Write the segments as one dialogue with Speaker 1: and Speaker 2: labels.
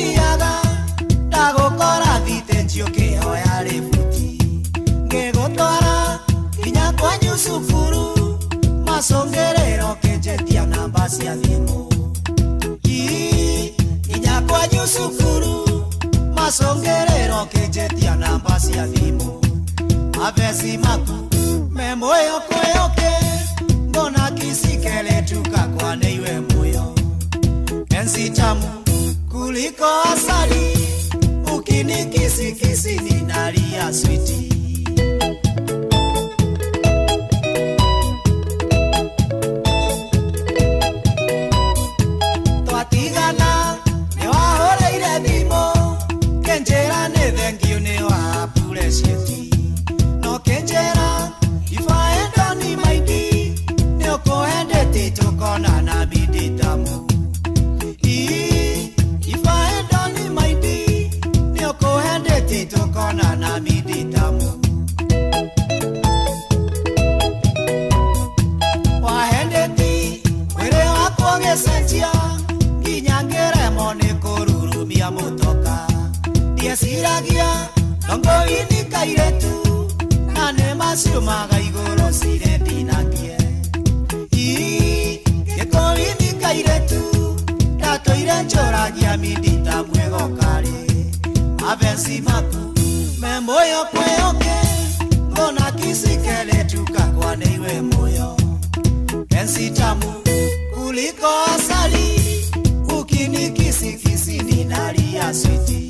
Speaker 1: Twathiaga ndagũkora thitĩnji ũkĩhoya rĩbuti, ngĩgũtwara nginya kwanyu cukuru, macũngĩrĩro kĩnjĩtia namba cia thimũ. Ii, nginya kwanyu cukuru, macũngĩrĩro kĩnjĩtia namba cia thimũ. Mavesi maku me moyo kweyoke, mbona kisikeletuka kwaneiwe moyo penzi tamu kuliko asali, ukinikisikisi ninalia switi. Twatigana nĩwahũrĩire thimũ, kĩnjĩra nĩ thengiũ nĩ wa appreciate, no kĩnjĩra ifaendoni maindi nĩ ũkũhendeti tũkonana binditamu. Ifaendoni maindi nĩ ũkũhendeti tũkonana binditamu. Wahendeti mwĩrĩ wakwa ũgĩcenjia nginya ngĩremwo nĩ kũrurumia mũtoka, ndieciragia ndongoini kairetu na nĩ maciumaga igũrũ cirĩ ndinakie. Ii, gĩkũini kairetu ndatũire njũragia mindita mwegokarĩ, mavesi maku me moyo kweyoke, mbona kisikeletuka kwaneiwe moyo penzi tamu kuliko asali, ukinikisikisi ninalia switi.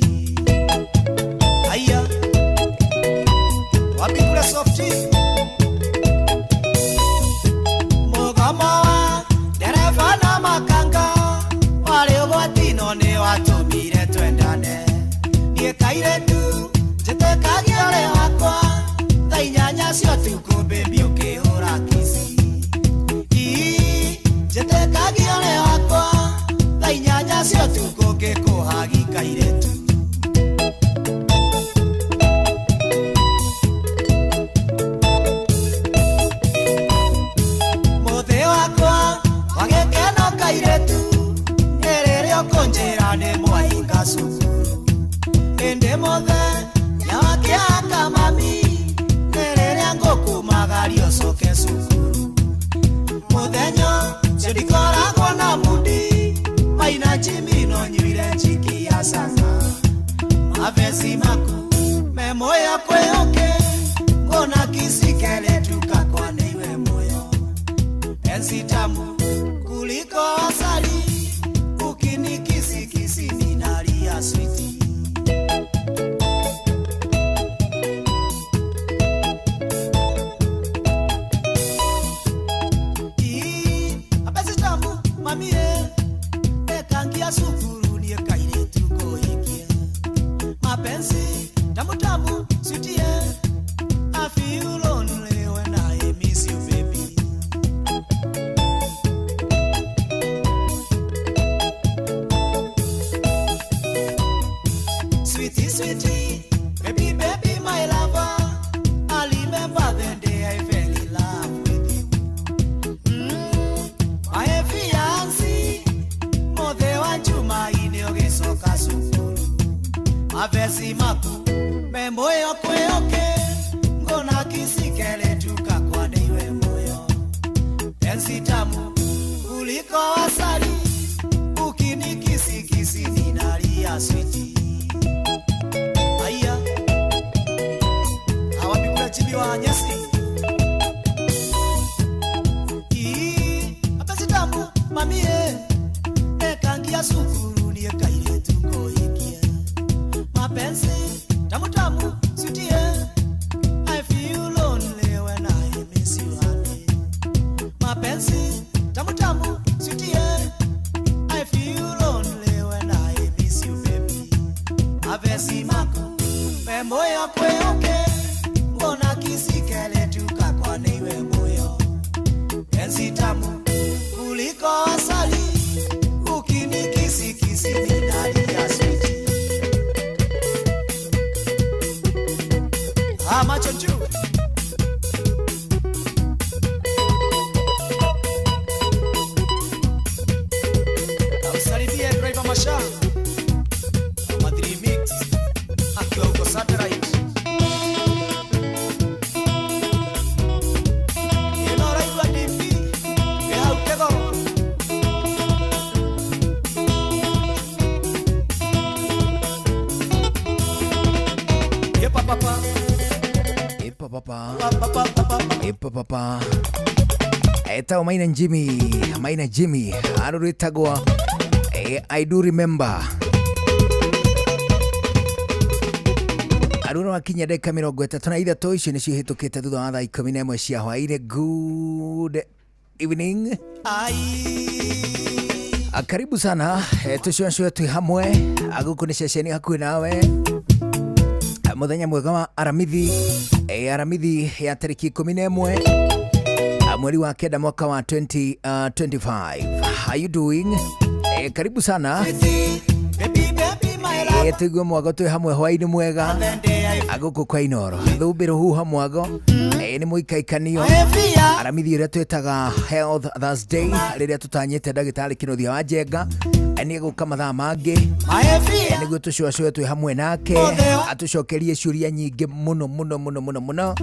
Speaker 1: Haya, wapi kule softi mũgomo wa ndereba na makanga warĩ ũgwati no nĩ watũmire twendane. Niĩ kairetu njĩtĩkagia ũrĩ wakwa, thaa inyanya cia ũtukũ baby ũkĩhũra kici. Ii, njĩtĩkagia ũrĩ wakwa, thaa inyanya cia ũtukũ ngĩkũhagi kairetu. Mũthĩ wakwa wa gĩkeno kairetu nĩ rĩrĩa ũkũnjĩra nĩ mwahinga cukuru, ĩndĩ mũthenya wa kĩhaka mami nĩ rĩrĩa ngũkumagaria ũcoke cukuru. Mũthenya ũcio ndikoragwo na mudi, maina njimi no nyuire njiki ya canga. Mavesi maku me moyo kweyoke, mbona kisikeletuka kwaneiwe moyo penzi tamu kuliko asali, ukinikisikisi ninalia switi. Ii, mapenzi tamu mamie ekangia sukuru niĩ kairĩtu kũhikie. Mapenzi tamu tamu sweetie, I feel lonely when I miss you baby. Sweetie, sweetie, baby, baby, my lover, I remember the day I fell in love with you. My fiancé, mothe wa Jumaine ũgĩcoka cukuru, mavesi maku me moyo kweyoke, ngona kisikeletuka kwaneiwe moyo penzi tamu kuliko asali, ukinikisikisi ninalia switi. Aya, awapikula chibi wa nyasi. Ii, mapenzi tamu mamie ekangia sukuru niĩ kairĩtu ngũhikie. Mapenzi tamu tamu sweetie, I feel lonely when I miss you honey. Mapenzi tamu tamu sweetie, I feel lonely when I miss you baby. Mavesi maku me moyo kweyoke, mbona kisikeletuka kwaneiwe moyo penzi tamu kuliko asali, ukinikisikisi ninalia switi. Ah, macho juu. Ausalimie driver Masha.
Speaker 2: papa pa pa etagwo Maina Jimmy, Maina Jimmy arũrĩtagwo I do remember. Aruna wakinya ndagĩka 33 icio nĩcio ihĩtũkĩte thutha wa thaa 11 cia hwaĩ-inĩ. Good evening. Karibu sana, tũcũacũe twĩ hamwe. Gũkũ nĩ ceceni hakuhĩ nawe. Mũthenya mwega wa aramithi, aramithi ya tarĩki 11, mweri wa kenda mwaka wa 2025. How you doing? Karibu sana. Tũigue mwago twĩ hamwe hwaĩ-inĩ mwega gũkũ kwa Inoro thũmbĩ rũhuha mwago. Nĩ mũikaikanio aramithi ĩrĩa twĩtaga Health Thursday, rĩrĩa tũtanyĩte ndagĩtarĩ Kĩnuthia wa Njenga nĩ egũka mathaa mangĩ nĩguo tũcũacũe twĩ hamwe nake atũcokerie ciũria nyingĩ mũno mũno mũno mũno mũno.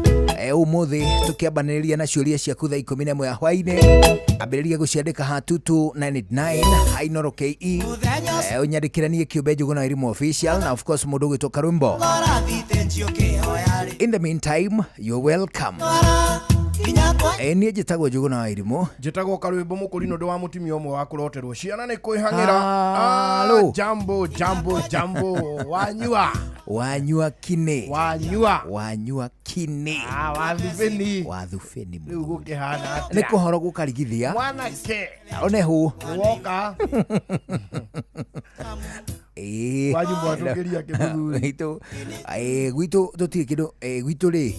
Speaker 2: Ũmũthĩ tũkĩambanĩrĩria na ciũria ciaku thaa 11 ya hwaĩ-inĩ. Ambĩrĩria gũciandĩka ha 22989 Inoro KE, ũnyandĩkĩre niĩ kĩũmbe Njũgũna Wairimu official, na of course mũndũ ũgwĩtwo Karwĩmbo. In the meantime, you're welcome. Niĩ njĩtagwo Njũgũna Wairimu.
Speaker 3: Njĩtagwo Karwĩmbo Mũkũrinũ, ndĩ wa mũtumia ũmwe wa kũroterwo ciana nĩ kwĩhang'ĩra.
Speaker 2: Halo.
Speaker 3: Jambo jambo jambo, wanyua.
Speaker 2: Wanyua kine.
Speaker 3: Wanyua.
Speaker 2: Wanyua kine.
Speaker 3: Wathubĩni.
Speaker 2: Wathubĩni.
Speaker 3: Rĩu gũkĩhana
Speaker 2: nĩ
Speaker 3: atĩa?
Speaker 2: kũhoro gũkarigithia.
Speaker 3: Mwanake.
Speaker 2: One hu.
Speaker 3: Nĩwoka.
Speaker 2: Ĩĩ.
Speaker 3: Wanyu mwatũkĩria kĩmũthuri.
Speaker 2: Gwitũ, gwitũ tũtirĩ kĩndũ, gwitũ rĩ,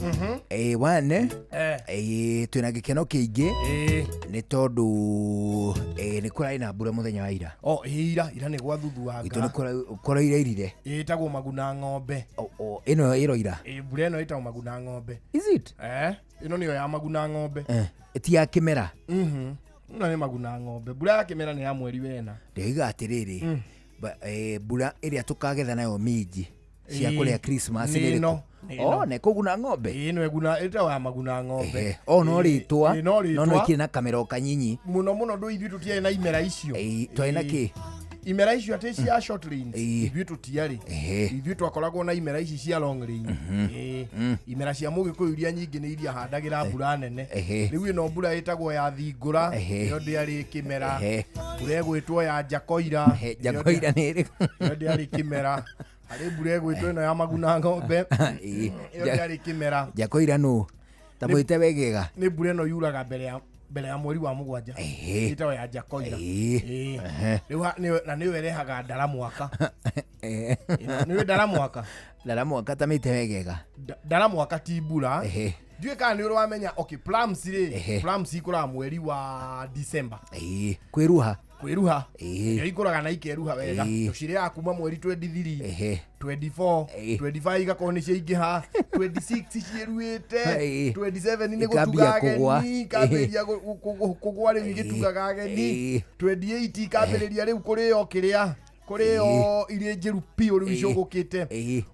Speaker 2: one, twĩna gĩkeno kĩingĩ nĩ tondũ nĩ kũrarĩ na mbura mũthenya wa ira.
Speaker 3: O ira ira nĩ
Speaker 2: Gwitũ nĩ
Speaker 3: gwathuthwanga.
Speaker 2: Kũrairairire.
Speaker 3: Ĩtagwo maguna ng'ombe.
Speaker 2: Ĩno ĩroira.
Speaker 3: Mbura ĩno ĩtagwo maguna ng'ombe.
Speaker 2: Is it?
Speaker 3: Ĩno nĩyo ya maguna ng'ombe.
Speaker 2: Ti ya kĩmera.
Speaker 3: Ĩno nĩ maguna ng'ombe. Mbura ya kĩmera nĩ ya mweri wena.
Speaker 2: Ndĩoiga atĩrĩrĩ, mbura ĩrĩa tũkagetha nayo minji cia kũrĩa Christmas
Speaker 3: nĩ
Speaker 2: nĩ
Speaker 3: ĩno,
Speaker 2: ĩrĩkũ?
Speaker 3: Nĩ ĩno.
Speaker 2: O nĩ kũguna ng'ombe.
Speaker 3: Ĩno ĩguna ĩtagwo ya maguna ng'ombe.
Speaker 2: Ehe. O no rĩtwa.
Speaker 3: No
Speaker 2: no
Speaker 3: rĩtwa.
Speaker 2: ikĩrĩ na kamera o kanyinyi.
Speaker 3: Mũno mũno ndũ ithuĩ tũtiarĩ na imera icio.
Speaker 2: Twarĩ na kĩ?
Speaker 3: Imera icio atĩ cia short rains. Ithuĩ tũtiarĩ. Ithuĩ twakoragwo na imera ici cia long rain. Imera cia mũgĩkũyũ iria nyingĩ nĩ iria handagĩra mbura nene. Rĩu ĩno mbura ĩtagwo ya thingũra, ĩyo ndĩarĩ kĩmera. Mbura ĩgwĩtwo ya njakoira,
Speaker 2: Njakoira nĩ ĩrĩkũ?
Speaker 3: Ĩyo ndĩarĩ kĩmera. Harĩ mbura ĩgwĩtwo ĩno ya maguna ng'ombe, ĩyo ndĩarĩ kĩmera.
Speaker 2: Njakoira nũ ta mwĩte wegega?
Speaker 3: Nĩ mbura ĩno yuraga mbere ya mweri wa mũgwanja. Ĩtagwo ya njakoira. Rĩu na nĩyo ĩrehaga ndara mwaka. Nĩũĩ ndara mwaka?
Speaker 2: Ndara mwaka ta mĩte wegega.
Speaker 3: Ndara mwaka ti mbura. Ndiũĩ kana nĩ ũrĩ wamenya, okay, plums rĩ, plums ikũraga mweri wa December.
Speaker 2: Kwĩruha.
Speaker 3: Kwĩruha. Nĩyo ikũraga na ikeruha wega. Tũcirĩaga kuma mweri 23, 24, 25 igakorwo nĩ ciaingĩha, 26 ciĩruĩte, 27 nĩ
Speaker 2: Ikambia
Speaker 3: gũtuga
Speaker 2: kũgũa.
Speaker 3: ageni, ikambĩrĩria kũgũa rĩu igĩtugaga ageni, 28 ikambĩrĩria rĩu kũrĩo kĩrĩa, kũrĩo irĩ njĩru biũ rĩu icũgũkĩte.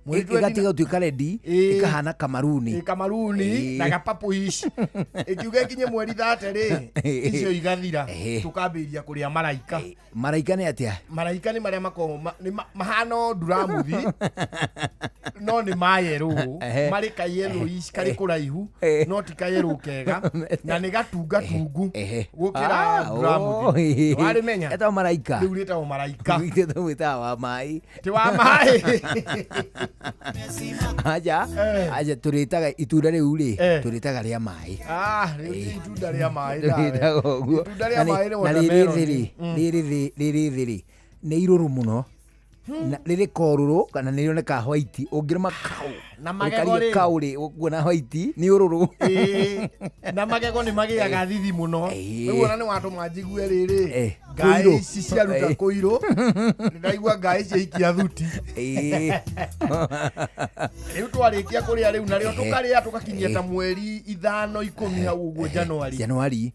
Speaker 3: Mweri
Speaker 2: Ĩgatiga gũtuĩka rendi, ĩkahana kamaruni.
Speaker 3: Kamaruni na gapapũici. Ĩkiuga ĩkinye mweri 30 rĩ, icio igathira, tũkambĩrĩria kũrĩa maraika.
Speaker 2: Maraika nĩ atĩa?
Speaker 3: Maraika nĩ marĩa makoragwo nĩ mahana o nduramuthi, no nĩ ma yellow, marĩ ka yellowish karĩ kũraihu, no ti ka yellow kega, na nĩ gatungatungu gũkĩra nduramuthi. Nĩwarĩmenya?
Speaker 2: Etagwo maraika.
Speaker 3: Rĩu rĩtagwo maraika.
Speaker 2: Gwitũ tũmwĩtaga wa maĩ.
Speaker 3: Ti wa maĩ.
Speaker 2: Aja, aja tũrĩtaga itunda rĩu rĩ, tũrĩtaga rĩa maĩ.
Speaker 3: Rĩu ti itunda rĩa maĩ nawe.
Speaker 2: Tũrĩtaga ũguo.
Speaker 3: Itunda rĩa
Speaker 2: Na
Speaker 3: maĩ nĩ
Speaker 2: na rĩrĩ
Speaker 3: watermelon.
Speaker 2: thĩ rĩ, rĩrĩ thĩ rĩ, nĩ irũrũ mũno. Na rĩrĩ korũrũ kana nĩ rĩonekaga white ũngĩrũma kau.
Speaker 3: Na magego
Speaker 2: Ũrĩkarie
Speaker 3: rĩ.
Speaker 2: kau rĩ, ũkuona white nĩ ũrũrũ.
Speaker 3: Na magego nĩ magĩaga thithi mũno. Rĩu ona nĩ watũma njigue rĩrĩ. Ngaĩ
Speaker 2: Kũirũ.
Speaker 3: ici ciaruta kũirũ. Ndaigua ngaĩ ciaikia thuti. Rĩu twarĩkia kũrĩa rĩu narĩo tũkarĩa tũgakinyia ta mweri ithano ikũmi hau ũguo Januari.
Speaker 2: Januari.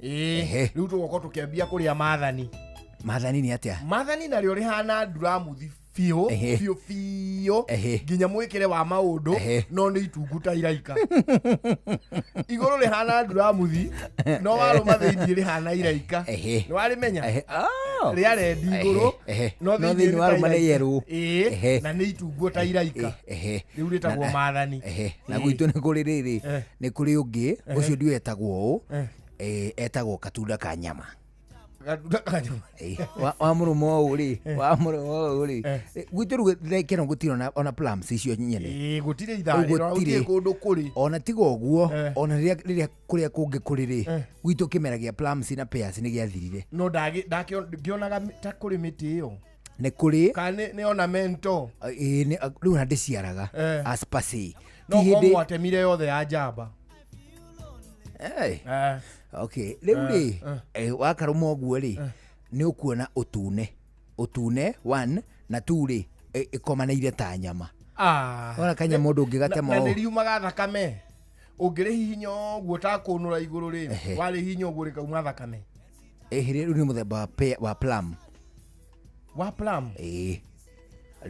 Speaker 3: Rĩu tũgoka tũkĩambia kũrĩa mathani.
Speaker 2: Mathani nĩ atĩa?
Speaker 3: Mathani narĩo rĩhana nduramuthi Biũ. Biũ biũ. Nginya mwĩkĩre wa maũndũ. No nĩ itungu ta iraika. Igũrũ rĩhana nduramuthi, no warũma thĩinĩ rĩhana iraika. Nĩ warĩmenya?
Speaker 2: Oh.
Speaker 3: Rĩa rendi igũrũ, no
Speaker 2: No
Speaker 3: thĩinĩ
Speaker 2: thĩinĩ
Speaker 3: nĩ ta
Speaker 2: warũma nĩ
Speaker 3: iraika.
Speaker 2: yerũ.
Speaker 3: Na nĩ itungu ta iraika. Rĩu rĩtagwo maathani.
Speaker 2: Na gwitũ nĩ kũrĩ rĩrĩ, nĩ kũrĩ ũngĩ ũcio ndiũĩ etagwo ũũ. Etagwo katunda ka nyama.
Speaker 3: Gatunda ka nyama.
Speaker 2: Wa mũrũme ũũ rĩ, wa mũrũme ũũ rĩ. Gwitũ rĩu kĩno gũtirĩ ona plums icio nyene.
Speaker 3: Gũtirĩ ithaa
Speaker 2: Rĩu
Speaker 3: rĩro,
Speaker 2: gũtirĩ.
Speaker 3: gũtirĩ kũndũ kũrĩ.
Speaker 2: Ona tiga ũguo, ona rĩrĩa kũrĩa kũngĩ kũrĩ rĩ, gwitũ kĩmera gĩa plums na pears nĩ gĩathirire.
Speaker 3: No ngĩonaga ta kũrĩ mĩtĩ ĩyo.
Speaker 2: Nĩ kũrĩ.
Speaker 3: Kana nĩ ornamental.
Speaker 2: Rĩu ona ndĩciaraga as per se.
Speaker 3: No
Speaker 2: Ti
Speaker 3: korwo
Speaker 2: hĩndĩ-
Speaker 3: mwatemire yothe ya njamba.
Speaker 2: Okay. Rĩu rĩ, wakarũma ũguo rĩ, nĩ ũkuona ũtune. Ũtune, 1, na 2 rĩ, ĩkomanĩire ta nyama. Wona kanyamũ ũndũ ũngĩgatema
Speaker 3: Na
Speaker 2: ũũ.
Speaker 3: nĩ riumaga thakame. Ũngĩrĩhihinya ũguo ta kũnũra igũrũ rĩ, warĩhihinya ũguo rĩkauma thakame.
Speaker 2: Rĩu nĩ mũthemba wa pear, wa plum.
Speaker 3: Wa plum?
Speaker 2: Rĩ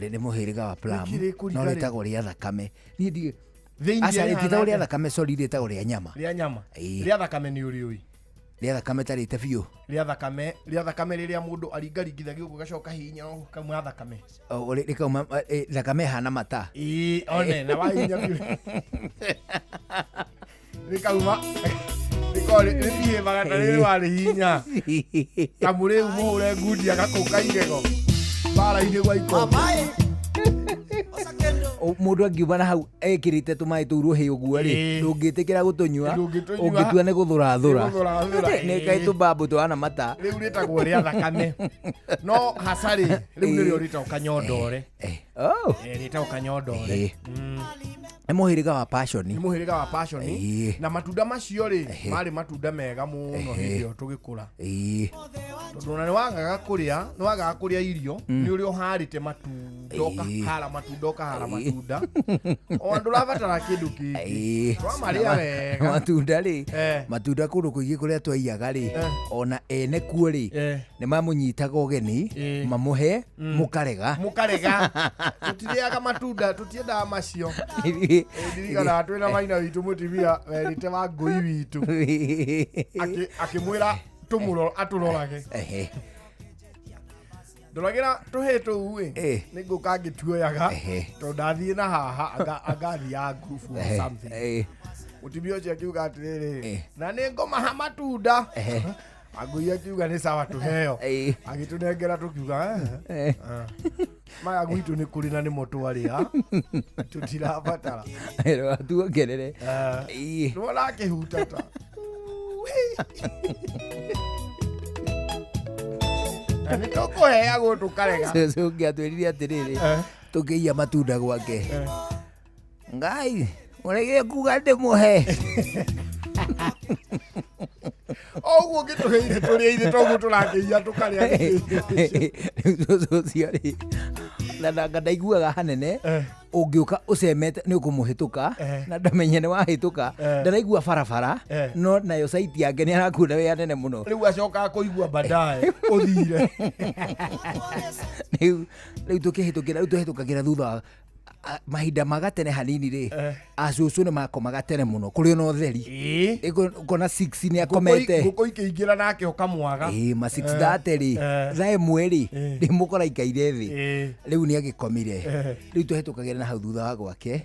Speaker 2: nĩ mũhĩrĩga wa plum,
Speaker 3: Gũtirĩ kũriga
Speaker 2: no
Speaker 3: rĩ.
Speaker 2: rĩtagwo rĩa thakame. Niĩ ndiũĩ.
Speaker 3: Thĩinĩ
Speaker 2: Aca,
Speaker 3: rĩhana
Speaker 2: rĩtĩtagwo rĩa
Speaker 3: atĩa?
Speaker 2: thakame, sorry, rĩtagwo rĩa nyama.
Speaker 3: Rĩa nyama. Rĩa thakame nĩ ũrĩũĩ.
Speaker 2: Rĩa thakame ta rĩte biũ.
Speaker 3: Rĩa thakame, rĩa thakame rĩrĩa mũndũ aringaringithagia ũguo gacoka hihinya kauma thakame.
Speaker 2: O, rĩkauma, thakame ĩhana mata.
Speaker 3: One, na wahihinya biũ. Rĩkauma, rĩkoragwo rĩbihĩbaga ta rĩrĩ warĩhihinya. Ta mũrĩu mũhũre ngundi agakũka igego. Mbara-inĩ gwa ikombe.
Speaker 2: Mũndũ angiuma na hau ekĩrĩte tũmaĩ tũu rũhĩ ũguo rĩ, ndũngĩtĩkĩra gũtũnyua,
Speaker 3: Ndũngĩtũnyua.
Speaker 2: ũngĩtua nĩ gũthũrathũra.
Speaker 3: Nĩ gũthũrathũra,
Speaker 2: Nĩ kaĩ tũmbambũ tũhana mata.
Speaker 3: Rĩu rĩtagwo rĩa thakame. No haca rĩ, rĩu nĩrĩo rĩtagwo kanyondore.
Speaker 2: Oh.
Speaker 3: Rĩtagwo kanyondore.
Speaker 2: Nĩ mũhĩrĩga wa passion.
Speaker 3: Nĩ mũhĩrĩga wa passion. Na matunda macio rĩ, marĩ matunda mega mũno hĩndĩ ĩyo tũgĩkũra. Tondũ ona nĩ wagaga kũrĩa irio, nĩ ũrĩa ũharĩte matunda, ũkahara matunda, ũkahara matunda. Ona ndũrabatara kĩndũ kĩngĩ. Twamarĩa wega.
Speaker 2: Matunda rĩ, matunda kũndũ kũingĩ kũrĩa twaiyaga rĩ, ona ene kuo rĩ, nĩ mamũnyitaga ũgeni, mamũhe, mũkarega.
Speaker 3: Mũkarega. Tũtirĩaga matunda, tũtiendaga macio. Ndirikanaga twĩna maina witũ mũtumia werĩte wa ngũi witũ. Akĩmwĩra atũrorage. Ndoragĩra tũhĩ tũu ĩ, nĩ ngũka ngĩtuoyaga, tondũ ndathiĩ na haha, angathiaga group or something. Mũtumia ũcio akiuga atĩrĩrĩ, na nĩ ngũmaha matunda. Angũi akiuga nĩ sawa tũheo. Agĩtũnengera tũkiuga, Maya gwitũ nĩ kũrĩ na nĩmo twarĩa. Tũtirabatara.
Speaker 2: Ĩro, tuongerere.
Speaker 3: Nĩwona akĩhutata. Na nĩ tũkũheagwo tũkarega.
Speaker 2: Cũcũ ũngĩ atwĩrire atĩrĩrĩ, tũkĩiya matunda gwake. Ngai, ũregire kuga ndĩmũhe.
Speaker 3: Oguo ũngĩtũheire tũrĩa ithe toguo tũrakĩiya tũkarĩa nĩkĩ.
Speaker 2: Rĩu cũcũ ũcio rĩ, na nanga ndaiguaga hanene, ũngĩũka ũcemete nĩ ũkũmũhĩtũka, na ndamenye nĩ wahĩtũka, ndaraigua barabara, no nayo saiti yake nĩ arakuona wĩ hanene mũno.
Speaker 3: Rĩu acokaga kũigua baadaye ũthire.
Speaker 2: Rĩu tũkĩhĩtũkĩra, rĩu tũhĩtũkagĩra thutha wa mahinda ma gatene hanini rĩ, acũcũ nĩ makomaga tene mũno, kũrĩ ona ũtheri. Ũkona 6 nĩ akomete.
Speaker 3: Ngũkũ ikĩingĩra nake ũkamwaga.
Speaker 2: Ma six thirty rĩ, thaa ĩmwe rĩ, nĩ mũkora aikaire thĩ. Rĩu nĩ agĩkomire. Rĩu tũhĩtũkagĩra na hau thutha wa gwake,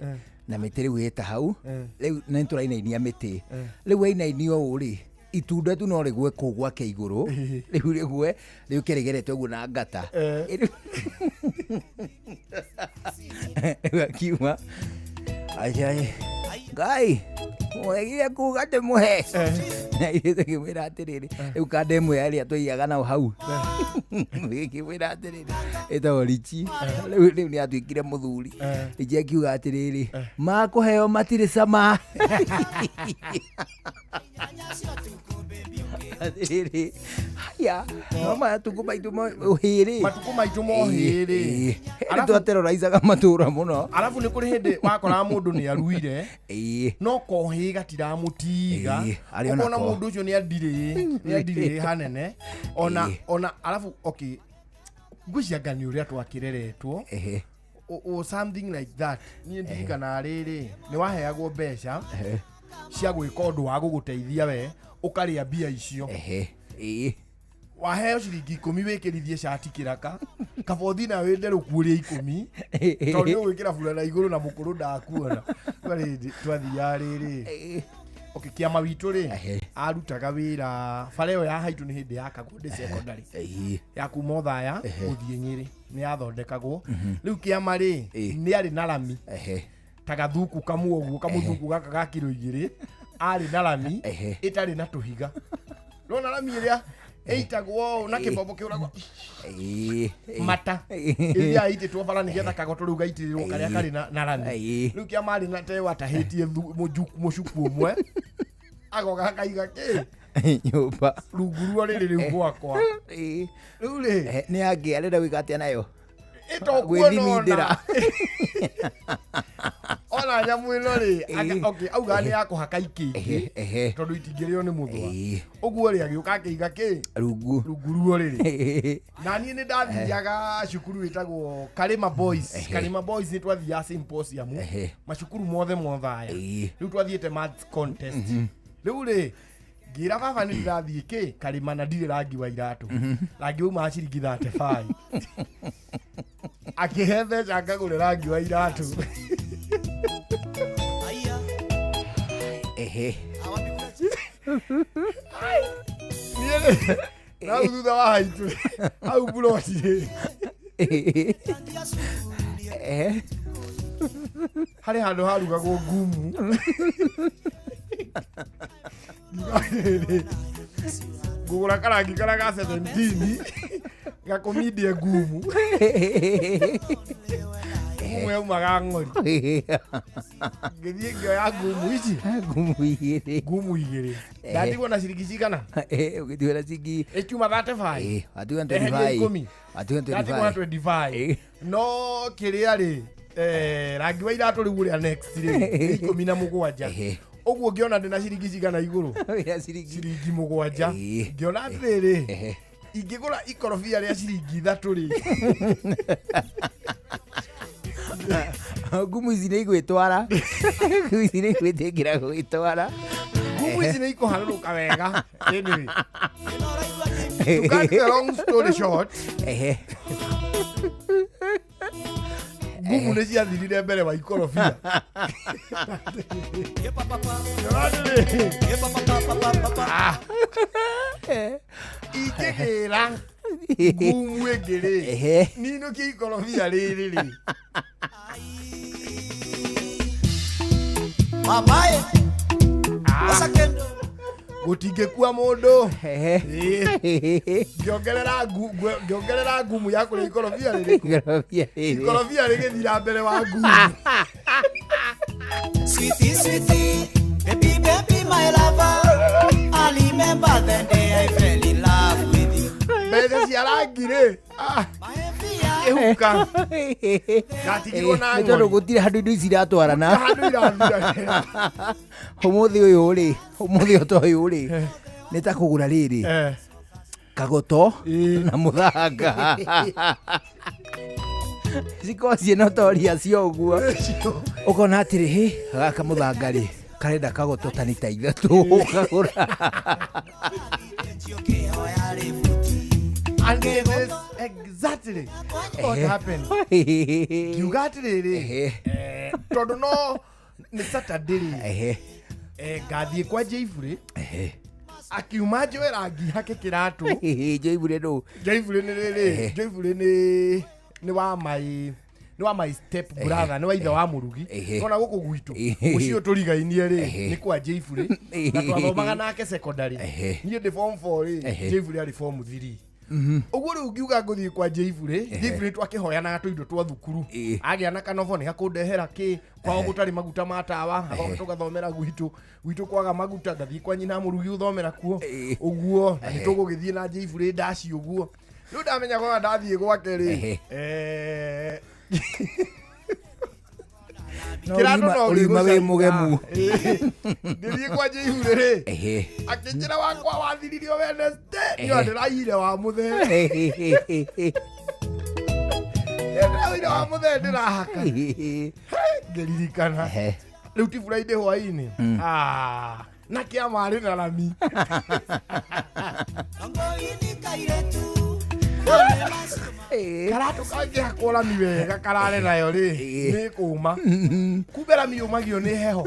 Speaker 2: na mĩtĩ rĩu ĩta hau. Rĩu nĩ tũrainainia mĩtĩ. Rĩu wainainio ũũ rĩ, itunda tu no rĩgwe kũu gwake igũrũ. Rĩu rĩgwe, rĩũke rĩgerete ũguo na ngata. Rĩu akiuma, aca, Ngai, mũregire kuga ndĩmũhe. Na ithuĩ tũkĩmwĩra atĩrĩrĩ, rĩu kanda ĩmwe ĩrĩa twaiyaga nao hau. Gĩkĩmwĩra atĩrĩrĩ, ĩtagwo Richi. Rĩu nĩ atuĩkire mũthuri. Richi akiuga atĩrĩrĩ, makũheo matirĩ cama. Atĩrĩrĩ, haya, no matukũ maitũ ũhĩrĩ.
Speaker 3: Matukũ maitũ mohĩrĩ.
Speaker 2: Hĩndĩ twateroraicaga matũra mũno.
Speaker 3: Arabu nĩ kũrĩ hĩndĩ wakoraga mũndũ nĩ aruire. No kohĩ gatiramũtiga.
Speaker 2: Arĩ ona
Speaker 3: Ũkona
Speaker 2: ko.
Speaker 3: mũndũ ũcio nĩ andirĩ, nĩ andirĩ hanene. Ona, ona, arabu, okay, Ngwĩciria anga nĩ ũrĩa twakĩreretwo o something like that. Niĩ ndirikanaga rĩrĩ, nĩ waheagwo mbeca cia gwĩka ũndũ wa gũgũteithia we, ũkarĩa mbia icio.
Speaker 2: Ehe, ĩĩ.
Speaker 3: Waheo ciringi 10 wĩkĩrithie cati kĩraka, kaba ũthiĩ nayo ĩnderũku ũrĩe 10, tondũ nĩ ũgwĩkĩra burana igũrũ na mũkũrũ ndakuona. Rĩrĩ twathiaga rĩrĩ, okay, kĩama witũ rĩ, arutaga wĩra bara ĩyo ya haitũ nĩ hĩndĩ yakagwo ndĩ secondary, ya kuma Othaya gũthiĩ Nyĩrĩ nĩ yathondekagwo. Rĩu kĩama rĩ, nĩ arĩ na rami ta gathuku kamwe ũguo, kamũthuku gaka ga kiro 2, arĩ na rami ĩtarĩ na tũhiga. Nona rami ĩrĩa ĩitagwo ũũ na kĩbombo kĩũragwo mata, ĩrĩa ĩitĩtwo bara nĩgetha kagoto rĩu gaitĩrĩrwo karĩa karĩ na rami. Rĩu kĩama arĩ na teo atahĩtie mũcuku ũmwe, agoka akaiga kĩ
Speaker 2: Nyũmba
Speaker 3: rungu ruo rĩrĩ rĩu gwakwa. Rĩu rĩ,
Speaker 2: Nĩ angĩ arenda gwĩka atĩa nayo?
Speaker 3: Ĩtokuona.
Speaker 2: Gwĩthimindĩra.
Speaker 3: Ona nyamũ ĩno rĩ, okay, auga nĩ ya kũhaka ikĩngĩ
Speaker 2: Ehe, ehe.
Speaker 3: tondũ itingĩrĩo nĩ mũthũa. Ũguo rĩ, agĩũka akĩiga kĩ
Speaker 2: Rungu.
Speaker 3: Rungu ruo rĩrĩ. Na niĩ nĩ ndathiaga cukuru ĩtagwo Karima Boys. Karima Boys, nĩ twathiaga symposium macukuru mothe mothaya. Rĩu twathiĩte maths contest. Rĩu rĩ, ngĩra baba nĩ ndĩrathiĩ kĩ Karima na ndirĩ rangi wa iratũ. Rangi umaga ciringi 35. Akĩhe mbeca ngagũre rangi wa iratũ. Niĩ rĩ, na hau thutha wa haitũ hau buroti rĩ, harĩ handũ harugagwo ngumu. Ngiuga atĩrĩrĩ, ngũgũra karangi karĩa ga 17 gakũmindie ngumu. Ngumu yaumaga ng'ori. Ngĩthiĩ ngĩoya ngumu ici.
Speaker 2: Ngumu 2.
Speaker 3: Ngumu 2. Ndatigwo na ciringi cigana?
Speaker 2: Ũgĩtigwo na ciringi
Speaker 3: ĩkiuma 35.
Speaker 2: Watigwo na
Speaker 3: Ndeheria
Speaker 2: 25.
Speaker 3: 10.
Speaker 2: Watigwo na
Speaker 3: Ndatigwo na
Speaker 2: 25.
Speaker 3: 25. No kĩrĩa rĩ, rangi wa iratũ rĩu ũrĩa next rĩ nĩ 17. Ũguo ngĩona ndĩna ciringi cigana igũrũ?
Speaker 2: Ya ciringi
Speaker 3: Ciringi 7. Ngĩona atĩrĩrĩ, ingĩgũra ikorobia rĩa ciringi 3 rĩ,
Speaker 2: Ngumu ici nĩ igwĩtwara, ngumu ici nĩ igwĩtĩkĩra gwĩtwara.
Speaker 3: Ngumu ici nĩ ikũharũrũka wega. Anyway, to cut the long story short, ngumu nĩ ciathirire mbere wa ikorobia. Ngĩona atĩrĩrĩ, ah, ingĩgĩra ngumu ĩngĩ rĩ, ninũkie ikorobia rĩrĩ rĩ.
Speaker 1: Mamae. Osakendo.
Speaker 3: Gũtingĩkua mũndũ.
Speaker 2: Ehe.
Speaker 3: Ngĩongerera ngumu ya kũrĩa ikorobia rĩrĩ,
Speaker 2: Ikorobia rĩrĩ.
Speaker 3: Ikorobia rĩgĩthira mbere wa ngumu.
Speaker 1: Sweetie, sweetie, baby, baby, my lover. I remember the day I fell in love with you.
Speaker 3: Mbeca cia rangi rĩ, ah,
Speaker 1: My fear.
Speaker 3: ĩhuka ndatigirwo na
Speaker 2: Nĩ tondũ
Speaker 3: ng'ori.
Speaker 2: gũtirĩ handũ indo ici iratwarana.
Speaker 3: Handũ irathira.
Speaker 2: Ũmũthĩ ũyũ rĩ, ũmũthĩ ũta ũyũ rĩ, nĩ ta kũgũra rĩrĩ kagoto na mũthanga cikorwo ciĩna toria cio ũguo, ũkona atĩrĩ, hĩ, gaka mũthanga rĩ karenda kagoto ta nita 3, ũkagũra.
Speaker 3: And it is exactly what happened. Ngiuga atĩrĩrĩ, tondũ no nĩ Saturday rĩ, ngathiĩ kwa Jaiburi. Akiuma njoe rangi hake kĩratũ.
Speaker 2: Njoibure nũ?
Speaker 3: Jaiburi nĩ rĩrĩ, Jaiburi nĩ wa my step brother, nĩ wa ithe wa mũrugi. Nona gũkũ gwitũ, mũciĩ ũyũ tũrigainie rĩ, nĩ kwa Jaiburi, na twathomaga nake secondary. Niĩ ndĩ form 4 rĩ, Jaiburi arĩ form 3. Ũguo rĩu ngiuga ngũthiĩ kwa Jaiburi. Jaiburi twakĩhoyanaga tũindo twa thukuru. Agĩa na kanobo nĩ gakũndehera kĩ kwao gũtarĩ maguta ma tawa, agoka tũgathomera gwitũ, gwitũ kwaga maguta ngathiĩ kwa nyina mũrugi gũthomera kuo. Ũguo na nĩ tũgũgĩthiĩ na Jaiburi ndaci ũguo. Rĩu ndamenya kwona ndathiĩ gwake rĩ,
Speaker 2: No
Speaker 3: kĩratũ no
Speaker 2: ũriuma wĩ
Speaker 3: gĩgũcaina.
Speaker 2: mũgemu.
Speaker 3: Ngĩthiĩ kwa Jaiburi rĩ, akĩnjĩra wakwa wathiririo Wednesday, niĩ ndĩraiyire wa mũthee. Wa mũthee ndĩrahaka. Ngĩririkana. Rĩu ti Friday hwaĩ-inĩ. Ah, na kĩama arĩ na rami. Karatũ kangĩhakwo rami wega karare nayo rĩ, nĩ kũma. Kumbe rami yũmagio nĩ heho.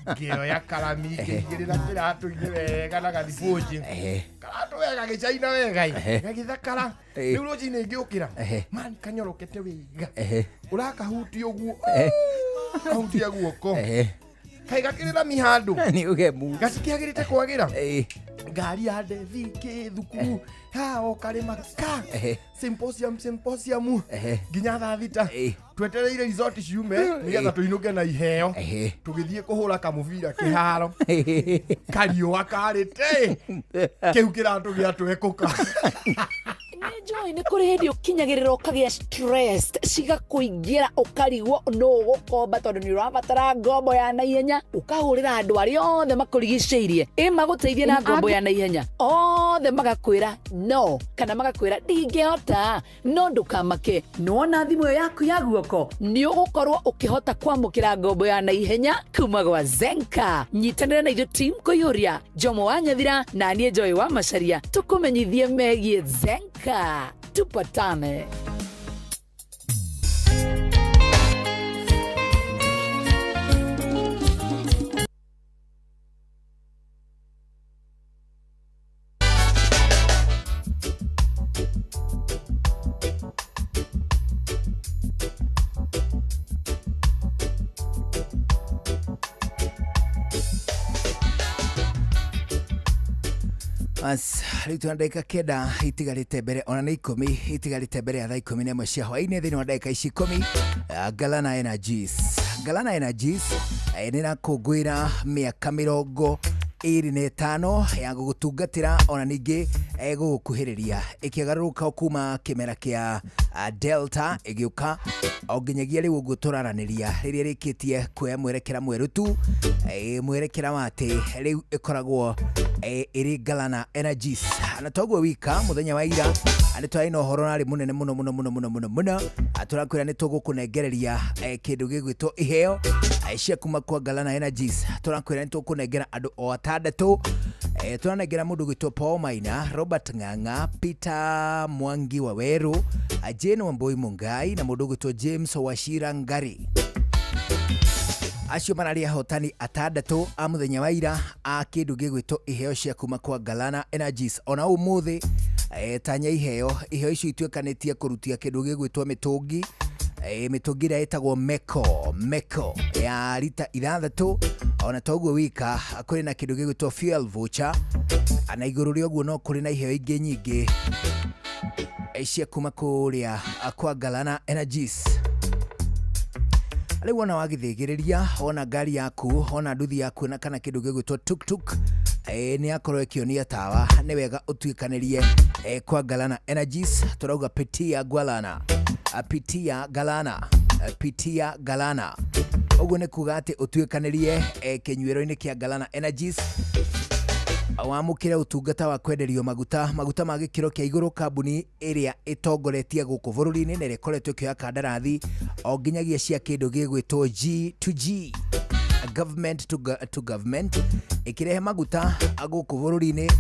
Speaker 3: Ngĩoya karami ngĩigĩrĩra kĩratũ-inĩ wega na gathibũnjĩ. Karatũ wega gĩcaina wega ĩ. Gagĩthakara. Rĩu rũcinĩ ngĩũkĩra. Man kanyorokete wega. Ũrakahutia ũguo. Kahutia guoko. Kaĩ gakĩrĩ rami handũ.
Speaker 2: Nĩ ũgemu.
Speaker 3: Gacikĩagĩrĩte kwagĩra. Ngari ya ndethi kĩ thukuru ha o karĩma ka symposium symposium nginya thaa 6 twetereire resort ciume nĩgetha tũinũke na iheo. Tũgĩthiĩ kũhũra kamũbira kĩharo kariũa karĩte kĩu kĩratũ gĩatwekũka.
Speaker 4: Nĩ njũĩ nĩ kũrĩ hĩndĩ ũkinyagĩrĩra ũkagĩa stress cigakũingĩra ũkarigwo nũ ũgũkomba tondũ nĩ ũrabatara ngombo ya naihenya, ũkahũrĩra andũ arĩa othe makũrigicĩirie ĩ magũteithie na ngombo ya naihenya, othe magakwĩra no kana magakwĩra ndingĩhota, no ndũkamake. Nĩwona thimũ ĩyo yaku ya guoko nĩ ũgũkorwo ũkĩhota kwamũkĩra ngombo ya naihenya kuma gwa Zenka. Nyitanĩra na ithuĩ team kũiyũria Jomo wa Nyathira na niĩ Joy wa Macharia tũkũmenyithie megiĩ Zenka. Tupatane.
Speaker 2: As rĩu twĩna ndagĩka 9 itigarĩte mbere, ona nĩ 10 itigarĩte mbere ya thaa 11 cia hwaĩ-inĩ. Thĩinĩ wa ndagĩka ici 10, Galana Energies. Galana Energies nĩ ĩrakũngũĩra mĩaka 25 ya gũgũtungatĩra ona ningĩ gũgũkuhĩrĩria, ĩkĩgarũrũka kuma kĩmera kĩa Delta ĩgĩũka o nginyagia rĩu ũguo tũraranĩria, rĩrĩa ĩrĩkĩtie kuoya mwerekera mwerũ tu, mwerekera wa atĩ rĩu ĩkoragwo ĩrĩ Galana Energies. Na toguo wika mũthenya wa ira nĩ twarĩ na ũhoro ũrarĩ mũnene mũno mũno mũno mũno mũno mũno. Tũrakwĩra nĩ tũgũkũnengereria kĩndũ gĩgwĩtwo iheo cia kuma kwa Galana Energies. Tũrakwĩra nĩ tũkũnengera andũ o atandatũ. Tũranengera mũndũ gwĩtwo Paul Maina, Robert Ng'ang'a, Peter Mwangi wa Weru, Jane Wambui Mungai na mũndũ gwĩtwo James Wachira Ngari. Acio mararĩ ahotani atandatũ a mũthenya wa ira a kĩndũ gĩgwĩtwo iheo cia kuma kwa Galana Energies. Ona ũmũthĩ tanya iheo icio ituĩkanĩtie kũrutia kĩndũ gĩgwĩtwo mĩtũngi, mĩtũngi ĩrĩa ĩtagwo Meko ya rita 6. Ona toguo wika kũrĩ na kĩndũ gĩgwĩtwo fuel voucher, na igũrũ rĩa ũguo no kũrĩ na iheo ingĩ nyingĩ cia kuma kũrĩa kwa Galana Energies. Rĩu ona wagĩthĩgĩrĩria, wona ngari yaku, wona nduthi yaku na kana kĩndũ gĩgwĩtwo tuk-tuk nĩ yakorwo ĩkĩonia tawa, nĩ wega ũtuĩkanĩrie kwa Galana Energies. Tũrauga pitia Galana, pitia Galana, pitia Galana. Ũguo nĩ kuga atĩ ũtuĩkanĩrie kĩnyuĩro-inĩ kĩa Galana Energies, wamũkĩre ũtungata wa kwenderio maguta, maguta ma gĩkĩro kĩa igũrũ, kambuni ĩrĩa ĩtongoretie gũkũ bũrũri-inĩ na ĩrĩa ĩkoretwo ĩkĩoya kandarathi o nginyagia cia kĩndũ gĩgwĩtwo G to G, government to government, ĩkĩrehe maguta gũkũ bũrũri-inĩ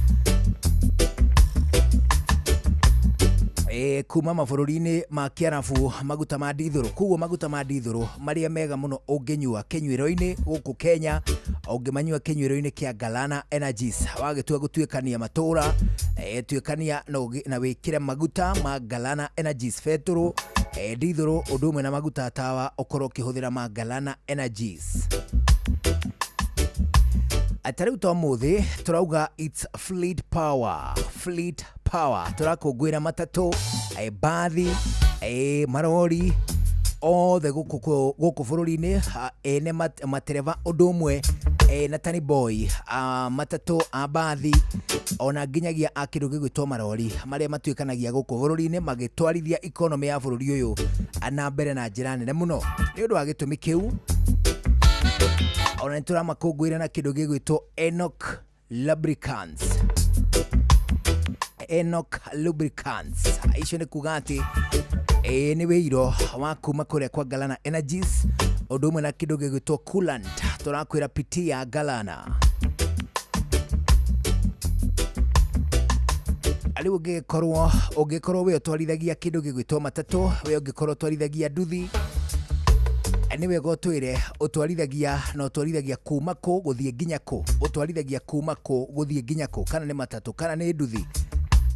Speaker 2: kuma mabũrũri-inĩ ma Kĩarabu, maguta ma ndithũrũ. Koguo maguta ma ndithũrũ marĩa mega mũno ũngĩnyua kĩnyuĩro-inĩ gũkũ Kenya, ũngĩmanyua kĩnyuĩro-inĩ kĩa Galana Energies. Wagĩtua gũtuĩkania matũra, tuĩkania na wĩkĩre maguta ma Galana Energies, betũrũ, ndithũrũ, ũndũ ũmwe na maguta tawa, ũkorwo ũkĩhũthĩra ma Galana Energies. Ta rĩu ta ũmũthĩ tũrauga it's fleet power, fleet power. Tũrakũngũĩra matatũ, bathi, marori othe gũkũ bũrũri-inĩ, ene matereba ũndũ ũmwe na tani boy, matatũ a bathi, ona nginyagia a kĩndũ gĩgwĩtwo marori marĩa matuĩkanagia gũkũ bũrũri-inĩ magĩtwarithia economy ya bũrũri ũyũ na mbere na njĩra nene mũno. Nĩ ũndũ wa gĩtũmi kĩu ona nĩ tũramakũngũĩra na kĩndũ gĩgwĩtwo Enoch Lubricants. Enoch Lubricants icio nĩ kuga atĩ Ĩĩ nĩ wĩiro wa kuma kũrĩa kwa Galana Energies ũndũ ũmwe na kĩndũ gĩgwĩtwo coolant tũrakwĩra pitia Galana. Rĩu ũngĩkorwo we ũtwarithagia kĩndũ gĩgwĩtwo matatũ, we ũngĩkorwo ũtwarithagia nduthi, nĩ wega ũtwĩre ũtwarithagia na ũtwarithagia kuma kũ gũthiĩ nginya kũ, ũtwarithagia kuma kũ gũthiĩ nginya kũ, kana nĩ matatũ kana nĩ nduthi,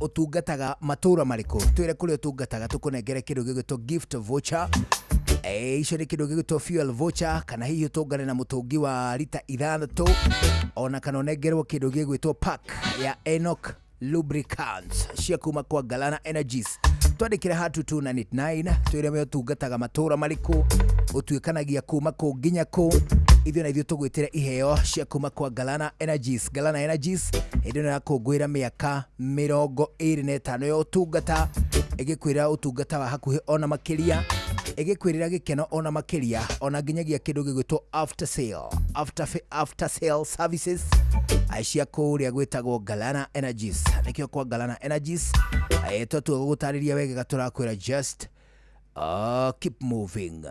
Speaker 2: ũtungataga matũra marĩkũ, twĩre kũrĩa ũtungataga tũkũnengere kĩndũ gĩgwĩtwo gift voucher. Icio nĩ kĩndũ gĩgwĩtwo fuel voucher, kana hihi ũtũngane na mũtũngi wa rita 6, ona kana ũnengerwo kĩndũ gĩgwĩtwo pack ya Enoch lubricants cia kuma kwa Galana Energies. Twandĩkĩre ha 22989 twĩre we ũtungataga matũra marĩkũ, ũtuĩkanagia kuma kũ nginya kũ, ithuĩ na ithuĩ tũgwĩtĩre iheo cia kuma kwa Galana Energies. Galana Energies hĩndĩ ĩno ĩrakũngũĩra mĩaka 25 ya ũtungata, ĩgĩkwĩra ũtungata wa hakuhĩ ona makĩria, ĩgĩkwĩrĩra gĩkeno ona makĩria, ona nginyagia kĩndũ gĩgwĩtwo after sale, after sale services cia kũrĩa gwĩtagwo Galana Energies. Nĩkĩo kwa Galana Energies twatua gũgũtarĩria wega tũrakwĩra just keep moving.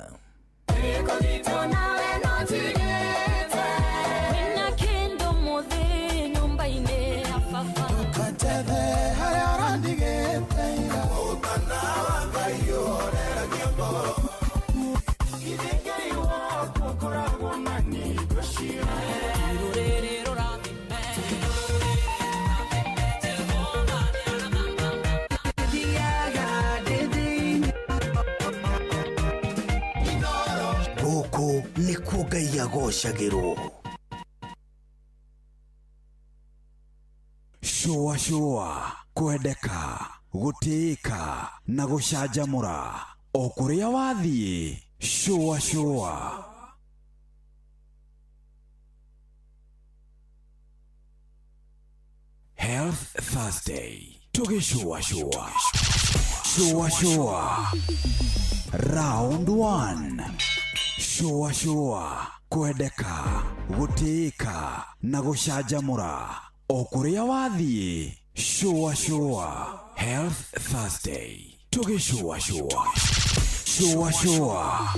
Speaker 5: Gũkũ nĩkuo Ngai agocagĩrwo. Shũa shũa, kwendeka, gũtĩĩka na gũcanjamũra o kũrĩa wathiĩ. Shũa shũa. Health Thursday tũgĩcũa shũa. Shũa shũa. Round 1. Shũa shũa, kwendeka, gũtĩĩka na gũcanjamũra o kũrĩa wathiĩ. Shũa shũa. Health Thursday tũgĩcũa shũa. Shũa shũa.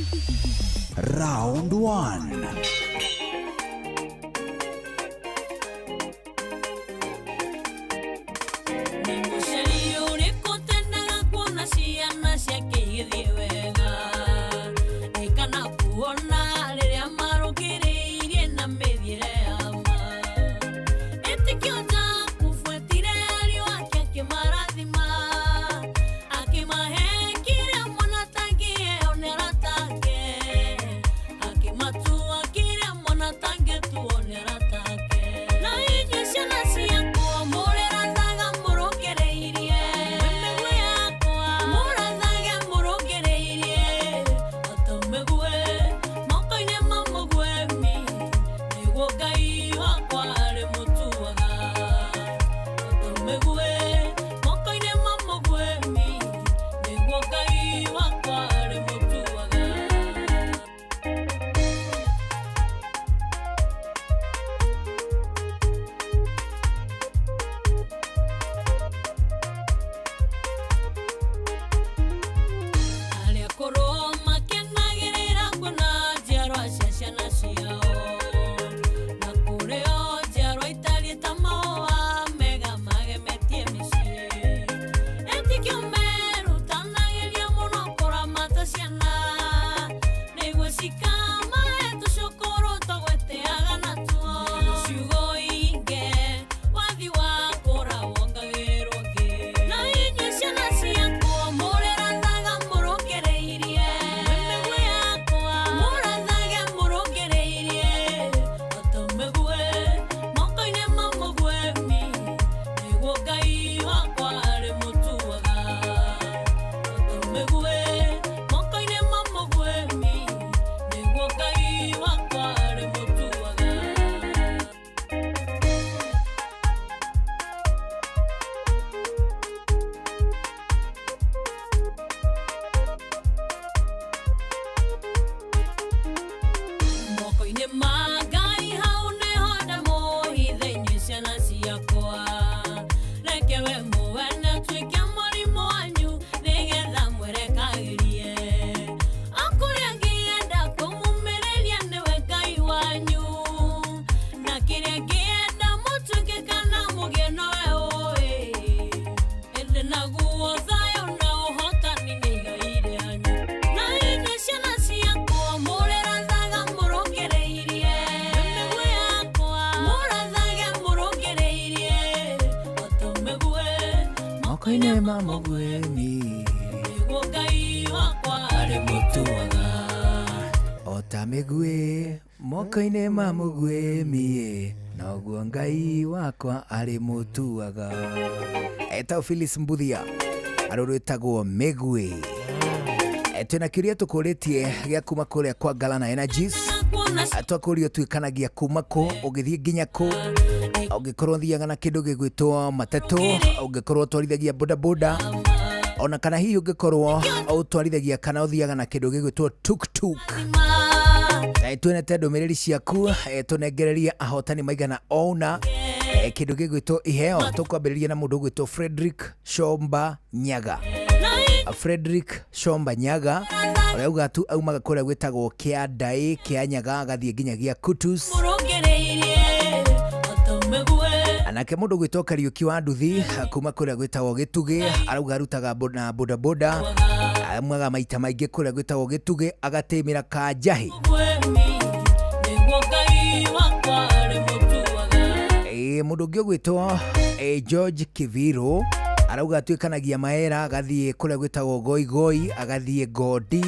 Speaker 5: Round 1.
Speaker 2: ma mũguĩmi o ta mĩguĩ moko-inĩ ma mũguĩmi, noguo Ngai wakwa arĩ mũtuaga. Etagwo Phyllis Mbuthia, arũ rwĩtagwo mĩguĩ. Twĩna kĩũria tũkũrĩtie gĩa kuma kũrĩa kwa Galana Energies. Twakũrio tuĩkanagia kuma kũ ũgĩthiĩ nginya kũ, ũngĩkorwo ũthiaga na kĩndũ gĩgwĩtwo matatũ, ũngĩkorwo ũtwarithagia bodaboda, ona kana hihi ũngĩkorwo ũtwarithagia kana ũthiaga na kĩndũ gĩgwĩtwo tuktuk. Twĩnete ndũmĩrĩri ciaku, tũnengererie ahotani maigana ona kĩndũ gĩgwĩtwo iheo. Tũkwambĩrĩria na mũndũ ũgwĩtwo Frederick Shomba Nyaga. Frederick Shomba Nyaga ũrĩa auga tu aumaga kũrĩa gwĩtagwo kĩa Ndaĩ kĩa Nyaga agathiĩ nginyagia Kutus. Nake mũndũ gwĩtwo Kariũki wa Nduthi kuma kũrĩa gwĩtagwo Gĩtugĩ arauga arutaga na bodaboda, aumaga maita maingĩ kũrĩa gwĩtagwo Gĩtugĩ agatĩmĩra Kanjahĩ. Mũndũ ũngĩ ũgwĩtwo George Kiviro arauga atuĩkanagia maera agathiĩ kũrĩa gwĩtagwo Goigoi, agathiĩ Ngodi,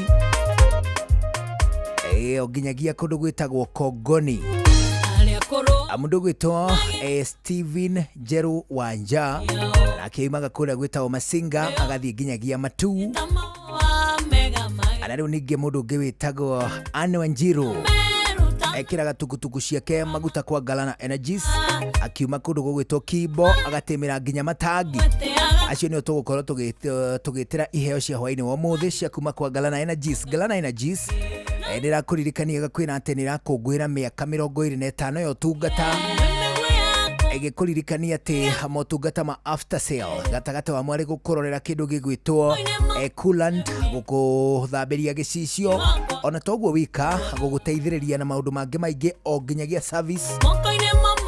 Speaker 2: o nginyagia kũndũ gwĩtagwo Kongoni. Mũndũ ũgwĩtwo Steven Njeru Wanja nake aumaga kũrĩa gwĩtagwo Masinga agathiĩ nginyagia Matuu. Ana rĩu ningĩ mũndũ ũngĩ wĩtagwo Anne Wanjiru ekĩraga tukutuku ciake maguta kwa Galana Energies akiuma kũndũ gũgwĩtwo Kimbo agatĩmĩra nginya Matangi. Acio nĩo tũgũkorwo tũgĩtĩra iheo cia hwaĩ-inĩ wa ũmũthĩ cia kuma kwa Galana Energies. Galana Energies nĩrakũririkania gakwĩra atĩ nĩrakũngũĩra mĩaka 25 ya ũtungata, ĩgĩkũririkania atĩ motungata ma after sale gatagatĩ wa mwarĩ gũkũrorera kĩndũ gĩgwĩtwo coolant, gũkũthambĩria gĩcicio, ona toguo wika gũgũteithĩrĩria na maũndũ mangĩ maingĩ o nginyagia service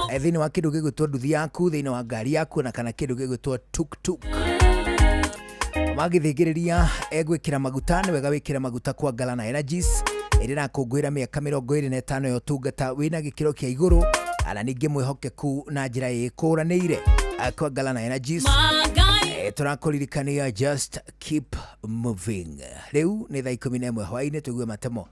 Speaker 2: thĩinĩ wa kĩndũ gĩgwĩtwo nduthi yaku, thĩinĩ wa ngari yaku, ona kana kĩndũ gĩgwĩtwo tuktuk. Magĩthĩngĩrĩria egwĩkĩra maguta, nĩ wega wĩkĩre maguta kwa Galana Energies ĩrĩa ĩrakũngũĩra mĩaka 25 ya ũtungata wĩna gĩkĩro kĩa igũrũ ana ningĩ mwĩhokeku na njĩra ĩkũranĩire. Kwa Galana Energies tũrakũririkania just keep moving. Rĩu nĩ thaa 11 hwaĩ-inĩ, tũigue matemo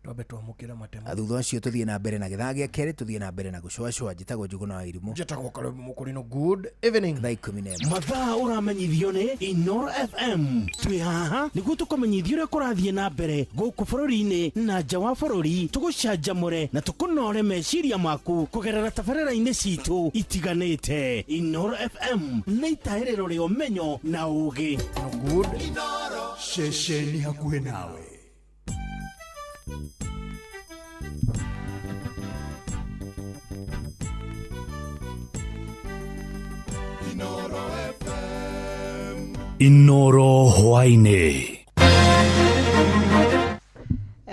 Speaker 3: Twambe twamũkĩre matemo,
Speaker 2: thutha ũcio tũthiĩ na mbere na gĩthaa gĩa kerĩ, tũthiĩ na mbere na gũcũacũa. Njĩtagwo Njũgũna wa Irimũ.
Speaker 3: Njĩtagwo Karũmũ Mũkũrinũ. Good evening.
Speaker 2: Thaa 11.
Speaker 6: Mathaa ũramenyithio nĩ Inoro FM. Twĩ haha nĩguo tũkũmenyithia ũrĩa kũrathiĩ na mbere gũkũ bũrũri-inĩ na nja wa bũrũri, tũgũcanjamũre na tũkũnore meciria maku kũgerera tabarĩra-inĩ citũ itiganĩte. Inoro FM nĩ itahĩrĩro rĩa ũmenyo na ũũgĩ.
Speaker 3: Good.
Speaker 5: Ceceni hakuhĩ nawe.
Speaker 6: Inoro hwaĩ-inĩ.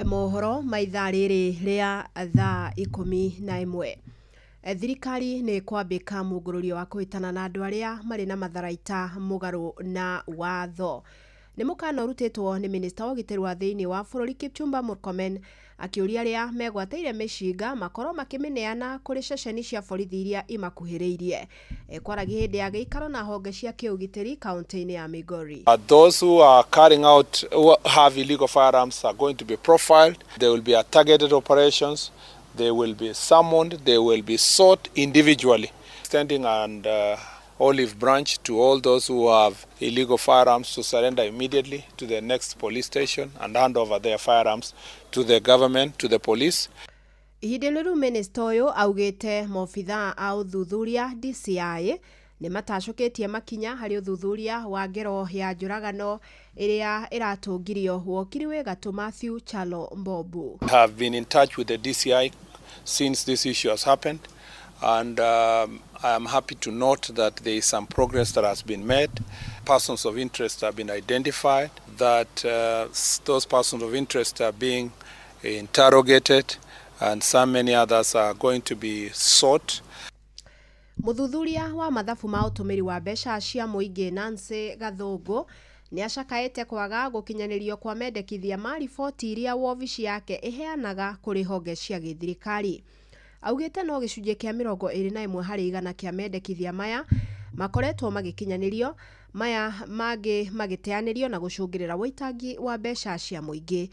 Speaker 7: Mohoro ma ithaa rĩrĩ rĩa thaa 11. Thirikari nĩ kwambĩka mũngũrũrio wa kũhĩtana na andũ arĩa marĩ na matharaita mũgarũ na watho. Nĩ mũkana ũrutĩtwo nĩ minista wa ũgitĩri wa thĩinĩ wa bũrũri Kipchumba Murkomen, akĩũria arĩa megwatĩire mĩcinga makorwo makĩmĩneana kũrĩ ceceni cia borithi iria imakuhĩrĩirie. Kwaragia hĩndĩ ya gĩikaro na honge cia kĩũgitĩri kaunti-inĩ ya Migori.
Speaker 8: Those who are carrying out, who have illegal firearms are going to be profiled. There will be a targeted operations. They will be summoned. They will be sought individually. Extending and olive branch to all those who have illegal firearms to surrender immediately to the next police station and hand over their firearms to the government, to the police.
Speaker 7: Ihinda rĩu minista ũyũ augĩte maobithaa a ũthuthuria DCI nĩ matacũkĩtie makinya harĩ ũthuthuria wa ngero ya njũragano ĩrĩa ĩratũngirio wokiri wĩ gatũ Matthew Chalo Mbobu.
Speaker 8: Have been in touch with the DCI since this issue has happened, and I am happy to note that there is some progress that has been made. Persons of interest have been identified, that those persons of interest are being interrogated, and so many others are going to be sought.
Speaker 7: Mũthuthuria wa mathabu ma ũtũmĩri wa mbeca cia mũingĩ Nancy Gathũngũ nĩ acakaĩte kwaga gũkinyanĩrio kwa mendekithia ma riboti iria wobici yake ĩheanaga kũrĩ honge cia gĩthirikari. Augĩte no gĩcunjĩ kĩa 21 harĩ igana kĩa mendekithia maya makoretwo magĩkinyanĩrio, Maya mangĩ magĩteanĩrio na gũcũngĩrĩra wũitangi wa mbeca cia mũingĩ.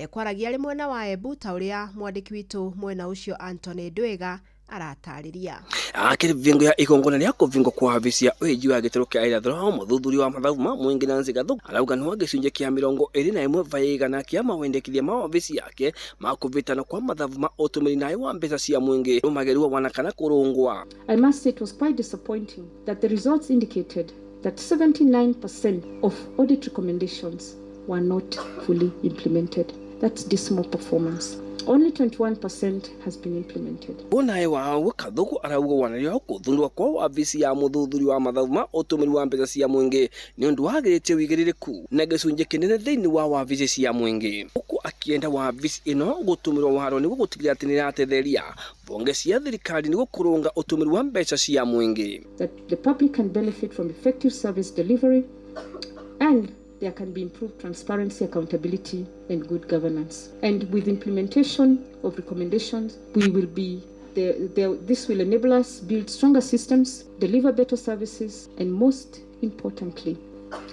Speaker 7: Kwaragia arĩ mwena wa Embu ta ũrĩa mwandĩki witũ mwena ũcio Anthony Ndwĩga aratarĩria.
Speaker 9: Akĩrĩ vingo ya igongona rĩa kũvingwo kwa wabici ya ũhĩji wa gĩtarũ kĩa irathĩro, mũthuthuria wa mathabu ma mũingĩ Nancy Gathuku arauga no gĩcunjĩ kĩa 21% kĩa mawendekithia ma wabici yake ma kũvĩtana kwa mathabu ma ũtũmĩri naĩ wa mbeca cia mũingĩ rũmagerua wana kana kũrũngwa.
Speaker 10: I must say it was quite disappointing that the results indicated that 79% of audit recommendations were not fully implemented. That's dismal performance. Only 21% has been implemented.
Speaker 9: Onaye wao Kathuku arauga wanario kuthundwa kwa wabici ya muthuthuri wa mathabu ma utumiri wa mbeca cia mwingi ni undu wagiritie wigiririku na gicunjĩ kinene thiini wa wabici cia mwingi, huku akienda wabici ino gutumirwo waro niguo gutigĩrĩra atĩ nĩiratetheria mbunge cia thirikari niguo kurunga utumiri wa mbeca cia mwingi.
Speaker 10: That the public can benefit from effective service delivery and there can be improved transparency, accountability, and good governance. And with implementation of recommendations, we will be this will enable us build stronger systems, deliver better services, and most importantly,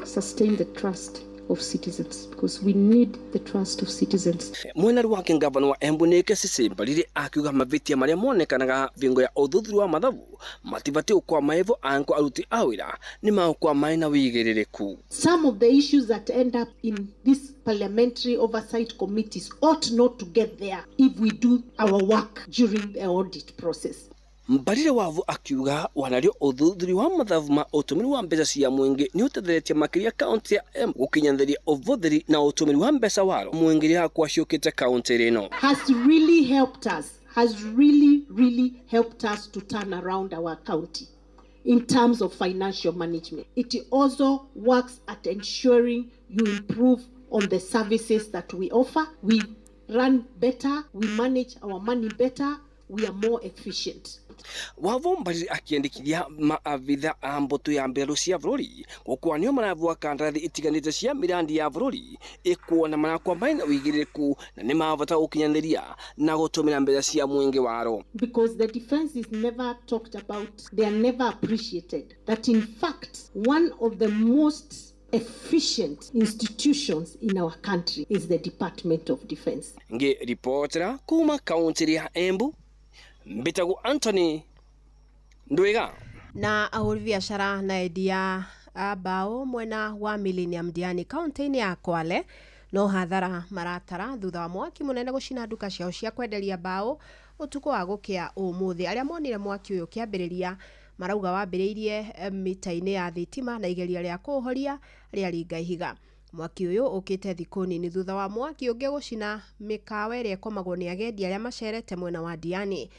Speaker 10: sustain the trust of citizens, because we need the trust of citizens.
Speaker 9: Mwena wake ngavana wa Embu Nike Mbarire akiuga mavitia maria monekanaga vingo ya uthuthuria wa mathabu matibati gukwa maevo anko aruti a wira ni magukwa mai na wigiririku.
Speaker 11: Some of the issues that end up in these parliamentary oversight committees ought not to get there if we do our work during the audit process.
Speaker 9: Mbarire wavu akiuga wanario uthuthuria wa mathabu ma utumiri wa mbeca cia mwingi ni utetheretie makiria kaunti ya Embu gukinyanĩria uvuthiri na utumiri wa mbeca waro mwingi rĩa kwaciũkĩte kaunti rĩno.
Speaker 11: Has really helped us, has really, really helped us to turn around our county in terms of financial management. It also works at ensuring you improve on the services that we offer. We run better, we manage our money better, we are more efficient.
Speaker 9: Wavo Mbarire akiendekithia maabitha a mbũtũ ya mbirarũ cia bũrũri gũkua nĩo maravua kandarathi itiganĩte cia mirandi ya bũrũri ĩkuona marakwa marĩ na wĩigĩrĩrĩku na nĩ mavota gũkinyanĩria na gũtũmĩra mbeca cia mũingĩ waro.
Speaker 11: Because the defense is never talked about, they are never appreciated. That in fact, one of the most efficient institutions in our country is the Department of Defense.
Speaker 9: Ngĩribotera kuma kaunti ya Embu, Mbitagu Anthony Ndwiga.
Speaker 7: Na ahũri biacara na endia a mbaũ mwena wa Millennium Diani kaunti-inĩ ya Kwale no hathara maratara thutha wa mwaki mũnene gũcina nduka ciao cia kwenderia mbaũ ũtukũ wa gũkĩa ũmũthĩ. Arĩa monire mwaki ũyũ ũkĩambĩrĩria marauga wambĩrĩirie mita-inĩ ya thitima na igeria rĩa kũũhoria rĩaringa ihiga. Mwaki ũyũ ũkĩte thikũ nini thutha wa mwaki ũngĩ gũcina mĩkawa ĩrĩa ĩkomagwo nĩ agendi arĩa macerete mwena wa Diani.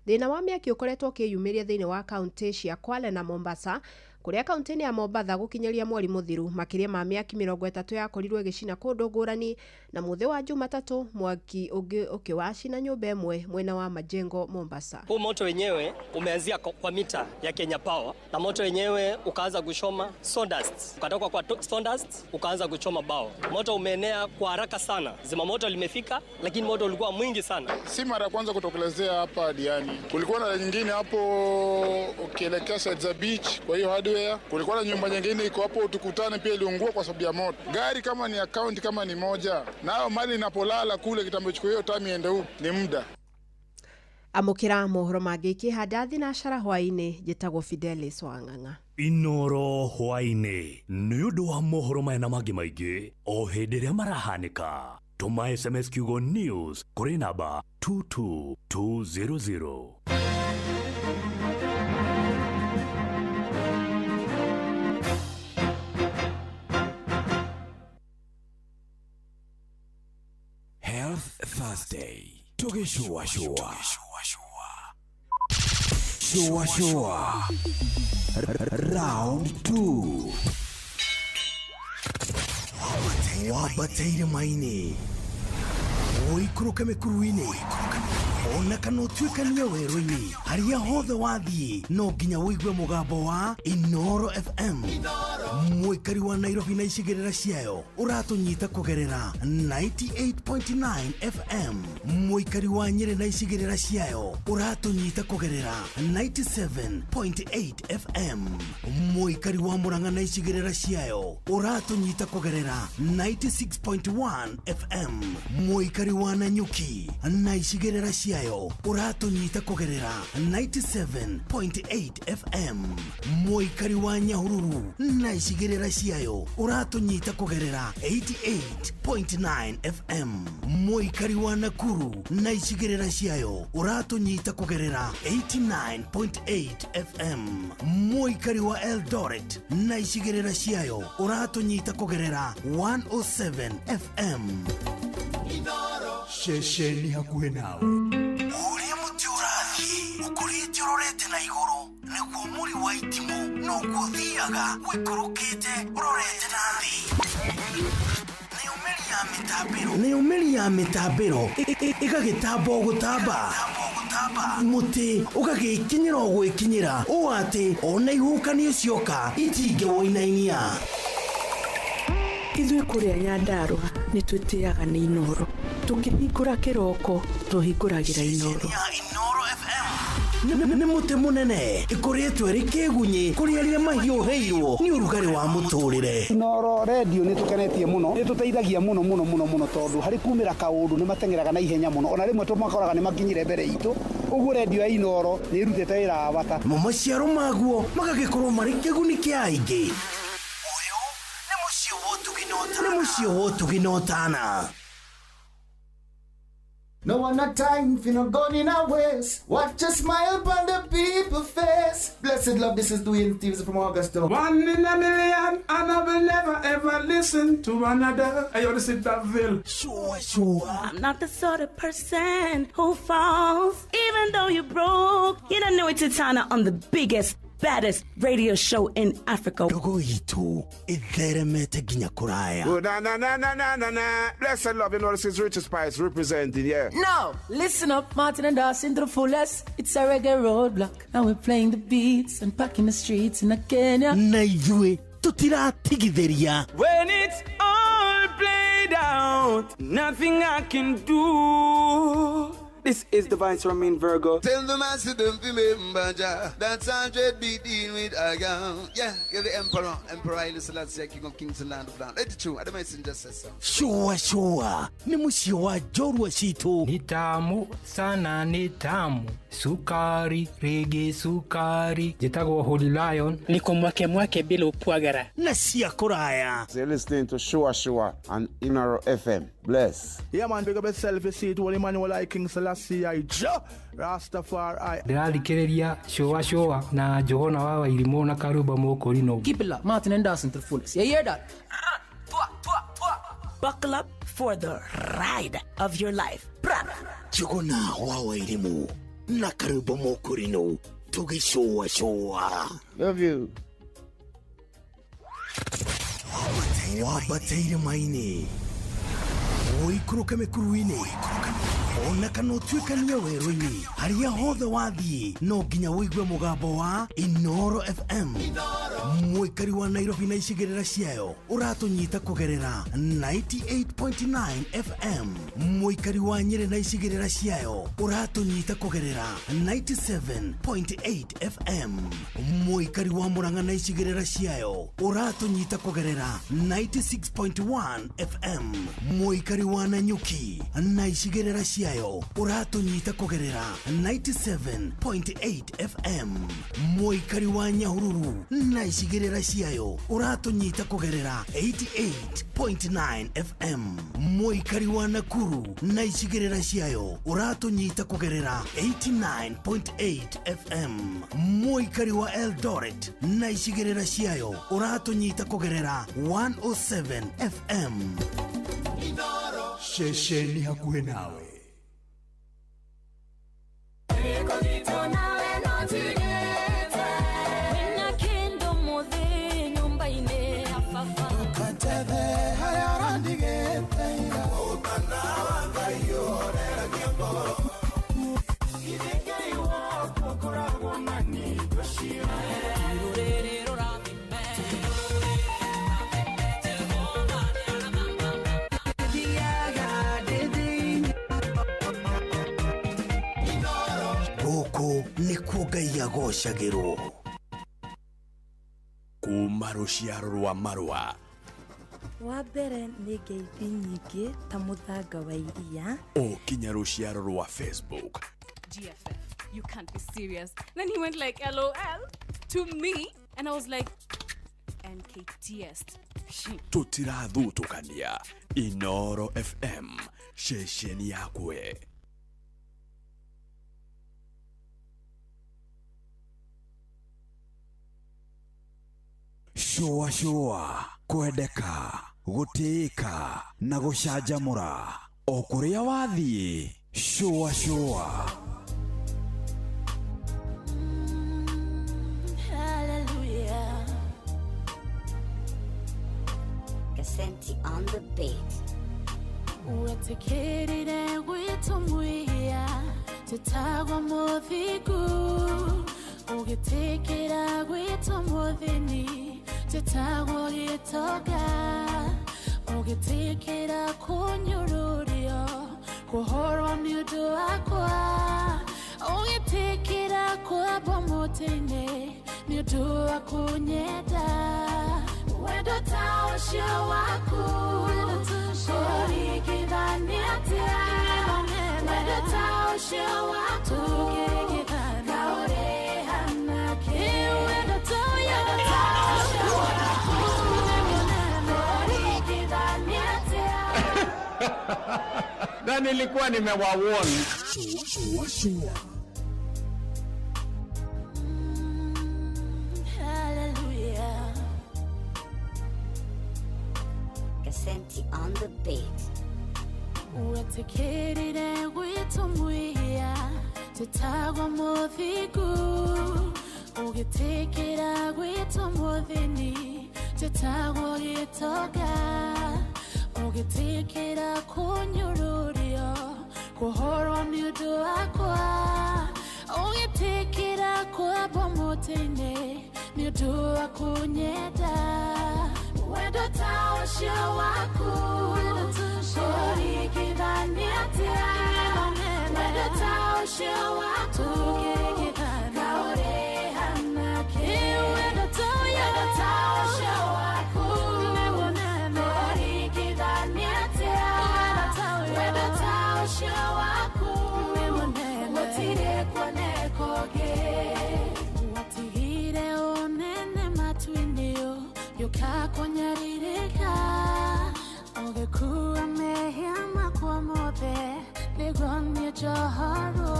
Speaker 7: Thĩna wa mĩaki ũkoretwo ũkĩyumĩria thĩinĩ wa kaunti cia Kwale na Mombasa, kũrĩa kaunti-inĩ ya Mombatha gũkinyĩria mweri mũthiru makĩria ma mĩaki 30 yakorirwo ĩgĩcina kũndũ ngũrani, na mũthĩ wa Jumatatũ mwaki ũngĩ ũkĩwacina nyũmba ĩmwe mwena wa Majengo Mombasa.
Speaker 12: Huu moto wenyewe umeanzia kwa mita ya Kenya Power na moto wenyewe ukaanza kuchoma sawdust, ukatoka kwa sawdust ukaanza kuchoma bao. Moto umeenea kwa haraka sana, zimamoto limefika lakini moto ulikuwa mwingi sana.
Speaker 13: Si mara kwanza kutokelezea hapa Diani, kulikuwa na nyingine hapo ukielekea Side Beach, kwa hiyo hardware kulikuwa na nyumba nyingine iko hapo Tukutane pia iliungua kwa sababu ya moto. Gari kama ni account kama ni moja, nayo mali inapolala kule kitambo chukua hiyo time iende huko ni muda.
Speaker 7: Amũkĩra mohoro mangĩ ikĩhanda thinacara hwaĩ-inĩ. Njĩtagwo Fidelis Wang'ang'a.
Speaker 5: Inoro hwaĩ-inĩ nĩ ũndũ wa mohoro maya na mangĩ maingĩ o hĩndĩ ĩrĩa marahanĩka. Tũma SMS kiugo news kũrĩ namba 22200. Health Thursday. Tugishua shua. Shua shua. Round 2. Wabataire maini. Ũikũrũke mĩkuru-inĩ. Ona kana ũtuĩkanie werũ-inĩ. Harĩa hothe wathiĩ no nginya ũigue mũgambo wa Inoro FM. Inoro.
Speaker 6: Mũikari wa Nairobi na icigĩrĩra ciayo ũratũnyita kũgerera 98.9 FM. Mũikari wa Nyĩrĩ na icigĩrĩra ciayo ũratũnyita kũgerera 97.8 FM. Mũikari wa Murang'a na icigĩrĩra ciayo ũratũnyita kũgerera 96.1 FM. Mũikari wa Nanyuki na icigĩrĩra ciayo ũratũnyita kũgerera 97.8 FM. Mũikari wa Nyahururu na icigĩrĩra ciayo ũratũnyita kũgerera 88.9 FM. Mũikari wa Nakuru na icigĩrĩra ciayo ũratũnyita kũgerera 89.8 FM. Mũikari wa Eldoret na icigĩrĩra ciayo ũratũnyita kũgerera 107 FM.
Speaker 5: Ceceni hakuhĩ nawe.
Speaker 6: Ũrĩa mũtĩ ũrathiĩ ũkũrĩte ũrorete na igũrũ nĩguo mũri wa itimũ noguo ũthiaga ũikũrũkĩte ũrorete na thĩ. Nayo mĩri ya mĩtambĩro ĩgagĩtamba o gũtamba, mũtĩ ũgagĩkinyĩra o gwĩkinyĩra ũũ atĩ ona ihuhũkanio cioka itingĩwũinainia.
Speaker 14: Ithuĩ kũrĩa Nyandarũa nĩ twĩtĩaga nĩ Inoro. Tũkĩhingũra kĩroko tũhingũragĩra Inoro.
Speaker 6: Nĩ mũtĩ mũnene ĩkũrĩtwo ĩrĩ kĩgunyĩ kũrĩ arĩa mahiũhĩirwo nĩ ũrugarĩ wa mũtũrĩre.
Speaker 15: Inoro redio nĩ tũkenetie mũno, nĩ tũteithagia mũno mũno mũno mũno tondũ harĩ kumĩra kaũndũ nĩ mateng'eraga na ihenya mũno, ona rĩmwe tũmakoraga nĩ makinyire mbere itũ. Ũguo redio ya Inoro nĩ ĩrutĩte wĩra wa bata.
Speaker 6: Mo maciaro maguo magagĩkorwo marĩ kĩguni kĩa aingĩ. Ũyũ nĩ mũciĩ wa ũtugi na ũtana.
Speaker 16: No one a time for no gun in a waste. Watch a smile upon the people face. Blessed love, this is Dwayne Stevens from Augusta.
Speaker 17: One in a million, and I will never ever listen to another. Hey, yo, this is Daville.
Speaker 6: Sure, sure.
Speaker 18: I'm not the sort of person who falls, even though you're broke. You don't know it's Titana on the biggest, baddest radio show in Africa.
Speaker 6: Ndogo itu itheremete nginya kuraya.
Speaker 17: Oh, na na na na na na na. Blessed love, you know this is Richard Spice representing, yeah.
Speaker 19: Now, listen up, Martin and Dawson to the fullest. It's a reggae roadblock. Now we're playing the beats and packing the streets in Kenya.
Speaker 6: Na ithuĩ tutiratigithĩria.
Speaker 20: When it's all played out, nothing I can do. This is the Vice Romain Virgo.
Speaker 16: Tell the master don't remember Jah. That's 100 be dealing with a gun. Yeah, you're the emperor. Emperor Haile Selassie, King of Kings and Land of Land. Let it true. I don't messenger says so.
Speaker 6: Sure, sure. Ni mũciĩ wa njorua citũ.
Speaker 21: Ni tamu sana, ni tamu. Sukari, rege sukari. Njĩtagwo Holy Lion.
Speaker 22: Niko mwake mwake bila upwagara.
Speaker 6: Na cia kũraya.
Speaker 23: So you're listening to Sure Sure on Inoro FM. Bless.
Speaker 24: Yeah, man, big up yourself. You see it, Holy Emmanuel, I King Selassie, I Jah Rastafari.
Speaker 21: Ndĩrathikĩrĩria Sure Sure na Johana wa Wairimũ na Karuba Mũkũrinũ.
Speaker 19: Keep it locked, Martin and Dawson to the fullest. You hear that?
Speaker 18: Buckle up for the ride of your life.
Speaker 6: Njuguna wa Wairimũ na Karuba Mũkũrinũ tũgĩcũa cũa.
Speaker 23: Love you.
Speaker 6: Wambate irĩma-inĩ, ũikũrũke mĩkuru-inĩ, ona kana ũtuĩkanie werũ-inĩ, harĩa hothe wathiĩ no nginya ũigue mũgambo wa Inoro FM. Mũikari wa Nairobi na icigĩrĩra ciayo ũratũnyita kũgerera 98.9 FM. Mũikari wa Nyĩrĩ na icigĩrĩra ciayo ũratũnyita kũgerera 97.8 FM. Mũikari wa Murang'a na icigĩrĩra ciayo ũratũnyita kũgerera 96.1 FM. Mũikari wa Nanyuki na icigĩrĩra ciayo ũratũnyita kũgerera 97.8 FM. Mũikari wa Nyahururu na icigĩrĩra ciayo ũratũnyita kũgerera 88.9 FM. Mũikari wa Nakuru na icigĩrĩra ciayo ũratũnyita kũgerera 89.8 FM. Mũikari wa Eldoret na icigĩrĩra ciayo ũratũnyita kũgerera 107 FM.
Speaker 5: Ceceni hakuhĩ nawe.
Speaker 1: Nĩkuo Ngai agocagĩrwo.
Speaker 5: Kuma rũciaro rwa marũa.
Speaker 2: Wa mbere nĩ ngeithi nyingĩ ta mũthanga wa iria.
Speaker 5: O kinya rũciaro rwa Facebook.
Speaker 3: GFF, you can't be serious. Then he went like LOL to me, and I was like, NKTS.
Speaker 5: Tũtirathutũkania. Inoro FM, ceceni yakwe.
Speaker 1: Shũa shũa, kwendeka, gũtĩĩka na gũcanjamũra o kũrĩa wathiĩ. Shũa shũa.
Speaker 2: Hallelujah.
Speaker 4: Kasenti on the beat.
Speaker 25: Wetikirire gwitũ mwihia tũtagwo mũthingu, ũgĩtĩkĩra gwitũ mũthĩni tũtagwo gĩtonga, ũgĩtĩkĩra kũnyũrũrio kũhorwo nĩ ũndũ wakwa, ũgĩtĩkĩra kwambwo mũtĩ-inĩ nĩ ũndũ wa kũnyenda. Wendo ta ũcio waku ũringithania atĩa? Wendo ta ũcio waku kaũrĩhana kĩ? Wendo ta ũcio waku ũringithania atĩa?
Speaker 26: Na nilikuwa nimewawarn.
Speaker 5: Shua shua.
Speaker 25: Hallelujah.
Speaker 4: Kasenti on the beat.
Speaker 25: Wetikirire gwitũ mwihia tũtagwo mũthingu, ũgĩtĩkĩra gwitũ mũthĩni tũtagwo gĩtonga, ũgĩtĩkĩra kũnyũrũrio kũhorwo nĩ ũndũ wakwa, ũgĩtĩkĩra kwambwo mũtĩ-inĩ nĩ ũndũ wa kũnyenda. Wendo ta ũcio waku ũringithania atĩa? Wendo ta ũcio waku kaũrĩhana kĩ? Wendo ta ũcio waku ũringithania atĩa? Wendo ta ũcio waku gũtirĩ kuoneka ũngĩ. Watigire ũnene matu-inĩ gĩũka kũnyarirĩka, ũgĩkua mehia makwa mothe nĩguo niĩ njohorwo,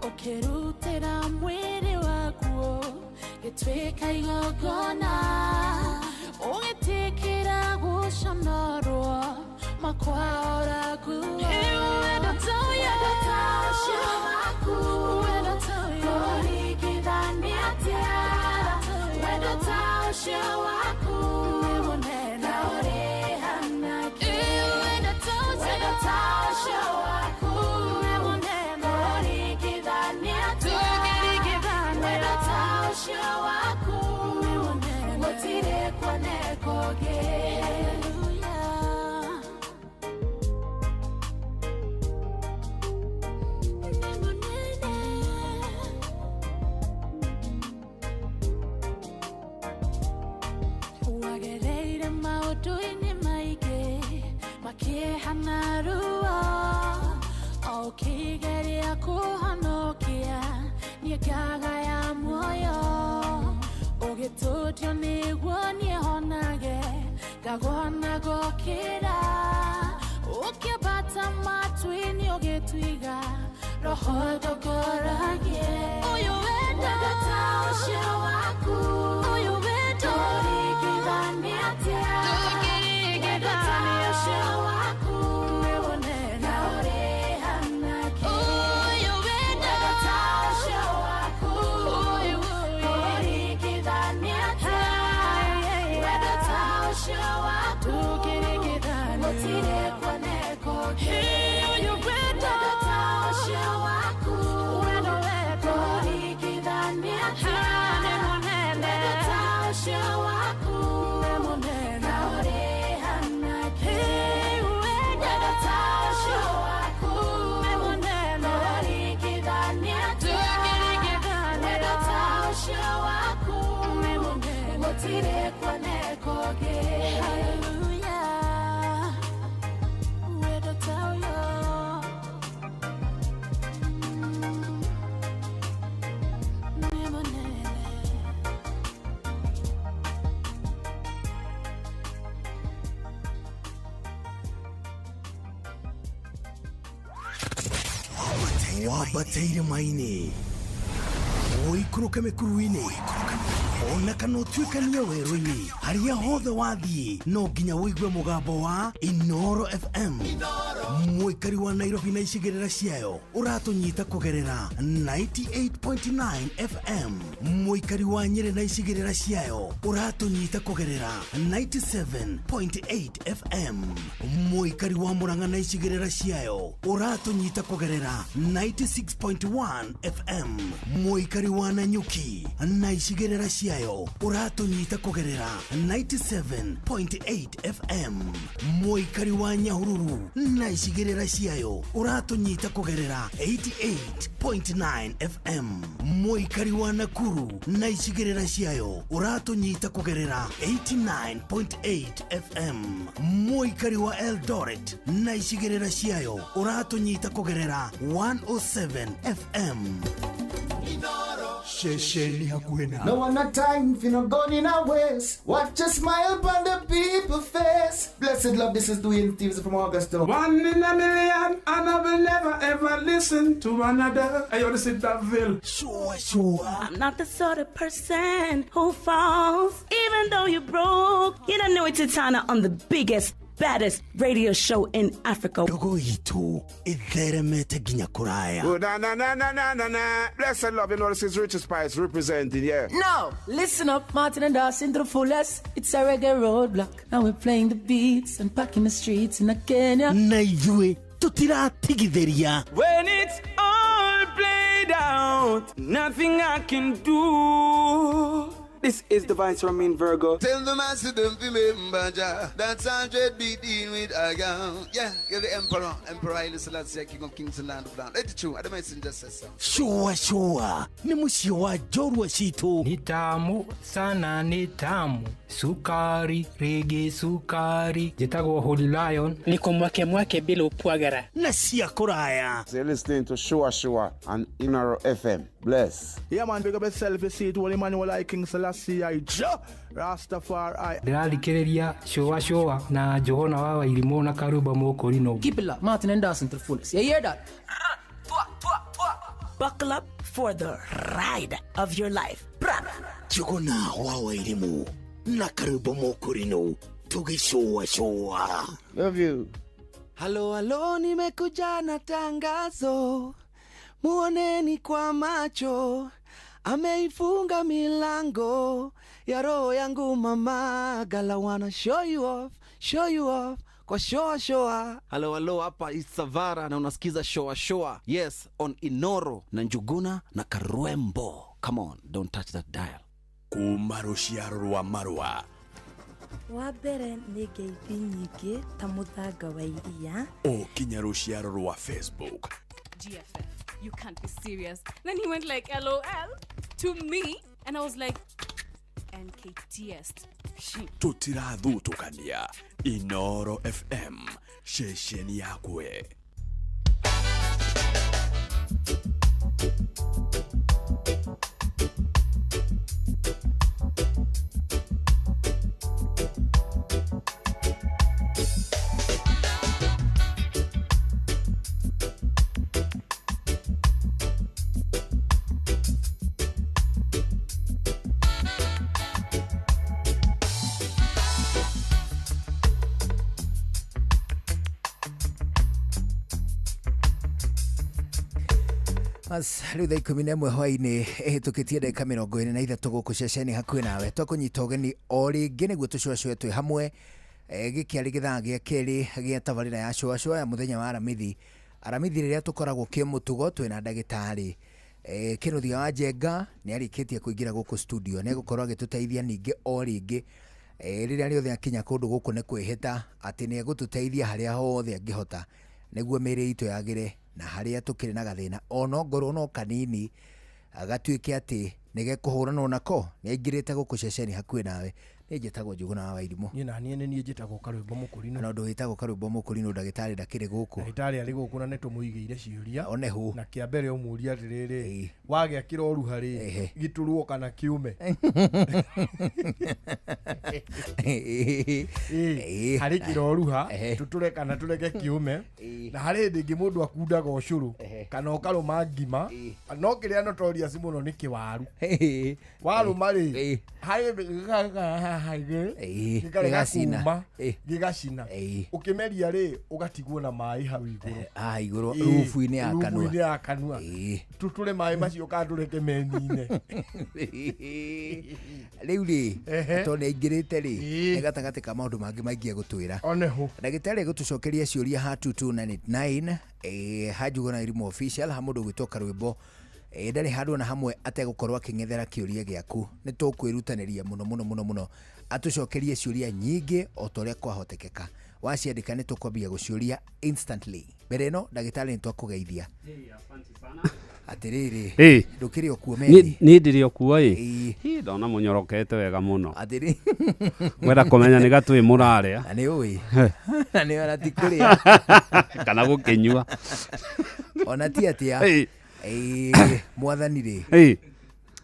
Speaker 25: ũkĩrutĩra mwĩrĩ wakuo gĩtuĩka igongona, ũgĩtĩkĩra gũconorwo makwa ũraguo. Wendo ta ũcio waku ũringithania atĩa? Wendo ta ũcio waku kaũrĩhana kĩ? Wendo ta ũcio waku ũringithania atĩa? Wendo ta ũcio waku gũtirĩ kuoneka ũngĩ. Wagereire maũndũ-inĩ maingĩ makĩeha na ruo, o ũkĩgeria kũhonokia niĩ ngagaya muoyo, ũgĩtũtio nĩguo niĩ honage ngagwa na ngokĩra, ũkĩambata matu-inĩ ũgĩtuiga roho ndongoragie. Ũyũ wendo ta ũcio waku, ũyũ wendo ũringithania atĩa? Wendo ta ũcio waku kaũrĩhana kĩ? Wendo ta ũcio waku ũringithania atĩa? Wendo ta ũcio waku gũtirĩ kuoneka ũngĩ. Wendo ta ũcio waku ũringithania atĩa? Wendo
Speaker 6: Wambate irĩma-inĩ, ũikũrũke mĩkuru-inĩ, ona kana ũtuĩkanie werũ-inĩ, harĩa hothe wathiĩ no nginya ũigue mũgambo wa Inoro FM. Mũikari wa Nairobi na icigĩrĩra ciayo ũratũnyita kũgerera 98.9 FM. Mũikari wa Nyĩrĩ na icigĩrĩra ciayo ũratũnyita kũgerera 97.8 FM. Mũikari wa Murang'a na icigĩrĩra ciayo ũratũnyita kũgerera 96.1 FM. Mũikari wa Nanyuki na icigĩrĩra ciayo ũratũnyita kũgerera 97.8 FM. Mũikari wa Nyahururu na icigĩrĩra ciayo ũratũnyita kũgerera 88.9 FM. Mũikari wa Nakuru na icigĩrĩra ciayo ũratũnyita kũgerera 89.8 FM. Mũikari wa Eldoret na icigĩrĩra ciayo ũratũnyita kũgerera 107 FM.
Speaker 1: Ceceni hakuhĩ na
Speaker 8: No one a time for no gun in a waste. Watch a smile upon the people face. Blessed love, this is Dwayne Stevens from Augusta.
Speaker 17: One in a million, and I will never ever listen to another. Hey, yo, this is Davil.
Speaker 6: Sure, sure.
Speaker 18: I'm not the sort of person who falls, even though you're broke. You don't know it's Titana on the biggest, baddest radio show in Africa.
Speaker 6: Ndogo itu itheremete nginya kuraya.
Speaker 23: Oh, na na na na na na na. Blessed love, you know this is Richard Spice representing, yeah.
Speaker 19: Now, listen up, Martin and Dawson to the fullest. It's a reggae roadblock. Now we're playing the beats and packing the streets in Kenya.
Speaker 6: Na ithuĩ tũtiratigithĩria.
Speaker 20: When it's all played out, nothing I can do. This is the Vice Main Virgo.
Speaker 16: Tell the master them remember Jah. That's 100 beating with a gun. Yeah, you're the emperor, Emperor Haile Selassie, King of Kings and Land of Land. Let it true. I messenger says so.
Speaker 6: Sure, sure. Ni mũciĩ wa njorua citũ.
Speaker 21: Ni tamu sana, ni tamu. Sukari, rege sukari. Njĩtagwo Holy Lion.
Speaker 22: Niko mwake mwake bila upwagara.
Speaker 6: Na cia kũraya.
Speaker 23: So you're listening to Shua Shua on Inoro FM. Bless.
Speaker 24: Yeah, man, big up yourself. You see it, Holy Emmanuel I, King Selassie I, Jah Rastafari.
Speaker 21: Ndĩrathikĩrĩria Shua Shua na Johana wa Wairimũ na Karuba Mũkũrinũ.
Speaker 19: Keep it locked, Martin and Dawson to the fullest. You hear that?
Speaker 18: Buckle up for the ride of your life.
Speaker 6: Njuguna wa Wairimũ na Karuba Mũkũrinũ tũgĩcũa cũa.
Speaker 23: Love you.
Speaker 9: Halo halo, nimekuja na tangazo, muoneni kwa macho, ameifunga milango ya roho yangu mama, gala wanna show you off kwa shoa shoa.
Speaker 10: Halo halo, hapa Isavara na unasikiza shoa shoa. Yes, on Inoro na Njuguna na Karwembo. Come on, don't touch that dial.
Speaker 5: Kuma rũciaro rwa marũa
Speaker 2: Wa mbere nĩ ngeithi nyingĩ ta mũthanga wa iria.
Speaker 5: O kinya rũciaro rwa Facebook.
Speaker 3: GFF, you can't be serious. Then he went like LOL to me, and I was like, NKTS.
Speaker 5: Tũtirathutũkania. Inoro FM, ceceni yakwe.
Speaker 11: As rĩu thaa 11 hwaĩ-inĩ ĩhĩtũkĩtie ndagĩka 43 gũkũ ceceni hakuhĩ nawe twakũnyita ũgeni o rĩngĩ nĩguo tũcũacũe twĩ hamwe. Gĩkĩ arĩ gĩthaa gĩa kerĩ gĩa tabarĩra ya cũacũa ya mũthenya wa Aramithi. Aramithi rĩrĩa tũkoragwo kĩmũtugo twĩna ndagĩtarĩ Kĩnuthia wa Njenga nĩ arĩkĩtie kũingĩra gũkũ studio, nĩ egũkorwo agĩtũteithia ningĩ o rĩngĩ rĩrĩa rĩothe akinya kũndũ gũkũ nĩ kwĩhĩta atĩ nĩ egũtũteithia harĩa hothe angĩhota nĩguo mĩĩrĩ itũ yagĩre na harĩa tũkĩrĩ na gathĩna ona ngorwo no kanini agatuĩke atĩ nĩ gekũhũranwo nako. Nĩ aingĩrĩte gũkũ ceceni hakuhĩ nawe Nĩ njĩtagwo Njũgũna wa Wairimũ.
Speaker 7: Niĩ na niĩ nĩ niĩ njĩtagwo Karwĩmbo Mũkũrinũ.
Speaker 11: Na ũndũ wĩtagwo Karwĩmbo Mũkũrinũ ndagĩtarĩ ndakĩrĩ gũkũ.
Speaker 7: Ndagĩtarĩ arĩ gũkũ na nĩ tũmũigĩire ciũria.
Speaker 11: One hũ.
Speaker 7: Na kĩa mbere ũmũrie atĩrĩrĩ, wagĩa kĩroruha rĩ, gĩtũrwo kana kĩume? Harĩ kĩroruha tũtũre kana tũreke kĩume, na harĩ hĩndĩ ĩngĩ mũndũ akundaga ũcũrũ kana ũkarũma ngima, no kĩrĩa notorious mũno nĩ kĩwaru. Warũma rĩ, harĩ gĩkarega kuma gĩgacina, ũkĩmeria rĩ ũgatigwo na maĩ hau igũrũ.
Speaker 11: Haha igũrũ rubu-inĩ ya kanua.
Speaker 7: Rubu-inĩ ya kanua. Tũtũre maĩ macio kana tũreke menine?
Speaker 11: Rĩu rĩ, tondũ nĩ aingĩrĩte rĩ, nĩ gatagatĩ ka maũndũ mangĩ maingĩ egũtwĩra. Ndagĩtarĩ egũtũcokeria ciũria ha 2299 ha Njũgũna Irimũ official, ha mũndũ ũgwĩtwo Karwĩmbo. Ndarĩ handũ ona hamwe ategũkorwo akĩng'ethera kĩũria gĩaku. Nĩ tũkwĩrutanĩria mũno mũno mũno mũno atũcokerie ciũria nyingĩ o ta ũrĩa kwahotekeka. Waciandĩka nĩ tũkwambia gũciũria instantly. Mbere ĩno ndagĩtarĩ nĩ twakũgeithia. Atĩrĩrĩ, ndũkĩrĩ o kuo meni?
Speaker 12: Niĩ ndĩrĩ o kuo ĩ. Hi, ndona mũnyorokete wega mũno.
Speaker 11: Atĩrĩ.
Speaker 12: Mwenda kũmenya nĩ gatwĩ mũrarĩa.
Speaker 11: Na nĩ ũĩ. Na nĩ ona ti kũrĩa.
Speaker 12: Kana gũkĩnyua.
Speaker 11: Ona ti atĩa. Mwathani rĩ,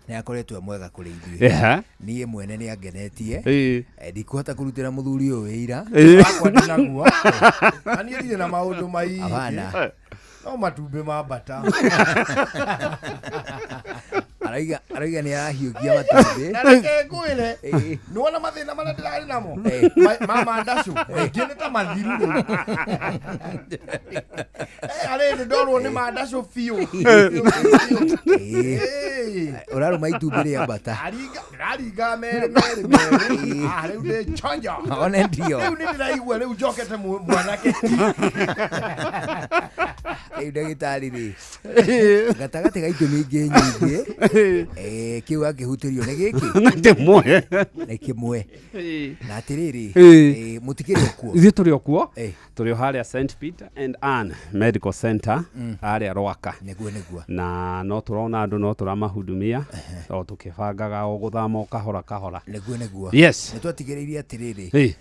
Speaker 11: nĩ akoretwo mwega kũrĩ ithuĩ. Niĩ mwene nĩ angenetie. Ndikũhota kũrutĩra mũthuri ũyũ wĩira.
Speaker 7: Wakwa ndinaguo. Na niĩ ndirĩ na maũndũ maingĩ.
Speaker 11: Hapana.
Speaker 7: No matumbĩ ma mbata.
Speaker 11: Arauga nĩ arahiũkia matumbĩ.
Speaker 7: Na reke ngwĩre, nĩwona mathĩna marĩa ndĩrarĩ namo ma mandacũ maingĩ nĩ ta mathiru rĩu. Arĩ nĩ ndorwo nĩ mandacũ biũ.
Speaker 11: Ũrarũma itumbĩ rĩa mbata.
Speaker 7: Ndĩraringa merĩ merĩ merĩ. Rĩu ndĩ chonjo.
Speaker 11: One ndio.
Speaker 7: Rĩu nĩ ndĩraigua rĩu njokete mwanake.
Speaker 11: Rĩu ndagĩtarĩ rĩ, gatagatĩ ga itũmi ingĩ nyingĩ, kĩu akĩhutĩrio nĩ gĩkĩ?
Speaker 12: Kĩmwe.
Speaker 11: Nĩ kĩmwe. Na atĩrĩrĩ, mũtikĩrĩ o kuo?
Speaker 12: Ithuĩ tũrĩ o kuo. Tũrĩ o harĩa St Peter and Ann Medical Center harĩa Rwaka.
Speaker 11: Nĩguo nĩguo.
Speaker 12: Na no tũrona andũ no tũramahudumia o tũkĩbangaga o gũthama o kahora kahora.
Speaker 11: Nĩguo nĩguo.
Speaker 12: Yes.
Speaker 11: Nĩ twatigĩrĩire atĩrĩrĩ,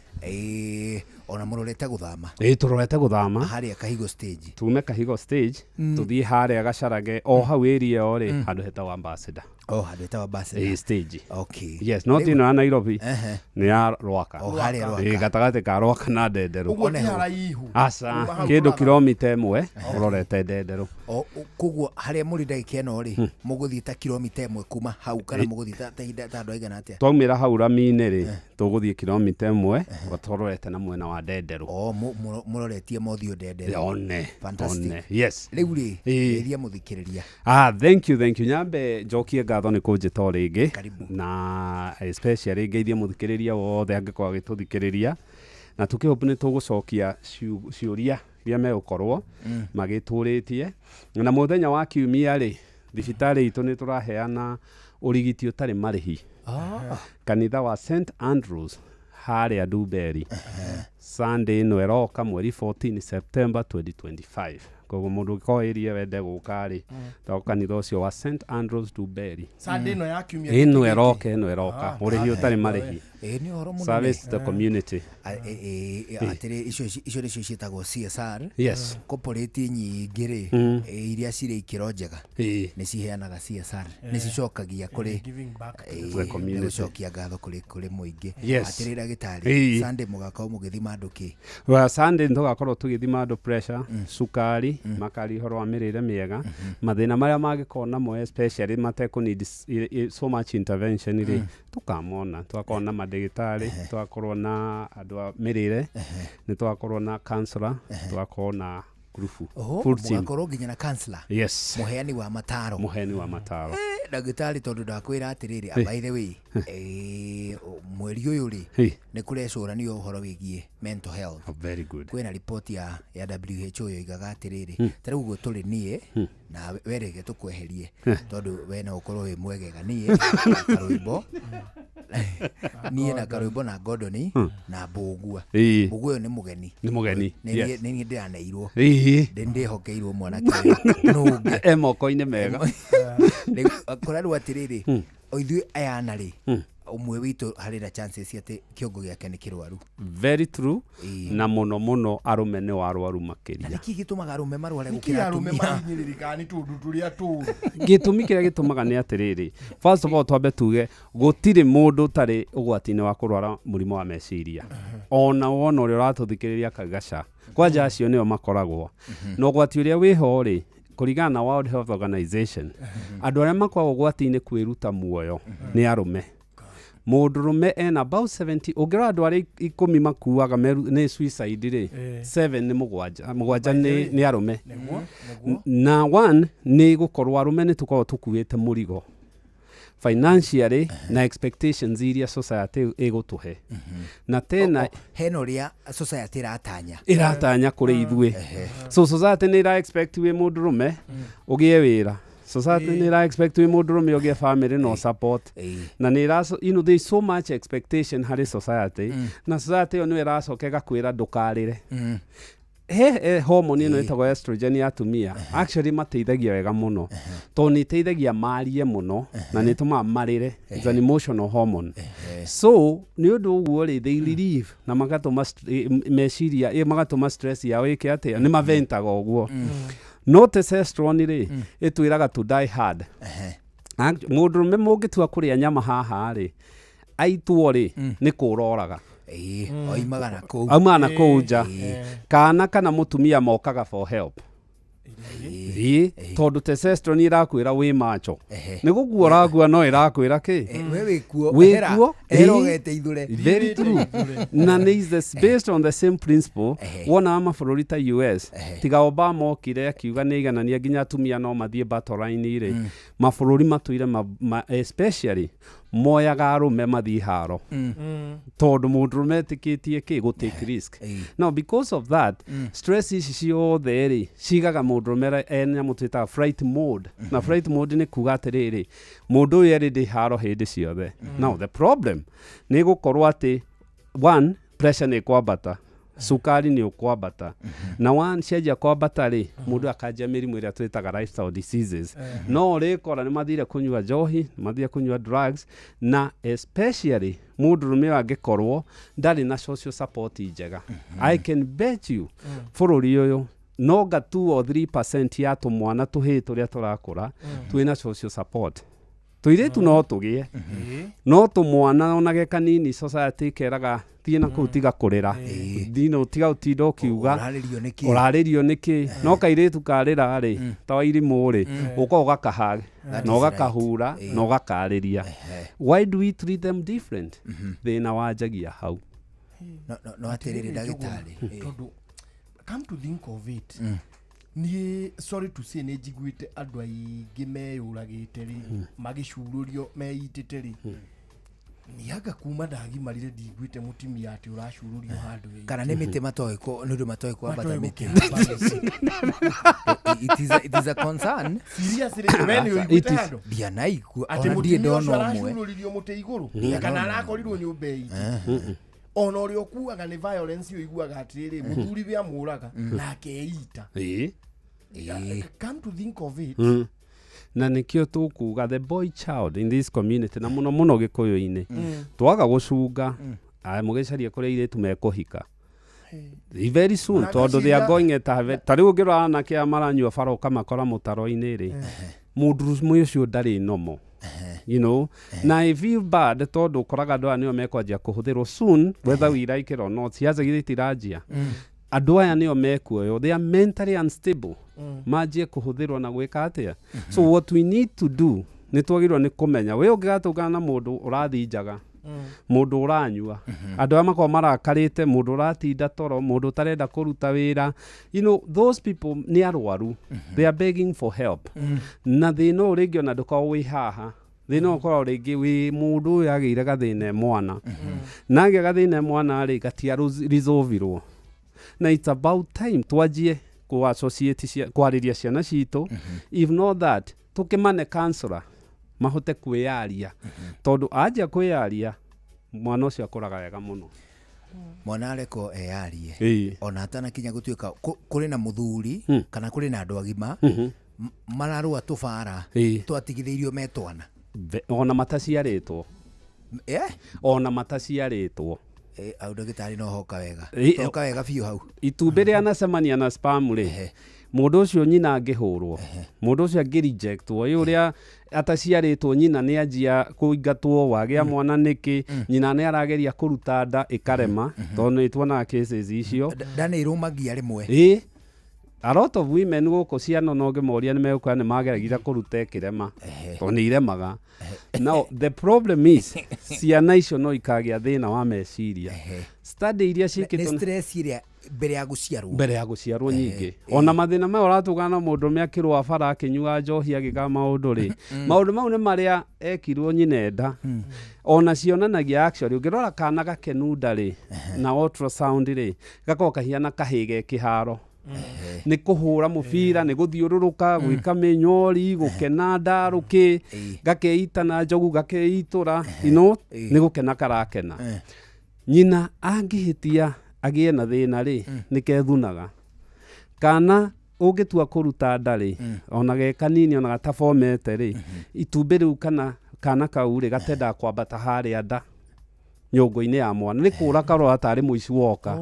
Speaker 11: ona mũrorete gũthama.
Speaker 12: Tũrorete gũthama.
Speaker 11: Harĩa Kahigo stage.
Speaker 12: Tume Kahigo stage, tũthiĩ harĩa Gacarage o hau area ĩyo rĩ, handũ hetagwo Ambassador.
Speaker 11: Oh, handũ hetagwo Ambassador.
Speaker 12: Stage.
Speaker 11: Okay.
Speaker 12: Yes, no ti ĩno ya Nairobi. Nĩ ya Rwaka.
Speaker 11: O harĩa Rwaka.
Speaker 12: Gatagatĩ ka Rwaka na Ndenderũ.
Speaker 7: Ũguo ti haraihu.
Speaker 12: Aca, kĩndũ kilomita 1 ũrorete Ndenderũ.
Speaker 11: Koguo harĩa mũrĩ ndagĩka ĩno rĩ, mũgũthiĩ ta kilomita 1 kuma hau kana mũgũthiĩ ta ihinda ta andũ aigana atĩa?
Speaker 12: Twaumĩra hau rami-inĩ rĩ, tũgũthiĩ kilomita 1 tũrorete na mwena wa Ndenderũ.
Speaker 11: O mũroretie mothiũ Ndenderũ.
Speaker 12: One.
Speaker 11: Fantastic.
Speaker 12: Yes.
Speaker 11: Rĩu rĩ, geithia mũthikĩrĩria.
Speaker 12: Thank you, thank you. Nyambe njokie ngatho nĩ kũnjĩta o rĩngĩ. Na especially ngeithie mũthikĩrĩria wothe angĩkorwo agĩtũthikĩrĩria. Na tũkĩhope nĩ tũgũcokia ciũria iria megũkorwo magĩtũrĩtie. Na mũthenya wa kiumia rĩ, thibitarĩ itũ nĩ tũraheana ũrigiti ũtarĩ marĩhi. Kanitha wa St Andrews harĩa Ndumberi. Sunday ĩno ĩroka mweri 14 September 2025. Koguo mũndũ ũngĩkorwo area wende gũka rĩ, to kanitha ũcio wa St Andrews Ndumberi.
Speaker 7: Sunday ĩno ya kiumia
Speaker 12: ĩno ĩroka, ĩno ĩroka, ũrĩhi ũtarĩ marĩhi.
Speaker 11: Nĩ ũhoro mũnene.
Speaker 12: Service to the community.
Speaker 11: Atĩrĩ, icio nĩcio ciĩtagwo CSR.
Speaker 12: Yes.
Speaker 11: Corporate nyingĩ rĩ, iria cirĩ ikĩro njega nĩ ciheanaga CSR, nĩ cicokagia kũrĩ
Speaker 12: the community.
Speaker 11: Gũcokia ngatho kũrĩ mũingĩ.
Speaker 12: Yes.
Speaker 11: Atĩrĩ ndagĩtarĩ, Sunday mũgakorwo mũgĩthima andũ kĩ?
Speaker 12: Well, Sunday nĩtũgakorwo tũgĩthima andũ pressure, cukari, makaria ũhoro wa mĩrĩre mĩega, mathĩna marĩa mangĩkorwo namo especially matekũ need so much intervention rĩ, tũkamona. Tũgakorwo na mandagĩtarĩ, tũgakorwo na andũ a mĩrĩre, nĩ tũgakorwo na counselor, tũgakorwo na grupu. Full team.
Speaker 11: Mũgakorwo nginya na counselor.
Speaker 12: Yes.
Speaker 11: Mũheani wa mataro.
Speaker 12: Mũheani wa mataro.
Speaker 11: Ndagĩtarĩ, tondũ ndakwĩra atĩrĩrĩ, by the way, mweri ũyũ rĩ, nĩ kũrecũranio ũhoro wĩgiĩ mental health.
Speaker 12: Very good.
Speaker 11: Kwĩna riboti ya WHO yoigaga atĩrĩrĩ, ta rĩu ũguo tũrĩ niĩ na we reke tũkweherie tondũ we no ũkorwo wĩ mwegega niĩ na Karwĩmbo, niĩ na Karwĩmbo na Gordon na Mbũgua. Mbũgua ũyũ nĩ mũgeni.
Speaker 12: Nĩ mũgeni.
Speaker 11: Nĩ niĩ ndĩraneirwo. Ndĩhokeirwo mwanake ũyũ. Nũ ũngĩ?
Speaker 12: E moko-inĩ mega.
Speaker 11: Rĩu kũrarwo atĩrĩrĩ, o ithuĩ aya ana rĩ, Ũmwe witũ harĩ na chances atĩ kĩongo gĩake nĩ kĩrwaru.
Speaker 12: Very true. Na mũno mũno arũme nĩ warwaru makĩria.
Speaker 11: Nĩkĩ gĩtũmaga arũme marware
Speaker 7: Nĩkĩ
Speaker 11: gũkĩra
Speaker 7: arũme
Speaker 11: atumia?
Speaker 7: mahinyĩrĩrĩkaga nĩ tũndũ tũrĩa tũũru?
Speaker 12: Gĩtũmi kĩrĩa gĩtũmaga nĩ atĩrĩrĩ, first of all, twambe tuge gũtirĩ mũndũ ũtarĩ ũgwati-inĩ wa kũrwara mũrimũ wa meciria, ona wona ũrĩa ũratũthikĩrĩria kagaca kwanja acio nĩo makoragwo na ũgwati ũrĩa wĩho rĩ, kũringana na World Health Organization, andũ arĩa makoragwo ũgwati-inĩ kwĩruta muoyo nĩ arũme. Mũndũrũme ena about 70, ũngĩrora andũ arĩa 10 makuaga nĩ suicide rĩ, 7 nĩ mũgwanja, mũgwanja nĩ arũme. Na one nĩ gũkorwo arũme nĩ tũkoragwo tũkuĩte mũrigo financially na expectations iria society ĩgũtũhe, na tena
Speaker 11: hena ũrĩa society ĩratanya.
Speaker 12: Ĩratanya kũrĩ ithuĩ. So society nĩ ĩra expect wĩ mũndũrũme ũgĩe wĩra, society nĩ ĩra expect wĩ mũndũrũme ũgĩe family no support, na nĩ ĩra, there is so much expectation harĩ society, na society ĩyo nĩyo ĩracoka ĩgakwĩra ndũkarĩre. He hormone ĩno ĩtagwo estrogen ya atumia actually mateithagia wega mũno, tondũ nĩ ĩteithagia marie mũno na nĩ ĩtũmaga marĩre. It's an emotional hormone. So nĩ ũndũ ũguo rĩ, they relieve na magatũma meciria, magatũma stress yao ĩke atĩa, nĩ maventaga ũguo. No testosterone rĩ, ĩtwĩraga to die hard. Mũndũrũme mũngĩtua kũrĩa nyama haha rĩ, aitwo rĩ, nĩ kũroraga.
Speaker 11: Oimaga na kũu.
Speaker 12: Aumaga na kũu nja. Kana mũtumia mokaga for help. Tondũ testosterone ĩrakwĩra wĩ macho. Nĩ gũkua ũrakua, no ĩrakwĩra kĩ?
Speaker 11: We wĩkuo.
Speaker 12: Wĩkuo.
Speaker 11: Ehera ũgeteithũre.
Speaker 12: Very true. Na nĩ based on the same principle wonaga mabũrũri ta US, tiga Obama okire akiuga nĩ aiganania nginya atumia no mathiĩ battle line rĩ, mabũrũri matũire especially moyaga arũme mathiĩ haro, tondũ mũndũrũme etĩkĩtie kĩ, gũ take risk. Now because of that, stress ici ciothe rĩ, cigaga mũndũrũme e nyamũ twĩtaga flight mode. Na flight mode nĩ kuga atĩrĩrĩ, mũndũ ũyũ erĩ ndĩ haro hĩndĩ ciothe. Now the problem nĩ gũkorwo atĩ one, pressure nĩ kwambata, cukari nĩ ũkwambata, na one cianjia kwambata rĩ, mũndũ akanjia mĩrimũ ĩrĩa twĩtaga lifestyle diseases. No ũrĩkora nĩ mathire kũnyua njohi, nĩ mathire kũnyua drugs, na especially mũndũrũme ũyũ angĩkorwo ndarĩ na social support njega. I can bet you bũrũri ũyũ no nga 2 or 3% ya tũmwana tũhĩĩ tũrĩa tũrakũra twĩna social support. Tũirĩtu no tũgĩe, no tũmwana onage kanini society keraga thiĩ na kũu, tiga kũrĩra, dino tiga ũtinda ũkiuga ũrarĩrio nĩkĩ. No kairĩtu karĩra rĩ, ta wairimũ rĩ, ũka ũgakahag na ũgakahura na ũgakarĩria. Why do we treat them different? Thĩna wanjagia hau.
Speaker 11: No atĩrĩrĩ ndagĩtarĩ,
Speaker 7: tondũ come to think of it, niĩ sorry to say nĩ njiguĩte andũ aingĩ meyũragĩte rĩ, magĩcurũrio meitĩte rĩ, nĩ anga kuma ndagimarire ndiguĩte mũtumia atĩ ũracurũrio handũ.
Speaker 11: Kana nĩ mĩtĩ matoĩ nĩ ũndũ matoĩ kwambata mĩtĩ. It is a concern.
Speaker 7: Seriously, we nĩ ũiguĩte handũ
Speaker 11: ndianaigua
Speaker 7: atĩ
Speaker 11: ona ndirĩ
Speaker 7: mũtumia ũcio
Speaker 11: ndona ũmwe
Speaker 7: aracurũririo mũtĩ igũrũ kana arakorirwo nyũmba ĩitĩ? Ona ũrĩa ũkuaga nĩ violence, ũiguaga atĩrĩrĩ, mũthuri we amũraga nake eita. Come to think of it,
Speaker 12: Na nĩkĩo tũkuga the boy child in this community, na mũno mũno gĩkũyũ-inĩ, twaga gũcunga mũgĩcaria kũrĩa airĩtu mekũhika very soon, tondũ they are going at a ta rĩu ũngĩrora anake aya maranyua bara ũkamakora mũtaro-inĩ rĩ, mũndũ ũcio ndarĩ normal. Na I feel bad tondũ ũkoraga andũ aya nĩo mekwanjia kũhũthĩrwo soon, whether we like it or not. Ciaca githĩ itiranjia, andũ aya nĩo mekuoywo, they are mentally unstable, manjie kũhũthĩrwo na gwĩka atĩa. So what we need to do, nĩ twagĩrĩirwo nĩ kũmenya we ũngĩgatũngana na mũndũ ũrathiĩ njaga, mũndũ ũranyua, andũ arĩa makoragwo marakarĩte, mũndũ ũratinda toro, mũndũ ũtarenda kũruta wĩra, those people nĩ arwaru, they are begging for help. Na thĩna ũyũ rĩngĩ ona ndũkoragwo wĩ haha, thĩna ũyũ ũkoragwo rĩngĩ wĩ mũndũ ũyũ agĩire gathĩna e mwana, na agĩa gathĩna e mwana rĩ, gatia resolve-irwo, na it's about time twanjie kũ associate kwarĩria ciana citũ. If not that, tũkĩmane counselor mahote kwĩyaria, tondũ anjia kwĩyaria mwana ũcio akũraga wega mũno.
Speaker 11: Mwana arekwo eyarie ona atanakinya gũtuĩka kũrĩ na mũthuri kana kũrĩ na andũ agima mararũa tũbara twatigithĩirio me twana.
Speaker 12: Ona mataciarĩtwo. Ona mataciarĩtwo.
Speaker 11: Au ndagĩtarĩ no hoka wega. Toka wega biũ hau.
Speaker 12: Itumbĩ rĩanacemania na sperm rĩ, mũndũ ũcio nyina angĩhũrwo, mũndũ ũcio angĩrejectwo, ĩ ũrĩa ataciarĩtwo nyina nĩ anjia kũingatwo, wagĩa mwana nĩkĩ, nyina nĩ arageria kũruta nda ĩkarema, tondũ nĩ tuonaga cases icio.
Speaker 11: Nda nĩ irũmagia rĩmwe.
Speaker 12: Ĩ, a lot of women gũkũ ciana no ũngĩmoria nĩ megũkora nĩ mageragire kũruta ĩkĩrema, tondũ nĩ iremaga. Now the problem is ciana icio no ikagĩa thĩna wa meciria. Study iria ciĩkĩtwo
Speaker 11: nĩ stress ĩrĩa mbere ya gũciarwo,
Speaker 12: mbere ya gũciarwo nyingĩ. Ona mathĩna maya ũratũgana na mũndũrũme akĩrũa bara akĩnyua njohi agĩka maũndũ rĩ, maũndũ mau nĩ marĩa ekirwo nyina nda. Ona cionanagia actually ũngĩrora kana gakenu nda rĩ na ultrasound rĩ, gakoragwo kahiana kahĩ ge kĩharo. Nĩ kũhũra mũbira, nĩ gũthiũrũrũka, gwĩka mĩnyori, gũkena ndarũkĩ, gakeita na njogu, gakeitũra, you know, nĩ gũkena karakena. Nyina angĩhĩtia agĩe na thĩna rĩ, nĩ kethunaga. Kana ũngĩtua kũruta nda rĩ, ona ge kanini ona gatabomete rĩ, itumbĩ rĩu kana kau rĩ gatendaga kwambata harĩa nda nyũngũ-inĩ ya mwana, nĩ kũra karora tarĩ mũici woka.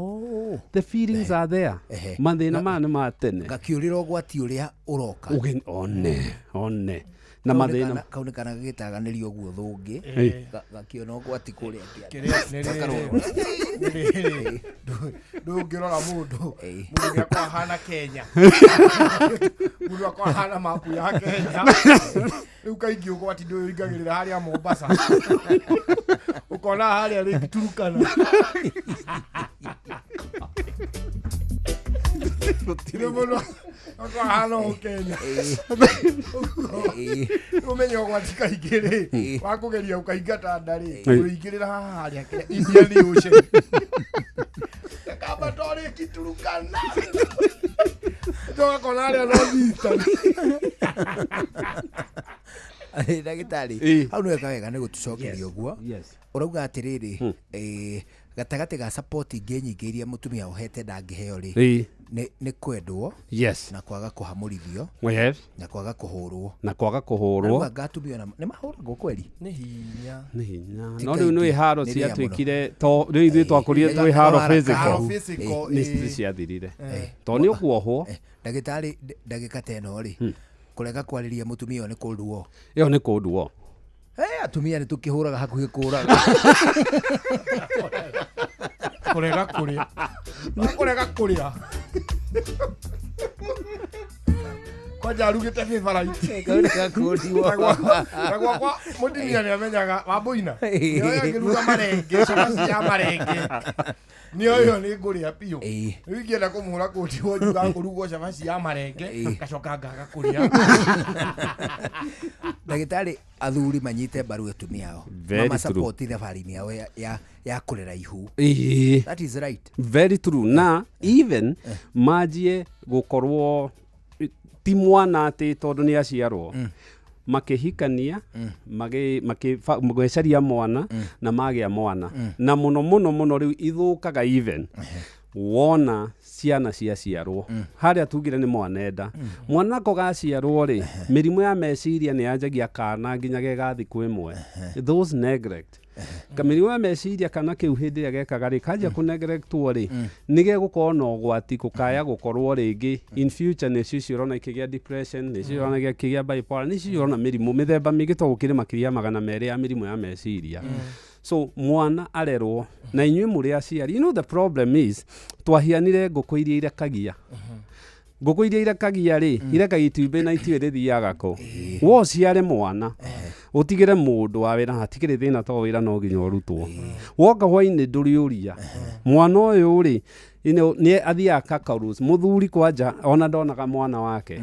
Speaker 12: The feelings are there. Mathĩna maya nĩ ma tene.
Speaker 11: Gakiũrĩra ũgwati ũrĩa ũroka.
Speaker 12: One. Na mathĩna
Speaker 11: kau nĩ kana gagĩtaganĩrio ũguo thũngĩ, gakiona ũgwati kũrĩa
Speaker 7: ndũngĩrora mũndũ mũndũ nĩakorwo ahana Kenya, mũndũ akorwo ahana mapu ya Kenya. Rĩu kaingĩ ũgwati ndũingagĩrĩra harĩa Mombasa, ũkona harĩa rĩngĩ Turukana. Nĩ mũndũ akorwo ahana o Kenya. Ũmenye ũgwati kaingĩ rĩ, wa kũgeria ũkaingata nda rĩ, ũrĩingĩrĩra haha harĩa Indian Ocean. Kamba torĩ Turukana. Tũgakona harĩa North Eastern.
Speaker 11: Ndagĩtarĩ, hau nĩ wega wega nĩ gũtũcokeria ũguo. Ũrauga atĩrĩrĩ, gatagatĩ ga support ingĩ nyingĩ iria mũtumia ohete ndangĩheo rĩ, nĩ kwendwo, na kwaga kũhamũrithio, na kwaga kũhũrwo,
Speaker 12: na kwaga kũhũrwo.
Speaker 11: Anga atumia nĩ mahũragwo kweri?
Speaker 7: Nĩ hinya.
Speaker 12: Nĩ hinya. No rĩu nĩ haro ciatuĩkire, to rĩu ithuĩ twakũrire twĩ haro physical, nĩ ciathirire to nĩ ũkuohwo.
Speaker 11: Ndagĩtarĩ, ndagĩka ta ĩno rĩ, kũrega kwarĩria mũtumia ũyũ nĩ cold war.
Speaker 12: Ĩyo nĩ cold war.
Speaker 11: Atumia nĩ tũkĩhũraga hakuhĩ kũraga.
Speaker 7: Kũrega kũrĩa. Kũrega kũrĩa. Kwanja arugĩte favorite. Na gwakwa mũtumia nĩ amenyaga Wambũina. Nĩoĩ angĩruga marenge, cabaci ya marenge. Nĩoĩ ĩyo nĩ ngũrĩa biũ. Rĩu ingĩenda kũmũhũra kũndi njugaga kũrugwo cabaci ya marenge, ngacoka ngaga kũrĩa.
Speaker 11: Ndagĩtarĩ, athuri manyite mbaru atumia ao. Mama support thabarĩ-inĩ yao ya kũrera ihu. That is right.
Speaker 12: Very true. Na even manjie gũkorwo ti mwana atĩ tondũ nĩ aciarwo, makĩhikania, magĩcaria mwana na magĩa mwana. Na mũno mũno mũno rĩu ithũkaga even wona ciana ciaciarwo. Harĩa tugire nĩ mwanenda, mwana ko gaciarwo rĩ, mĩrimũ ya meciria nĩ yanjagia kana nginya ge ga thikũ ĩmwe. Those neglect. Kamĩrimũ ya meciria kana kĩu hĩndĩ ĩrĩa gekaga rĩ, kanjia kũneglectwo rĩ, nĩ gegũkorwo na ũgwati gũkaya gũkorwo rĩngĩ in future nĩcio icio ũrona ikĩgĩa depression, nĩcio ũrona ikĩgĩa bipolar, nĩcio ũrona mĩrimũ mĩthemba mĩingĩ to gũkĩrĩ makĩria ya 200 ya mĩrimũ ya meciria. So mwana arerwo na inyuĩ mũrĩ aciari, you know the problem is twahianire ngũkũ iria irekagia. Ngũkũ iria irekagia rĩ, irekagia itumbĩ na itiũĩ rĩthiaga kũ. Wo ũciare mwana, ũtigĩre mũndũ wa wĩra, hatikĩrĩ thĩna to wĩra no nginya ũrutwo. Woka hwainĩ ndũrĩũria. Mwana ũyũ rĩ, nĩ athiaga kakarus, mũthuri kwanja ona ndonaga mwana wake,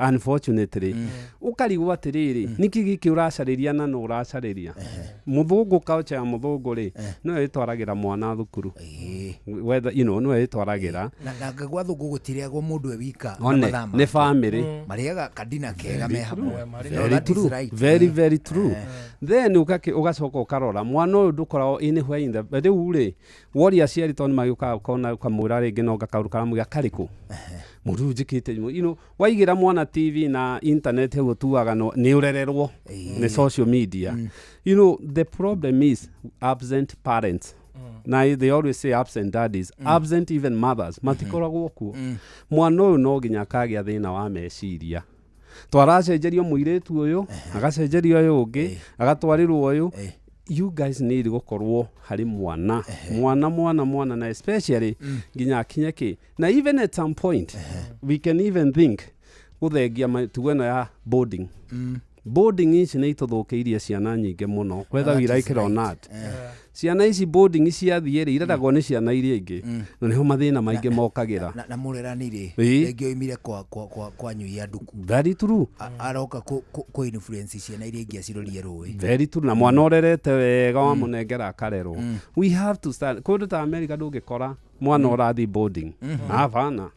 Speaker 12: unfortunately. Ũkarigwo atĩrĩrĩ, nĩkĩ gĩkĩ ũracarĩria na nũ ũracarĩria? Mũthũngũ, culture ya mũthũngũ rĩ, nĩwe ĩtwaragĩra mwana thukuru. Whether, you know, nĩwe ĩtwaragĩra.
Speaker 11: Na gwa thũngũ gũtirĩagwo mũndũ e wika.
Speaker 12: One, nĩ family.
Speaker 11: Marĩaga kadina kega me hamwe.
Speaker 12: Very true. Very, very true. Then ũgacoka ũkarora mwana ũyũ ndũkoragwo anywhere in the rĩu rĩ, woria aciari tondũ nĩ magĩũkaga ũkona ũkamwĩra rĩngĩ no gakaũndũ karamũgĩa karĩkũ. Mũndũ ũyũ njĩkĩte waigĩra mwana TV na internet hau ũtuaga nĩ ũrererwo nĩ social media. The problem is absent parents. Na they always say absent daddies, absent even mothers, matikoragwo kuo. Mwana ũyũ no nginya akagĩa thĩna wa meciria. Twaracenjerio mũirĩtu ũyũ, agacenjerio ũyũ ũngĩ, agatwarĩrwo ũyũ. You guys need gũkorwo harĩ mwana. Mwana, mwana, mwana, na especially nginya akinye kĩ. Na even at some point, we can even think gũthengia mĩtugo ĩno ya boarding. Boarding ici nĩ itũthũkĩirie ciana nyingĩ mũno, whether we
Speaker 11: That
Speaker 12: like
Speaker 11: is
Speaker 12: it or
Speaker 11: right.
Speaker 12: not. Ciana ici boarding ciathiĩ rĩ, ireragwo nĩ ciana iria ingĩ, na nĩho mathĩna maingĩ mokagĩra.
Speaker 11: Na mũrerani rĩ, rĩngĩ oimire kwa nyui ya nduku.
Speaker 12: Very true.
Speaker 11: Aroka kũ influence ciana iria ingĩ acirorie rũĩ.
Speaker 12: Very true. Na mwana ũrerete wega wamũnengera akarerwo. We have to start. Kũndũ ta America ndũngĩkora mwana ũrathiĩ boarding. Hapana.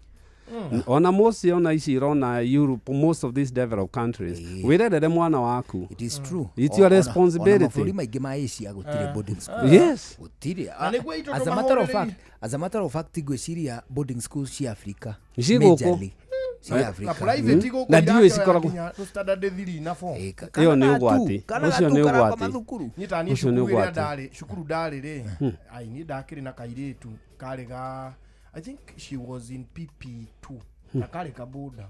Speaker 12: Ona most ona ici irona Europe, most of these developed countries, wĩrerere mwana waku.
Speaker 11: It is true.
Speaker 12: It's your
Speaker 11: Ona
Speaker 12: responsibility.
Speaker 11: mabũrũri maingĩ ma Asia gũtirĩ boarding school.
Speaker 12: Yes.
Speaker 11: Gũtirĩ.
Speaker 7: Na nĩguo itũ
Speaker 11: As a matter of
Speaker 7: tũmahũrĩrĩrie.
Speaker 11: fact, as a matter of fact, ngwĩciria boarding schools cia Africa.
Speaker 12: Ci gũkũ.
Speaker 11: Majorly, cia
Speaker 7: Na
Speaker 11: Africa.
Speaker 7: private gũkũ
Speaker 12: Na ndiũĩ
Speaker 7: irakĩoya
Speaker 12: cikoragwo-
Speaker 7: nginya tũ standard 3 na 4.
Speaker 12: Ĩyo nĩ ũgwati. Ũcio nĩ ũgwati.
Speaker 7: Niĩ ta niĩ
Speaker 12: Ũcio nĩ
Speaker 7: cukuru ĩrĩa
Speaker 12: ũgwati.
Speaker 7: ndarĩ, cukuru ndarĩ rĩ, ai niĩ ndakĩrĩ na kairĩtu karĩ ga I think she was in PP2 na karĩ kabunda.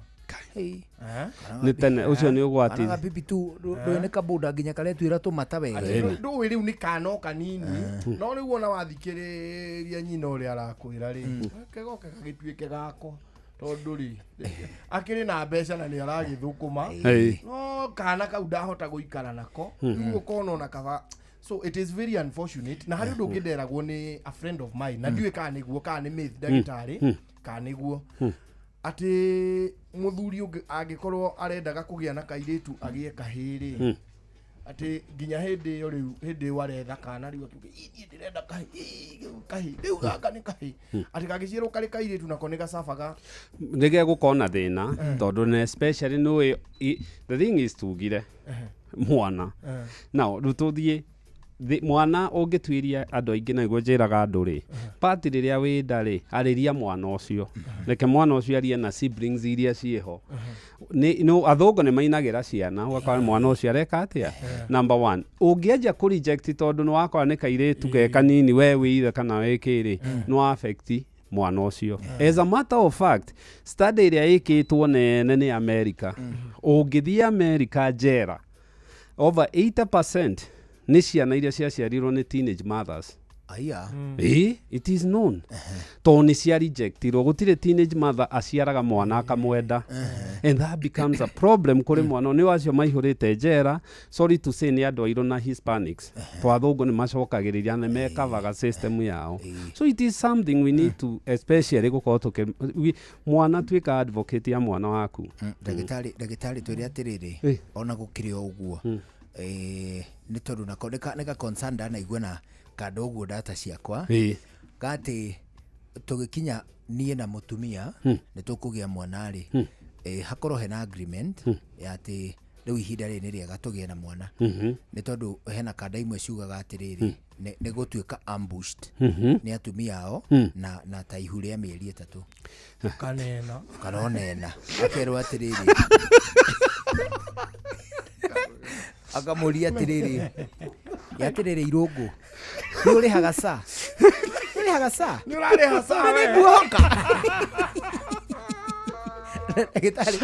Speaker 12: Nĩ tene, ũcio nĩ ũgwati.
Speaker 11: Kana bibi tu ndũĩ nĩ kabunda nginya karetuĩra tũmata wega.
Speaker 7: Ndũĩ rĩu nĩ kana o kanini, no rĩu ona wathikĩrĩria nyina ũrĩa arakwĩra rĩ, kegoke gagĩtuĩke gakwa tondũ rĩ akĩrĩ na mbeca na nĩ aragĩthũkũma, no kana kau ndahota gũikara nako, rĩu ũkona ona kaba. So it is very unfortunate. Na harĩ ũndũ ũngĩ nderagwo nĩ a friend of mine, na ndiũĩ kana nĩguo kana nĩ myth ndagĩtarĩ, kana nĩguo atĩ mũthuri ũngĩ angĩkorwo arendaga kũgĩa na kairĩtu agĩe kahĩĩ rĩ, atĩ nginya hĩndĩ ĩyo rĩu hĩndĩ ĩyo aretha kana rĩu akiuga, "Ĩ, niĩ ndĩrenda kahĩĩ, ĩ, kahĩĩ rĩu gaka nĩ kahĩĩ," atĩ kangĩciarwo karĩ kairĩtu nako nĩ gacabaga.
Speaker 12: Nĩ gegũkorwo na thĩna, tondũ na especially nĩũĩ the thing is tugire mwana. Now rĩu tũthiĩ mwana ũngĩtuĩria andũ aingĩ, na nĩguo njĩraga andũ rĩ, pati rĩrĩa wĩ nda rĩ, arĩria mwana ũcio, reke mwana ũcio arie na siblings iria ciĩho. Athũngũ nĩ mainagĩra ciana, ũgakora mwana ũcio areka atĩa. Number one, ũngĩanjia kũ reject tondũ nĩ wakora nĩ kairĩtu ke kanini, we wĩ ithe kana wĩ kĩrĩ, nĩ affect mwana ũcio. As a matter of fact, study ĩrĩa ĩkĩtwo nene nĩ America, ũngĩthiĩ America njera, over 80% nĩ ciana iria ciaciarirwo nĩ teenage mothers.
Speaker 11: Aya.
Speaker 12: It is known. Tondũ nĩ cia rejectirwo, gũtirĩ teenage mother aciaraga mwana akamwenda. And that becomes a problem kũrĩ mwana. Nĩ acio maihũrĩte njera, sorry to say, nĩ andũ airũ na Hispanics. To athũngũ nĩ macokagĩrĩria, nĩ mekavaga system yao. So it is something we need to especially gũkorwo mwana tuĩka advocate ya mwana waku.
Speaker 11: Ndagĩtarĩ twĩre atĩrĩrĩ, ona gũkĩrĩ o ũguo, nĩ tondũ nako nĩ ka concern ndanaigua na kando ũguo data ciakwa, gatĩ tũgĩkinya niĩ na mũtumia nĩ tũkũgĩa mwana rĩ, hakorwo hena agreement ya atĩ rĩu ihinda rĩrĩ nĩ rĩega tũgĩe na mwana, nĩ tondũ hena kanda imwe ciugaga atĩrĩrĩ, nĩ gũtuĩka ambushed nĩ atumia ao na ta ihu rĩa mĩeri 3.
Speaker 7: Kanena.
Speaker 11: Kanonena. Akerwo atĩrĩrĩ, akamũria atĩrĩrĩ, ya atĩrĩrĩ irũngũ, nĩ ũrĩhaga ca? Nĩ ũrĩhaga ca?
Speaker 7: Nĩ ũrarĩha ca
Speaker 11: Nĩ
Speaker 7: we?
Speaker 11: nguoka. Ndagĩtarĩ,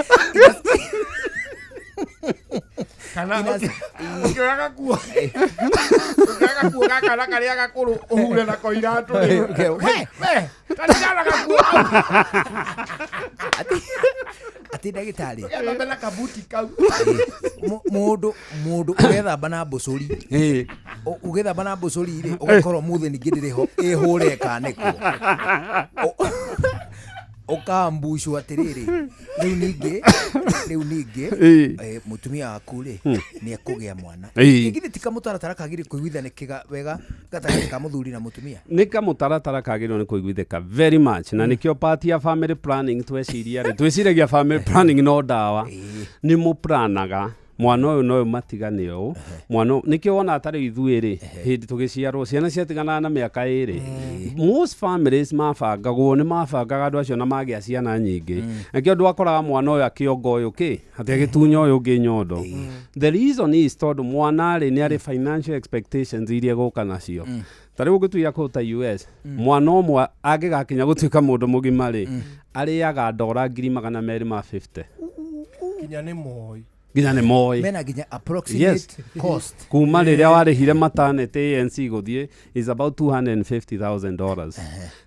Speaker 7: Kana ũkĩoya gakuo, ũkĩoya gakuo gaka na karĩa gakũrũ ũhure nako iratũ rĩ.
Speaker 11: We!
Speaker 7: We, taririkana gakuo kau.
Speaker 11: Atĩ ndagĩtarĩ.
Speaker 7: Ũgethambe na kabuti kau.
Speaker 11: Mũndũ ũgethamba na mbũcũri. Ũgethamba na mbũcũri rĩ, ũgakorwo mũthĩ ningĩ ndĩrĩ ho, ĩhũre ĩkanĩkwo. Ũkambucwo atĩrĩrĩ, rĩu ningĩ, mũtumia waku rĩ, nĩ ekũgĩa mwana. Githĩ ti kamũtaratara kagĩrĩire kũiguithanĩkĩga wega gatagatĩ ka mũthuri na mũtumia?
Speaker 12: Nĩ kamũtaratara kagĩrĩirwo nĩ kũiguithĩka very much, na nĩkĩo part ya family planning tweciria rĩ, twĩciragia family planning no ndawa. Nĩ mũplanaga Mwana ũyũ no ũyũ matigane ũũ. Mwana nĩkĩo wona tarĩ ithuĩ rĩ, hĩndĩ tũgĩciarwo ciana ciatiganaga na mĩaka 2. Most families mabangagwo, nĩ mabangaga andũ acio na magĩa ciana nyingĩ. Nakĩo ndwakoraga mwana ũyũ akĩonga ũyũ kĩ, atĩ agĩtunya ũyũ ũngĩ nyondo. The reason is tondũ mwana rĩ, nĩ arĩ financial expectations iria egũka nacio. Ta rĩu ũngĩtuia kũu ta US, mwana ũmwe angĩgakinya gũtuĩka mũndũ mũgima rĩ, arĩaga ndora 250,000.
Speaker 7: Kinya nĩ moĩ.
Speaker 12: Nginya nĩ moĩ.
Speaker 11: Mena nginya approximate cost.
Speaker 12: Kuma rĩrĩa warĩhire maternity ANC gũthiĩ is about $250,000.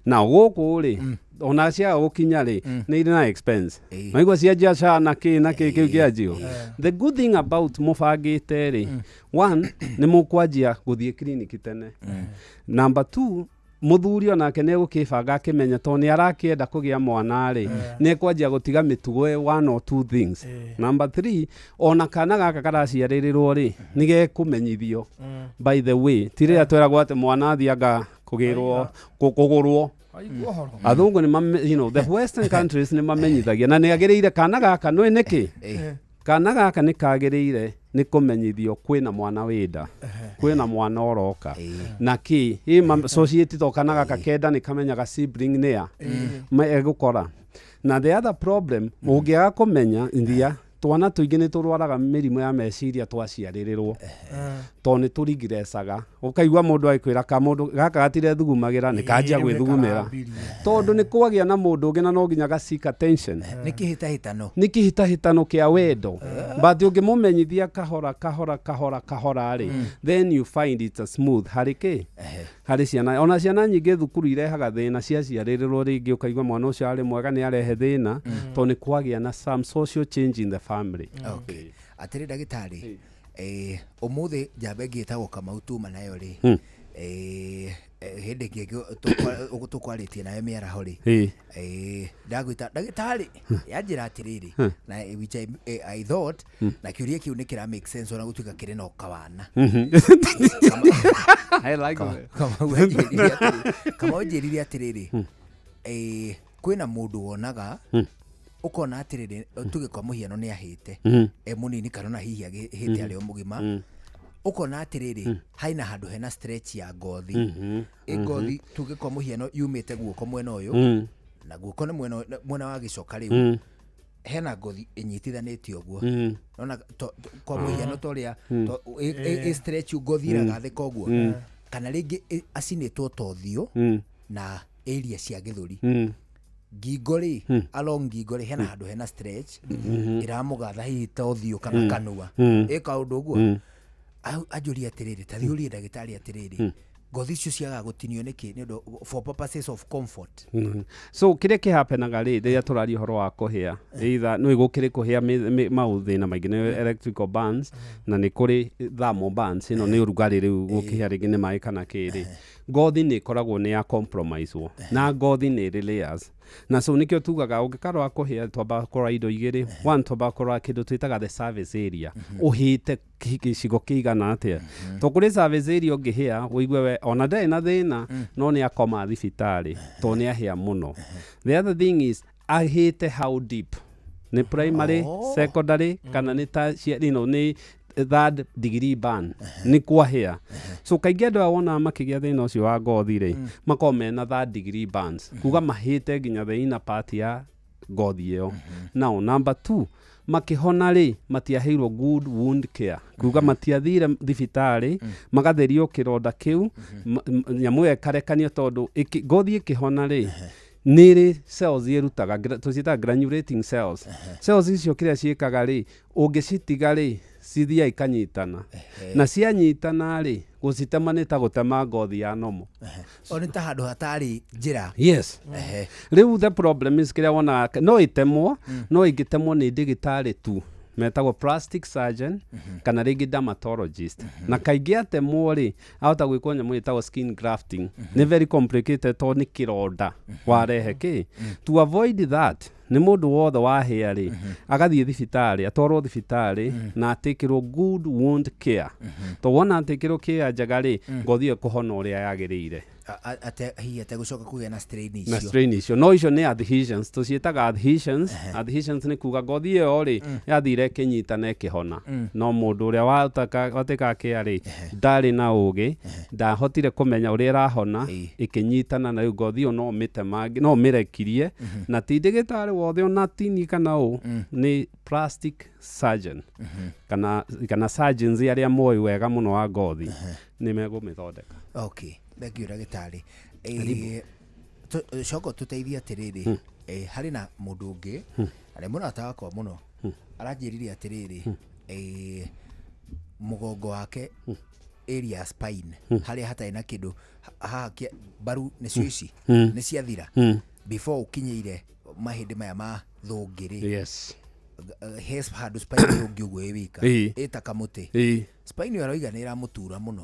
Speaker 12: Now gũkũ rĩ, ona ciaga gũkinya rĩ, nĩ irĩ na expense. Maigua cianjia SHA na kĩ na kĩ kĩu kĩanjio. The good thing about mũbangĩte rĩ, one, nĩ mũkwanjia gũthiĩ clinic tene. Number two, mũthuri onake nĩ egũkĩbanga akĩmenya tondũ nĩ arakĩenda kũgĩa mwana rĩ, nĩ ekwanjia gũtiga mĩtugo one or two things. Number three, ona kana gaka karaciarĩrĩrwo rĩ, nĩ gekũmenyithio. By the way, ti rĩrĩa tweragwo atĩ mwana athianga kũgĩrwo kũgũrwo.
Speaker 7: Waigua ũhoro.
Speaker 12: Athũngũ nĩ the western countries nĩ mamenyithagia na nĩ agĩrĩire kana gaka nĩ nĩkĩ? Kana gaka nĩ kagĩrĩire nĩ kũmenyithio kwĩna mwana wĩnda, kwĩna mwana ũroka na kĩ ĩ society to kana gaka kenda nĩ kamenyaga sibling nĩa egũkora. Na the other problem, ũngĩaga kũmenya nthia, twana tũingĩ nĩ tũrwaraga mĩrimũ ya meciria twaciarĩrĩrwo tondũ nĩ tũringrecaga. Ũkaigua mũndũ agĩkwĩra ka mũndũ gaka gatirethugumagĩra nĩ kanjia gwĩthugumĩra tondũ nĩ kwagĩa na mũndũ ũngĩ na no nginya ga seek attention.
Speaker 11: Nĩ kĩhĩtahĩtano.
Speaker 12: Nĩ kĩhĩtahĩtano kĩa wendo. But ũngĩmũmenyithia kahora kahora kahora kahora rĩ, then you find it's a smooth harĩ kĩ, harĩ ciana. Ona ciana nyingĩ thukuru irehaga thĩna ciaciarĩrĩrwo rĩngĩ, ũkaigua mwana ũcio arĩ mwega nĩ arehe thĩna tondũ nĩ kwagĩa na some social change in the family.
Speaker 11: Okay. Atĩrĩ ndagĩtarĩ, ũmũthĩ njamba ĩngĩ ĩtagwo Kamau tuma nayo rĩ, hĩndĩ ĩngĩ tũkwarĩtie nayo mĩaraho rĩ, ndagwĩta ndagĩtarĩ yanjĩra atĩrĩrĩ, na which I thought na kĩũria kĩu nĩ kĩra make sense ona gũtuĩka kĩrĩ na ũkawana.
Speaker 12: I like that.
Speaker 11: Kamau anjĩrire atĩrĩrĩ, kwĩna mũndũ wonaga ũkona atĩrĩrĩ, tuge kwa mũhiano nĩ ahĩte e mũnini kana ona hihi agĩhĩte arĩ o mũgima, ũkona atĩrĩrĩ, haina handũ hena stretch ya ngothi. Ĩ ngothi tuge kwa mũhiano yumĩte guoko mwena ũyũ na guoko nĩ mwena wa gĩcoka rĩu, hena ngothi ĩnyitithanĩtie ũguo. Nona kwa mũhiano ta ũrĩa ĩ stretch ngothi ĩragathĩka ũguo, kana rĩngĩ acinĩtwo ta ũthiũ na area cia gĩthũri. Ngingo rĩ, along ngingo rĩ, hena handũ hena stretch ĩramũgatha hihi ta ũthiũ kana kanua, ĩ kaũndũ ũguo. Anjũria atĩrĩrĩ, ta thiĩ ũrie ndagĩtarĩ atĩrĩrĩ, ngothi icio ciagaga gũtinio nĩkĩ nĩ ũndũ for purposes of comfort?
Speaker 12: So kĩrĩa kĩhapenaga rĩ, rĩrĩa tũraria ũhoro wa kũhĩa, either no gũkĩrĩ kũhĩa maũthĩna maingĩ nĩ electrical burns na nĩ kũrĩ thermal burns, ĩno nĩ ũrugarĩ rĩu gũkĩhĩa rĩngĩ nĩ maĩ kana kĩrĩ. Ngothi nĩ ĩkoragwo nĩ ya compromise na ngothi nĩ ĩrĩ layers, na so nĩkĩo tugaga ũngĩkarora kũhĩa twambaga kũrora indo igĩrĩ. One, twambaga kũrora kĩndũ twĩtaga the service area, ũhĩte gĩcigo kĩigana atĩa, to kũrĩ service area ũngĩhĩa ũigue we ona ndarĩ na thĩna no nĩ akoma thibitarĩ to nĩ ahĩa mũno. The other thing is ahĩte how deep, nĩ primary, secondary kana nĩ ta nĩ third degree burn, nĩ kwahĩa. So kaingĩ andũ aya wonaga makĩgĩa thĩna ũcio wa ngothi rĩ, makoragwo mena third degree burns, kuga mahĩte nginya the inner part ya ngothi ĩyo. Now number two, makĩhona rĩ, matiaheirwo good wound care, kuga matiathire thibitarĩ magatherio kĩronda kĩu, nyamũ ĩyo ĩkarekanio tondũ ngothi ĩkĩhona rĩ, nĩ ĩrĩ cells ĩrutaga, tũciĩtaga granulating cells. Cells icio kĩrĩa ciĩkaga rĩ, ũngĩcitiga rĩ, cithiaga ikanyitana, na cianyitana rĩ, gũcitema nĩ ta gũtema ngothi ya nomo.
Speaker 11: O nĩ ta handũ hatarĩ njĩra.
Speaker 12: Yes. Rĩu the problem is kĩrĩa wonaga no ĩtemwo, no ĩngĩtemwo nĩ ndĩgĩtarĩ tu metagwo plastic surgeon kana rĩngĩ dermatologist, na kaingĩ atemwo rĩ, ahota gwĩkwo nyamũ ĩtagwo skin grafting. Nĩ very complicated tondũ nĩ kĩronda warehe kĩ. To avoid that, nĩ mũndũ wothe wahĩa rĩ, agathiĩ thibitarĩ, atwarwo thibitarĩ na atĩkĩrwo good wound care, to wona atĩkĩrwo care njega rĩ, ngothi ĩyo ĩkũhona ũrĩa yagĩrĩire.
Speaker 11: Hihi ategũcoka kũgĩa na strain
Speaker 12: Na
Speaker 11: icio.
Speaker 12: Strain icio, no icio nĩ adhesions, tũciĩtaga adhesions. Adhesions nĩ kuga ngothi ĩyo rĩ, yathire ĩkĩnyitana ĩkĩhona. No mũndũ ũrĩa watĩkaga kĩa rĩ, ndarĩ na ũgĩ, ndahotire kũmenya ũrĩa ĩrahona ĩkĩnyitana, na rĩu ngothi ĩyo no ũmĩtemange, no ũmĩrekirie. Na ti ndĩgĩtarĩ wothe ona tini kana ũ, nĩ plastic surgeon kana surgeons arĩa moĩ wega mũno wa ngothi nĩ megũmĩthondeka.
Speaker 11: Okay, thank you, ndagĩtarĩ.
Speaker 12: Karibu.
Speaker 11: Coka tũteithie atĩrĩrĩ. Harĩ na mũndũ ũngĩ na nĩ mũrata wakwa mũno, aranjĩrire atĩrĩrĩ, mũgongo wake, area ya spine, harĩa hatarĩ na kĩndũ haha mbaru nĩcio ici nĩ ciathira before ũkinyĩire mahĩndĩ maya ma thũngĩ rĩ. He handũ spine ĩyo ũguo ĩ wika ĩta kamũtĩ. Spine ĩyo aroiga nĩ ĩramũtura mũno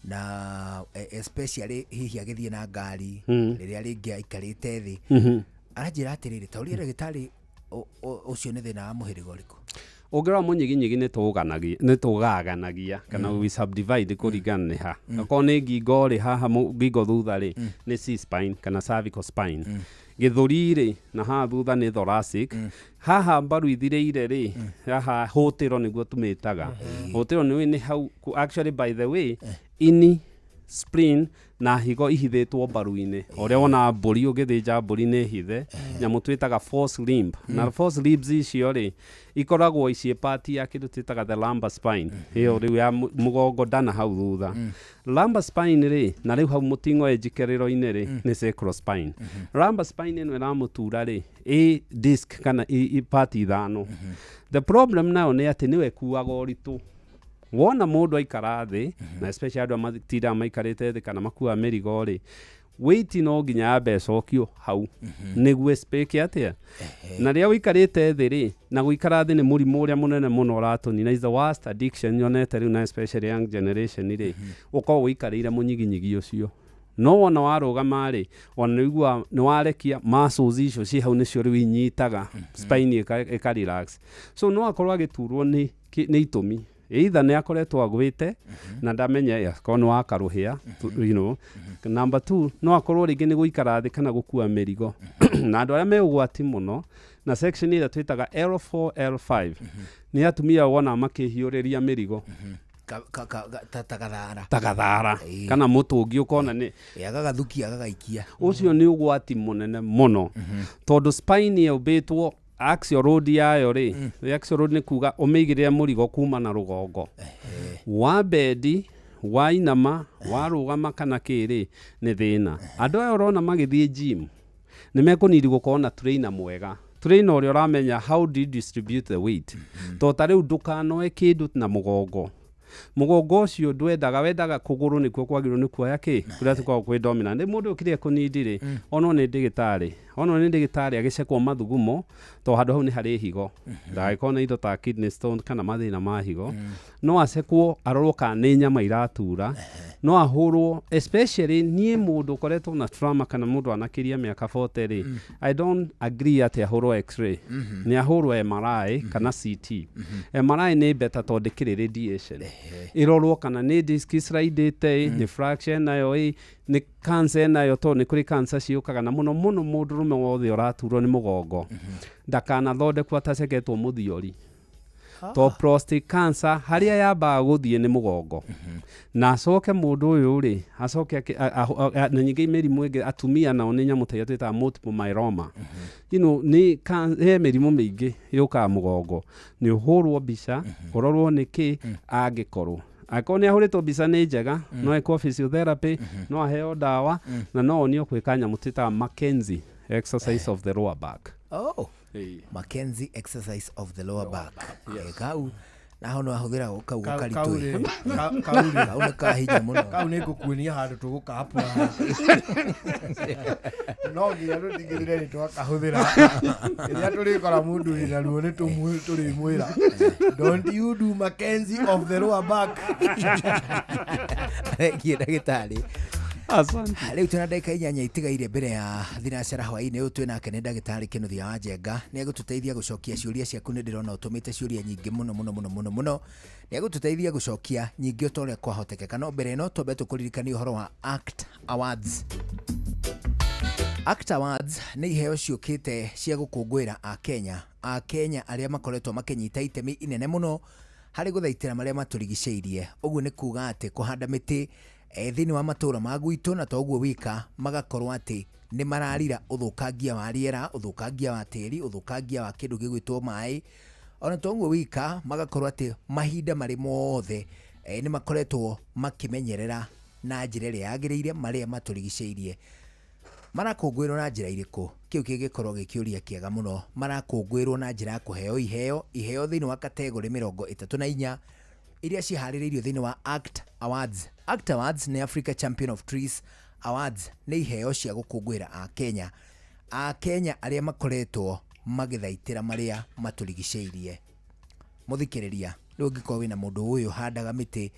Speaker 11: na especially hihi agĩthiĩ na ngari, rĩrĩa rĩngĩ aikarĩte thĩ. Aranjĩra atĩrĩrĩ, ta ũrĩa ndagĩtarĩ, ũcio nĩ thĩna wa mũhĩrĩga ũrĩkũ?
Speaker 12: Ũngĩrora mũnyiginyigi nĩ tũgaganagia kana we subdivide kũringana nĩ ha. Okorwo nĩ ngingo rĩ, haha ngingo thutha rĩ, nĩ C spine kana cervical spine. Gĩthũri rĩ, na haha thutha nĩ thoracic. Haha mbaru ithirĩire rĩ, haha hũtĩro nĩguo tũmĩtaga. Hũtĩro nĩ hau actually, by the way, ini, spleen na higo ihithĩtwo mbaru-inĩ. Ũrĩa wona mbũri, ũgĩthĩnja mbũri nĩ hithe nyamũ twĩtaga false limb. Na false limbs icio rĩ, ikoragwo ici part ya kĩndũ twĩtaga the lumbar spine, ĩyo rĩu ya mũgongo ndana hau thutha. Lumbar spine rĩ, na rĩu hau mũting'oe njikĩrĩro-inĩ rĩ, nĩ sacral spine. Lumbar spine ĩno ĩramũtura rĩ, ĩ disc kana ĩ part ithano. The problem nayo nĩ atĩ nĩwe ĩkuaga ũritũ wona mũndũ aikara thĩ, na especially andũ arĩa matindaga maikarĩte thĩ kana makuaga mĩrigo rĩ, weight no nginya yambe ĩcokio hau nĩguo ĩspĩke atĩa. Na rĩrĩa ũikarĩte thĩ rĩ, na gũikara thĩ nĩ mũrimũ ũrĩa mũnene mũno ũratũnina, is the worst addiction nyonete rĩu, na especially young generation rĩ, ũkorwo ũikarĩire mũnyiginyigi ũcio. No wona warũgama rĩ, ona nĩ ũiguaga nĩ warekia muscles icio ciĩ hau, nĩcio rĩu inyitaga spine ĩka relax. So no akorwo agĩturwo nĩ itũmi, either nĩ akoretwo agwĩte na ndamenye, akorwo nĩ wakarũhĩa. Number two, no akorwo rĩngĩ nĩ gũikara thĩ kana gũkua mĩrigo. Na andũ arĩa me ũgwati mũno na section ĩrĩa twĩtaga L4 L5 nĩ atumia wona makĩhiũrĩria mĩrigo.
Speaker 11: Ta gathara.
Speaker 12: Ta gathara kana mũtũngi, ũkona nĩ
Speaker 11: Ĩ, aгаgathukia agagaikia.
Speaker 12: Ũcio nĩ ũgwati mũnene mũno, tondũ spine yũmbĩtwo axial load yayo rĩ, axial load nĩ kuga ũmĩigĩrĩre mũrigo kuma na rũgongo wa bendi, wainama, warũgama kana kĩrĩ, nĩ thĩna. Andũ aya ũrona magĩthiĩ gym nĩ mekũnidi gũkorwo na trainer mwega, trainer ũrĩa ũramenya how do you distribute the weight. To ta rĩu ndũkanoe kĩndũ na mũgongo. Mũgongo ũcio ndwendaga, wendaga kũgũrũ nĩkuo kwagĩrĩirwo nĩ kuoya kĩ kũrĩa tũkoragwo kwĩ dominant. Nĩ mũndũ ũyũ kĩrĩa ekũnindi rĩ, onwo nĩ ndĩgĩtarĩ, onwo nĩ ndĩgĩtarĩ agĩcekwo mathugumo, to handũ hau nĩ harĩ higo, ndagagĩkorwo na indo ta kidney stone kana mathĩna ma higo. No acekwo arorwo kana nĩ nyama iratura. No ahũrwo, especially niĩ mũndũ ũkoretwo na trauma kana mũndũ anakĩria mĩaka 40 rĩ, I don't agree atĩ ahũrwo x-ray. Nĩ ahũrwo MRI kana CT. MRI nĩ better tondũ ndĩkĩrĩ radiation, ĩrorwo kana nĩ disc slidĩte ĩ, nĩ fracture nayo ĩ, nĩ cancer nayo, tondũ nĩ kũrĩ cancer ciũkaga. Na mũno mũno mũndũrũme wothe ũraturwo nĩ mũgongo ndakanathondekwo ataceketwo mũthiori, to prostate cancer harĩa yambaga gũthiĩ nĩ mũgongo. Na acoke mũndũ ũyũ rĩ, acoke na nyingĩ mĩrimũ ĩngĩ, atumia nao nĩ nyamũ ta iria twĩtaga multiple myeloma. Nĩ he mĩrimũ mĩingĩ yũkaga mũgongo. Nĩ ũhũrwo mbica ũrorwo nĩ kĩ. Angĩkorwo nĩ ahũrĩtwo mbica nĩ njega, no ekwo physiotherapy, no aheo ndawa, na no onio gwĩka nyamũ twĩtaga Mackenzie exercise of the lower back.
Speaker 11: Oh.
Speaker 12: Ĩĩ.
Speaker 11: Mackenzie exercise of the lower back. Kau naho no ahũthĩra kau
Speaker 7: Kau
Speaker 11: karitũ.
Speaker 7: rĩ, kau rĩ.
Speaker 11: Kau nĩ kahinya mũno.
Speaker 7: Kau nĩ ngũkuonia handũ tũgũka-apply. No nginya tũtigĩrĩre nĩ twakahũthĩra. Rĩrĩa tũrĩkora mũndũ wĩna ruo nĩ tũrĩmwĩra, "Don't you do Mackenzie of the lower back."
Speaker 11: Thengiũ, ndagĩtarĩ.
Speaker 12: Asante.
Speaker 11: Rĩu twĩna ndagĩka 8 itigaire mbere ya thinacara hwaĩ-inĩ. Ũyũ twĩ nake nĩ ndagĩtarĩ Kĩnuthia wa Njenga. Nĩ egũtũteithia gũcokia ciũria ciaku. Nĩ ndĩrona ũtũmĩte ciũria nyingĩ mũno mũno mũno mũno mũno. Nĩ egũtũteithia gũcokia nyingĩ o ta ũrĩa kwahotekeka. No mbere ĩno twambe tũkũririkanie ũhoro wa ACT Awards. ACT Awards nĩ iheo ciũkĩte cia gũkũngũĩra Akenya, Akenya arĩa makoretwo makĩnyita itemi inene mũno harĩ gũthaitĩra marĩa matũrigicĩirie. Ũguo nĩ kuga atĩ kũhanda mĩtĩ thĩinĩ wa matũũra ma gwitũ, na to ũguo wika, magakorwo atĩ nĩ mararira ũthũkangia wa rĩera, ũthũkangia wa tĩri, ũthũkangia wa kĩndũ gĩgwĩtwo maĩ. Ona to ũguo wika, magakorwo atĩ mahinda marĩ mothe nĩ makoretwo makĩmenyerera na njĩra ĩrĩa yagĩrĩire marĩa matũrigicĩirie. Marakũngũĩrwo na njĩra irĩkũ? Kĩu kĩngĩkorwo gĩ kĩũria kĩega mũno. Marakũngũĩrwo na njĩra ya kũheo iheo, iheo thĩinĩ wa kategorĩ 34 iria ciharĩrĩirio thĩinĩ wa ACT Awards. ACT Awards nĩ Africa Champion of Trees Awards, nĩ iheo cia gũkũngũĩra Akenya, Akenya arĩa makoretwo magĩthaitĩra marĩa matũrigicĩirie. Mũthikĩrĩria, rĩu ũngĩkorwo wĩna mũndũ ũyũ ũhandaga mĩtĩ,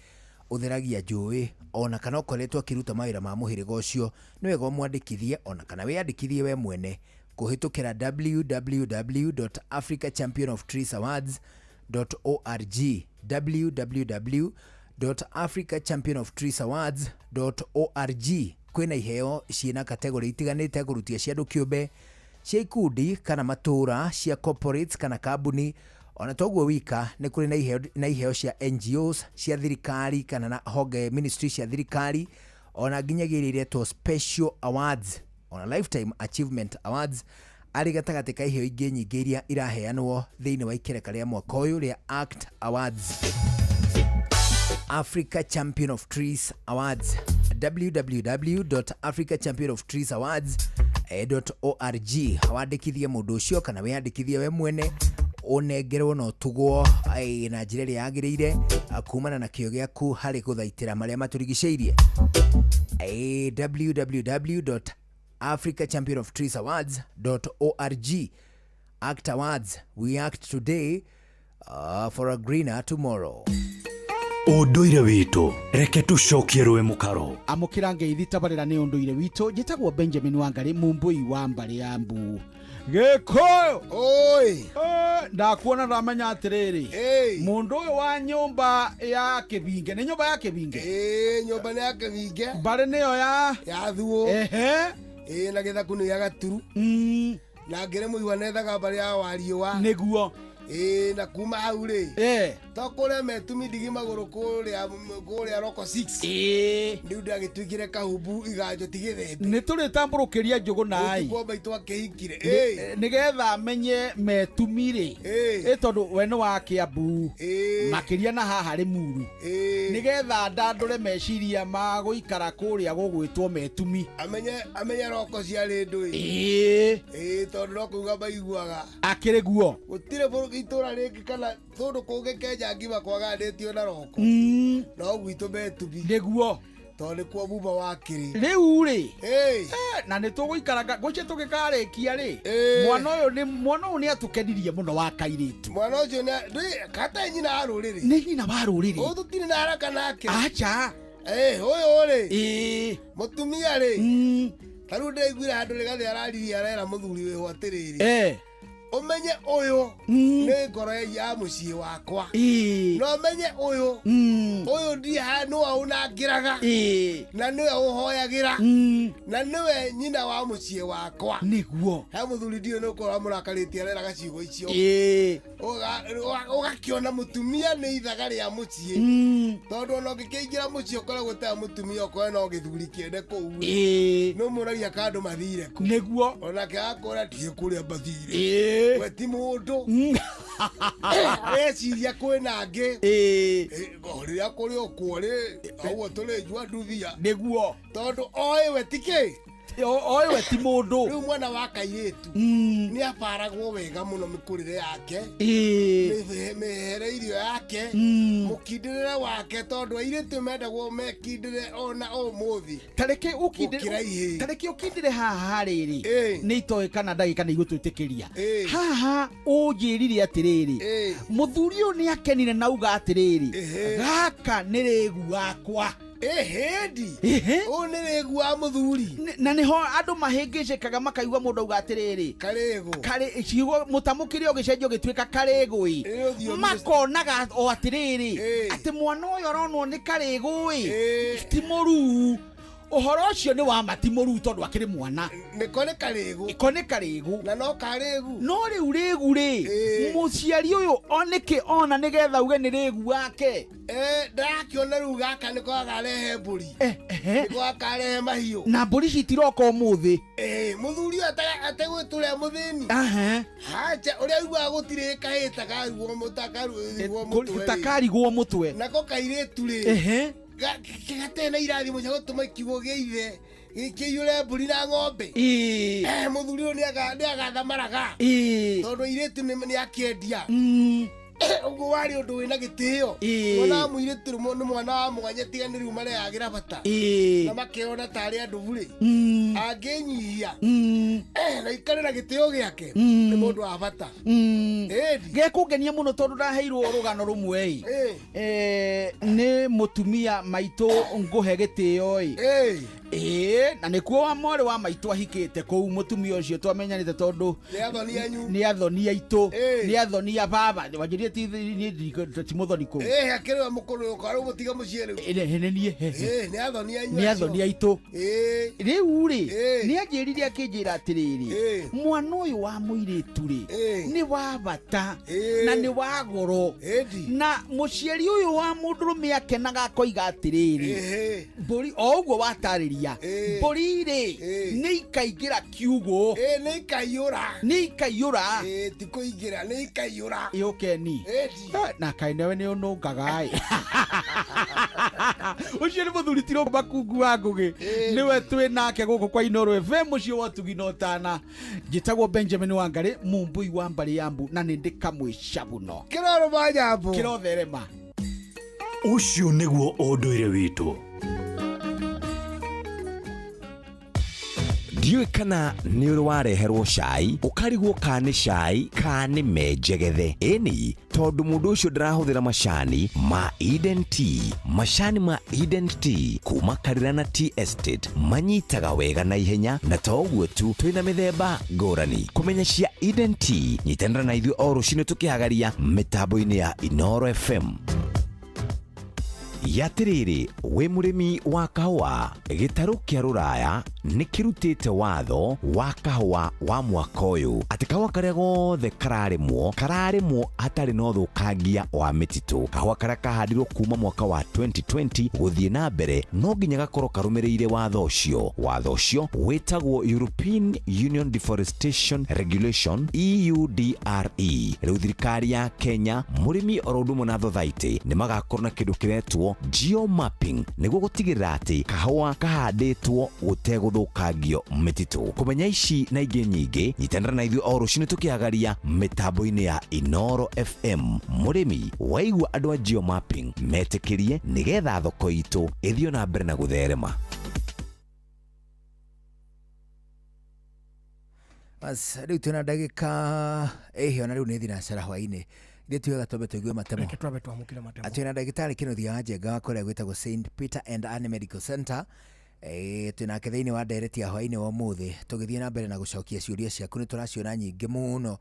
Speaker 11: ũtheragia njũĩ, ona kana ũkoretwo akĩruta mawĩra ma mũhĩrĩga ũcio, nĩ wega ũmwandĩkithie ona kana wĩyandĩkithie we mwene kũhĩtũkĩra www.africachampionoftreesawards.org, www.africachampionoftreesawards.org. Kwĩna iheo ciĩna kategorĩ itiganĩte, kũrutia cia andũ kĩũmbe, cia ikundi kana matũũra, cia corporates kana kambuni. Ona toguo wika, nĩ kũrĩ na iheo cia NGOs, cia thirikari kana na honge ministry cia thirikari, ona nginyagia iria iretwo special awards, ona lifetime achievement awards, arĩ gatagatĩ ka iheo ingĩ nyingĩ iria iraheanwo thĩinĩ wa ikereka rĩa mwaka ũyũ rĩa ACT Awards. Africa Champion of Trees Awards, www.africachampionoftreesawards.org. Wandĩkithie mũndũ ũcio kana wĩyandĩkithie we mwene, ũnengerwo na ũtugwo na njĩra ĩrĩa yagĩrĩire kumana na kĩo gĩaku harĩ gũthaitĩra marĩa matũrigicĩirie. www.africachampionoftreesawards.org. ACT Awards, we act today for a greener tomorrow.
Speaker 5: Ũndũire witũ, reke tũcokie rũĩ mũkaro.
Speaker 6: Amũkĩra ngeithi tabarĩra nĩ ũndũire witũ. Njĩtagwo Benjamin Wangari, mumbui wa mbarĩ ya mbu Gĩkũyũ.
Speaker 7: Oi.
Speaker 6: Ndakuona ndamenya atĩrĩrĩ, mũndũ ũyũ wa nyũmba ya kĩbinge, nĩ nyũmba ya kĩbinge?
Speaker 7: Ĩĩ, nyũmba nĩ ya kĩbinge.
Speaker 6: Mbarĩ nĩyo ya
Speaker 7: thuũ.
Speaker 6: Ehe.
Speaker 7: Ĩĩ, na gĩthaku nĩ ya gaturu. Na ngĩrĩ mũigua nethaga mbarĩ ya wariũa.
Speaker 6: Nĩguo.
Speaker 7: Ĩĩ, na kuma hau rĩ, to kũrĩa metumi ndigi magũrũ kũrĩa Roko 6.
Speaker 6: Ĩĩ.
Speaker 7: Rĩu ndagĩtuĩkire kahumbu iganjo ti gĩthembe.
Speaker 6: Nĩ tũrĩtambũrũkĩria njũgũ naĩ.
Speaker 7: Ũtukũ maitũ akĩhikire. Ĩĩ.
Speaker 6: Nĩgetha amenye metumi rĩ, ĩ tondũ we nĩ wa Kĩambu makĩria na haha Rĩmuru, nĩgetha ndandũre meciria ma gũikara kũrĩa gũgwĩtwo metumi.
Speaker 7: Amenye Roko ciarĩ ndũĩ.
Speaker 6: Ĩĩ.
Speaker 7: Ĩĩ, tondũ no kuuga maiguaga.
Speaker 6: Akĩrĩ guo.
Speaker 7: Gũtirĩ itũra rĩngĩ kana kũndũ kũngĩ Kenya ngima kwaganĩtio na Roko. No gwitũ metumi.
Speaker 6: Nĩguo.
Speaker 7: Tondũ nĩkuo muma wakĩrĩ.
Speaker 6: Rĩu rĩ, na nĩ tũgũikaranga ngwĩciria tũgĩkarĩkia rĩ, mwana ũyũ nĩ atũkenirie mũno wa kairĩtu.
Speaker 7: Mwana ũcio kata nyina wa rũrĩrĩ.
Speaker 6: Nĩ nyina wa rũrĩrĩ.
Speaker 7: Ũyũ tũtirĩ na haraka nake.
Speaker 6: Acha.
Speaker 7: Ũyũ rĩ, mũtumia rĩ, ta rĩu ndĩraiguire handũ rĩgathĩ araririe arera mũthuri wĩho atĩrĩrĩ. Ũmenye ũyũ nĩ ngoro ya mũciĩ wakwa. No ũmenye ũyũ, ũyũ nĩwe ũnangĩraga, na nĩwe ũhoyagĩra, na nĩwe nyina wa mũciĩ wakwa.
Speaker 6: Nĩguo.
Speaker 7: He mũthuri ndiũĩ nĩ ũkorwo amũrakarĩtie areraga ciugo icio. Ũgakĩona mũtumia nĩ ithaga rĩa mũciĩ. Tondũ ona ũngĩkĩingĩra mũciĩ ũkoragwo ũtarĩ mũtumia, ũkorwo no gĩthuri kĩende kũu. Nĩ ũmũragia kana andũ mathire kũ.
Speaker 6: Nĩguo.
Speaker 7: Onake akora ndiĩ kũrĩa mathire. We ti mũndũ. Eciria kwĩna angĩ. Rĩrĩa kũrĩ ũkuo rĩ, ũguo tũrĩjua nduthia.
Speaker 6: Nĩguo.
Speaker 7: Tondũ oĩ we ti kĩ?
Speaker 6: Oĩ we ti mũndũ.
Speaker 7: Rĩu mwana wa kairĩtu nĩ abaragwo wega mũno mĩkũrĩre yake, mĩhere irio yake, mũkindĩrĩre wake, tondũ airĩtu mendagwo mekindĩre ona ũmũthĩ.
Speaker 6: Tareke ũkindĩre haha rĩrĩ, nĩ itoĩ kana ndagĩka nĩ igũtwĩtĩkĩria. Haha ũnjĩrire atĩrĩrĩ, mũthuri ũyũ nĩ akenire na auga atĩrĩrĩ, gaka nĩ rĩgu wakwa.
Speaker 7: Ĩhĩndi ũyũ nĩ rĩgu wa mũthuri.
Speaker 4: Na nĩho andũ mahĩngĩcĩkaga makaigua mũndũ auga atĩrĩrĩ,
Speaker 7: karĩgũ
Speaker 4: karĩ ciugo mũtamũkĩre ũgĩcenjio ũgĩtuĩka karĩgũ ĩ, makonaga o atĩrĩrĩ atĩ mwana ũyũ aronwo nĩ karĩgũ ĩ, ti mũruu. Ũhoro ũcio nĩ wa ma, ti mũruu tondũ akĩrĩ mwana.
Speaker 7: Nĩko nĩ karĩgũ.
Speaker 4: Ĩko nĩ karĩgũ.
Speaker 7: Na no karĩgu.
Speaker 4: No rĩu rĩgu rĩ, mũciari ũyũ nĩkĩ ona nĩgetha uge nĩ rĩgu wake?
Speaker 7: Ndarakĩona rĩu gaka nĩko gakarehe mbũri, nĩko gakarehe mahiũ.
Speaker 4: Na mbũri citiroka ũmũthĩ.
Speaker 7: Mũthuri ũyũ ategwĩtũrĩa mũthĩni. Hacha ũrĩa aiguaga gũtirĩ kahĩĩ takarigwo mũtwe.
Speaker 4: Takarigwo mũtwe.
Speaker 7: Nako kairĩtu rĩ, gatarĩ na irathimo cia gũtũma kiugo gĩa ithe kĩiyũre mbũri na ng'ombe. Mũthuri ũyũ nĩagathamaraga tondũ airĩtu nĩ akĩendia. Ũguo warĩ ũndũ wĩna gĩtĩo. Mwana wa mũirĩtu nĩ mwana wa mwanya, tiga nĩ rĩu mareyagĩra bata na makeyona tarĩ andũ burĩ. Angĩnyihia na ikare na gĩtĩo gĩake nĩ mũndũ wa bata.
Speaker 4: Gekũngenia mũno tondũ ndaheirwo rũgano rũmwe ĩ, nĩ mũtumia maitũ ngũhe gĩtĩo ĩ. Na nĩkuo wa mwarĩ wa maitũ ahikĩte kũu, mũtumia ũcio twamenyanĩte tondũ nĩ athoni aitũ, nĩ athoni a baba. Wanjĩrire ti mũthoni kũu.
Speaker 7: Akĩrĩ we mũkũrũ ũka rĩu mũtige mũciĩ rĩu.
Speaker 4: Nĩ niĩ.
Speaker 7: Nĩ athoni anyu.
Speaker 4: Nĩ athoni aitũ. Rĩu rĩ, nĩ anjĩrire akĩnjĩra atĩrĩrĩ, mwana ũyũ wa mũirĩtu rĩ, nĩ wa bata na nĩ wa goro, na mũciari ũyũ wa mũndũrũme akenaga akoiga atĩrĩrĩ, mbũri o ũguo watarĩria, mbũri rĩ nĩ ikaingĩra kiugũ.
Speaker 7: Nĩ ikaiyũra.
Speaker 4: Nĩ ikaiyũra.
Speaker 7: Ti kũingĩra, nĩ ikaiyũra.
Speaker 4: Ĩũkeni. Na kaĩ nawe nĩ ũnũngaga ĩ. Ũcio nĩ mũthuri ti Makungu wa Ngũgĩ, nĩwe twĩ nake gũkũ kwa Inooro FM mũciĩ wa ũtugi na ũtana. Njĩtagwo Benjamin Wangarĩ, mũmbũi wa mbarĩ ya mbu, na nĩ ndĩ kamwĩcabuno.
Speaker 7: Kĩroro ma nyambo.
Speaker 4: Kĩrotherema.
Speaker 5: Ũcio nĩguo ũndũire witũ.
Speaker 1: Ndiũĩ kana nĩ ũrĩ wareherwo cai ũkarigwo ka nĩ cai ka nĩ menjegethe. Ĩni tondũ mũndũ ũcio ndarahũthĩra macani ma Eden Tea. Macani ma Eden Tea kuma Karirana Tea Estate manyitaga wega na ihenya, na to ũguo tu, twĩna mĩthemba ngũrani. Kũmenya cia Eden Tea, nyitanĩra na ithuĩ o rũcinĩ tũkĩhagaria mĩtambo-inĩ ya Inooro FM. Yatĩrĩrĩ, wĩ mũrĩmi wa kahũa, gĩtarũ kĩa rũraya nĩ kĩrutĩte watho wa kahũa wa mwaka ũyũ atĩ kahũa karĩa gothe kararĩmwo hatarĩ na ũthũkangia wa mĩtitũ. Kahũa karĩa kahandirwo kuma mwaka wa 2020 gũthiĩ na mbere no nginya gakorwo karũmĩrĩire watho ũcio. Watho ũcio wĩtagwo European Union Deforestation Regulation EUDRE. Rĩu thirikari ya Kenya, mũrĩmi oro ũndũ ũmwe na thothaitĩ nĩ magakorwo na kĩndũ kĩretwo geomapping nĩguo gũtigĩrĩra atĩ kahũa kahandĩtwo gũtegũthũkangio mĩtitũ. Kũmenya ici na ingĩ nyingĩ, nyitanĩra na ithuĩ o rũcinĩ tũkĩhagaria mĩtambo-inĩ ya Inooro FM. Mũrĩmi waigua andũ a geomapping metĩkĩrie nĩgetha thoko itũ ĩthiĩ na mbere na gũtherema.
Speaker 11: Bas rĩu twĩna ndagĩka ĩhĩ, ona rĩu nĩ thinacara hwaĩ-inĩ. Ithuĩ tugaga twambe tũigue matemo.
Speaker 7: Reke twambe twamũkĩre matemo.
Speaker 11: Twĩna ndagĩtarĩ Kĩnuthia wa Njenga wa kũrĩa gwĩtagwo St Peter and Anne Medical Center. Twĩnake thĩinĩ wa ndereti ya hwaĩ-inĩ wa ũmũthĩ tũgĩthiĩ na mbere na gũcokia ciũria ciaku. Nĩ tũraciona nyingĩ mũno,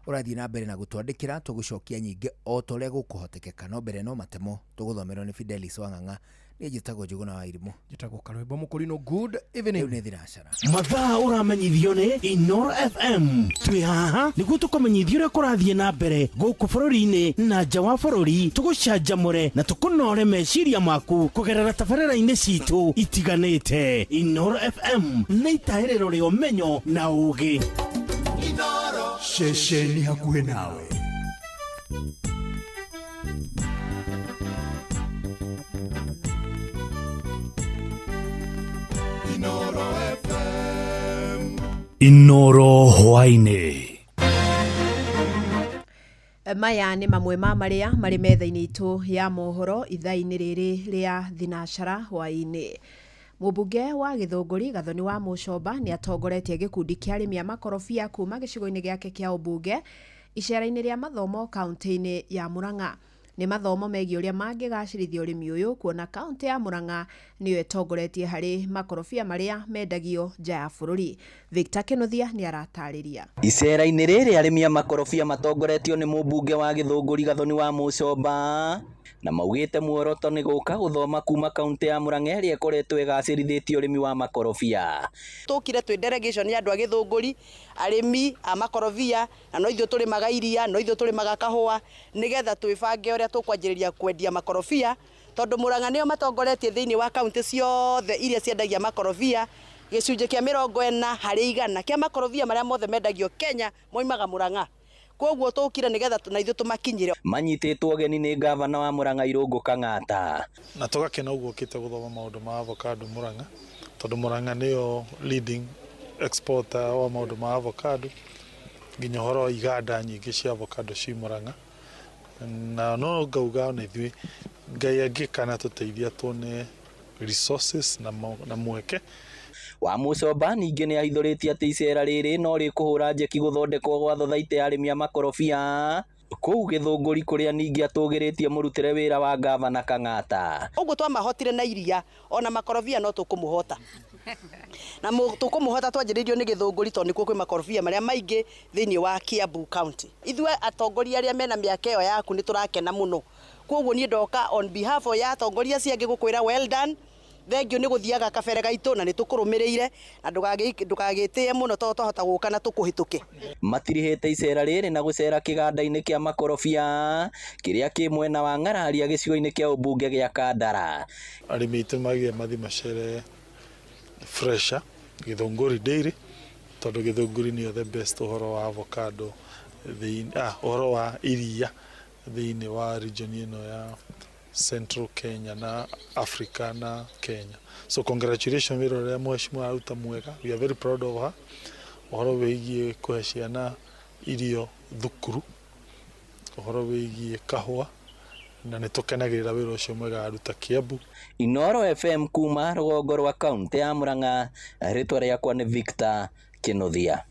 Speaker 11: ũrathiĩ na mbere na gũtwandĩkĩra, tũgũcokia nyingĩ o ta ũrĩa gũkũhotekeka. No mbere no matemo tũgũthomerwo nĩ Fidelis Wang'ang'a. Niĩ njĩtagwo Njũgũna wa Irimũ.
Speaker 7: Njĩtagwo Karwĩmbo Mũkũrinũ. Good evening.
Speaker 11: Rĩu nĩ thinacara.
Speaker 6: Mathaa ũramenyithio nĩ Inooro FM. Twĩ haha nĩguo tũkũmenyithie ũrĩa kũrathiĩ na mbere gũkũ bũrũri-inĩ na nja wa bũrũri, tũgũcanjamũre na tũkũnore meciria maku kũgerera tabarĩra-inĩ citũ itiganĩte. Inooro FM nĩ itahĩrĩro rĩa ũmenyo na ũũgĩ.
Speaker 1: Ceceni hakuhĩ nawe.
Speaker 5: Inooro hwaĩ-inĩ.
Speaker 13: Maya nĩ mamwe ma marĩa marĩ metha-inĩ itũ ya mohoro ithaa-inĩ rĩrĩ rĩa thinacara hwaĩ-inĩ. Mũmbunge wa Gĩthũngũri Gathoni wa Mũcomba nĩ atongoretie gĩkundi kĩa arĩmi a makorobia kuma gĩcigo-inĩ gĩake kĩa ũmbunge icera-inĩ rĩa mathomo kaunti-inĩ ya Murang'a. Nĩ mathomo megiĩ ũrĩa mangĩgacĩrithia ũrĩmi ũyũ kuona kaunti ya Murang'a nĩyo ĩtongoretie harĩ makorobia marĩa mendagio nja ya bũrũri. Victor Kinuthia nĩ aratarĩria.
Speaker 8: Icera-inĩ rĩrĩ arĩmi a makorobia matongoretio nĩ mũmbunge wa Gĩthũngũri Gathoni wa Mũcomba na maugĩte muoroto nĩ gũka gũthoma kuma kaunti ya Murang'a ĩrĩa ĩkoretwo ĩgacĩrithĩtie ũrĩmi wa makorobia.
Speaker 14: Tũkire twĩ delegation ya andũ a Gĩthũngũri, arĩmi a makorobia, na no ithuĩ tũrĩmaga iria, no ithuĩ tũrĩmaga kahũa, nĩgetha twĩbange ũrĩa tũkwanjĩrĩria kwendia makorobia, tondũ Murang'a nĩo matongoretie thĩinĩ wa kaunti ciothe iria ciendagia makorobia. Gĩcunjĩ kĩa 40 harĩ 100 kĩa makorobia marĩa mothe mendagio Kenya moimaga Murang'a. Koguo tũkire nĩgetha na ithuĩ tũmakinyĩre.
Speaker 8: Manyitĩtwo ũgeni nĩ gavana wa Murang'a Irũngũ Kang'ata.
Speaker 15: Na tũgakena ũguo ũkĩte gũthoma maũndũ ma avocado Murang'a, tondũ Murang'a nĩyo leading exporter wa maũndũ ma avocado, nginya ũhoro wa iganda nyingĩ cia avocado ci Murang'a. Na no ngauga ona ithuĩ Ngai angĩka tũteithia tuone resources na mweke.
Speaker 8: Wa Mũcomba ningĩ nĩ ahithũrĩtie atĩ icera rĩrĩ no rĩkũhũra njeki gũthondekwo gwa thothaitĩ ya arĩmi a makorobia kũu Gĩthũngũri kũrĩa ningĩ atũgĩrĩtie mũrutĩre wĩra wa gavana Kang'ata.
Speaker 14: Ũguo twamahotire na iria ona makorobia no tũkũmũhota. Na tũkũmũhota twanjĩrĩirio nĩ Gĩthũngũri tondũ nĩkuo kwĩ makorobia marĩa maingĩ thĩinĩ wa Kiambu County. Ithuĩ atongoria arĩa mena mĩaka ĩyo yaku nĩ tũrakena mũno. Koguo niĩ ndoka on behalf ya atongoria acio angĩ gũkwĩra well done. Thengiũ nĩ gũthiaga kabere gaitũ na nĩ tũkũrũmĩrĩire na ndũgagĩtĩe mũno tondũ twahota gũka na tũkũhĩtũke.
Speaker 8: Matirihĩte icera rĩrĩ na gũcera kĩganda-inĩ kĩa makorobia kĩrĩa kĩ mwena wa Ng'araria gĩcigo-inĩ kĩa ũmbunge gĩa Kandara.
Speaker 15: Arĩmi aitũ magĩe mathi macere fresha Gĩthũngũri Dairy, tondũ Gĩthũngũri nĩyo the best ũhoro wa avocado ũhoro wa iria thĩinĩ wa region ĩno ya Central Kenya na Africa na Kenya. So congratulations wĩra ũrĩa mheshimiwa aruta mwega. We are very proud of her. Ũhoro wĩgiĩ kũhe ciana irio thukuru, ũhoro wĩgiĩ kahũa, na nĩ tũkenagĩrĩra wĩra ũcio mwega aruta Kiambu.
Speaker 8: Inoro FM kuma rũgongo rwa kaunti ya Murang'a, rĩtwa rĩakwa nĩ Victor Kinuthia.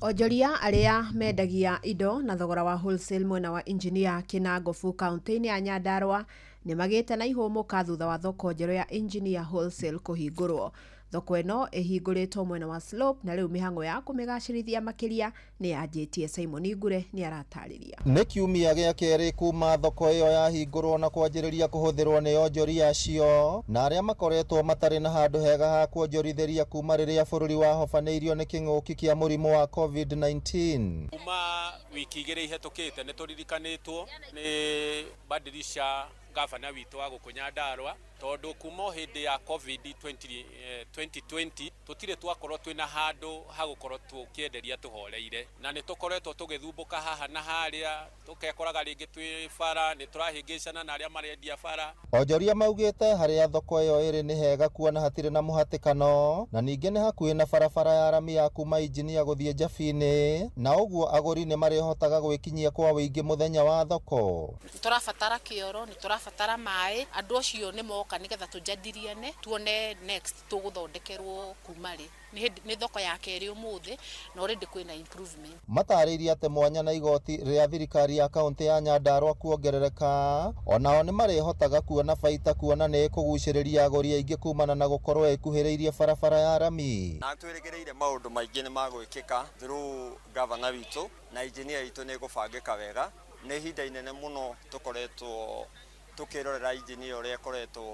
Speaker 13: Onjoria arĩa mendagia indo na thogora wa wholesale mwena wa Engineer Kinangofu kaunti-inĩ ya Nyandarua nĩ magĩte na ihũmũka thutha wa thoko njerũ ya Engineer Wholesale kũhingũrwo. Thoko ĩno ĩhingũrĩtwo mwena wa Slope na rĩu mĩhang'o ya kũmĩgacĩrithia makĩria nĩ yanjĩtie. Simon Ngure nĩ aratarĩria.
Speaker 17: Nĩ kiumia gĩa kerĩ kuma thoko ĩyo yahingũrwo na kwanjĩrĩria kũhũthĩrwo nĩ onjoria acio na arĩa makoretwo matarĩ na handũ hega ha kuonjorithĩria kuma rĩrĩa bũrũri wahobanĩirio nĩ kĩng'ũki kĩa mũrimũ wa COVID-19.
Speaker 25: Kuma wiki igĩrĩ ihĩtũkĩte nĩ tũririkanĩtwo nĩ badirisha gavana witũ wa gũkũ Nyandarua, tondũ kuma hĩndĩ ya COVID 2020 tũtirĩ twakorwo twĩna handũ ha gũkorwo tũkĩenderia tũhoreire, na nĩ tũkoretwo tũgĩthumbũka haha na harĩa, tũkekoraga rĩngĩ twĩ bara nĩ tũrahĩngĩcana na arĩa marendia bara.
Speaker 17: Onjoria maugĩte harĩa thoko ĩyo ĩrĩ nĩ hega kuona hatirĩ na mũhatĩkano, na ningĩ nĩ hakuhĩ na barabara ya rami ya kuma Injinia gũthiĩ Njabini, na ũguo agũri nĩ marĩhotaga gwĩkinyia kwa wĩingĩ mũthenya wa thoko.
Speaker 26: Nĩ tũrabatara kĩoro, nĩ tũrabatara maĩ, andũ acio nĩ moka nĩgetha tũjadiliane tuone next tũgũthondekerwo kuma rĩ. Nĩ thoko ya kerĩ ũmũthĩ na already kwĩna improvement.
Speaker 17: Matarĩirie atĩ mwanya na igoti rĩa thirikari ya kaunti ya Nyandarua kuongerereka, onao nĩ marĩhotaga kuona baita kuona nĩ ĩkũgucĩrĩria agũri aingĩ kumana na gũkorwo ĩkuhĩrĩirie barabara ya rami.
Speaker 27: Na twĩrĩgĩrĩire maũndũ maingĩ nĩ magwĩkĩka through gavana witũ na engineer witũ nĩ ĩgũbangĩka wega. Nĩ ihinda inene mũno tũkoretwo tukirorera engineer ũrĩa ĩkoretwo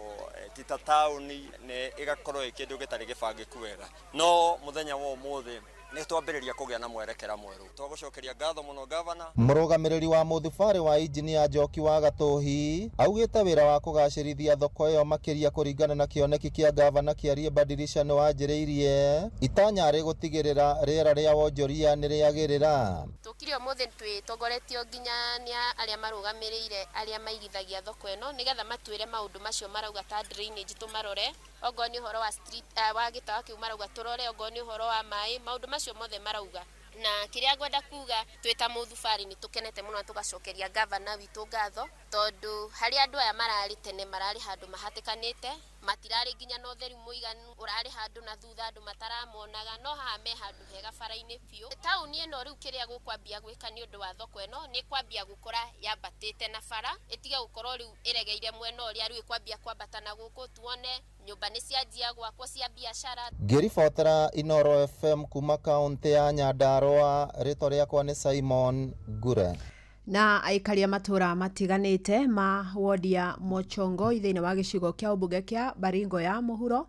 Speaker 27: ti ta taũni, nĩ ĩgakorwo ĩ kĩndũ gĩtarĩ gĩbangĩku wega, no mũthenya wa ũmũthĩ nĩ twambĩrĩria kũgĩa na mwerekera mwerũ. Twagũcokeria ngatho mũno gavana.
Speaker 17: Mũrũgamĩrĩri wa mũthubarĩ wa Injinia Njoki wa Gatũhi augĩte wĩra wa kũgacĩrithia thoko ĩyo makĩria kũringana na kĩoneki kĩa gavana kĩarie badirisha nĩ wanjĩrĩirie itanya rĩ gũtigĩrĩra rĩera rĩa wonjoria nĩ rĩagĩrĩra.
Speaker 28: Tũkire ũmũthĩ twĩtongoretio nginya nĩ arĩa marũgamĩrĩire arĩa maigithagia thoko ĩno nĩgetha matwĩre maũndũ macio marauga ta drainage tũmarore, ongorwo nĩ ũhoro wa street wa gĩtawa kĩu marauga tũrore, ongorwo nĩ ũhoro wa maĩ, maũndũ macio mothe marauga. Na kĩrĩa ngwenda kuga twĩ ta mũthubarĩ nĩ tũkenete mũno na tũgacokeria gavana witũ ngatho, tondũ harĩa andũ aya mararĩ tene mararĩ handũ mahatĩkanĩte, Matirarĩ nginya na ũtheru mũiganu, ũrarĩ handũ na thutha andũ mataramonaga, no haha me handũ hega bara-inĩ biũ. Taũni ĩno rĩu kĩrĩa gũkwambia gwĩka nĩ ũndũ wa thoko ĩno nĩ kwambia gũkũra yambatĩte na bara, ĩtige gũkorwo rĩu ĩregeire mwena ũrĩa, rĩu ĩkwambia kwambata na gũkũ, tuone nyũmba nĩ cianjia gwakwo cia biacara.
Speaker 17: Ngĩribotera Inoro FM kuma kaũntĩ ya Nyandarũa, rĩtwa rĩakwa nĩ Simon Ngure.
Speaker 13: Na aikari a matũra matiganĩte ma wodi ya Mochongoi thĩinĩ wa gĩcigo kĩa ũmbunge kĩa Baringo ya mũhuro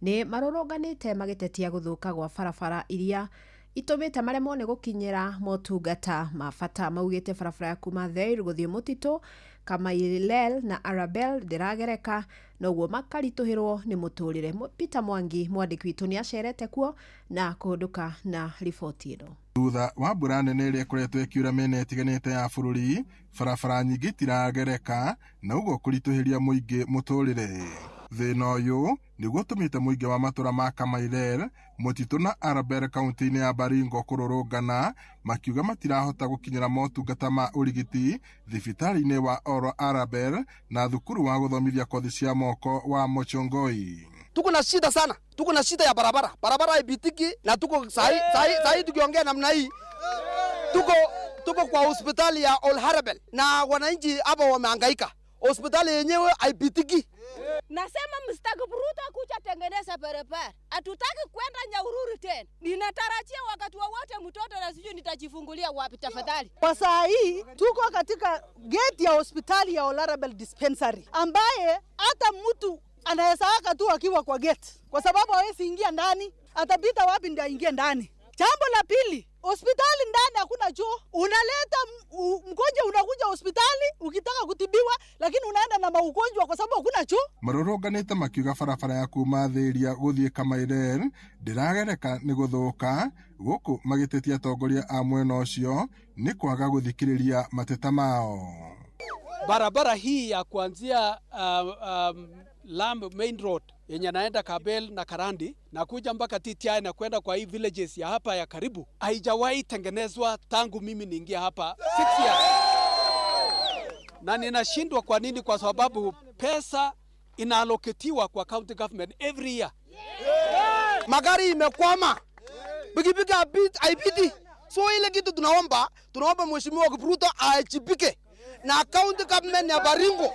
Speaker 13: nĩ marũrũnganĩte magĩtetia gũthũka gwa barabara iria itũmĩte maremwo nĩ gũkinyĩra motungata ma bata. Maugĩte barabara ya kuma Their gũthiĩ Mũtitũ, Kamailel na Arabel ndĩragereka, noguo makaritũhĩrwo nĩ mũtũrĩre. Peter Mwangi mwandĩki witũ nĩ acerete kuo na kũhũndũka na riboti ĩno.
Speaker 16: Thutha wa mbura nene ĩrĩa ĩkoretwo ĩkiura mĩena ĩtiganĩte ya bũrũri, barabara nyingĩ itiragereka na ũguo kũritũhĩria mũingĩ mũtũrĩre. Thĩna ũyũ nĩguo ũtũmĩte mũingĩ wa matũra ma Kamailel, Mũtitũ na Arabel kaunti-inĩ ya Baringo kũrũrũngana makiuga matirahota gũkinyĩra motungata ma ũrigiti thibitarĩ-inĩ wa Oro Arabel na thukuru wa gũthomithia kothi cia moko wa Mochongoi.
Speaker 18: Tuko na shida sana, tuko na shida ya barabara, barabara haipitiki na tuko sahi sahi sahi tukiongea namna hii tuko kwa hospitali ya Ol Harabel na wananchi hapa wamehangaika, hospitali yenyewe haipitiki.
Speaker 19: Nasema msitaki kuja tengeneza barabara, hatutaki kwenda Nyahururu tena. Ninatarajia wakati wowote mtoto na sijui nitajifungulia wapi tafadhali.
Speaker 20: Kwa saa hii tuko katika gate ya hospitali ya Ol Harabel Dispensary ambaye hata mtu anaweza aka tu akiwa kwa gate, kwa sababu hawezi ingia ndani, atapita wapi ndio aingie ndani. Jambo la pili, hospitali ndani hakuna choo. Unaleta mgonjwa, unakuja hospitali ukitaka kutibiwa, lakini unaenda na maugonjwa kwa sababu hakuna choo.
Speaker 16: Marũrũnganĩte makiuga barabara ya kuma Thĩria gũthiĩ Kamailel ndĩragereka nĩ gũthũka, gũkũ magĩtetia atongoria a mwena ũcio nĩ kwaga gũthikĩrĩria mateta mao.
Speaker 21: Barabara hii ya kuanzia Lamb Main Road yenye naenda Kabel na Karandi na kuja mpaka TTI na kwenda kwa hii villages ya hapa ya karibu haijawahi tengenezwa tangu mimi niingia hapa 6 years. Na ninashindwa kwa nini? Kwa sababu pesa inaaloketiwa kwa county government every year.
Speaker 18: Magari imekwama, pikipiki haipiti. So ile kitu tunaomba Mheshimiwa Kipruto aachibike na county government ya Baringo.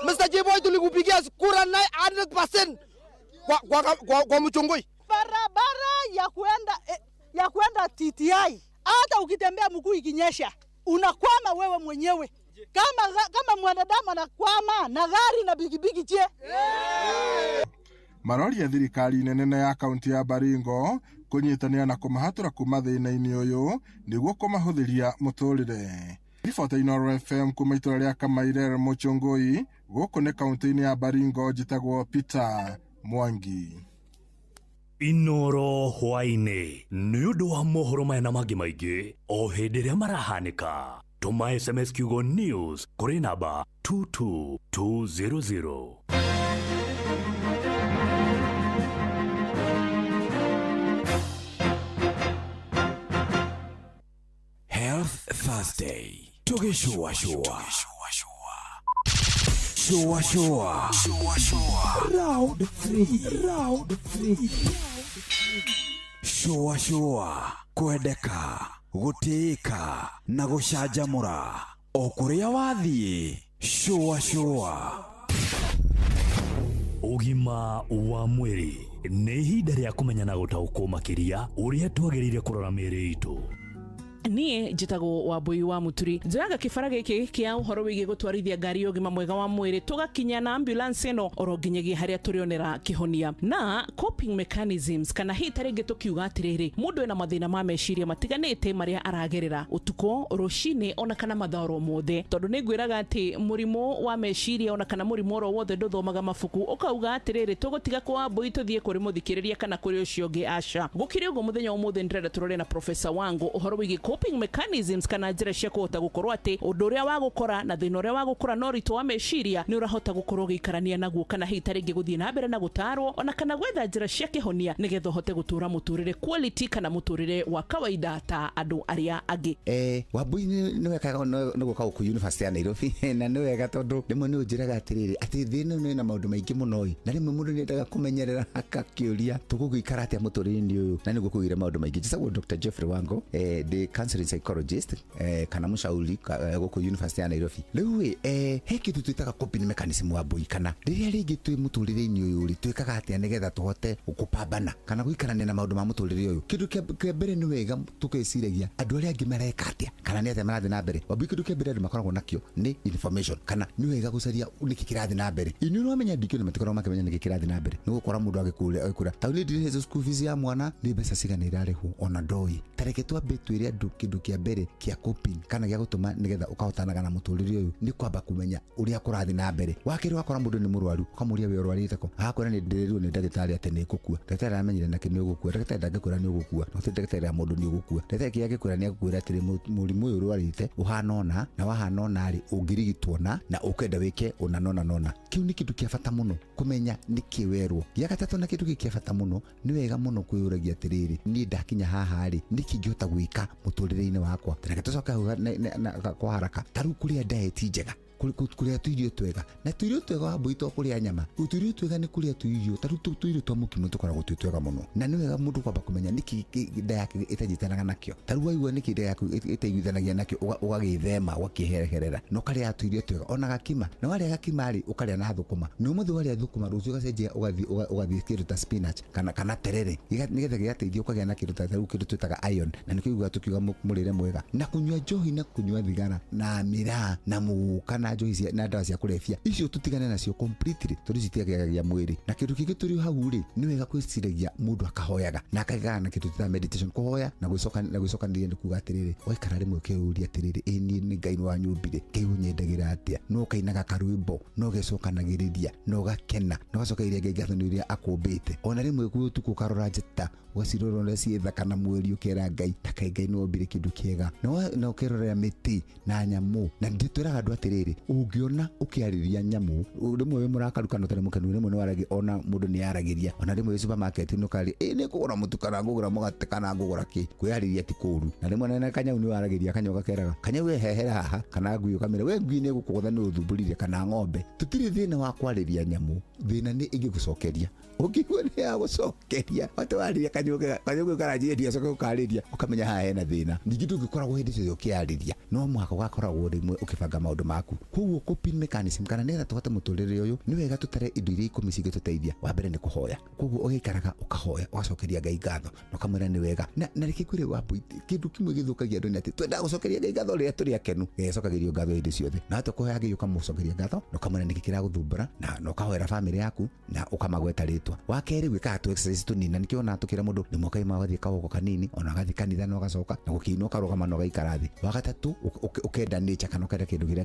Speaker 18: Mr. Jeboy tulikupigia kura 100% kwa Mchongoi.
Speaker 20: Barabara ya kuenda TTI, hata ukitembea mguu ikinyesha unakwama wewe mwenyewe. Kama mwanadamu anakwama na gari na pikipiki je?
Speaker 16: Maroria thirikari nene ya kaunti ya Baringo kunyitanĩra na kũmahatũra kuma thĩna-inĩ ũyũ nĩguo kũmahũthĩria mũtũrĩre. Ribota Inoro FM kuma itũra rĩa Kamailel Mochongoi, gũkũ nĩ kaunti-inĩ ya Baringo, njĩtagwo Peter Mwangi.
Speaker 5: Inoro hwaĩ-inĩ nĩ ũndũ wa mohoro maya na mangĩ maingĩ o hĩndĩ ĩrĩa marahanĩka. Tũma SMS kiugo news kũrĩ namba 22200.
Speaker 1: Health Thursday. Tugishua shua. Shua shua. Round 3. Round 3. Shua shua. Kwendeka, gũtĩĩka na gũcanjamũra o kũrĩa wathiĩ. Shua shua.
Speaker 5: Ũgima wa mwĩrĩ nĩ ihinda rĩa kũmenya na gũtaũkwo makĩria ũrĩa twagĩrĩire kũrora mĩĩrĩ itũ.
Speaker 22: Niĩ njĩtagwo Wambui wa Mũturi. Njoyaga kĩbara gĩkĩ kĩa ũhoro wĩgiĩ gũtwarithia ngari ũgima mwega wa mwĩrĩ, tũgakinya na ambulance ĩno oro nginyagia harĩa tũrĩonera kĩhonia na coping mechanisms, kana hihi ta rĩngĩ tũkiuga atĩrĩrĩ, mũndũ ena mathĩna ma meciria matiganĩte marĩa aragerera ũtukũ, rũcinĩ ona kana mathaa oro mothe, tondũ nĩ ngwĩraga atĩ mũrimũ wa meciria ona kana mũrimũ oro wothe ndũthomaga mabuku. Ũkauga atĩrĩrĩ, tũgũtiga kwa Wambui tũthiĩ kũrĩ mũthikĩrĩria kana kũrĩ ũcio ũngĩ, aca. Gũkĩrĩ ũguo mũthenya ũmũthĩ ndĩrenda tũrore na Professor Wango ũhoro wĩgiĩ coping mechanisms kana njĩra cia kũhota gũkorwo atĩ ũndũ ũrĩa wa gũkora na thĩna ũrĩa wa gũkora na ũritũ wa meciria nĩ ũrahota gũkorwo ũgĩikarania naguo, kana hihi ta rĩngĩ gũthiĩ na mbere na gũtarwo ona kana gwetha njĩra cia kĩhonia nĩgetha ũhote gũtũra mũtũrĩre quality kana mũtũrĩre wa kawaida ta andũ arĩa angĩ.
Speaker 2: Wambui nĩ wega nĩ gũka gũkũ University ya Nairobi na nĩ wega tondũ rĩmwe nĩ ũnjĩraga atĩrĩrĩ atĩ thĩ ĩno ĩna maũndũ maingĩ mũno ĩ, na rĩmwe mũndũ nĩ endaga kũmenyerera akakĩũria tũgũgĩikara atĩa mũtũrĩre-inĩ ũyũ, na nĩguo kũgĩre maũndũ maingĩ. Njĩtagwo Dr. Jeffrey Wango, ndĩ counseling psychologist kana mũcauri gũkũ University ya Nairobi. Rĩu ĩ, he kĩndũ twĩtaga coping mechanism, Wambui, kana rĩrĩa rĩngĩ twĩ mũtũrĩre-inĩ ũyũ rĩ, twĩkaga atĩa nĩgetha tũhote kũpambana kana gũikarania na maũndũ ma mũtũrĩre ũyũ. Kĩndũ kĩa mbere nĩ wega tũgeciragia andũ arĩa angĩ mareka atĩa kana nĩ atĩa marathiĩ na mbere. Wambui, kĩndũ kĩa mbere andũ makoragwo nakĩo nĩ information, kana nĩ wega gũcaria nĩkĩ kĩrathiĩ na mbere. Inyuĩ nĩwamenya ndikio nĩ matikoragwo makĩmenya nĩkĩ kĩrathiĩ na mbere. Nĩ gũkora mũndũ agĩkũra ta niĩ ndirĩhĩte school fees ya mwana, nĩ mbeca cigana irarĩhwo ona ndoĩ. Ta reke twambe twĩre andũ kĩndũ kĩa mbere kĩa coping kana gĩa gũtũma nĩgetha ũkahotanaga na mũtũrĩre ũyũ nĩ kwamba kũmenya ũrĩa kũrathiĩ na mbere. Wa kerĩ, wakora mũndũ nĩ mũrwaru ũkamũria we ũrwarĩte kũ, agakwĩra nĩ ndĩrĩrwo nĩ ndagĩtarĩ atĩ nĩ ngũkua. Ndagĩtarĩ aramenyire nakĩ nĩ ũgũkua? Ndagĩtarĩ ndangĩkwĩra nĩ ũgũkua, no ti ndagĩtarĩ ya mũndũ nĩ ũgũkua. Ndagĩtarĩ kĩrĩa angĩkwĩra nĩ agũkwĩra atĩrĩ mũrimũ ũyũ ũrwarĩte ũhana ũna na wahana ũna rĩ, ũngĩrigitwo na ũkenda wĩke ũna nona nona. Kĩu nĩ kĩndũ kĩa bata mũno kũmenya nĩkĩ werwo. Gĩa gatatũ na kĩndũ gĩkĩ kĩa bata mũno, nĩ wega mũno kwĩyũragia atĩrĩrĩ, niĩ ndakinya haha rĩ, nĩkĩ ingĩhota gwĩka mũtũrĩre-inĩ wakwa. Reke tũcoke hau kwa haraka, ta rĩu kũrĩa diet njega, kũrĩa tũirio twega, na tũirio twega, Wambui, to kũrĩa nyama. Tũirio twega nĩ kũrĩa tũirio ta rĩu tũirio twa mũkimo tũkoragwo twĩ twega mũno, na nĩ wega mũndũ kwamba kũmenya nĩkĩ nda yake ĩtanyitanaga nakĩo. Ta rĩu waigua nĩkĩ nda yaku ĩtaiguithanagia nakĩo, ũgagĩthema, ũgakĩhereherera na ũkarĩa tũirio twega, ona gakima. Na warĩa gakima rĩ, ũkarĩa na thũkũma, na ũmũthĩ warĩa thũkũma, rũciũ ũgacenjia ũgathiĩ kĩndũ ta spinach kana terere, nĩgetha gĩgateithia ũkagĩa na kĩndũ ta rĩu kĩndũ twĩtaga iron, na nĩkĩo ũiguaga tũkiuga mũrĩre mwega na kũnyua njohi na kũnyua thigara na mĩraa na mũgũka na njohi na ndawa cia kũrebia, icio tũtigane nacio completely tondũ citiagĩragia mwĩrĩ. Na kĩndũ kĩngĩ tũrĩ hau rĩ, nĩ wega gwĩciragia mũndũ akahoyaga na akagĩaga na kĩndũ twĩtaga meditation. Kũhoya na gwĩcokanĩria nĩ kuga atĩrĩrĩ, waikara rĩmwe ũkeyũria atĩrĩrĩ, ĩ niĩ nĩ Ngai wanyũmbire, Ngai ũnyendagĩra atĩa, no ũkainaga karwĩmbo no ũgecokanagĩrĩria na ũgakena na ũgacokeria Ngai ngatho nĩ ũrĩa akũmbĩte. Ona rĩmwe kwĩ ũtukũ ũkarora njata, ũgacirora ũrĩa ciĩ thaka na mweri, ũkera Ngai ta kaĩ Ngai nĩ wombire kĩndũ kĩega, na ũkerorera mĩtĩ na nyamũ. Na ndĩtwĩraga andũ atĩrĩrĩ, ũngĩona ũkĩarĩria nyamũ rĩmwe wĩ mũrakaru kana ũtarĩ mũkenu, rĩmwe nĩ waragia, ona mũndũ nĩ aragĩria, ona rĩmwe wĩ supermarket nĩ ũkaria, ĩ nĩ ngũgũra mũtu kana ngũgũra mũgate kana ngũgũra kĩ, kwĩyarĩria ti kũũru. Na rĩmwe na kanyau nĩ waragĩria, kanyau gakeraga kanyau we hehera haha, kana ngui ũkamĩra we ngui nĩ ĩgũkũgũtha nĩ ũthumbũrire, kana ng'ombe. Tũtirĩ thĩna wa kwarĩria nyamũ, thĩna nĩ ĩngĩgũcokeria. Ũngĩigua nĩ yagũcokeria wate warĩria kanyau kau karanjia ndigacoke gũkarĩria, ũkamenya haha hena thĩna. Ningĩ ndũngĩkoragwo hĩndĩ ciothe ũkĩarĩria, no mũhaka ũgakoragwo rĩmwe ũkĩbanga maũndũ maku. Koguo coping mechanism kana nĩgetha tũhote mũtũrĩre ũyũ, nĩ wega tũtare indo iria 10 cingĩtũteithia. Wa mbere nĩ kũhoya. Koguo ũgĩikaraga ũkahoya, ũgacokeria Ngai ngatho na ũkamwĩra nĩ wega. Na reke ngwĩre Wambui, kĩndũ kĩmwe gĩthũkagia andũ nĩ atĩ twendaga gũcokeria Ngai ngatho rĩrĩa tũrĩ akenu. Ngai acokagĩrio ngatho hĩndĩ ciothe, na watua kũhoya Ngai ũkamũcokeria ngatho na ũkamwĩra nĩkĩ kĩragũthumbũra, na ũkahoera bamĩrĩ yaku na ũkamagweta rĩtwa. Wa kerĩ, gwĩkaga tũ exercise tũnini, na nĩkĩo ona tũkĩra mũndũ rĩmwe ũkaima ũgathiĩ kawoko kanini, ona ũgathiĩ kanitha na ũgacoka na gũkĩinwo ũkarũgama na ũgaikara thĩ. Wa gatatũ, ũkenda nature kana ũkenda kĩndũ kĩrĩa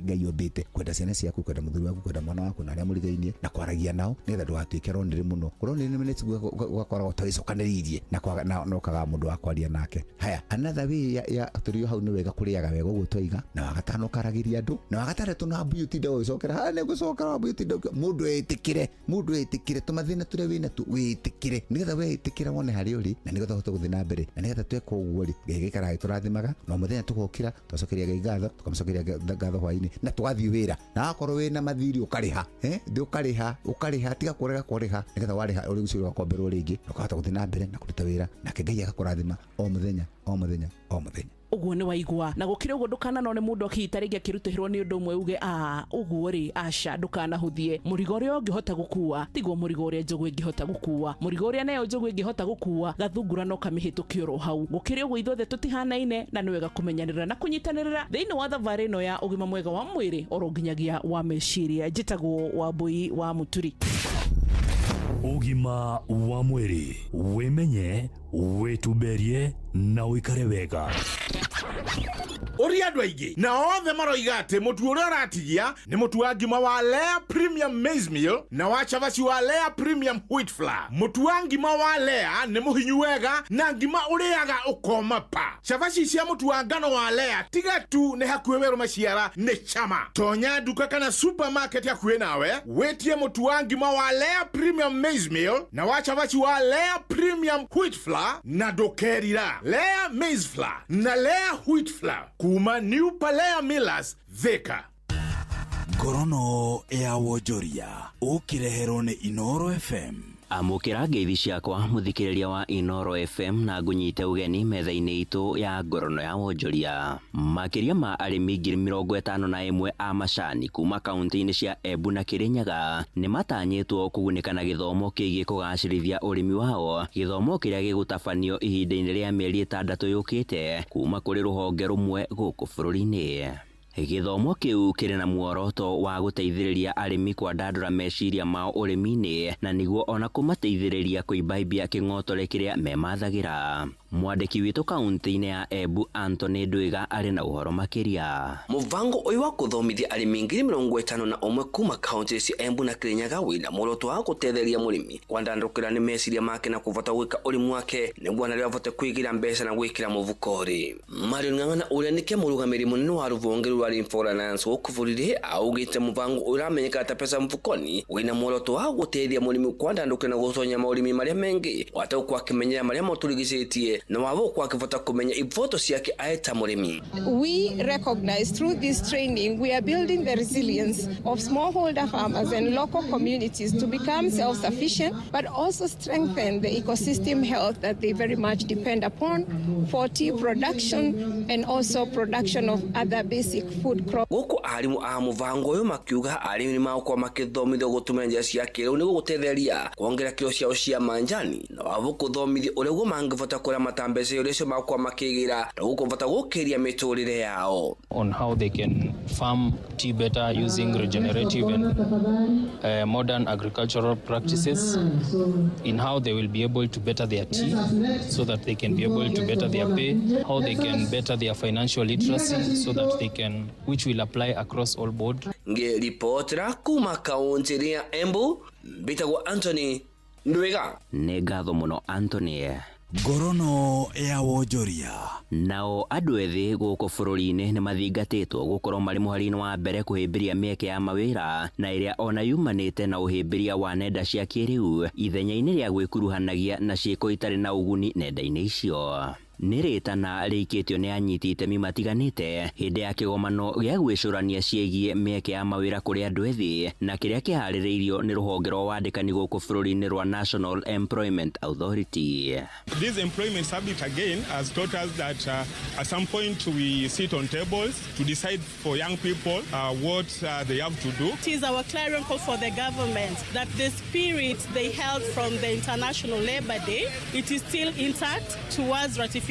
Speaker 2: Ngai ombĩte, kwenda ciana ciaku, kwenda mũthuri waku, kwenda mwana waku na arĩa mũrigainie, na kwaragia nao nĩgetha ndũgatuĩke lonely mũno. Lonely nĩ ũgakoragwo ũtagĩcokanĩrĩirie na kwaga na ũkaga mũndũ wa kwaria nake. Haya, another way ya tũrĩ o hau, nĩ wega kũrĩaga wega ũguo twaiga. Na wa gatano, ũkaragĩria andũ. Na wa gatandatũ, na Wambui ũtinde ũgĩcokera haha nĩ ngũcokera, Wambui ũtinde mũndũ etĩkĩre, mũndũ etĩkĩre tũmathĩna tũrĩa wĩna tuo, wĩtĩkĩre, nĩgetha wetĩkĩra wone harĩa ũrĩ na nĩgetha ũhote gũthiĩ na mbere. Na nĩgetha tweka ũguo rĩ, Ngai agaikara agĩtũrathimaga, na o mũthenya tũgokĩra twacokeria Ngai ngatho, tũkamũcokeria ngatho hwainĩ na tũgathiĩ wĩra. Na wakorwo wĩna mathirĩ ũkarĩha, ndĩ ũkarĩha, ũkarĩha, tiga kũrega kũrĩha, nĩgetha warĩha ũrĩ ũcio ũgakomberwo rĩngĩ na ũkahota gũthiĩ na mbere na kũruta wĩra, nake Ngai agakũrathima o mũthenya, o mũthenya, o mũthenya.
Speaker 22: Ũguo nĩ waigua. Na gũkĩrĩ ũguo, ndũkananone mũndũ akĩhita rĩngĩ akĩrutĩrwo nĩ ũndũ ũmwe uge a ũguo rĩ, aca, ndũkanahũthie mũrigo ũrĩa ũngĩhota gũkua. Tiguo mũrigo ũrĩa njogu ĩngĩhota gũkua, mũrigo ũrĩa nayo njogu ĩngĩhota gũkua, gathungura no kamĩhĩtũkie oro hau. Gũkĩrĩ ũguo, ithuothe tũtihanaine, na nĩ wega kũmenyanĩrĩra na kũnyitanĩrĩra thĩinĩ wa thabarĩ ĩno ya ũgima mwega wa mwĩrĩ oro nginyagia wa meciria. Njĩtagwo Wambui wa Mũturi.
Speaker 5: Ũgima wa mwĩrĩ: wĩmenye, wĩtumberie na ũikare wega.
Speaker 3: Ũria andũ aingĩ na othe maroiga atĩ mũtu ũrĩa ũratigia nĩ mũtu wa ngima wa Lea Premium Maize Meal na wa cabaci wa Lea Premium Wheat Flour. Mũtu wa ngima wa Lea nĩ mũhinyu wega na ngima ũrĩaga ũkoma pa. Cabaci cia mũtu wa ngano wa Lea tiga tu nĩ hakuhĩ werũ maciara nĩ chama. Tonya nduka kana supermarket hakuhĩ nawe wĩtie mũtu wa ngima wa Lea Premium Maize Meal na wa cabaci wa Lea Premium Wheat Flour na ndũkerira. Lea Maize Flour na Lea Wheat Flour kuma New Palea Millers, Thika.
Speaker 5: Ngorono ya wonjoria ũkĩreherwo nĩ Inoro FM.
Speaker 8: Amũkĩra ngeithi ciakwa mũthikĩrĩria wa Inoro FM na ngũnyite ũgeni metha-inĩ itũ ya ngorono ya wonjoria. Makĩria ma arĩmi 51,000 a macani kuma kaunti-inĩ cia Embu na Kĩrĩnyaga nĩ matanyĩtwo kũgunĩka na gĩthomo kĩgiĩ kũgacĩrithia ũrĩmi wao, gĩthomo kĩrĩa gĩgũtabanio ihinda-inĩ rĩa mĩeri 6 yũkĩte kuma kũrĩ rũhonge rũmwe gũkũ bũrũri-inĩ. Gĩthomo kĩu kĩrĩ na muoroto wa gũteithĩrĩria arĩmi kwandandũra meciria mao ũrĩmi-inĩ na nĩguo ona kũmateithĩrĩria kũimbaimbia kĩng'otore kĩrĩa memathagĩra. Mwandĩki witũ kaunti-inĩ ya Embu Anthony Ndwiga arĩ na ũhoro makĩria.
Speaker 4: Mũbango ũyũ wa kũthomithia arĩmi 51,000 kuma kaunti cia Embu na Kĩrĩnyaga wĩna muoroto wa gũtetheria mũrĩmi kwandandũkĩra nĩ meciria make na kũvota gwĩka ũrĩmi wake nĩguo narĩo avote kwĩgĩra mbeca na gwĩkĩra mũbuko-rĩ. Marion Ng'ang'ana ũrĩa nĩke mũrũgamĩrĩri mũnene wa rũhonge rwa Rainfall Alliance gũkũ bũrũri augĩte mũbango ũramenyeka ta pesa mfukoni wĩna muoroto wa gũteithia mũrĩmi kwandandũkĩra na gũtonya maũrĩmi marĩa mengĩ wate gũkorwo akĩmenyera marĩa matũrigicĩtie na wavo gũkorwo akĩvota kũmenya ivoto ciake aĩ ta mũrĩmi.
Speaker 7: We recognize through this training we are building the resilience of smallholder farmers and local communities to become self-sufficient, but also strengthen the ecosystem health that they very much depend upon for tea production and also production of other basic food crops.
Speaker 4: Gũkũ arimũ a mũbango ũyũ makiuga arĩmi nĩ magũkorwo makĩthomithio gũtũmĩra njĩra cia kĩrĩu nĩguo gũtetheria kuongerera kiro ciao cia manjani na wavo kũthomithio ũrĩa guo mangĩvota kũramata mbeca iria cio magũkorwo makĩgĩra na gũkũvota gũkĩria mĩtũrĩre yao.
Speaker 9: On how they can farm tea better using regenerative and modern agricultural practices, in how they will be able to better their tea so that they can be able to better their pay, how they can better their financial literacy so that they can, which will apply across all board.
Speaker 4: Ngĩribotera kuma kaunti ya Embu, mbitagwo Anthony Ndwiga.
Speaker 8: Nĩ ngatho mũno Anthony.
Speaker 5: Ngorono ya wonjoria.
Speaker 8: Nao andũ ethĩ gũkũ bũrũri-inĩ nĩ mathingatĩtwo gũkorwo marĩ mũhari-inĩ wa mbere kũhĩmbĩria mĩeke ya mawĩra na ĩrĩa ona yumanĩte na ũhĩmbĩria wa nenda cia kĩrĩu ithenya-inĩ rĩa gwĩkuruhanagia na ciĩko itarĩ na ũguni nenda-inĩ icio. Nĩ rĩtana rĩikĩtio nĩ anyiti itemi matiganĩte hĩndĩ ya kĩgomano gĩa gwĩcũrania ciĩgiĩ mĩeke ya mawĩra kũrĩ andũ ethĩ na kĩrĩa kĩharĩrĩirio nĩ rũhonge rwa wandĩkani gũkũ bũrũri-inĩ rwa National Employment Authority.
Speaker 10: This employment subject again has taught us that at some point we sit on tables to decide for young people what they have to do.
Speaker 12: It is our clarion call for the government that the spirit they held from the International Labour Day, it is still intact towards ratification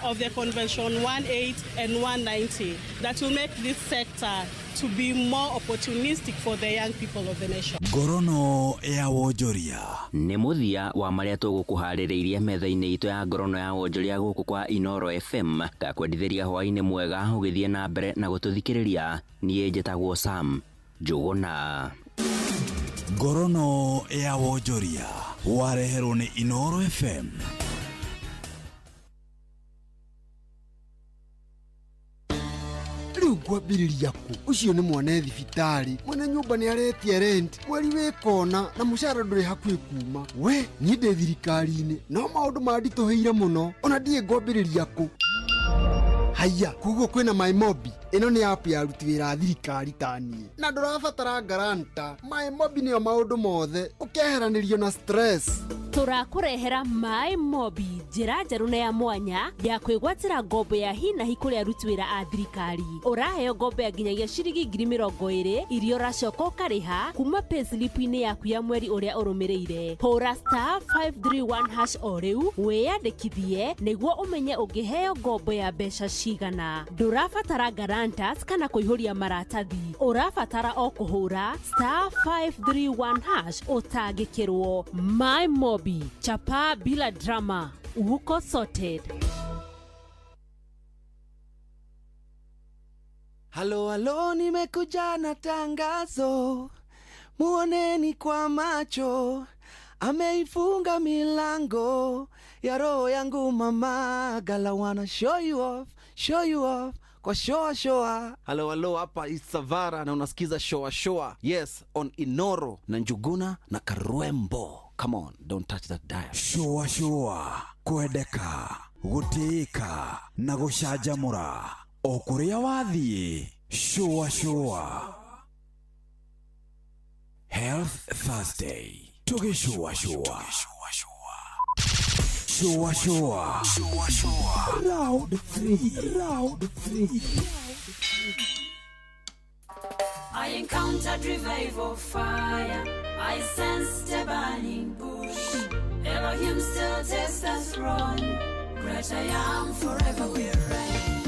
Speaker 12: of the Convention 18 and 190 that will make this sector to be more opportunistic for the young people of the nation.
Speaker 5: Ngorono ya wonjoria.
Speaker 8: Nĩ mũthia wa marĩa tũgũkũharĩrĩirie metha-inĩ itũ ya ngorono ya wonjoria gũkũ kwa Inoro FM. Ngakwendithĩria hwaĩ-inĩ mwega ũgĩthiĩ na mbere na gũtũthikĩrĩria. Niĩ njĩtagwo Sam Njũgũna.
Speaker 5: Ngorono ya wonjoria wareherwo nĩ Inoro FM.
Speaker 23: Rĩu ngwambĩrĩria kũ? Ũcio nĩ mwana thibitarĩ, mwene nyũmba nĩ aretia rent, mweri wĩ kona na mũcara ndũrĩ hakuhĩ kuma. We niĩ ndĩ thirikari-inĩ no maũndũ manditũhĩire mũno, ona ndiĩ ngwambĩrĩria kũ. Haiya, koguo kwĩna MyMobi. Ĩno nĩ app ya aruti wĩra a thirikari ta niĩ, na ndũrabatara guarantor. MyMobi nĩyo maũndũ mothe, ũkeheranĩrio na stress.
Speaker 24: Tũrakũrehera MyMobi, njĩra njerũ na ya mwanya ya kwĩgwatĩra ngombo ya hi na hi kũrĩ aruti wĩra a thirikari. Ũraheo ngombo ya nginyagia ciringi 20,000 iria ũracoka ũkarĩha kuma payslip-inĩ yaku ya mweri ũrĩa ũrũmĩrĩire. Hũra *531# o rĩu wĩyandĩkithie nĩguo ũmenye ũngĩheo ngombo ya mbeca cigana. Ndũrabatara guarantors kana kũihũria maratathi, ũrabatara o kũhũra *531# ũtangĩkĩrwo. MyMobi, chapa bila drama, uko sorted.
Speaker 6: Halo halo, nimekuja na tangazo, muoneni kwa macho, ameifunga milango ya roho yangu mama. Gala wanna show you off kwa shoa shoa. Halo halo, hapa Isavara na unasikiza shoa shoa. Yes, on Inoro na Njuguna na Karwembo. Come on, don't touch that dial.
Speaker 11: Shoa shoa, kwendeka, gũtĩĩka na gũcanjamũra o kũrĩa wathiĩ. Shoa shoa. Health Thursday. Tũgĩcũa shũa. Shũa shũa. Round 3. Round 3.
Speaker 14: I encountered revival fire. I sensed a burning bush. Elohim still takes the throne. Great I am, forever we reign.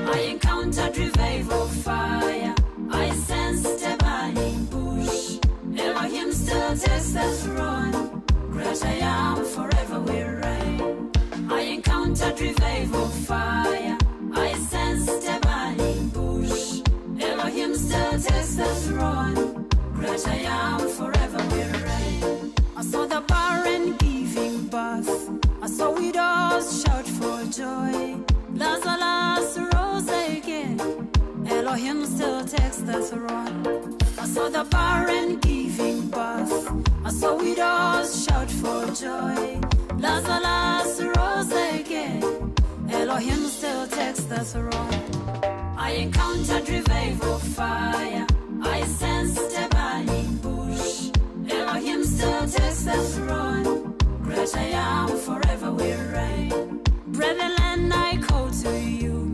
Speaker 14: I encountered revival fire. I sensed a burning bush. Elohim still takes the throne. Great I am, forever we reign. I encountered revival fire. I sensed a burning bush. Elohim still takes the throne. Great I am, forever we reign. I saw the barren giving birth. I saw widows shout for joy. Lazarus rose again. Elohim still takes the throne. I saw the barren giving birth. I saw widows shout for joy. Lazarus rose again. Elohim still takes the throne. I encountered revival fire. I sensed a burning bush. Elohim still takes the throne. Great I am, forever we reign. Brethren, I call to you.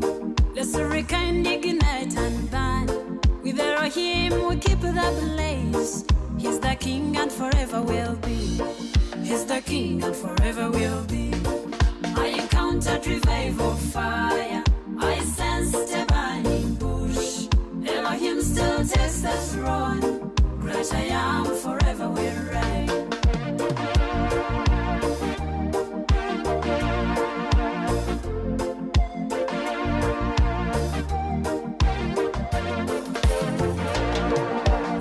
Speaker 14: Let's rekindle, ignite and burn. With Elohim we keep the blaze. He's the king and forever will be. He's the king and forever will be. I encountered revival fire. I sensed a burning bush. Elohim still takes the throne. Great I am, forever will reign.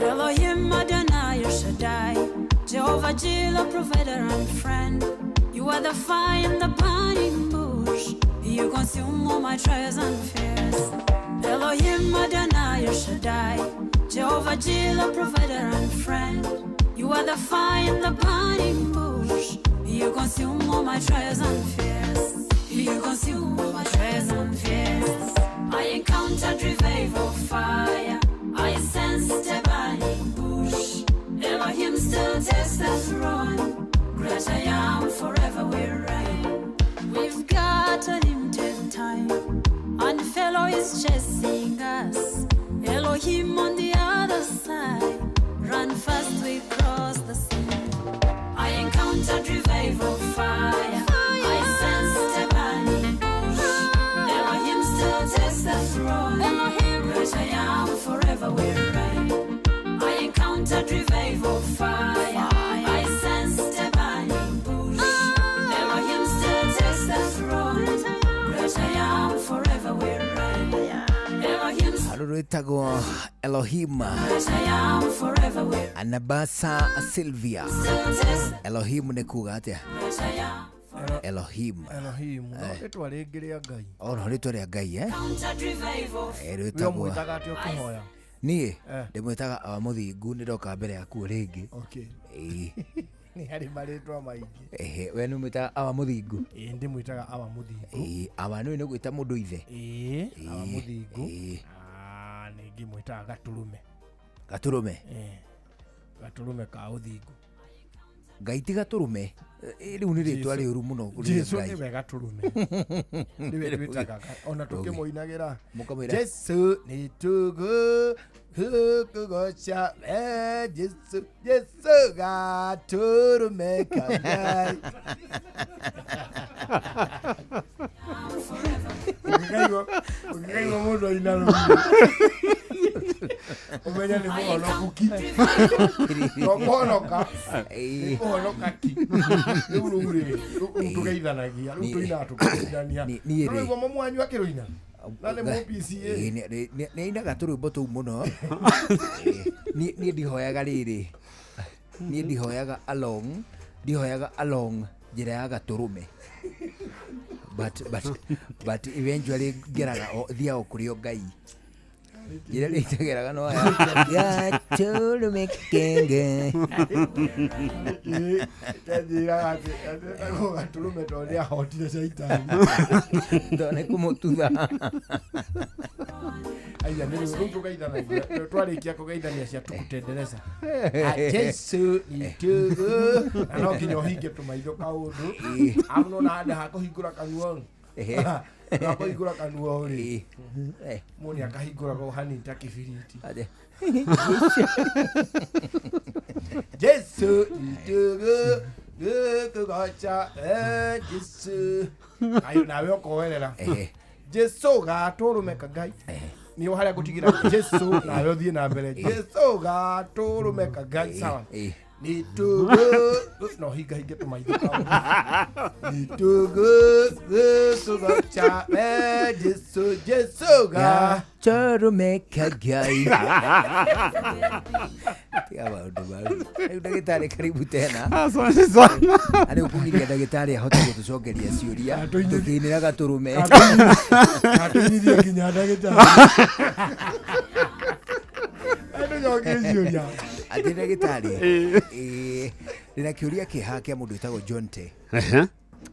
Speaker 14: Elohim Adonai Shaddai, Jehovah Jireh, provider and friend. You are the fire in the burning bush. You consume all my trials and fears. Elohim Adonai Shaddai, Jehovah Jireh, provider and friend. You are the fire in the burning bush. You consume all my trials and fears. You consume all my trials and fears. I encountered revival fire. I sensed a burning bush. Elohim still takes the throne. Great I am, forever we reign. We've got a limited time, and fellow is chasing us. Elohim on the other side. Run fast, we cross the sea. I encountered revival fire. I sensed a burning bush. Elohim still takes the throne. Great I am, forever we reign. I encountered revival fire. I sensed a burning bush. Elohim still takes the throne. Great I am, forever we reign. Elohim,
Speaker 2: Rwĩtagwo Elohim
Speaker 14: great I am, forever we
Speaker 2: Anabasa Sylvia.
Speaker 14: still takes
Speaker 2: Elohim nĩ kuga atĩa?
Speaker 14: Great I am.
Speaker 2: Elohim.
Speaker 15: Elohim no rĩtwa rĩngĩ rĩa Ngai.
Speaker 2: O no rĩtwa rĩa Ngai eh?
Speaker 14: Encountered revival
Speaker 2: Eh,
Speaker 15: We
Speaker 2: rwĩtagwo
Speaker 15: ũmwĩtaga atĩa ũkĩhoya?
Speaker 2: niĩ ndĩmwĩtaga awa mũthingu nĩ ndoka mbere yaku rĩngĩ.
Speaker 15: Okay.
Speaker 2: Ĩĩ.
Speaker 15: Nĩ harĩ marĩtwa maingĩ.
Speaker 2: Ehe, we nĩ ũmwĩtaga awa mũthingu?
Speaker 15: Ĩĩ ndĩmwĩtaga awa mũthingu.
Speaker 2: Ĩĩ, awa nĩ gwĩta mũndũ ithe.
Speaker 15: Ĩĩ, awa mũthingu.
Speaker 2: Ĩĩ.
Speaker 15: Ah, ningĩ mwĩtaga gatũrũme.
Speaker 2: Gatũrũme?
Speaker 15: Ĩĩ. Gatũrũme ka ũthingu.
Speaker 2: Ngai ti gatũrũme. Rĩu nĩ rĩtwa rĩũru mũno kũrĩ
Speaker 15: Jesu
Speaker 2: Ngai.
Speaker 15: nĩwe gatũrũme. Nĩwe twĩtaga ona tũkĩmũinagĩra.
Speaker 2: Mũkamwĩra
Speaker 15: Jesu nĩ tũgũkũgoca we Jesu Jesu gatũrũme ka Ngai. Ũngĩkaigua mũndũ aina rũmwe. Ũmenye nĩ mũhonoku ki. To kũhonoka. Nĩ kũhonoka ki. Rĩu rĩu rĩ, rĩu tũgeithanagia, rĩu tũinaga tũkĩgeithania.
Speaker 13: Niĩ rĩ-
Speaker 15: Rũigua mamu wanyu akĩrũina? Na nĩ mũ PCA.
Speaker 13: Ĩĩ, nĩ ainaga tũrwĩmbo tũu mũno. Ĩĩ, niĩ ndihoyaga rĩrĩ, niĩ ndihoyaga along, ndihoyaga along njĩra ya gatũrũme, but eventually ngeraga thiaga o kũrĩ o Ngai, njĩra ĩrĩa itageraga no ya gatũrũme kenge.
Speaker 15: Kanjĩraga atĩ etagwo gatũrũme tondũ nĩ ahotire caitani.
Speaker 13: Tondũ nĩ kũmũtutha.
Speaker 15: Aya nĩ rĩu tũgeithanagia, twarĩkia kũgeithania cia tukutendereza. Jesu nitugu. Na no nginya ũhinge tũmaitho kaũndũ. Amu nona handũ ha kũhingũra kanua. Ha kũhingũra kanua rĩ. Mũndũ nĩ akahingũraga o hanini ta kĩbiriti. Jesu nitugu. Gũkũgoca Jesu. Ayo nawe ũkoerera. Jesu gatũrũme ka Ngai. Nĩ o harĩa ngũtigĩra Jesu nawe ũthiĩ na mbere. Jesu gatũrũme ka Ngai sawa. Nitugu no hinga hinge tũmaitho kaũndũ. Nitugu gũkũgoca Jesu Jesu ga.
Speaker 13: Gatũrũme ka Ngai. Tiga maũndũ mau. Rĩu ndagĩtarĩ, karibu tena.
Speaker 17: Asante sana.
Speaker 13: Na rĩu kũgiria ndagĩtarĩ ahote gũtũcokeria ciũria tũkĩinĩra gatũrũme.
Speaker 15: Atũnyithie nginya ndagĩtarĩ. Andũcokie ciũria.
Speaker 13: Atĩ ndagĩtarĩ, ndĩna kĩũria kĩha kĩa mũndũ wĩtagwo John Te.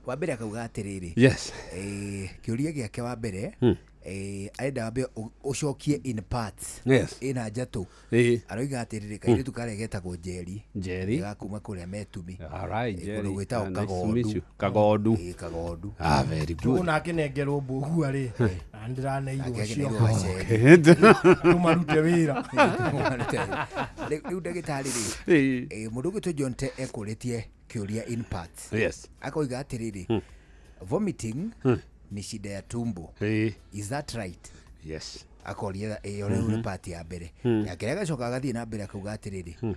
Speaker 13: Wa mbere akauga atĩrĩrĩ, kĩũria gĩake wa mbere, arenda wambe ũcokie in parts. Ĩna njatũ. Aroiga atĩrĩrĩ, kairĩtu karĩa getagwo Njeri.
Speaker 17: Njeri.
Speaker 13: Ga kuma kũrĩa Metumi.
Speaker 17: All right,
Speaker 13: Kũndũ
Speaker 17: Jerry.
Speaker 13: gwĩtagwo
Speaker 17: Ah, nice to
Speaker 13: Kagondu.
Speaker 17: meet you. Kagondu.
Speaker 13: Ĩĩ, Kagondu.
Speaker 17: Ah, very good.
Speaker 15: Tũ akĩnengerwo mbũgua rĩ, na nĩndĩraneirwo
Speaker 13: Nake
Speaker 15: cio.
Speaker 13: akĩneirwo gaceri.
Speaker 15: Tũmarute wĩra.
Speaker 13: Rĩu ndagĩtarĩ rĩ, mũndũ ũgwĩtwo John Te ekũrĩtie kĩũria in parts. Akoiga atĩrĩrĩ, vomiting ni shida ya tumbo. Is that right?
Speaker 17: Yes.
Speaker 13: Akoria ĩyo rĩu nĩ part ya mbere. Yake agacoka agathiĩ na mbere akauga atĩrĩrĩ,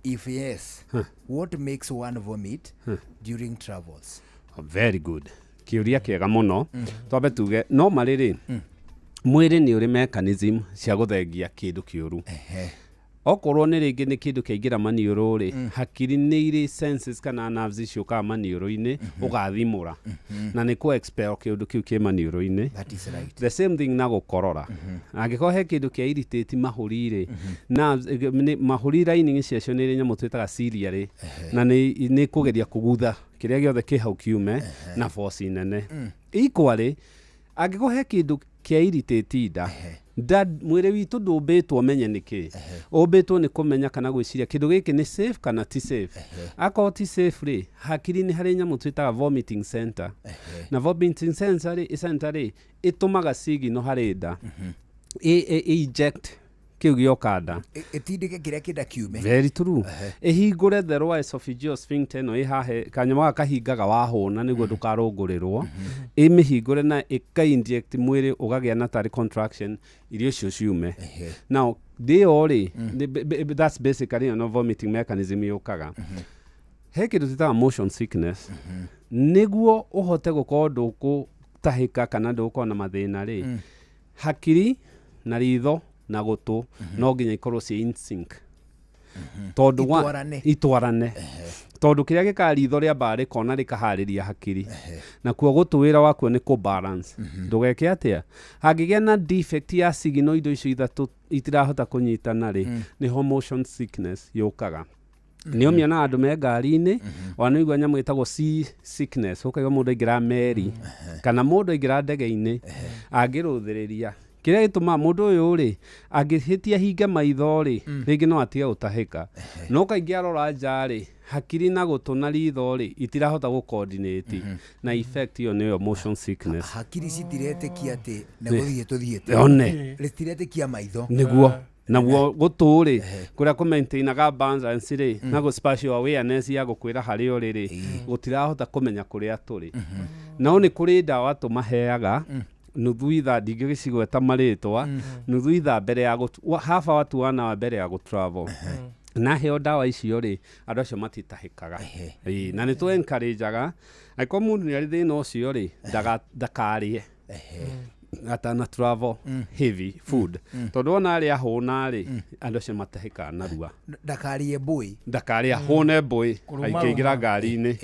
Speaker 13: if yes, what makes one vomit during travels?
Speaker 17: Very good. Kĩũria kĩega mũno. Twambe tuge no marĩ rĩ, mwĩrĩ nĩ ũrĩ mechanism cia gũthengia kĩndũ kĩũru. Okorwo nĩ rĩngĩ nĩ kĩndũ kĩaingĩra maniũrũ rĩ, hakiri nĩ irĩ senses kana nerves ciũkaga maniũrũ-inĩ, ũgathimũra na nĩ kũ expel kĩũndũ kĩu kĩ maniũrũ-inĩ.
Speaker 13: That is right.
Speaker 17: The same thing na gũkorora. Angĩkorwo he kĩndũ kĩa irritate mahũri rĩ, nerves, mahũri lining ciacio nĩ irĩ nyamũ twĩtaga cilia rĩ, na nĩ kũgeria kũgutha kĩrĩa gĩothe kĩ hau kiume na force nene. Equally, angĩkorwo he kĩndũ kĩa irritate nda, mwĩrĩ witũ ndũmbĩtwo ũmenye nĩkĩ, ũmbĩtwo nĩ kũmenya kana gwĩciria kĩndũ gĩkĩ nĩ safe kana ti safe. Akorwo ti safe rĩ, hakiri nĩ harĩ nyamũ twĩtaga vomiting center, na vomiting center rĩ, center rĩ ĩtũmaga signal harĩ nda ĩ eject kĩu gĩoka nda.
Speaker 13: Ĩtindĩke kĩrĩa kĩnda kiume.
Speaker 17: Very true. Ĩhingũre the lower esophageal sphincter ĩno ĩ haha, kanyamũ gaka kahingaga wahũna nĩguo ndũkarũngũrĩrwo, ĩmĩhingũre na ĩka inject mwĩrĩ ũgagĩa na tarĩ contraction, irio icio ciume. Now ndĩyo rĩ, that's basically ĩyo no vomiting mechanism yũkaga. He kĩndũ twĩtaga motion sickness. Nĩguo ũhote gũkorwo ndũkũtahĩka kana ndũgũkorwo na mathĩna rĩ, hakiri na ritho na gũtũ no nginya ikorwo ciĩ in sync, tondũ
Speaker 13: Itwarane.
Speaker 17: Itwarane, tondũ kĩrĩa gĩkaga ritho rĩambaga rĩkona rĩkaharĩria hakiri, nakuo gũtũ wĩra wakuo nĩ kũ balance. Ndũgeke atĩa hangĩgĩa na defect ya signal, indo icio ithatũ itirahota kũnyitana rĩ, nĩho motion sickness yũkaga. Nĩ ũmĩonaga andũ me ngari-inĩ, ona nĩigua nyamũ ĩtagwo sea sickness, ũkaigua mũndũ aingĩra meri kana mũndũ aingĩra ndege-inĩ angĩrũthĩrĩria. Kĩrĩa gĩtũmaga mũndũ ũyũ rĩ angĩhĩtia hinge maitho rĩ, rĩngĩ no atige gũtahĩka, no kaingĩ arora nja rĩ, hakiri na gũtũ na ritho rĩ itirahota gũ coordinate, na effect ĩyo nĩyo motion sickness.
Speaker 13: Hakiri citiretĩkia atĩ nĩ gũthiĩ tũthiĩte.
Speaker 17: One.
Speaker 13: Rĩtiretĩkia maitho.
Speaker 17: Nĩguo naguo gũtũ rĩ, kũrĩa kũ-maintainaga balance rĩ, na gũ spatial awareness ya gũkwĩra harĩa ũrĩ rĩ, gũtirahota kũmenya kũrĩa tũrĩ. No nĩ kũrĩ ndawa tũmaheaga. Nuthu ithaa, ndingĩgĩcigweta marĩtwa, nuthu ithaa mbere ya half hour to 1 hour mbere ya gũtravel, na heo ndawa icio rĩ, andũ acio matitahĩkaga. Ĩĩ, na nĩ tũ encourageaga angĩkorwo mũndũ nĩ arĩ thĩna ũcio rĩ, ndakarĩe atana travel heavy food, tondũ wona arĩa hũna rĩ, andũ acio matahĩkaga narua.
Speaker 13: Ndakarie mbũi.
Speaker 17: Ndakarĩa hũne mbũĩ.
Speaker 13: Kũrũma.
Speaker 17: Aikĩingĩra ngari-inĩ,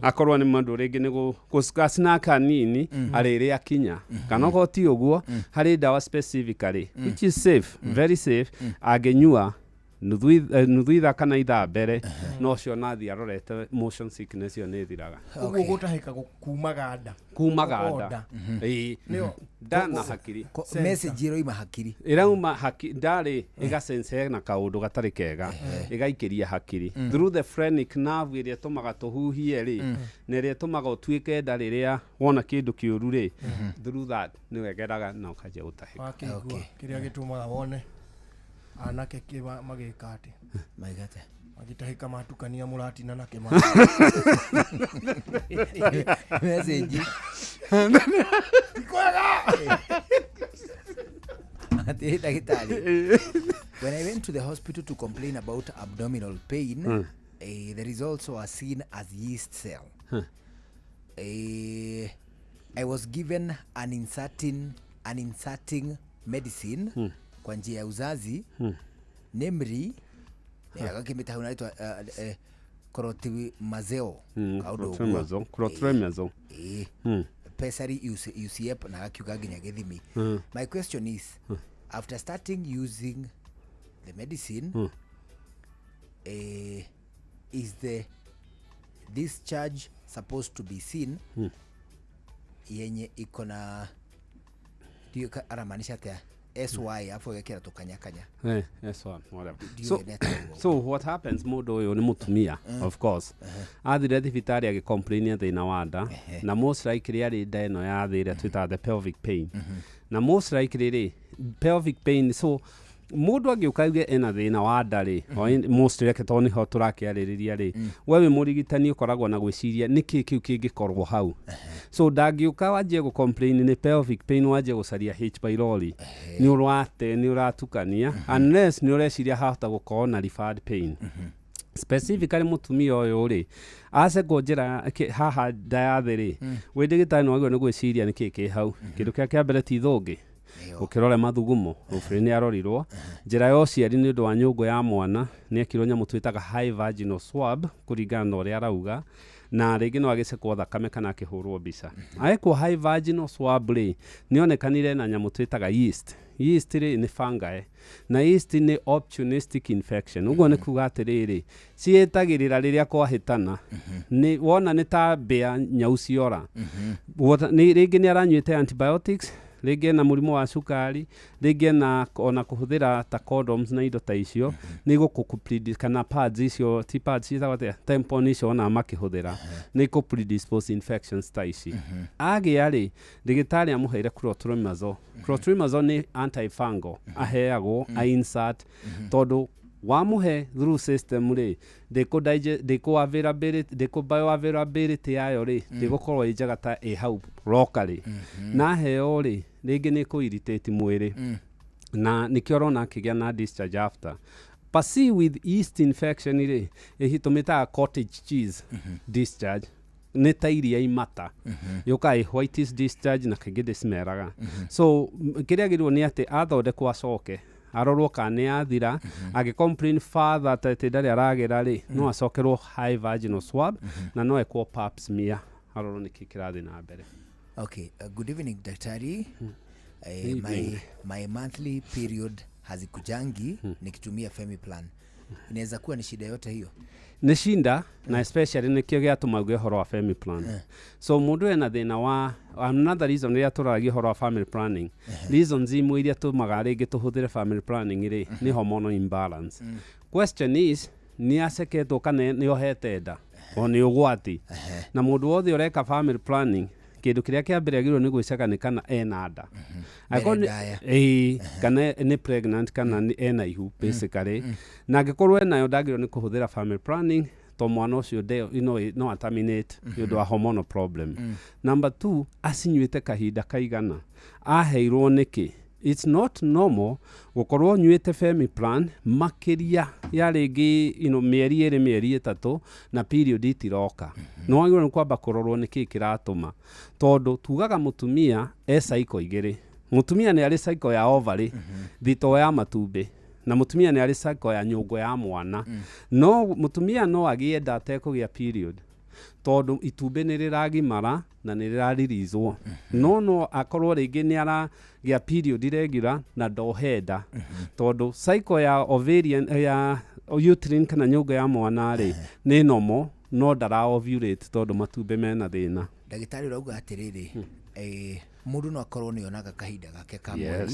Speaker 17: akorwo nĩ mũndũ rĩngĩ nĩ gũsnack hanini, arĩrĩa akinya, kana okorwo ti ũguo, harĩ ndawa specifically which is safe, very safe, angĩnyua nuthu ithaa kana ithaa mbere, no ũcio nathiĩ arorete motion sickness ĩyo nĩ ĩthiraga.
Speaker 15: Ũguo gũtahĩka kumaga nda?
Speaker 17: Kumaga
Speaker 15: O
Speaker 17: nda.
Speaker 15: nda.
Speaker 17: Ĩĩ.
Speaker 15: Nĩyo.
Speaker 17: Nda na hakiri.
Speaker 13: Message ĩroima hakiri.
Speaker 17: Ĩrauma ndarĩ ĩgasense na kaũndũ gatarĩ kega, ĩgaikĩria hakiri through the phrenic nerve ĩrĩa ĩtũmaga tũhuhie rĩ, na ĩrĩa ĩtũmaga ũtuĩke nda rĩrĩa wona kĩndũ kĩũru rĩ, through that nĩwe ĩgeraga na ũkanjia gũtahĩka.
Speaker 15: Wakĩigua kĩrĩa gĩtũmaga wone anake magĩka atĩ
Speaker 13: maigate
Speaker 15: magĩtahĩka matukania mũratina na kĩma.
Speaker 13: Message
Speaker 15: kwega.
Speaker 13: Ati ndagĩtarĩ, when I went to the hospital to complain about abdominal pain, the results were seen as yeast cell. I was given an inserting medicine kwa njia ya uzazi, namely agakĩmĩta hau naitwa clotrimazole. Kaũndũ ũguo.
Speaker 17: Clotrimazole, clotrimazole.
Speaker 13: Ĩĩ. Pessary UCF na gakiuga nginya gĩthimi. My question is, after starting using the medicine, is the discharge supposed to be seen yenye iko na ndiũ aramaanisha atia sy afu agekĩra tũkanyakanya?
Speaker 17: Yes, one, whatever.
Speaker 13: Do you
Speaker 17: So,
Speaker 13: get that?
Speaker 17: so what happens, mũndũ ũyũ nĩ mũtumia, of course, athire thibitarĩ agĩcomplainia thĩna wa nda, na most likely arĩ nda ĩno ya thĩ ĩrĩa twĩtaga the pelvic pain, na most likely rĩ, pelvic pain, so mũndũ angĩũka auge ena thĩna wa nda rĩ, most reke tondũ nĩho tũrakĩarĩrĩria rĩ, we wĩ mũrigitani ũkoragwo na gwĩciria nĩkĩ kĩu kĩngĩkorwo hau. So ndangĩũka wanjie gũ-complain nĩ pelvic pain, wanjie gũcaria H pylori, nĩ ũrate nĩ ũratukania, unless nĩ ũreciria hahota gũkorwo na referred pain. Specifically mũtumia ũyũ rĩ, acekwo njĩra haha nda ya thĩ rĩ, wĩ ndagĩtarĩ nĩ wagĩrĩirwo nĩ gwĩciria nĩkĩ kĩ hau. Kĩndũ kĩrĩa kĩa mbere ti thũngĩ ũkĩrore mathugumo ũbĩrĩ nĩ arorirwo njĩra ya ũciari nĩ ũndũ wa nyũngũ ya mwana, nĩ ekirwo nyamũ twĩtaga high vaginal swab kũringana na ũrĩa arauga, na rĩngĩ no agĩcekwo thakame kana akĩhũrwo mbica. Agĩkwo high vaginal swab rĩ, nĩ onekanire na nyamũ twĩtaga yeast. Yeast rĩ, nĩ fungi, na yeast nĩ opportunistic infection. Ũguo nĩ kuga atĩrĩrĩ, ciĩtagĩrĩra rĩrĩa kwahĩtana, nĩ wona nĩ ta mbĩa nyau ciora. Rĩngĩ nĩ aranyuĩte antibiotics, rĩngĩ ena mũrimũ wa cukari, rĩngĩ ena ona kũhũthĩra ta condoms na indo ta icio nĩ igũkũ kana pads icio, ti pads, ciĩtagwo atĩa, tampon icio ona makĩhũthĩra, nĩ ikũ predispose infections ta ici. Agĩa rĩ, ndagĩtarĩ amũheire clotrimazole. Clotrimazole nĩ antifungal aheagwo a insert, tondũ wamũhe through system rĩ, ndĩkũ availability, ndĩkũ bioavailability yayo rĩ, ndĩgũkorwo ĩ njega ta ĩ hau locally. Na aheo rĩ, rĩngĩ nĩ kũ irritate mwĩrĩ, na nĩkĩo ũrona akĩgĩa na discharge after. Pasi with yeast infection rĩ, ĩhi tũmĩtaga cottage cheese discharge, nĩ ta iria imata yũkaga ĩ whitish discharge, na kaingĩ ndĩcimeraga. So kĩrĩa agĩrĩirwo nĩ atĩ athondekwo acoke arorwo kana nĩ yathira. Angĩ complain further ta atĩ ndarĩ aragĩra rĩ, no acokerwo high vaginal swab na no ekwo pap smear arorwo nĩkĩ kĩrathiĩ na mbere.
Speaker 13: Okay, good evening daktari.
Speaker 17: Evening.
Speaker 13: My monthly period hazikujangi nikitumia Femiplan. Inaweza kuwa ni shida yote hiyo?
Speaker 17: Nĩ cinda, na especially nĩkĩo gĩatũma uge ũhoro wa Femiplan. So mũndũ ena thĩna wa another reason rĩrĩa tũraragia ũhoro wa family planning, reasons imwe iria tũmaga rĩngĩ tũhũthĩre family planning rĩ, nĩ hormonal imbalance. Question is, nĩ aceketwo kana nĩ ohete nda o nĩ ũgwati? Na mũndũ wothe ũreka family planning, kĩndũ kĩrĩa kĩa mbere agĩrĩirwo nĩ gwĩceka nĩ kana ena nda. Angĩkorwo
Speaker 13: Mbere ndaya.
Speaker 17: Ĩĩ, kana nĩ pregnant kana nĩ ena ihu basically. Na angĩkorwo enayo, ndagĩrĩirwo nĩ kũhũthĩra family planning. To mwana ũcio no aterminate nĩ ũndũ wa hormonal problem. Number two, acinyuĩte kahinda kaigana, aheirwo nĩkĩ? It's not normal gũkorwo nyuĩte Femiplan makĩria ya rĩngĩ mĩeri 2, mĩeri 3 na period itiroka. Nĩ wagĩrĩirwo nĩ kwamba kũrorwo nĩkĩ kĩratũma, tondũ tugaga mũtumia e cycle igĩrĩ. Mũtumia nĩ arĩ cycle ya ovary, thito ya matumbĩ, na mũtumia nĩ arĩ cycle ya nyũngũ ya mwana. No mũtumia no agĩe nda atekũgĩa period, tondũ itumbĩ nĩ rĩragimara na nĩ rĩraririzwo. No akorwo rĩngĩ nĩ aragĩa period regular na ndohe nda, tondũ cycle ya ovarian, ya uterine kana nyũngũ ya mwana rĩ, nĩ normal, no ndara ovulate tondũ matumbĩ mena thĩna.
Speaker 13: Ndagĩtarĩ, ũrauga atĩrĩrĩ, mũndũ no akorwo nĩ onaga kahinda gake ka mweri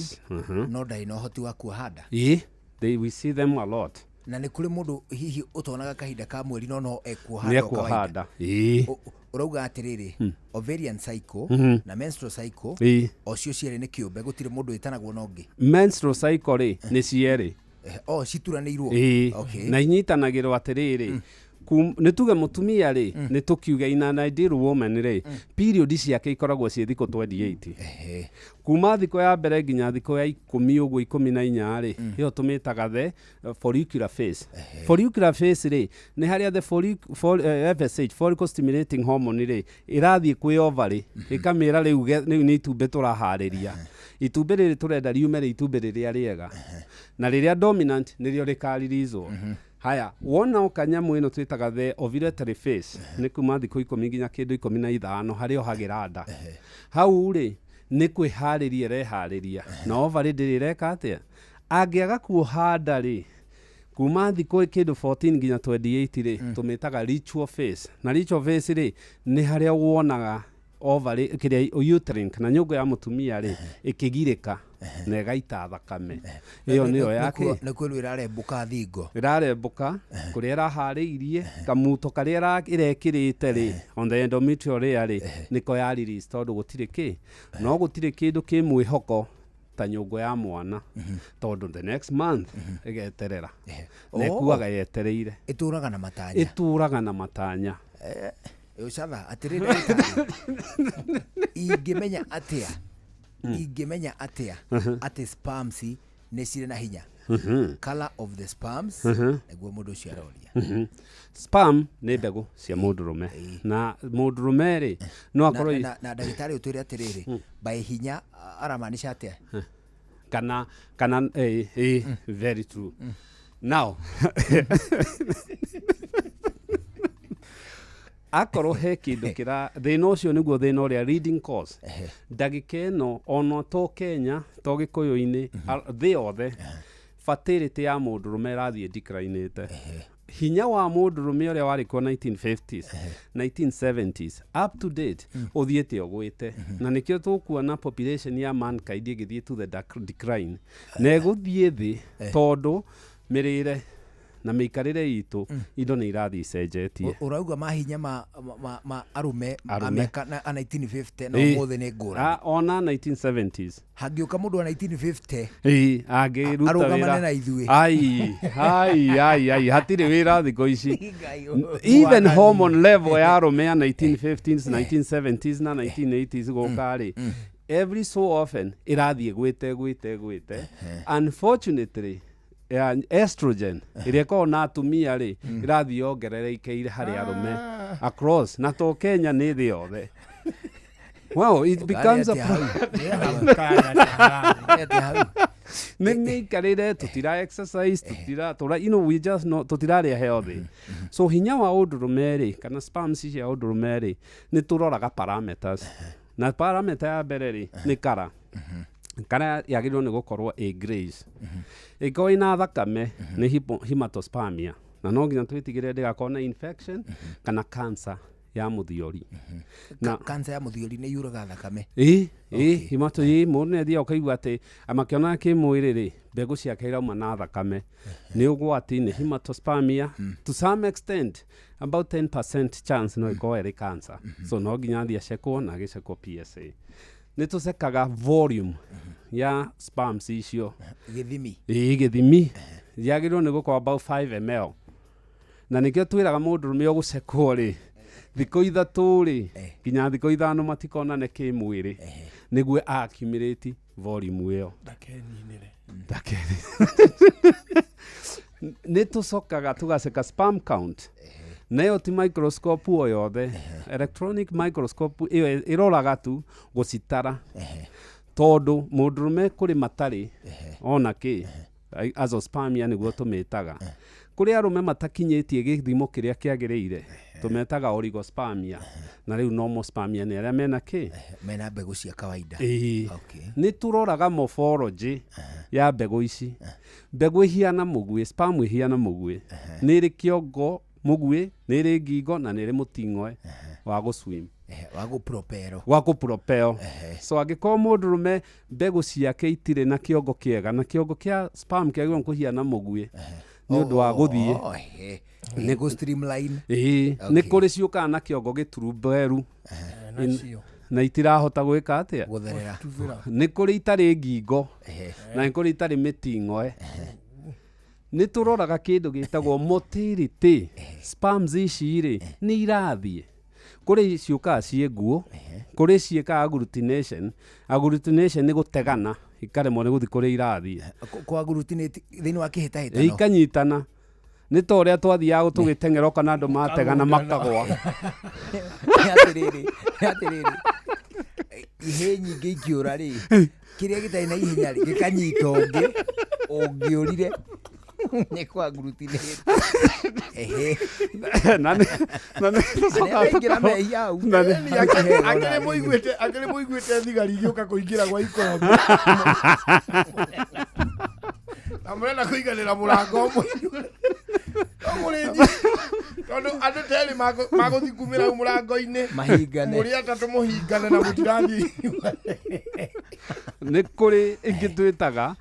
Speaker 13: no ndarĩ na ũhoti wa kuoha nda?
Speaker 17: Ĩĩ, we see them a lot.
Speaker 13: Na nĩ kũrĩ mũndũ hihi ũtonaga kahinda ka mweri no ekuoha
Speaker 17: nĩ
Speaker 13: nda o
Speaker 17: ekuoha
Speaker 13: kawaida?
Speaker 17: Nda, ĩĩ.
Speaker 13: Ũrauga atĩrĩrĩ, ovarian cycle na menstrual cycle o cio cierĩ nĩ kĩũmbe, gũtirĩ mũndũ wĩtanagwo na ũngĩ?
Speaker 17: Menstrual cycle rĩ, nĩ cierĩ.
Speaker 13: O cituranĩirwo?
Speaker 17: Ĩĩ. Na inyitanagĩrwo atĩrĩrĩ, nĩ tuge mũtumia rĩ, nĩ tũkiuge in an ideal woman rĩ, period ciake ikoragwo ciĩ thikũ 28, kuma thikũ ya mbere nginya thikũ ya 10 ũguo, 14 rĩ, ĩyo tũmĩtaga the follicular phase. Follicular phase rĩ, nĩ harĩa the FSH, follicle stimulating hormone rĩ, ĩrathiĩ kwĩ ovary ĩkamĩra rĩu nĩ itumbĩ tũraharĩria, itumbĩ rĩrĩ tũrenda riume rĩ itumbĩ rĩrĩa rĩega na rĩrĩa dominant nĩrĩo rĩkaririzwo. Haya, wona oka nyamũ ĩno twĩtaga the ovulatory phase, nĩ kuma thikũ 10 nginya kĩndũ 15, harĩa ohagĩra nda. Hau rĩ, nĩ kwĩharĩria ĩreharĩria, na ovary ndĩrĩ ĩreka atĩa. Angĩaga kuoha nda rĩ, kuma thikũ kĩndũ 14 nginya 28 rĩ, tũmĩtaga ritual phase. Na ritual phase rĩ, nĩ harĩa wonaga ovary, kĩrĩa uterine kana nyũngũ ya mũtumia rĩ, ĩkĩgirĩka na ĩgaita thakame. Ĩyo nĩyo yake.
Speaker 13: Nĩ kwĩrwo ĩrarembũka thingo.
Speaker 17: Ĩrarembũka kũrĩa ĩraharĩirie kamuto karĩa ĩrekĩrĩte rĩ, on the endometrial layer rĩ, nĩko ya release, tondũ gũtirĩ kĩ, no gũtirĩ kĩndũ kĩ mwĩhoko ta nyũngũ ya mwana, tondũ the next month ĩgeterera na ĩkuaga yetereire.
Speaker 13: Ĩtũraga na matanya.
Speaker 17: Ĩtũraga na matanya.
Speaker 13: Ũcatha atĩrĩ, ndagĩtarĩ, ingĩmenya atĩa atĩ sperms nĩ cirĩ na hinya? Color of the sperms, nĩguo mũndũ ũcio aroria.
Speaker 17: Sperm nĩ mbegũ cia mũndũrũme, na mũndũrũme rĩ, no akorwo
Speaker 13: Na ndagĩtarĩ, ũtwĩre atĩrĩrĩ, by hinya aramaanisha atĩa?
Speaker 17: Kana very true. Now akorwo he kĩndũ kĩra thĩna ũcio, nĩguo thĩna ũrĩa leading cause ndagĩka ĩno, ona to Kenya, to Gĩkũyũ-inĩ, thĩ yothe, fertility ya mũndũrũme ĩrathiĩ declinĩte. Hinya wa mũndũrũme ũrĩa warĩ kuo 1950s, 1970s up to date ũthiĩte ũgwĩte, na nĩkĩo tũkuona population ya mankind ĩgĩthiĩ to the decline, na ĩgũthiĩ thĩ, tondũ mĩrĩre na mĩikarĩre itũ, indo nĩ irathiĩ icenjetie.
Speaker 13: Ũrauga mahinya ma arũme a
Speaker 17: Arũme.
Speaker 13: mĩaka a 1950 na ũmũthĩ nĩ ngũrani?
Speaker 17: Ah, ona 1970s.
Speaker 13: Hangĩũka mũndũ wa 1950
Speaker 17: Ĩĩ, angĩruta
Speaker 13: arũgamane
Speaker 17: wĩra
Speaker 13: na ithuĩ.
Speaker 17: Ai ai ai ai, hatirĩ wĩra thikũ ici.
Speaker 13: Ngai,
Speaker 17: Even
Speaker 13: Mwathani.
Speaker 17: hormone level ya arũme ya 1950s, 1970s na 1980s gũka rĩ, every so often ĩrathiĩ gwĩte gwĩte gwĩte. Unfortunately, ya estrogen ĩrĩa ĩkoragwo na atumia rĩ, ĩrathiĩ yongererekeire harĩ arũme across, na to Kenya, nĩ thĩ yothe. Well, it becomes a nĩ mĩikarĩre, tũtira exercise, tũtira tũra we just not, tũtirarĩa healthy. So hinya wa ũndũrũme rĩ, kana sperms cia ũndũrũme rĩ, nĩ tũroraga parameters, na parameter ya mbere rĩ, nĩ kara. Kara yagĩrĩirwo nĩ gũkorwo ĩ grace. Ĩngĩkorwo ĩna thakame nĩ hematospermia, na no nginya twĩtigĩre ndĩgakorwo na infection kana cancer ya mũthiori na
Speaker 13: Kanca ya mũthiori nĩ yuraga thakame?
Speaker 17: Ĩ, hemato, ĩ, mũndũ nĩ athiaga ũkaigua atĩ makĩonaga kĩmwĩrĩ rĩ, mbegũ ciake irauma na thakame, nĩ ũgwati, nĩ hematospermia. To some extent, about 10% chance no ĩkorwo ĩrĩ cancer, so no nginya athiĩ acekwo na agĩcekwo PSA. Nĩ tũcekaga volume ya sperms icio.
Speaker 13: Gĩthimi?
Speaker 17: Ĩ, gĩthimi yagĩrĩirwo nĩ gũkorwo about 5 ml. Na nĩkĩo twĩraga mũndũrũme ũgũcekwo rĩ, thikũ 3 rĩ, nginya thikũ 5 matikonane kĩmwĩrĩ, nĩguo accumulate volume ĩyo.
Speaker 15: Ndakeninĩre.
Speaker 17: Nĩ tũcokaga tũgaceka sperm count. Nayo ti microscope o yothe, electronic microscope ĩyo ĩroraga tu gũcitara, tondũ mũndũrũme kũrĩ matarĩ ona kĩ azoospermia nĩguo tũmĩtaga. Kũrĩ arũme matakinyĩtie gĩthimo kĩrĩa kĩagĩrĩire, tũmetaga oligospermia, na rĩu normospermia nĩ arĩa mena kĩ,
Speaker 13: mena mbegũ cia kawaida.
Speaker 17: Ĩĩ. Nĩ tũroraga morphology ya mbegũ ici. Mbegũ ĩhiana mũguĩ, sperm ĩhiana mũguĩ, nĩ ĩrĩ kĩongo mũguĩ, nĩ ĩrĩ ngingo na nĩ ĩrĩ mũting'oe wa gũswim,
Speaker 13: wa gũpropel.
Speaker 17: Wa gũpropel. So angĩkorwo mũndũrũme mbegũ ciake itirĩ na kĩongo kĩega, na kĩongo kĩa sperm kĩagĩrĩirwo kũhiana mũguĩ nĩ ũndũ wa gũthiĩ
Speaker 13: nĩ gũ streamline.
Speaker 17: Ĩĩ, nĩ kũrĩ ciũkaga na kĩongo gĩturumberu
Speaker 15: nacio.
Speaker 17: Na itirahota gwĩka atĩa?
Speaker 13: Gũtherera.
Speaker 17: Nĩ kũrĩ itarĩ ngingo na nĩ kũrĩ itarĩ mĩting'oe. Nĩ tũroraga kĩndũ gĩtagwo motility. Sperms ici rĩ, nĩ irathiĩ. Kũrĩ ciũkaga ciĩ nguo, kũrĩ ciĩkaga agglutination. Agglutination nĩ gũtegana, ikaremwo nĩ gũthiĩ kũrĩa irathiĩ.
Speaker 13: Kwa agglutinate thĩinĩ wa kĩhĩtahĩtano.
Speaker 17: Ikanyitana. Nĩ ta ũrĩa twathiaga tũgĩteng'era ũkona andũ mategana makagwa.
Speaker 13: Atĩrĩrĩ, atĩrĩrĩ, ihĩ nyingĩ ikĩũra rĩ, kĩrĩa gĩtarĩ na ihenya rĩ, gĩkanyita ũngĩ ũngĩũrire nĩ kwa agglutinate. Ehe.
Speaker 17: Na nĩ
Speaker 13: Arĩa maingĩra mehia hau.
Speaker 17: Na nĩ-
Speaker 15: Akĩrĩ mũiguĩte, akĩrĩ mũiguĩte thigari igĩũka kũingĩra gwa ikorobia na mũrenda kũiganĩra mũrango ũmwe, no mũrĩ tondũ andũ terĩ magũthiĩ kumĩra hau mũrango-inĩ,
Speaker 13: mahingane.
Speaker 15: Mũrĩ atatũ mũhingane na mũtirathiĩ.
Speaker 17: Nĩ kũrĩ ĩngĩ twĩtaga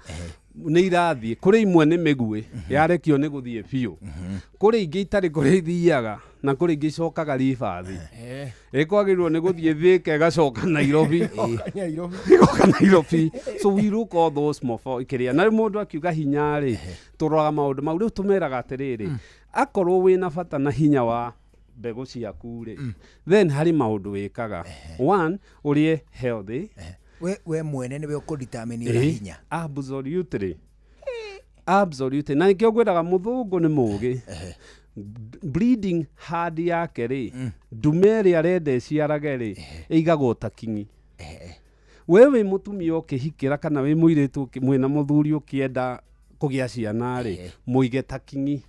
Speaker 17: nĩ irathiĩ, kũrĩ imwe nĩ mĩguĩ yarekio nĩ gũthiĩ biũ, kũrĩ ingĩ itarĩ kũrĩa ithiaga, na kũrĩ ingĩ icokaga ribathi. Ĩkwagĩrĩirwo nĩ gũthiĩ Thĩka ĩgacoka Nairobi, ĩgoka Nairobi. So we look all those morpho kĩrĩa, na rĩu mũndũ akiuga hinya rĩ, tũroraga maũndũ mau. Rĩu tũmeraga atĩrĩrĩ, akorwo wĩna bata na hinya wa mbegũ ciaku rĩ, then harĩ maũndũ wĩkaga. One, ũrĩe healthy.
Speaker 13: We mwene nĩwe ũkũdetermine ũrĩa hinya.
Speaker 17: Absolutely, absolutely. Na nĩkĩo ngwĩraga mũthũngũ nĩ mũgĩ. Breeding herd yake rĩ, ndume ĩrĩa arenda ĩciarage rĩ, ĩigagwo ta kingi. We wĩ mũtumia ũkĩhikĩra kana wĩ mũirĩtu mwĩna mũthuri ũkĩenda kũgĩa ciana rĩ, mũige ta kingi.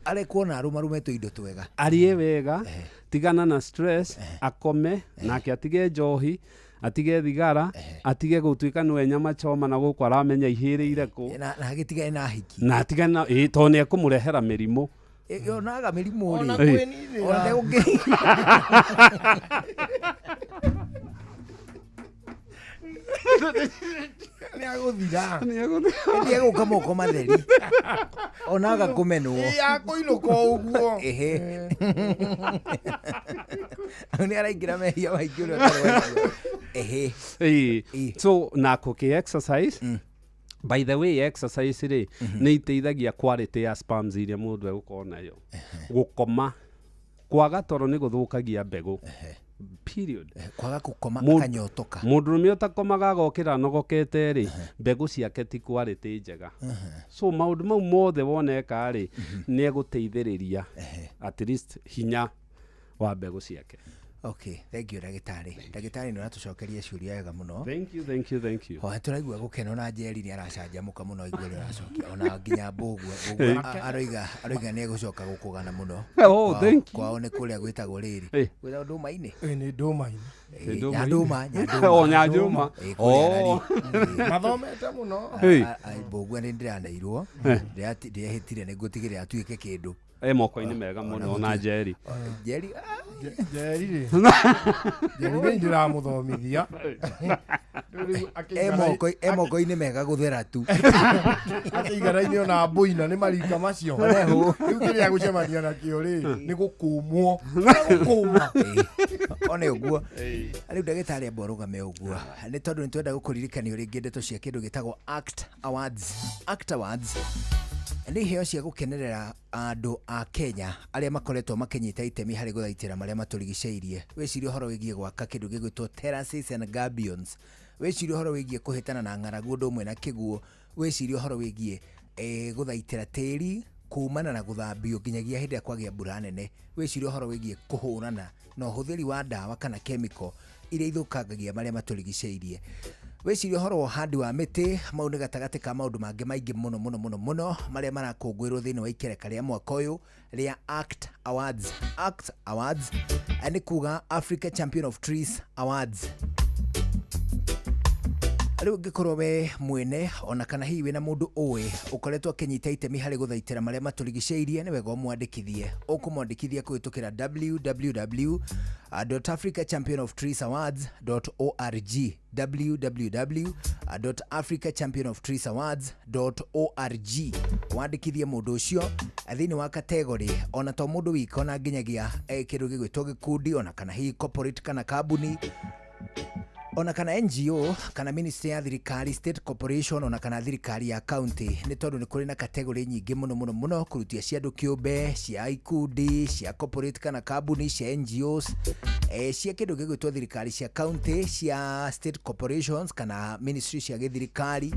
Speaker 13: Arekuona arũmarũme indo twega.
Speaker 17: Arĩe wega, tigana na stress, akome nake, atige njohi, atige thigara, atige gũtuĩka nĩwe nyama choma na gũkũ aramenya ihĩrĩire kũ.
Speaker 13: Na agĩtigane na hiki.
Speaker 17: Na atigane na ĩ, tondũ nĩ ekũmũrehera mĩrimũ.
Speaker 13: Yonaga mĩrimũ rĩ.
Speaker 15: Ona
Speaker 17: Ĩ.
Speaker 15: kwĩninĩra.
Speaker 13: Ona ndegũkĩ-
Speaker 15: Nĩ agũthira.
Speaker 13: Nĩ egũka moko matheri onaga kũmenwo.
Speaker 15: Ĩ, akũinũka o ũguo.
Speaker 13: Ehe. Nĩ araingĩra mehia maingĩ ũrĩa ũtarĩ waigua. Ehe.
Speaker 17: Ĩ, so na kũkĩ exercise, by the way, exercise rĩ, nĩ iteithagia quality ya sperms iria mũndũ egũkorwo nayo. Gũkoma, kwaga toro nĩ gũthũkagia mbegũ, period.
Speaker 13: Kwaga gũkoma, akanyotoka.
Speaker 17: Mũndũrũme ũtakomaga agokĩra anogokete rĩ, mbegũ ciake ti quality njega. So maũndũ mau mothe woneka rĩ, nĩ egũteithĩrĩria at least hinya wa mbegũ ciake.
Speaker 13: Okay, thank you ndagĩtarĩ. Ndagĩtarĩ nĩ ũratũcokeria ciũria wega mũno.
Speaker 17: Thank you, thank you, thank you.
Speaker 13: O tũraigua gũkeno na Njeri nĩ aracanjamũka mũno aigua ũrĩa ũracokia, ona nginya Mbũgua. Mbũgua aroiga nĩ egũcoka gũkũgana mũno.
Speaker 17: Oh, thank you.
Speaker 13: Kwao nĩ kũrĩa gwĩtagwo rĩrĩ, gwĩtagwo Ndũma-inĩ.
Speaker 15: Ĩ, nĩ Ndũma-inĩ.
Speaker 13: Ĩ, Nyandũma, Nyandũma.
Speaker 17: Oh, Nyandũma.
Speaker 13: Ĩ, kũrĩa
Speaker 17: Oh.
Speaker 13: ararĩ.
Speaker 15: Mathomete mũno.
Speaker 17: Hey.
Speaker 13: Mbũgua nĩ ndĩraneirwo, ndĩrehĩtire nĩ ngũtigĩrĩra atuĩke kĩndũ.
Speaker 17: E moko-inĩ mega mũno na Njeri.
Speaker 13: Njeri.
Speaker 15: Njeri rĩ, Njeri nĩ ndĩramũthomithia. Rĩu
Speaker 13: E moko-inĩ mega gũthera tu.
Speaker 15: Akĩiganaine ona mbũina nĩ marika macio.
Speaker 13: Oneho.
Speaker 15: Rĩu kĩrĩa gũcemania nakĩo rĩ, nĩ gũkũmwo, gũkũma.
Speaker 13: One ũguo rĩu ndagĩtarĩ amba ũrũgame ũguo, nĩ tondũ nĩ twenda gũkũririkania rĩngĩ ndeto cia kĩndũ gĩtagwo Act Awards. Act Awards. Nĩ iheo cia gũkenerera andũ a Kenya arĩa makoretwo makĩnyita itemi harĩ gũthaitĩra marĩa matũrigicĩirie. Wĩcirie ũhoro wĩgiĩ gwaka kĩndũ gĩgwĩtwo terraces and gabions, wĩcirie ũhoro wĩgiĩ kũhĩtana na ng'aragu ũndũ ũmwe na kĩguũ, wĩcirie ũhoro wĩgiĩ gũthaitĩra tĩri kumana na gũthambio nginyagia hĩndĩ ĩrĩa kwagĩa mbura nene, wĩcirie ũhoro wĩgiĩ kũhũrana na ũhũthĩri wa ndawa kana chemical iria ithũkangagia marĩa matũrigicĩirie, wĩcirie ũhoro wa ũhandi wa mĩtĩ. Mau nĩ gatagatĩ ka maũndũ mangĩ maingĩ mũno mũno mũno mũno marĩa marakũngũĩrwo thĩinĩ wa ikereka rĩa mwaka ũyũ rĩa ACT Awards. ACT Awards nĩ kuga Africa Champion of Trees Awards. Rĩu ũngĩkorwo we mwene ona kana hihi wĩna mũndũ ũĩ ũkoretwo akĩnyita itemi harĩ gũthaitĩra marĩa matũrigicĩirie, nĩ wega ũmwandĩkithie. Ũkũmwandĩkithia kũhĩtũkĩra www.africachampionoftreesawards.org, www.africachampionoftreesawards.org. Wandĩkithie mũndũ ũcio thĩinĩ wa category, ona to mũndũ wika, ona nginyagia kĩndũ gĩgwĩtwo gĩkundi, ona kana hihi corporate kana kambuni, ona kana NGO kana ministry ya thirikari, state corporation, ona kana thirikari ya county, nĩ tondũ nĩ kũrĩ na category nyingĩ mũno mũno mũno kũrutia cia andũ kĩũmbe, cia ikundi, cia corporate kana kambuni, cia NGOs, cia kĩndũ gĩgwĩtwo thirikari cia county, cia state corporations kana ministry cia gĩthirikari,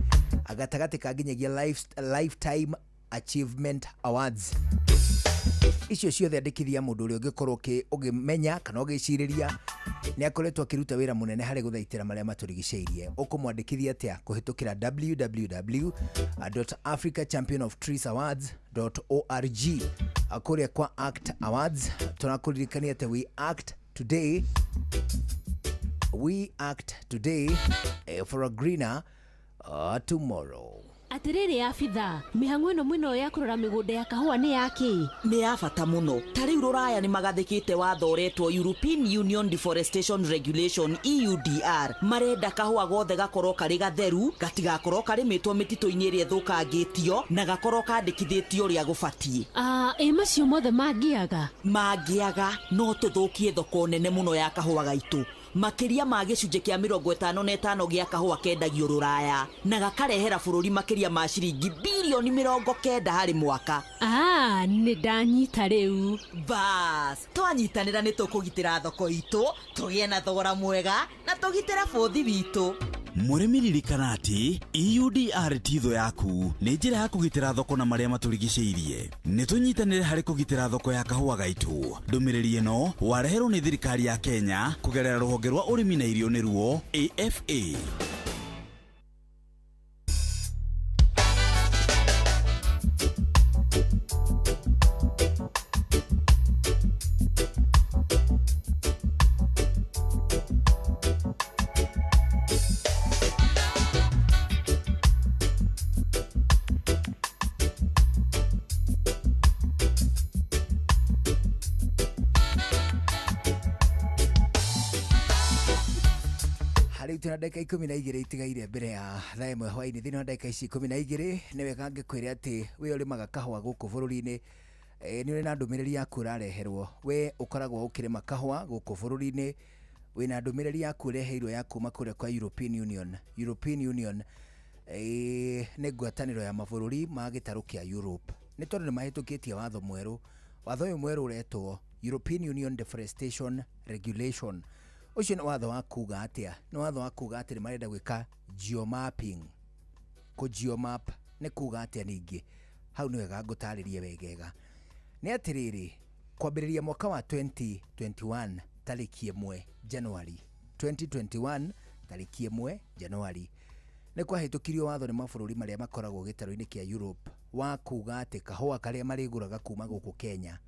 Speaker 13: gatagatĩ ka nginyagia lifetime achievement awards. Icio ciothe andĩkithia mũndũ ũrĩa ũngĩkorwo ũkĩmenya kana ũgĩcirĩria nĩ akoretwo akĩruta wĩra mũnene harĩ gũthaitĩra marĩa matũrigicĩirie. Ũkũmwandĩkithia atĩa? Kũhĩtũkĩra www.africachampionoftreesawards.org kũrĩa kwa ACT Awards. Tũrakũririkania atĩ we act today, we act today for a greener tomorrow.
Speaker 24: Atiriri abitha, mĩhang'o ĩno mũno ya kũrora mĩgũnda ya kahũa nĩ yakĩ?
Speaker 18: Nĩ ya bata mũno. Ta rĩu rũraya nĩ magathĩkĩte watho ũretwo European Union Deforestation Regulation EUDR. Marenda kahũa gothe gakorwo karĩ gatheru, gatigakorwo karĩmĩtwo mĩtitũ-inĩ ĩrĩa ĩthũkangĩtio, na gakorwo kandĩkithĩtio ũrĩa gũbatiĩ.
Speaker 24: Ĩ macio mothe mangĩaga?
Speaker 18: Mangĩaga no tũthũkie thoko nene mũno ya kahũa gaitũ. Makĩria ma gĩcunjĩ kĩa 55 gĩa kahũa kendagio rũraya, na gakarehera bũrũri makĩria ma ciringi bilioni 90 harĩ mwaka.
Speaker 24: Nĩ ndanyita rĩu.
Speaker 18: Bas, twanyitanĩra nĩ tũkũgitĩra thoko itũ, tũgĩe na thogora mwega na tũgitĩre bũthi witũ.
Speaker 11: Mũrĩmi ririkana atĩ EUDR ti thũ yaku, nĩ njĩra ya kũgitĩra thoko na marĩa matũrigicĩirie. Nĩ tũnyitanĩre harĩ kũgitĩra thoko ya kahũa gaitũ. Ndũmĩrĩri ĩno wareherwo nĩ thirikari ya Kenya kũgerera rũhonge rwa ũrĩmi na irio nĩruo AFA.
Speaker 13: Tuna ndagĩka 12 itigaire mbere ya thaa 1 hwaĩ-inĩ. Thĩinĩ wa ndagĩka ici 12 nĩ wega ngĩkwĩre atĩ we ũrĩmaga kahũa gũkũ bũrũri-inĩ, nĩ ũrĩ na ndũmĩrĩri yaku ũrareherwo. We ũkoragwo ũkĩrĩma kahũa gũkũ bũrũri-inĩ, wĩna ndũmĩrĩri yaku ũreheirwo ya kuma kũrĩa kwa European Union. European Union nĩ ngwatanĩro ya mabũrũri ma gĩtarũ kĩa Europe. Nĩ tondũ nĩ mahĩtũkĩtie watho mwerũ. Watho ũyũ mwerũ ũretwo European Union Deforestation Regulation. Ũcio nĩ watho wa kuga atĩa? Nĩ watho wa kuga atĩ nĩ marenda gwĩka geomapping. Kũ geomap nĩ kuga atĩa ningĩ? Hau nĩ wega ngũtarĩrie wegega. Nĩ atĩrĩrĩ, kwambĩrĩria mwaka wa 2021 tarĩki 1 January 2021 tarĩki 1 January nĩ kwahĩtũkirio watho nĩ mabũrũri marĩa makoragwo gĩtarũ-inĩ kĩa Europe wa kuga atĩ kahũa karĩa marĩgũraga kuma gũkũ Kenya,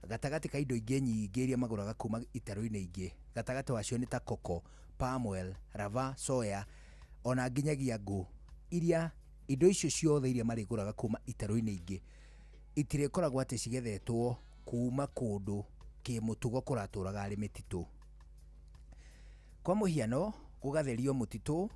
Speaker 13: gatagatĩ ka indo ingĩ nyingĩ iria magũraga kuma itarũ-inĩ ingĩ, gatagatĩ wacio nĩ ta cocoa, palm oil, rava, soya, ona nginyagia ngũ, iria indo icio ciothe iria marĩgũraga kuma itarũ-inĩ ingĩ itirĩkoragwo atĩ cigethetwo kuma kũndũ kĩmũtugo kũratũraga arĩ mĩtitũ. Kwa mũhiano, gũgatherio mũtitũ,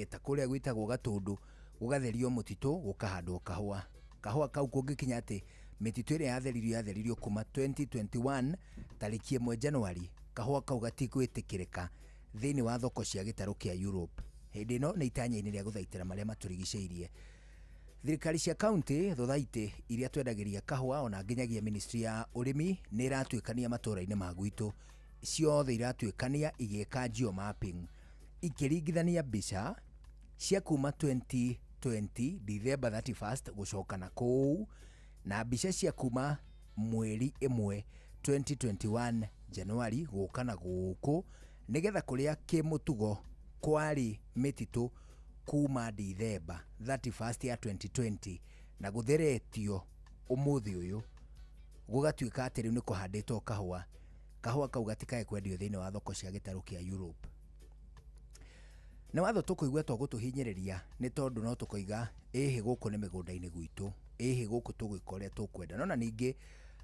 Speaker 13: ta kũrĩa gwĩtagwo Gatũndũ, gũgatherio mũtitũ gũkahandwo kahũa. Kahũa kau kũngĩkinya atĩ mĩtitũ ĩrĩa yatheririo kuma 2021 tarĩki 1 January, kahũa kau gatigwĩtĩkĩrĩka thĩinĩ wa thoko cia gĩtarũ kĩa Europe. Hĩndĩ ĩno nĩ itanya-inĩ rĩa gũthaitĩra marĩa matũrigicĩirie. Thirikari cia kaunti thothaitĩ iria twendagĩria kahũa ona nginyagia ministry ya ũrĩmi nĩ iratuĩkania matũũra-inĩ ma gwitũ, ciothe iratuĩkania igĩka geomapping, ikĩringithania mbica cia kuma 2020 December 31st gũcoka na kũu na mbica cia kuma mweri ĩmwe 2021 Januari gũka na gũkũ, nĩgetha kũrĩa kĩmũtugo kwarĩ mĩtitũ kuma December 31st ya 2020 na gũtheretio ũmũthĩ ũyũ gũgatuĩka atĩ rĩu nĩ kũhandĩtwo kahũa, kahũa kau gatikae kwendio thĩinĩ wa thoko cia gĩtarũ kĩa Europe. Na watho tũkũigua to gũtũhinyĩrĩria nĩ tondũ no tũkoiga ĩhĩ gũkũ nĩ mĩgũnda-inĩ gwitũ, ĩhĩ gũkũ tũgwĩka ũrĩa tũkwenda. No na ningĩ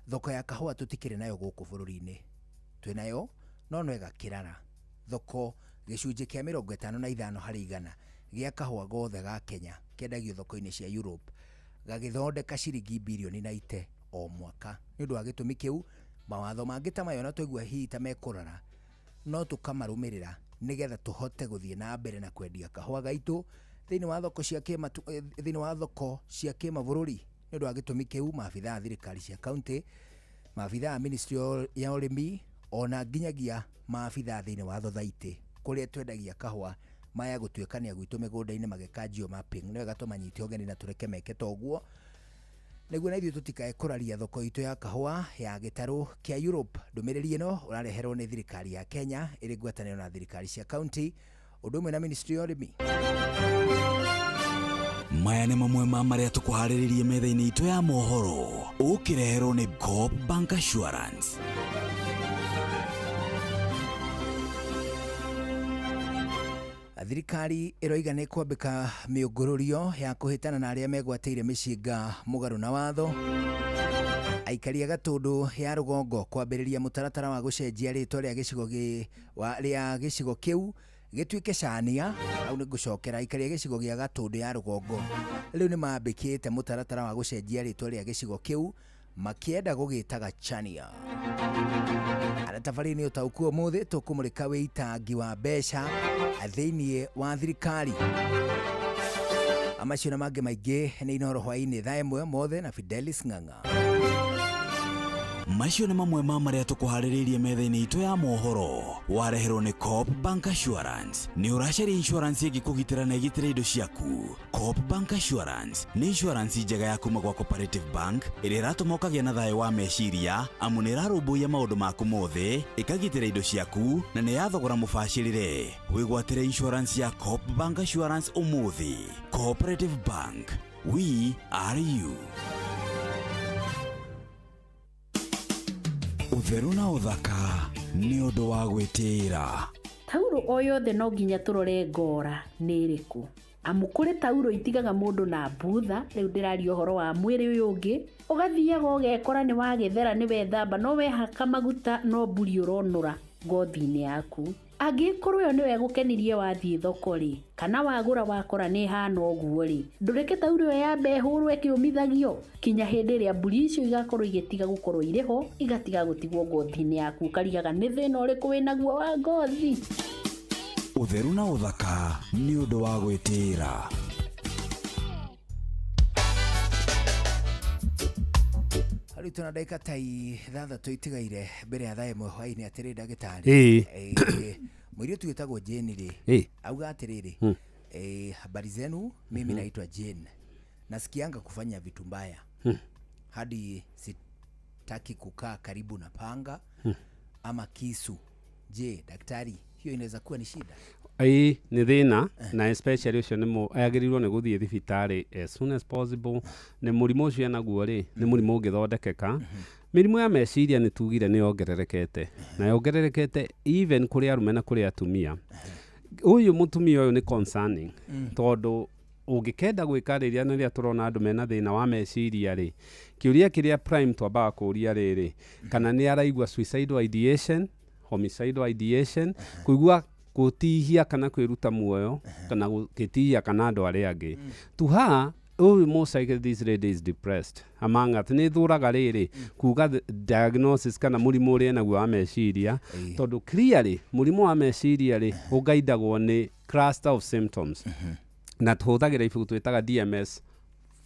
Speaker 13: thoko ya kahũa tũtikĩrĩ nayo gũkũ bũrũri-inĩ, twĩnayo no no ĩgakĩrara. Thoko gĩcunjĩ kĩa 55 harĩ igana gĩa kahũa gothe ga Kenya kĩendagio thoko-inĩ cia Europe, gagĩthondeka ciringi birioni 90 o mwaka. Nĩ ũndũ wa gĩtũmi kĩu mawatho mangĩ ta mayo na twaigua hihi ta mekũrora no tũkamarũmĩrĩra nĩgetha tũhote gũthiĩ na mbere na kwendia kahũa gaitũ thĩinĩ wa thoko cia thĩinĩ wa thoko cia kĩmabũrũri. Nĩ ũndũ wa gĩtũmi kĩu maabithaa a thirikari cia kaunti, maabithaa a ministry ya ũrĩmi ona nginyagia maabithaa thĩinĩ wa thothaitĩ kũrĩa twendagia kahũa maya gũtuĩkania gwitũ mĩgũnda-inĩ magĩka geomapping, nĩ wega tũmanyite ũgeni na tũreke meke ta ũguo nĩguo na ithuĩ tũtikae kũraria thoko itũ ya kahũa ya gĩtarũ kĩa Europe. Ndũmĩrĩri ĩno ũrareherwo nĩ thirikari ya Kenya ĩrĩ ngwatanĩro na thirikari cia kaunti ũndũ ũmwe na ministry ya ũrĩmi.
Speaker 11: Maya nĩ mamwe ma marĩa tũkũharĩrĩrie metha-inĩ itũ ya mohoro ũkĩreherwo nĩ Coop Bank Assurance.
Speaker 13: Thirikari ĩroiga nĩ kwambĩka mĩũngũrũrio ya kũhĩtana na arĩa megwatĩire mĩcinga mũgarũ na watho. Aikari a Gatũndũ ya rũgongo kwambĩrĩria mũtaratara wa gũcenjia rĩtwa rĩa gĩcigo rĩa gĩcigo kĩu gĩtuĩke Cania. Au nĩ ngũcokera, aikari a gĩcigo gĩa Gatũndũ ya rũgongo rĩu nĩ mambĩkĩte mũtaratara wa gũcenjia rĩtwa rĩa gĩcigo kĩu makĩenda gũgĩtaga Chania. Aratabarĩ-inĩ ũtaũku ũmũthĩ tũkũmũrĩka wĩitangi wa mbeca thĩinĩ wa thirikari. Amacio na mangĩ maingĩ nĩ Inooro hwaĩ-inĩ thaa 1 mothe na Fidelis Ng'ang'a.
Speaker 11: Macio nĩ mamwe ma marĩa tũkũharĩrĩirie metha-inĩ itũ ya mohoro wareherwo nĩ Coop Bank Assurance. Nĩ ũracaria insurance ĩngĩkũgitĩra na ĩgitĩre indo ciaku? Coop Bank Assurance nĩ insurance njega ya kuma gwa Cooperative Bank ĩrĩa ĩratũma ũkagĩa na thayũ wa meciria amu nĩ ĩrarũmbũiya maũndũ maku mothe, ĩkagitĩra indo ciaku na nĩ ya thogora mũbacĩrĩre. Wĩgwatĩre insurance ya Coop Bank Assurance ũmũthĩ. Cooperative Bank, we are you. Ũtheru na ũthaka nĩ ũndũ wa gwĩtĩĩra.
Speaker 16: Taurũ o yothe no nginya tũrore ngora nĩ ĩrĩkũ, amu kũrĩ taurũ itigaga mũndũ na mbutha. Rĩu ndĩraria ũhoro wa mwĩrĩ ũyũ ũngĩ, ũgathiaga ũgekora nĩ wagĩthera nĩ wethamba no wehaka maguta no mburi ũronũra ngothi-inĩ yaku. Angĩkorwo ĩyo nĩwe ĩgũkenirie wathiĩ thoko rĩ, kana wagũra wakora nĩ ĩhana ũguo rĩ, ndũreke taurũ ĩyo yambe ĩhũrwo ĩkĩũmithagio kinya hĩndĩ ĩrĩa mburi icio igakorwo igĩtiga gũkorwo irĩ ho, igatiga gũtigwo ngothi-inĩ yaku, ũkarigaga nĩ thĩna ũrĩkũ wĩnaguo wa ngothi.
Speaker 11: Ũtheru na ũthaka nĩ ũndũ wa gwĩtĩĩra.
Speaker 13: Rĩu tũna ndagĩka ta 6 itigaire mbere ya thaa 1 hwaĩ-inĩ. Atĩrĩ ndagĩtarĩ, mũirĩtu wĩtagwo Jane rĩ auga atĩrĩrĩ, habari zenu, mimi naitwa Jane, nasikianga kufanya vitu mbaya hadi sitaki kukaa karibu na panga ama kisu. Je, daktari, hiyo inaweza kuwa ni shida?
Speaker 17: Ĩĩ nĩ thĩna, na especially ũcio nĩ agĩrĩirwo nĩ gũthiĩ thibitarĩ as soon as possible. Nĩ mũrimũ ũcio enaguo rĩ nĩ mũrimũ ũngĩthondekeka. Mĩrimũ ya meciria nĩ tugire nĩ yongererekete, na yongererekete even kũrĩ arũme na kũrĩ atumia. Ũyũ mũtumia ũyũ nĩ concerning tondũ ũngĩkenda gwĩka rĩrĩa rĩrĩa tũrona andũ mena thĩna wa meciria rĩ, kĩũria kĩrĩa prime twambaga kũũria rĩrĩ, kana nĩ araigua suicidal ideation, homicidal ideation, kũigua gũtihia kana kwĩruta muoyo kana gũtihia kana andũ arĩa angĩ. To her, ũyũ most likely this lady is depressed among us. Nĩ thũraga rĩrĩ kuga diagnosis kana mũrimũ ũrĩa enaguo wa meciria, tondũ clearly mũrimũ wa meciria rĩ ũgaidagwo nĩ cluster of symptoms, na tũhũthagĩra ibuku twĩtaga DMS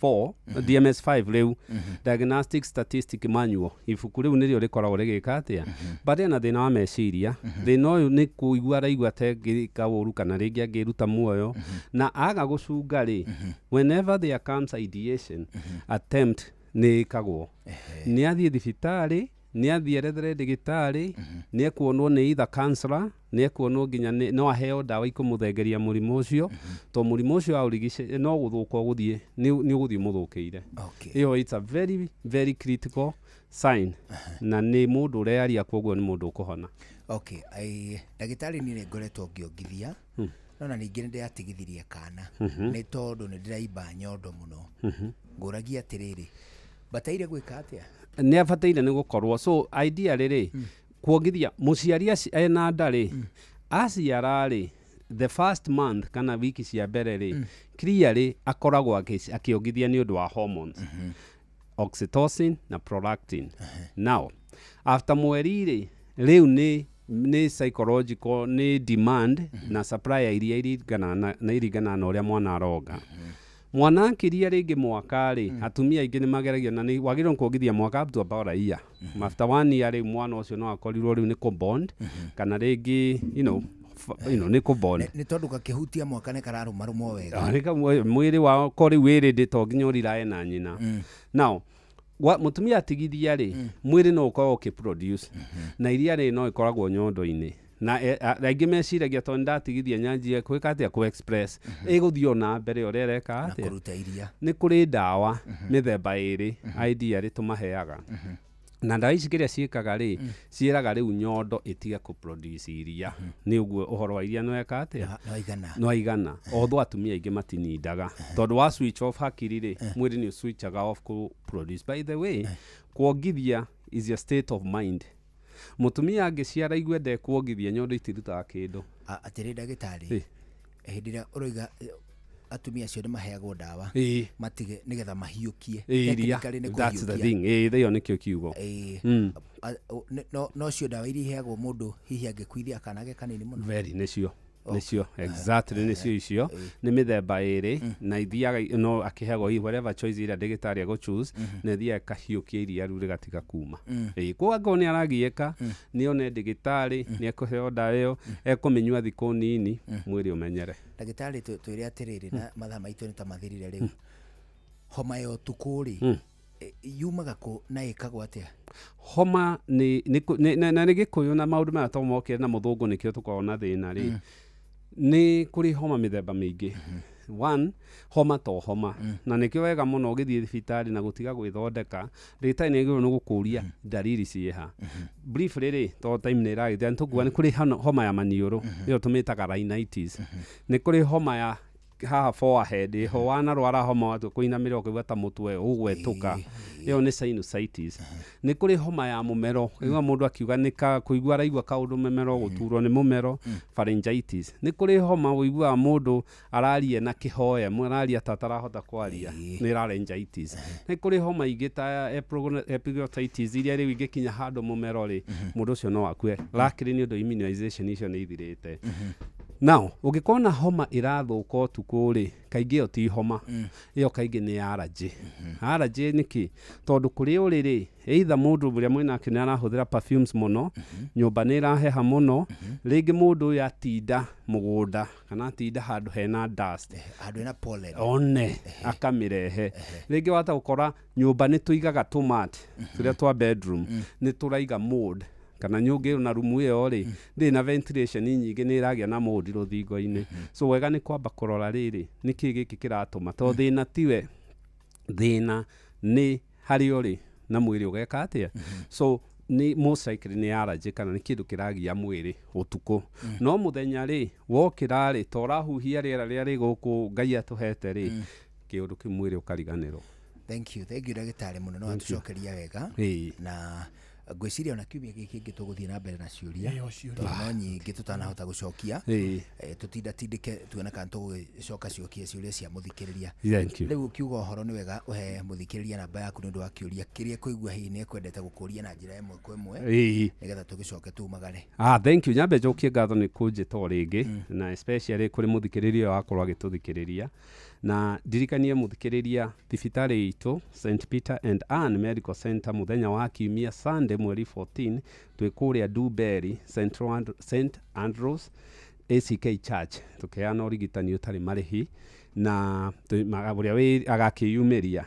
Speaker 17: 4, DMS5 rĩu, Diagnostic Statistic Manual, ibuku rĩu nĩrĩo rĩkoragwo rĩgĩka atĩa. But ena thĩna wa meciria, thĩna ũyũ nĩ kũigua araigua ta angĩka ũru kana rĩngĩ angĩruta muoyo na aga gũcunga rĩ, whenever there comes ideation, attempt nĩ ĩkagwo, nĩ athiĩ thibitarĩ, nĩ athiĩ erethere ndagĩtarĩ, nĩ ekuonwo nĩ either counselor, nĩ ekuonwo nginya no aheo ndawa ikũmũthengeria mũrimũ ũcio, to mũrimũ ũcio aũrigice no gũthũka ũgũthiĩ, nĩ ũgũthiĩ mũthũkĩire. Ĩyo it's a very very critical sign, na nĩ mũndũ ũrearia, koguo nĩ mũndũ ũkũhona.
Speaker 13: Okay, ndagĩtarĩ, niĩ nĩ ngoretwo ngĩongithia, no na ningĩ nĩ ndĩratigithirie kana nĩ tondũ nĩ ndĩraimba nyondo mũno. Ngũragia atĩrĩrĩ, bataire gwĩka atĩa?
Speaker 17: Nĩ abataire nĩ gũkorwo, so idea rĩrĩ, kuongithia mũciari ena nda rĩ, aciara rĩ, the first month kana wiki cia mbere rĩ, clearly akoragwo akĩongithia nĩ ũndũ wa hormones, oxytocin na prolactin. Now after mweri rĩ, rĩu nĩ psychological, nĩ demand na supply ya iria iringana na iringana na ũrĩa mwana aronga. Mwana akiria rĩngĩ mwaka rĩ, atumia aingĩ nĩ mageragia na nĩ wagĩrĩirwo nĩ kuongithia mwaka up to about a year. After one year rĩu mwana ũcio no akorirwo rĩu nĩ kũbond kana rĩngĩ nĩ kũbond.
Speaker 13: Nĩ tondũ gakĩhutia mwaka nĩ kararũmarũmwo wega.
Speaker 17: Ah, nĩ mwĩrĩ wako rĩu wĩrĩ to nginya ũrirae na nyina. Now mũtumia atigithia rĩ, mwĩrĩ no ũkorwo ũkĩproduce na iria rĩ no ĩkoragwo nyondo-inĩ, na aingĩ meciragia tondũ ndatigithia nyanjie gwĩka atĩa, kũ express, ĩgũthiĩ o na mbere ũrĩa ĩreka
Speaker 13: na
Speaker 17: atĩa
Speaker 13: kũruta iria.
Speaker 17: Nĩ kũrĩ ndawa mĩthemba ĩrĩ ideally tũmaheaga, na ndawa ici kĩrĩa ciĩkaga rĩ, ciĩraga rĩu nyondo ĩtige kũproduce iria, nĩ ũguo ũhoro wa iria nĩweka atĩa?
Speaker 13: Nĩwaigana.
Speaker 17: Nĩwaigana, although atumia aingĩ matinindaga tondũ wa switch off hakiri rĩ, mwĩrĩ nĩ ũswitchaga off kũ produce. By the way, kuongithia is a state of mind. Mũtumia angĩciara igue ndekuongithia, nyondo itirutaga kĩndũ.
Speaker 13: Atĩrĩ ndagĩtarĩ, hĩndĩ ĩrĩa ũroiga atumia acio nĩ maheagwo ndawa matige nĩgetha mahiũkie.
Speaker 17: Iria.
Speaker 13: Technically nĩ
Speaker 17: That's the
Speaker 13: kũhiũkia.
Speaker 17: thing, ĩyo nĩkĩo kiugo.
Speaker 13: No cio ndawa iria iheagwo mũndũ hihi angĩkuithia kana ge kanini mũno?
Speaker 17: Very, nĩcio nĩcio, exactly, nĩcio icio. Nĩ mĩthemba ĩrĩ na ithiaga no akĩheagwo whatever choice ĩrĩa ndagĩtarĩ egũ choose, na ithiaga ĩkahiũkia iria rĩu rĩgatiga kuma. Koguo angĩkorwo nĩ aragiĩka, nĩ one ndagĩtarĩ, nĩ ekũheo ndawa ĩyo, ekũmĩnyua thikũ nini, mwĩrĩ ũmenyere.
Speaker 13: Ndagĩtarĩ, twĩre atĩrĩrĩ, na mathaa maitũ nĩ ta mathirire rĩu, homa ya ũtukũ rĩ, yumaga kũ na ĩkagwo atĩa?
Speaker 17: Homa nĩ na nĩ gĩkũyũ na maũndũ maya to mokire na mũthũngũ, nĩkĩo tũkoragwo na thĩna rĩ. Nĩ kũrĩ homa mĩthemba mĩingĩ. One, homa to homa, na nĩkĩo wega mũno ũgĩthiĩ thibitarĩ na gũtiga gwĩthondeka, ndagĩtarĩ nĩ agĩrĩirwo nĩ gũkũria ndariri ciĩha. Briefly rĩ, tondũ time nĩ ĩragĩthira, nĩ tũkuga nĩ kũrĩ homa ya maniũrũ, ĩyo tũmĩtaga rhinitis. Nĩ kũrĩ homa ya haha forehead ĩho, wanarwara homa watua kũinamĩrĩra ũkaigua ta mũtwe ũgwetũka, ĩyo nĩ sinusitis. Nĩ kũrĩ homa ya mũmero, ũkaigua mũndũ akiuga nĩ ka kũigua araigua kaũndũ mũmero, gũturwo nĩ mũmero, pharyngitis. Nĩ kũrĩ homa ũiguaga mũndũ araria na kĩhoya, araria ta atarahota kwaria, nĩ laryngitis. Nĩ kũrĩ homa ingĩ ta epiglottitis, iria rĩu ingĩkinya handũ mũmero rĩ, mũndũ ũcio no akue. Luckily nĩ ũndũ immunization icio nĩ ithirĩte. Now ũngĩkorwo na homa ĩrathũka ũtukũ rĩ, kaingĩ ĩyo ti homa, ĩyo kaingĩ nĩ allergy. Allergy nĩkĩ? Tondũ kũrĩa ũrĩ rĩ, either mũndũ ũrĩa mwĩnake nĩ arahũthĩra perfumes mũno, nyũmba nĩ ĩraheha mũno, rĩngĩ mũndũ ũyũ atinda mũgũnda kana atinda handũ hena dust,
Speaker 13: handũ hena pollen,
Speaker 17: one akamĩrehe. Rĩngĩ wata gũkora nyũmba nĩ tũigaga tũmat tũrĩa twa bedroom, nĩ tũraiga mold, kana nyũngĩ na rumu ĩyo rĩ, ndĩrĩ na ventilation nyingĩ, nĩ ĩragĩa na mold rũthingo-inĩ. So wega nĩ kwamba kũrora rĩrĩ, nĩkĩ gĩkĩ kĩratũma, tondũ thĩna tiwe thĩna, nĩ harĩa ũrĩ na mwĩrĩ ũgeka atĩa. So nĩ most likely nĩ allergy kana nĩ kĩndũ kĩragia mwĩrĩ ũtukũ. No mũthenya rĩ, wokĩra rĩ, ta ũrahuhia rĩera rĩrĩa rĩ gũkũ Ngai atũhete rĩ, kĩũndũ kĩu mwĩrĩ ũkariganĩrwo.
Speaker 13: Thank you, thank you ndagĩtarĩ mũno, no
Speaker 17: Thank you.
Speaker 13: atũcokeria wega. Na ngwĩciria ona kiumia gĩkĩ kĩngĩ tũgũthiĩ na mbere na ciũria,
Speaker 15: Ĩyo, ciũria.
Speaker 13: tondũ no nyingĩ tũtanahota gũcokia. Tũtindatindĩke tuone kana tũgũgĩcoka ciokie ciũria cia mũthikĩrĩria.
Speaker 17: Thank you.
Speaker 13: Rĩu ũkiuga ũhoro nĩ wega ũhe mũthikĩrĩria namba yaku nĩ ũndũ wa kĩũria kĩrĩa kũigua hihi nĩ ekwendete gũkũria na njĩra ĩmwe kwa ĩmwe, nĩgetha tũgĩcoke tumagare.
Speaker 17: Ah, thank you. Nyambe njokie ngatho nĩ kũnjĩta o rĩngĩ, na especially kũrĩ mũthikĩrĩria ũyũ wakorwo agĩtũthikĩrĩria. Na ndirikanie mũthikĩrĩria, thibitarĩ itũ St Peter and Ann Medical Center, mũthenya wa kiumia Sunday mweri 14 twĩ kũrĩa Duberi St Andrews ACK Church, tũkĩheana ũrigitani ũtarĩ marĩhi na ũrĩa wĩ agakĩyumĩria.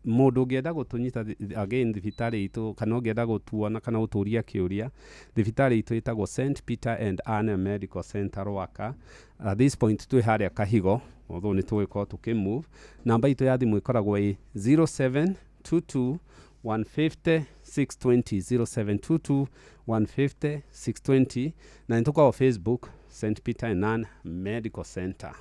Speaker 17: Mũndũ ũngĩenda gũtũnyita again thibitarĩ itũ, kana ũngĩenda gũtuona kana gũtũria kĩũria, thibitarĩ itũ ĩtagwo St Peter and Ann Medical Center Rwaka. At this point twĩ harĩa Kahigo, although nĩ tũgĩkorwo tũkĩmove. Namba itũ ya thimũ ĩkoragwo ĩ 0722 150 620, 0722 150 620, na nĩ tũkoragwo Facebook, St Peter and Ann Medical Center.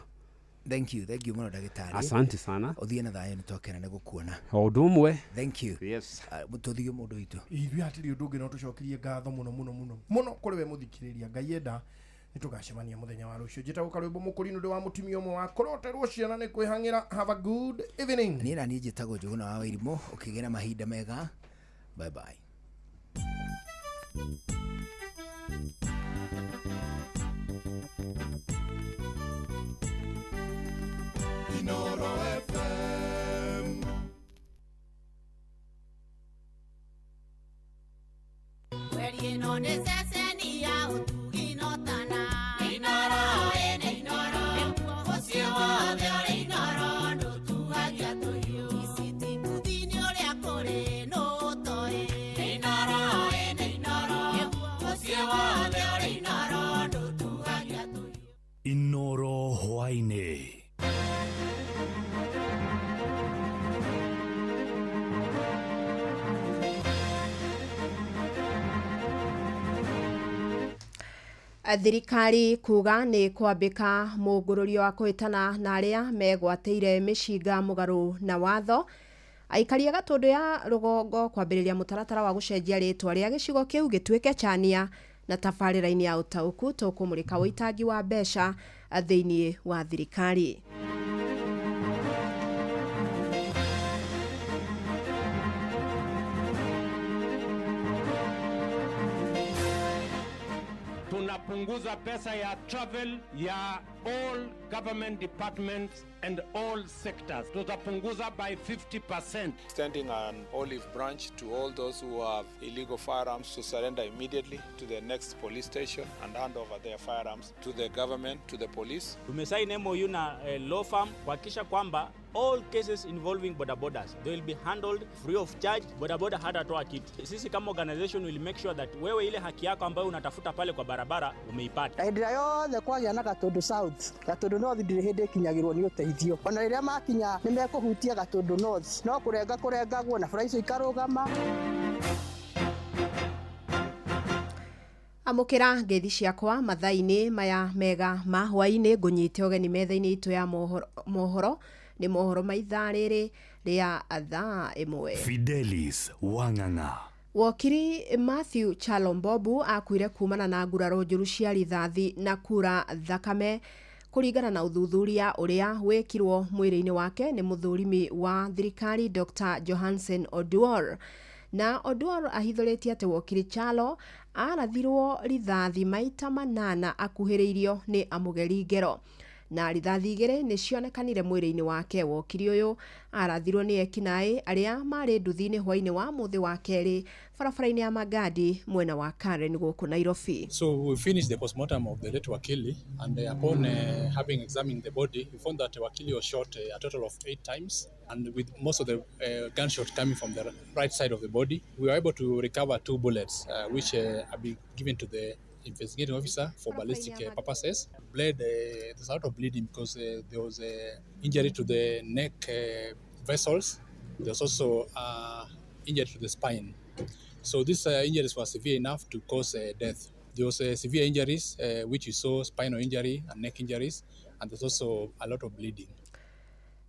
Speaker 13: Thank you, thank you mũno, ndagĩtarĩ.
Speaker 17: Asante sana.
Speaker 13: Ũthiĩ na thayũ, nĩ twakena nĩ gũkuona.
Speaker 17: O ũndũ ũmwe.
Speaker 13: Thank you.
Speaker 17: Yes.
Speaker 13: Tũthiĩ mũndũ witũ.
Speaker 15: Ithuĩ hatirĩ ũndũ ũngĩ no tũcokirie ngatho mũno mũno mũno mũno kũrĩ we mũthikĩrĩria. Ngai enda nĩ tũgacemania mũthenya wa rũciũ. Njĩtagwo Karwĩmbo Mũkũrinũ, ndĩ wa mũtumia ũmwe wa kũroterwo ciana nĩ kwĩhang'ĩra. Have a good evening.
Speaker 13: Niĩ na niĩ njĩtagwo Njũgũna wa Wairimũ. Ũkĩgĩa na mahinda mega. Bye bye.
Speaker 1: Inoro FM.
Speaker 14: Mweri ĩno nĩ ceceni ya ũtugi no tana. Inoro ĩnĩ Inoro, mũciĩ wothe ũrĩ Inoro, ndũtuagia tũhiũ. Ici ti ũrĩa kũrĩ nũ ũtoĩ. Inoro ĩnĩ Inoro, mũciĩ wothe ũrĩ Inoro, ndũtuagia tũhiũ.
Speaker 5: Inoro hwaĩ-inĩ.
Speaker 19: Thirikari kuga nĩ kwambĩka mũngũrũrio wa kũhĩtana na arĩa megwatĩire mĩcinga mũgarũ na watho. Aikari a Gatũndũ ya rũgongo kwambĩrĩria mũtaratara wa gũcenjia rĩtwa rĩa gĩcigo kĩu gĩtuĩke Chania. Na tabarĩra-inĩ ya ũtaũku tũkũmũrĩka ũitangi wa mbeca thĩinĩ wa thirikari.
Speaker 20: Tunapunguza pesa ya travel ya all government departments and all sectors. Tutapunguza by 50%.
Speaker 21: Extending an olive branch to all those who have illegal firearms to surrender immediately to the next police station and hand over their firearms to the government, to the police.
Speaker 25: Tumesign MOU na law firm kuhakikisha kwamba all cases involving boda bodas, they will be handled free of charge. Boda boda hatatoa kitu. Sisi kama organization will make sure that wewe ile haki yako ambayo unatafuta pale kwa barabara umeipata.
Speaker 26: Hĩndĩ ĩrĩa yothe kwagĩa na Gatũndũ South, Gatũndũ North ndirĩ hĩndĩ ĩkinyagĩrwo nĩ ũteithio. Ona rĩrĩa makinya nĩ mekũhutia Gatũndũ North, no kũrenga kũrengagwo na bara icio ikarũgama.
Speaker 19: Amũkĩra ngeithi ciakwa mathaa-inĩ maya mega ma hwaĩ-inĩ. Ngũnyite ũgeni metha-inĩ itũ ya mohoro. Nĩ mohoro ma ithaa rĩrĩ rĩa thaa 1.
Speaker 5: Fidelis Wang'ang'a.
Speaker 19: Wokiri Matthew Chalombobu akuire kumana na nguraro njũru cia rithathi na kura thakame kũringana na ũthuthuria ũrĩa wĩkirwo mwĩrĩ-inĩ wake nĩ mũthũrimi wa thirikari Dr. Johansen Oduor. Na Oduor ahithũrĩtie atĩ wokiri Chalo arathirwo rithathi maita 8 akuhĩrĩirio nĩ amũgeri ngero, na rithathi 2 nĩ cionekanire mwĩrĩ-inĩ wake. Wokiri ũyũ arathirwo nĩ ekinaĩ arĩa marĩ nduthi-inĩ hwaĩ-inĩ wa mũthĩ wa kerĩ barabara-inĩ ya Magadi mwena wa Karen gũkũ Nairobi.
Speaker 27: So we finished the postmortem of the late Wakili, and upon having examined the body, we found that Wakili was shot a total of 8 times, and with most of the gunshot coming from the right side of the body. We were able to recover 2 bullets, which have been given to the investigating officer for ballistic purposes. Bled, there's a lot of bleeding because there was a injury to the neck vessels. There's also injury to the spine. So these injuries were severe enough to cause death. There was severe injuries, which you saw spinal injury and neck injuries, and there's also a lot of bleeding.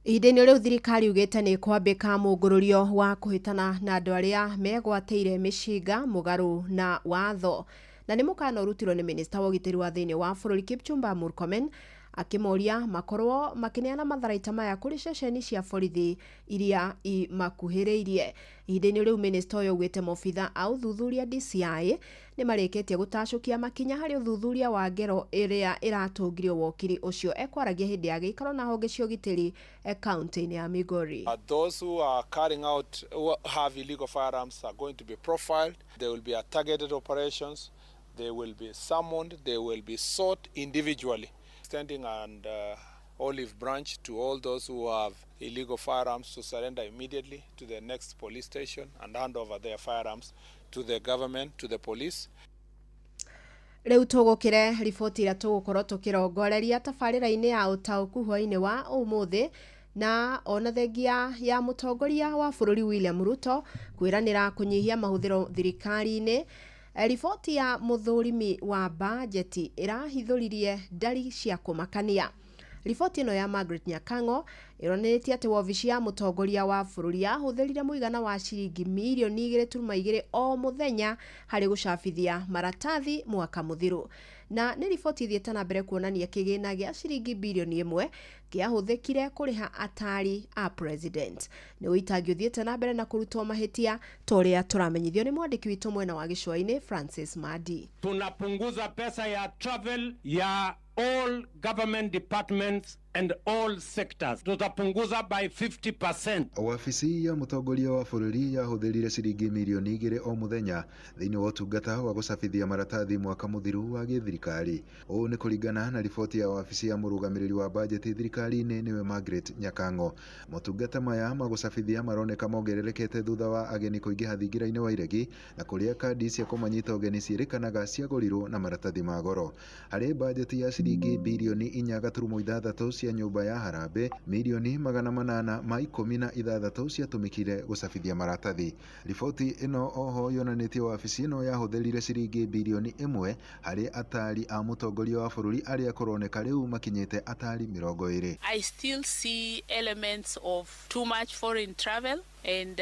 Speaker 19: Ihinda-inĩ rĩu thirikari ugĩte nĩ kwambĩka mũngũrũrio wa kũhĩtana na andũ arĩa megwatĩire mĩcinga mũgarũ na watho. Na nĩ mũkana ũrutirwo nĩ minista wa ũgitĩri wa thĩinĩ wa bũrũri Kipchumba Murkomen Akĩmoria makorwo makĩneana matharaita maya kũrĩ ceceni cia borithi iria imakuhĩrĩirie. Ihinda-inĩ rĩu minista ũyũ augĩte maobitha a ũthuthuria DCI nĩ marĩkĩtie gũtacũkia makinya harĩ ũthuthuria wa ngero ĩrĩa ĩratũngirio wokiri ũcio. Ekwaragia hĩndĩ ya gĩikaro na honge cia ũgitĩri kaunti-inĩ ya Migori.
Speaker 21: Those who are carrying out, who have illegal firearms are going to be profiled. There will be a targeted operations. They will be summoned. They will be sought individually. Extending an olive branch to all those who have illegal firearms to surrender immediately to the next police station and hand over their firearms to the government, to the police.
Speaker 19: Rĩu tũgũkĩre riboti ĩrĩa tũgũkorwo tũkĩrongoreria tabarĩra-inĩ ya ũtaũku hwaĩ-inĩ wa ũmũthĩ, na ona thengia ya mũtongoria wa bũrũri William Ruto kwĩranĩra kũnyihia mahũthĩro thirikari-inĩ. Riboti ya mũthũrimi wa bajeti ĩrahithũririe ndari cia kũmakania. Riboti ĩno ya Margaret Nyakang'o ĩronanĩtie atĩ wobici ya mũtongoria wa bũrũri yahũthĩrire mũigana wa ciringi mirioni 2.2 o mũthenya harĩ gũcabithia maratathi mwaka mũthiru. Na nĩ riboti ĩthiĩte na mbere kuonania kĩgĩna gĩa ciringi birioni 1 kĩahũthĩkire kũrĩha atari a president. Nĩ ũitangi ũthiĩte na mbere na kũrutwo mahĩtia ta ũrĩa tũramenyithio nĩ mwandĩki witũ mwena wa gĩcũa-inĩ Francis Madi.
Speaker 20: Tunapunguza pesa ya travel ya all government departments and all sectors. Tutapunguza by 50%.
Speaker 3: Wabici ya mũtongoria wa bũrũri yahũthĩrire ciringi mirioni 2 o mũthenya thĩinĩ wa ũtungata wa gũcabithia maratathi mwaka mũthiru wa gĩthirikari. Ũũ nĩ kũringana na riboti ya wabici ya mũrũgamĩrĩri wa bajeti thirikari-inĩ nĩwe Margaret Nyakang'o. Motungata maya ma gũcabithia maroneka mongererekete thutha wa ageni kũingĩha thingira-inĩ wa Iregi na kũrĩa kandi cia kũmanyita ũgeni ciĩrĩkanaga ciagũrirwo na maratathi ma goro. Harĩ bajeti ya ciringi birioni 4.6 cia nyũmba ya harambee, mirioni 816 ciatũmĩkire gũcabithia maratathi. Riboti ĩno oho yonanĩtie wabici ĩno yahũthĩrire ciringi birioni 1 harĩ atari a mũtongoria wa bũrũri arĩa kũroneka rĩu makinyĩte atari 20.
Speaker 4: I still see elements of too much foreign travel, and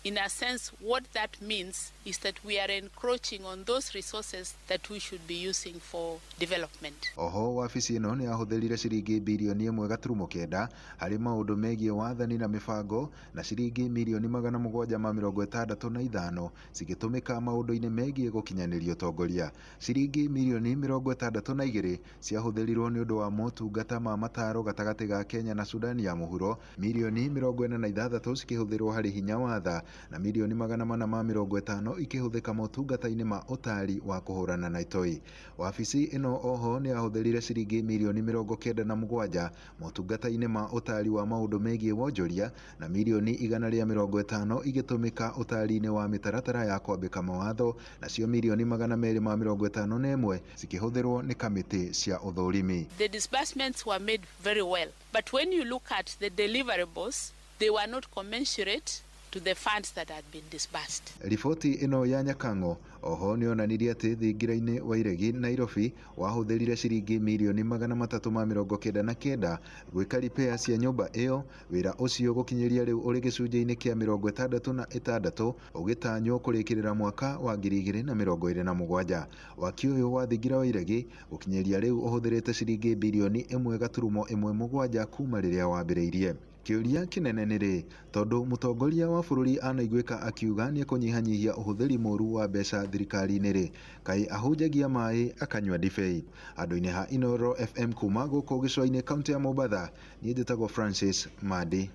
Speaker 4: in a sense what that means is that we are encroaching on those resources that we should be using for development.
Speaker 3: Oho wabici ĩno nĩ yahũthĩrire ciringi birioni 1.9 harĩ maũndũ megiĩ wathani na mĩbango na ciringi mirioni 765 cigĩtũmĩka maũndũ-inĩ megiĩ gũkinyanĩria ũtongoria. Ciringi mirioni 62 ciahũthĩrirwo nĩ ũndũ wa motungata ma mataro gatagatĩ ga Kenya na Sudani ya mũhuro, mirioni 46 cikĩhũthĩrwo harĩ hinya wa tha na mirioni 450 ikĩhũthĩka motungata-inĩ ma ũtari wa kũhũrana na itoi. Wabici ĩno oho nĩ yahũthĩrire ciringi mirioni 97 motungata-inĩ ma ũtari wa maũndũ megiĩ wonjoria na mirioni 150 igĩtũmĩka ũtari-inĩ wa mĩtaratara ya kwambĩka mawatho, nacio mirioni 251 cikĩhũthĩrwo nĩ kamĩtĩ cia ũthũrimi.
Speaker 4: The disbursements were made very well, but when you look at the deliverables, they were not commensurate to the funds that had been disbursed.
Speaker 3: Riboti ĩno ya Nyakang'o oho nĩ yonanirie atĩ thingira-inĩ wa Iregi Nairobi wahũthĩrire ciringi mirioni 399 gwĩka ripea cia nyũmba ĩyo. Wĩra ũcio gũkinyĩria rĩu ũrĩ gĩcunjĩ-inĩ kĩa 66 ũgĩtanywo kũrĩkĩrĩra mwaka wa 2027. Waki ũyũ wa thingira wa Iregi gũkinyĩria rĩu ũhũthĩrĩte ciringi birioni 1.17 kuma rĩrĩa wambĩrĩirie. Kĩũria kĩnene nĩ rĩ, tondũ mũtongoria wa bũrũri anaiguĩka akiuga nĩ ekũnyihanyihia ũhũthĩri mũru wa mbeca thirikari-inĩ rĩ, kaĩ ahunjagia maĩ akanyua ndibei. Andũ-inĩ ha Inoro FM kuma gũkũ gĩcũa-inĩ kaunti ya Mombatha, niĩ njĩtagwo Francis Madi.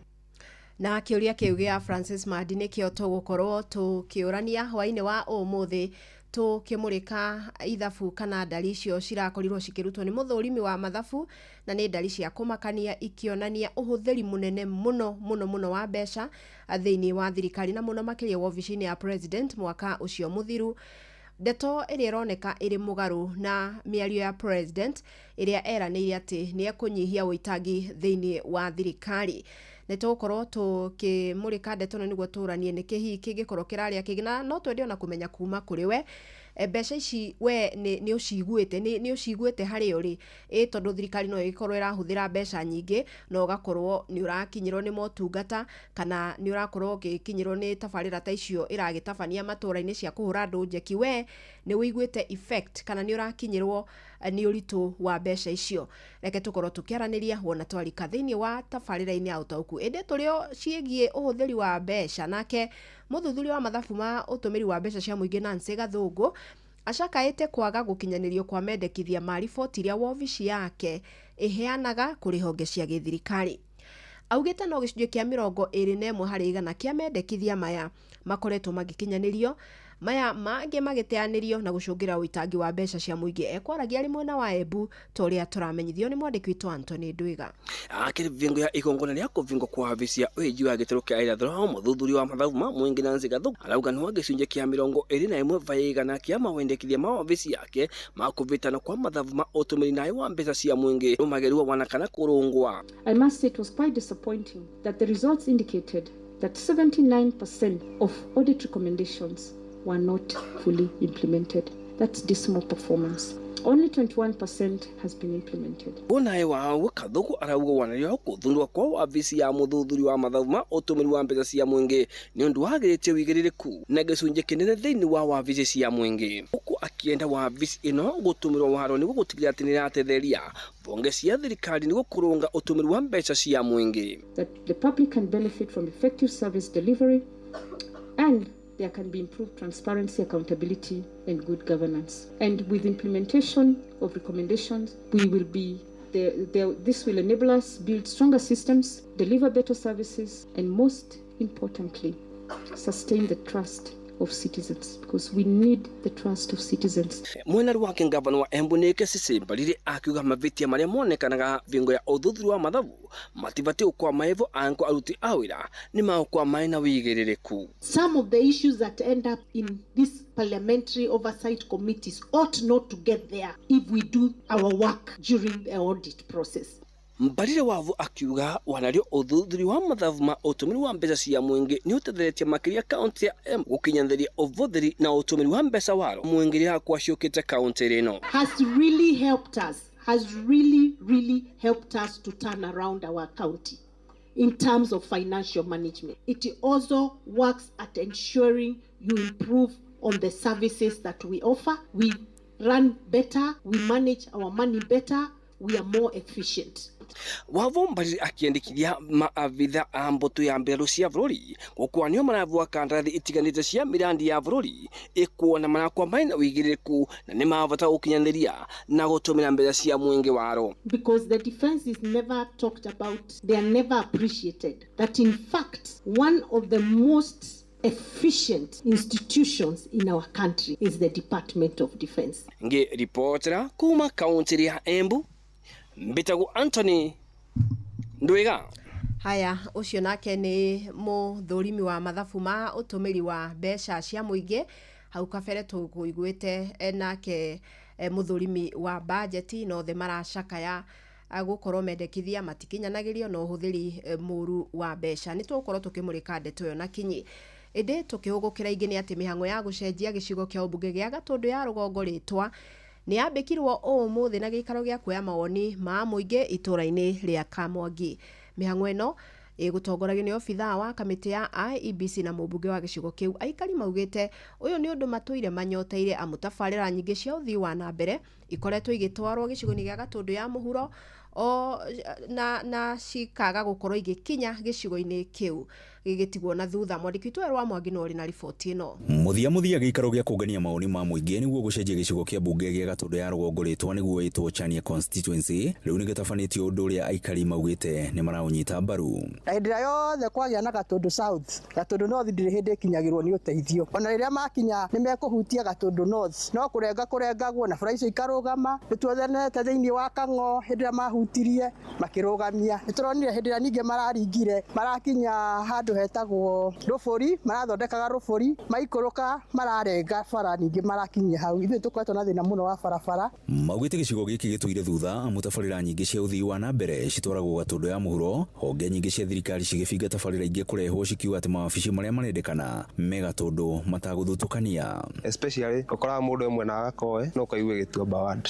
Speaker 19: Na kĩũria kĩu gĩa Francis Madi nĩkĩo tũgũkorwo tũkĩũrania hwaĩ-inĩ wa ũmũthĩ, tũkĩmũrĩka ithabu kana ndari icio cirakorirwo cikĩrutwo nĩ mũthũrimi wa mathabu, na nĩ ndari cia kũmakania ikĩonania ũhũthĩri mũnene mũno mũno mũno wa mbeca thĩinĩ wa thirikari na mũno makĩria wobici-inĩ ya president mwaka ũcio mũthiru. Ndeto ĩrĩa ĩroneka ĩrĩ mũgarũ na mĩario ya president ĩrĩa eranĩire atĩ nĩ ekũnyihia ũitangi thĩinĩ wa thirikari. Nĩ tũgũkorwo tũkĩmũrĩka ndeto ĩno nĩguo tũranie nĩkĩ hihi kĩngĩkorwo kĩrarĩa kĩngĩ, na no twende ona kũmenya kuma kũrĩ we. Mbeca ici we nĩ ũciguĩte, nĩ ũciguĩte harĩa ũrĩ, ĩ tondũ thirikari no ĩgĩkorwo ĩrahũthĩra mbeca nyingĩ na ũgakorwo nĩ ũrakinyĩrwo nĩ motungata kana nĩ ũrakorwo ũgĩkinyĩrwo nĩ tabarĩra ta icio ĩragĩtabania matũra-inĩ cia kũhũra andũ njeki. We nĩ ũiguĩte effect kana nĩ ũrakinyĩrwo nĩ ũritũ wa mbeca icio? Reke tũkorwo tũkĩaranĩria wona twarika thĩinĩ wa tabarĩra-inĩ ya ũtaũku, ĩndĩ tũrĩ o ciĩgiĩ ũhũthĩri wa mbeca. Nake mũthuthuria wa mathabu ma ũtũmĩri wa mbeca cia mũingĩ Nancy Gathũngũ acakaĩte kwaga gũkinyanĩrio kwa mendekithia ma riboti iria wobici yake ĩheanaga kũrĩ honge cia gĩthirikari. Augĩte no gĩcunjĩ kĩa 21% kĩa mendekithia maya makoretwo magĩkinyanĩrio, maya mangĩ magĩteanĩrio na gũcũngĩra ũitangi wa mbeca cia mũingĩ. Ekwaragia arĩ mwena wa Embu ta ũrĩa tũramenyithio nĩ mwandĩki witũ Anthony Ndwiga.
Speaker 7: Akĩrĩ vingo ya igongona rĩa kũvingwo kwa wabici ya ũhĩji wa gĩtarũ kĩa irathĩro, mũthuthuria wa mathabu ma mũingĩ Nancy Gathũngũ arauga no gĩcunjĩ kĩa 21% kĩa mawendekithia ma wabici yake ma kũvĩtana kwa mathabu ma ũtũmĩri naĩ wa mbeca cia mũingĩ rũmagerua wana kana kũrũngwa.
Speaker 8: I must say it was quite disappointing that the results indicated that 79% of audit recommendations were not fully implemented. That's dismal performance. Only 21% has been implemented.
Speaker 7: Onaye wawe Kathuku arauga wanario kuthundwa kwa wabici ya muthuthuri wa mathabu ma utumiri wa mbeca cia mwingi ni undu wagiritie wigiririku na gicunji kinene thiini wa wabici cia mwingi, huku akienda wabici ino gutumirwo waro niguo gutigira ati niratetheria bonge cia thirikari niguo kurunga utumiri wa mbeca cia mwingi.
Speaker 8: That the public can benefit from effective service delivery and there can be improved transparency, accountability, and good governance. And with implementation of recommendations, we will be this will enable us build stronger systems, deliver better services, and most importantly, sustain the trust of citizens, because we need the trust of citizens.
Speaker 7: Mwena wake ngavana wa Embu Nike Sisi akiuga mavitia maria monekanaga vingo ya uthuthuri wa mathabu matibati ukwa maevo anko aruti a wira ni maukwa maina wigiririku.
Speaker 9: Some of the issues that end up in these parliamentary oversight committees ought not to get there if we do our work during the audit process.
Speaker 7: Mbarire wavu akiuga wanario uthuthuri wa mathabu ma utumiri wa mbeca cia mwingi ni utetheretie makiria kaunti ya Embu gukinyanĩria uvuthiri na utumiri wa mbeca waro mwingi ria kwaciukite kaunti rino.
Speaker 9: Has really helped us, has really really helped us to turn around our county in terms of financial management. It also works at ensuring you improve on the services that we offer. We run better, we manage our money better, we are more efficient.
Speaker 7: Wavo Mbarire akiandikithia maabitha a mbutu ya mbirarũ cia bũrũri gũkua nĩo maravua kandarathi itiganĩte cia mirandi ya bũrũri ikuona marakwa maina wĩigĩrĩrĩku na nĩ mavota gũkinyanĩria na gũtũmĩra mbeca cia mũingĩ waro.
Speaker 9: Because the defense is never talked about, they are never appreciated. That in fact one of the most efficient institutions in our country is the Department of Defense.
Speaker 7: Ngĩribotera kuma kaunti ya Embu, Mbitagu Anthony Ndwiga.
Speaker 19: Haya, ucio nake ni muthurimi wa mathabu ma utumiri wa mbeca cia muingi. Hau kabere tukuiguite nake muthurimi wa bajeti no the maracakaya gukorwo mendekithia matikinyanagirio na uhuthiri muru wa mbeca. Ni tugukorwo tukimurika ndeto ĩyo na kinyi. Ĩndĩ tukihugukira ingi ni ati mihango ya gucenjia gicigo kia ubunge gia Gatundu ya Rugongo ritwa nĩ yambĩkirwo ũmũthĩ na gĩikaro gĩa kuoya mawoni ma mũingĩ itũra-inĩ rĩa Kamwangi. Mĩhang'o ĩno ĩgũtongoragio nĩ obithaa wa kamĩtĩ ya IEBC na mũmbunge wa gĩcigo kĩu. Aikari maugĩte ũyũ nĩ ũndũ matũire manyoteire amu tabarĩra nyingĩ cia ũthii wa na mbere ikoretwo igĩtwarwo gĩcigo-inĩ gĩa Gatundu ya mũhuro o na cikaga gũkorwo igĩkinya gĩcigo-inĩ kĩu gĩgĩtigwo na thutha. Mwandĩki witũ Erwa Mwangi no ũrĩ na riboti ĩno.
Speaker 11: Mũthia gĩikaro gĩa kũngania mawoni ma mũingĩ nĩguo gũcenjia gĩcigo kĩa mbunge gĩa Gatundu ya Rũgongo rĩtwa nĩguo ĩtwo Chania constituency rĩu nĩ gĩtabanĩtio ũndũ ũrĩa aikari maugĩte nĩ maraũnyita mbaru.
Speaker 26: Na hĩndĩ ĩrĩa yothe kwagĩa na Gatundu South, Gatundu North ndirĩ hĩndĩ ĩkinyagĩrwo nĩ ũteithio. Ona rĩrĩa makinya nĩ mekũhutia Gatundu North, no kũrenga kũrengagwo na bara icio ikarũgama. Nĩ tuonete thĩinĩ wa Kang'o hĩndĩ ĩrĩa mahutirie marahutirie makĩrũgamia. Nĩ tũronire hĩndĩ ĩrĩa ningĩ mararingire marakinya handũ hetagwo Rũbũri, marathondekaga Rũbũri, maikũrũka mararenga bara ningĩ marakinyia hau. Ithuĩ tũkoretwo na thĩna mũno wa barabara.
Speaker 11: Maugĩte gĩcigo gĩkĩ gĩtũire thutha amu tabarĩra nyingĩ cia ũthii wa na mbere citwaragwo Gatũndũ ya mũhuro, honge nyingĩ cia thirikari cigĩbinga tabarĩra ingĩ kũrehwo cikiuga atĩ mawabici marĩa marendekana me Gatũndũ matagũthutũkania.
Speaker 2: Especially ũkoraga mũndũ e mwena wa Gakoe no ũkaigua Gĩtuamba ward,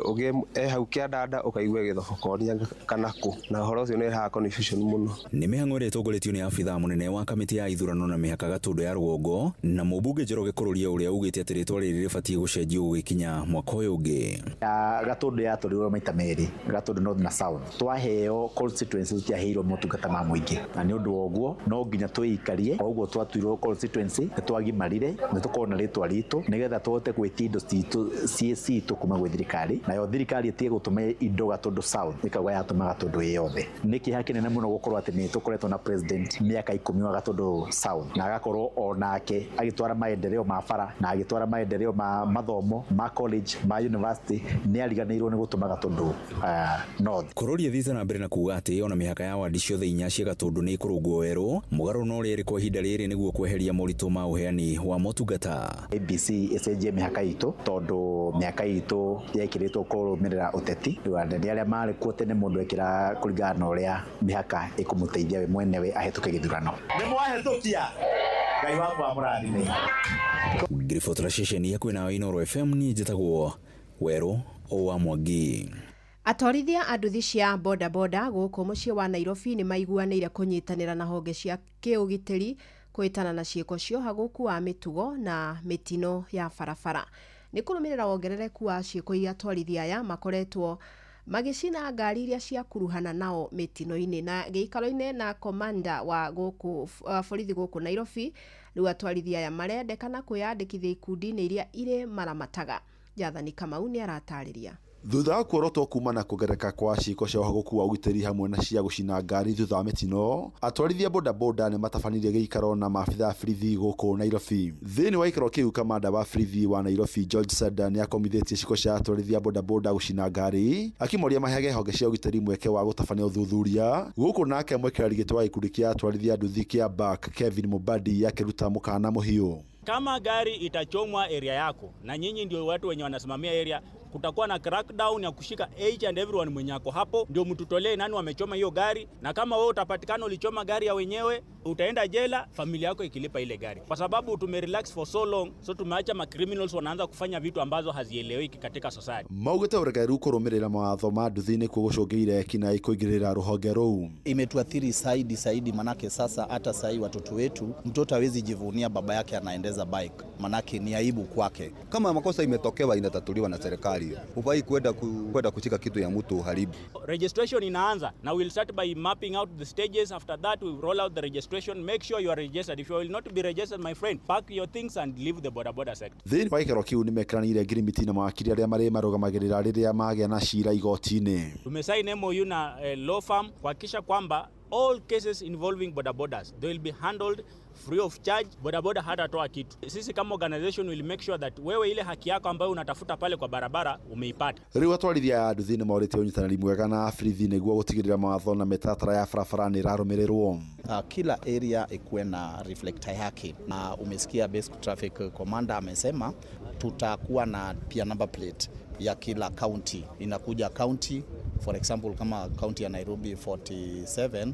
Speaker 2: ũngĩ e hau Kĩandanda ũkaigua Gĩthobokonia kana kũ, na ũhoro ũcio nĩ ũrehaga confusion mũno.
Speaker 11: Nĩ mĩhang'o ĩrĩa ĩtongoretio nĩ abithaa mũnene wa kamĩtĩ ya ithurano na mĩhaka Gatũndũ ya rũgongo na mũmbunge Njoroge Kũrũria ũrĩa ugĩte atĩ rĩtwa rĩrĩ rĩbatiĩ gũcenjio gũgĩkinya mwaka ũyũ ũngĩ.
Speaker 6: Gatũndũ yatũrirwo maita merĩ, Gatũndũ North na South. Twaheo constituency tutiaheirwo motungata ma mũingĩ, na nĩ ũndũ wa ũguo no nginya twĩikarie. O ũguo twatuirwo constituency nĩ twagimarire, nĩ tũkorwo na rĩtwa ritũ nĩgetha tũhote gwĩtia indo citũ ciĩ citũ kuma gwĩ thirikari, nayo thirikari ĩtige gũtũma indo Gatũndũ South ĩkauga yatũma Gatũndũ ĩ yothe. Nĩ kĩeha kĩnene mũno gũkorwo atĩ nĩ tũkoretwo na president mĩaka 10 wa Gatũndũ South, na agakorwo onake agĩtwara maendeleo ma bara na agĩtwara maendeleo ma mathomo ma college ma university, nĩ ariganĩirwo nĩ gũtũma Gatũndũ North.
Speaker 11: Kũrũria thiĩte na mbere na kuga atĩ ona mĩhaka ya wadi ciothe inya cia Gatũndũ nĩ ĩkũrũngwo werũ mũgarũ na ũrĩa ĩrĩ kwa ihinda rĩrĩ nĩguo kweheria moritũ ma ũheani wa motungata.
Speaker 6: ABC ĩcenjie mĩhaka itũ tondũ mĩhaka itũ yekĩrĩtwo kũrũmĩrĩra ũteti. Rĩu anene arĩa marĩ kuo tene mũndũ ekĩra kũringana na ũrĩa mĩhaka ĩkũmũteithia we mwenewe ahĩtũke gĩthurano.
Speaker 10: Nĩ mwahĩtũkia, Ngai wakwa amũrathime.
Speaker 11: Ngiribotera ceceni ya kwĩna Inooro FM, niĩ njĩtagwo Werũ wa Mwangi.
Speaker 19: Atwarithia a nduthi cia bodaboda gũkũ mũciĩ wa Nairobi nĩ maiguanĩire kũnyitanĩra na honge cia kĩũgitĩri kũhĩtana na ciĩko cia ũhagũku wa mĩtugo na mĩtino ya barabara. Nĩ kũrũmĩrĩra wongerereku wa ciĩko iria atwarithia aya makoretwo magĩcina ngari iria ciakuruhana nao mĩtino-inĩ. Na gĩikaro-inĩ na komanda wa gũkũ borithi gũkũ Nairobi, rĩu atwarithia aya marendekana kwĩyandĩkithia ikundi-inĩ iria irĩ maramataga. Jathani Kamau nĩ aratarĩria.
Speaker 12: Thutha wa kuorotwo kuma na kuongerereka kwa ciĩko cia ũhagũku wa ũgitĩri hamwe na cia gũcina ngari thutha wa mĩtino, atwarithia bodaboda nĩ matabanirie gĩikaro na maabitha a borithi gũkũ Nairobi. Thĩinĩ wa gĩikaro kĩu, kamanda wa borithi wa Nairobi George Sada nĩ akomithĩtie ciĩko cia atwarithia bodaboda gũcina ngari, akĩmoria maheage honge cia ũgitĩri mweke wa gũtabania ũthuthuria. Gũkũ nake mwĩkĩrari gĩtĩ wa gĩkundi kĩa atwarithia nduthi kĩa BAK Kevin Mubadi akĩruta mũkana mũhiũ.
Speaker 25: Kama gari itachomwa area yako na nyinyi ndio watu wenye wanasimamia area, kutakuwa na crackdown ya kushika each and everyone mwenye ako hapo, ndio mtutolee nani wamechoma hiyo gari. Na kama wewe utapatikana ulichoma gari ya wenyewe, utaenda jela, familia yako ikilipa ile gari. Kwa sababu tumerelax for so long, so tumeacha ma criminals wanaanza kufanya vitu ambazo hazieleweki katika society.
Speaker 12: Maugĩte ũregeru kũrũmĩrĩra mawatho ma nduthi nĩkuo gũcũngĩire kinai kũingĩrĩra rũhonge rũu.
Speaker 22: Imetuathiri zaidi manake sasa hata sahi watoto wetu, mtoto hawezi jivunia baba yake anaendeza bike, manake ni aibu kwake.
Speaker 23: Kama makosa imetokewa inatatuliwa na serikali. Hufai kwenda kushika kitu ya mtu uharibu.
Speaker 25: Registration inaanza na we'll start by mapping out the stages. After that we roll out the registration. Make sure you are registered. If you will not be registered, my friend, pack your things and leave the boda boda sector.
Speaker 12: Thĩinĩ wa gĩikaro kĩu nĩmekĩranĩire ngirimiti na mawakiri arĩa marĩ marũgamagĩrĩra rĩrĩa magĩa na cira igoti-inĩ.
Speaker 25: Tumesign MOU na law firm kuhakikisha kwamba all cases involving boda bodas, they will be handled free of charge. Boda boda hatatoa kitu. Sisi kama organization will make sure that wewe ile haki yako ambayo unatafuta pale kwa barabara umeipata.
Speaker 12: Rĩu atwarithia a nduthi nĩ morĩtie ũnyitanĩri mwega na borithi nĩguo gũtigĩrĩra mawatho na mĩtaratara ya barabara nĩ ĩrarũmĩrĩrwo.
Speaker 22: Kila area ikuwe na reflector yake, na umesikia basic traffic commander amesema tutakuwa na pia number plate ya kila county. Inakuja county, for example kama county ya Nairobi 47,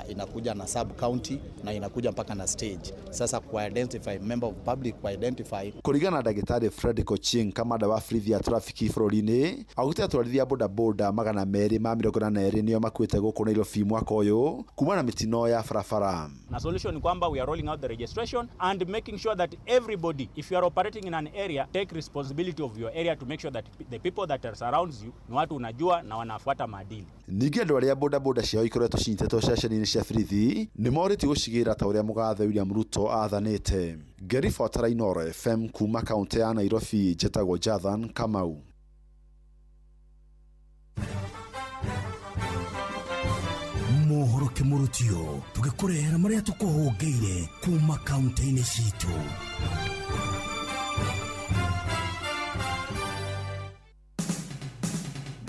Speaker 22: inakuja na sub county na inakuja mpaka na stage. Sasa ku identify member of public, ku identify.
Speaker 12: Kũringana na ndagĩtarĩ Fred Koching, kamanda wa borithi ya trafiki bũrũri-inĩ, augĩte atwarithia bodaboda 242 nĩo makuĩte gũkũ Nairobi mwaka ũyũ kumana na mĩtino ya barabara.
Speaker 25: Na solution ni kwamba we are rolling out the registration and making sure that everybody, if you are operating in an area, take responsibility of your area to make sure that the people that are surrounds you ni watu unajua na wanafuata maadili.
Speaker 12: Ningĩ andũ arĩa bodaboda ciao ikoretwo cinyitĩtwo ceceni-inĩ cia borithi nĩ morĩtio gũcigĩra ta ũrĩa mũgathe William Ruto athanĩte. Ngĩribotera Inooro FM kuma kaũntĩ ya Nairobi, njĩtagwo Jathan Kamau.
Speaker 5: Mohoro kĩmũrutio tũgĩkũrehera marĩa tũkũhũngĩire kuma kaũntĩ-inĩ citũ.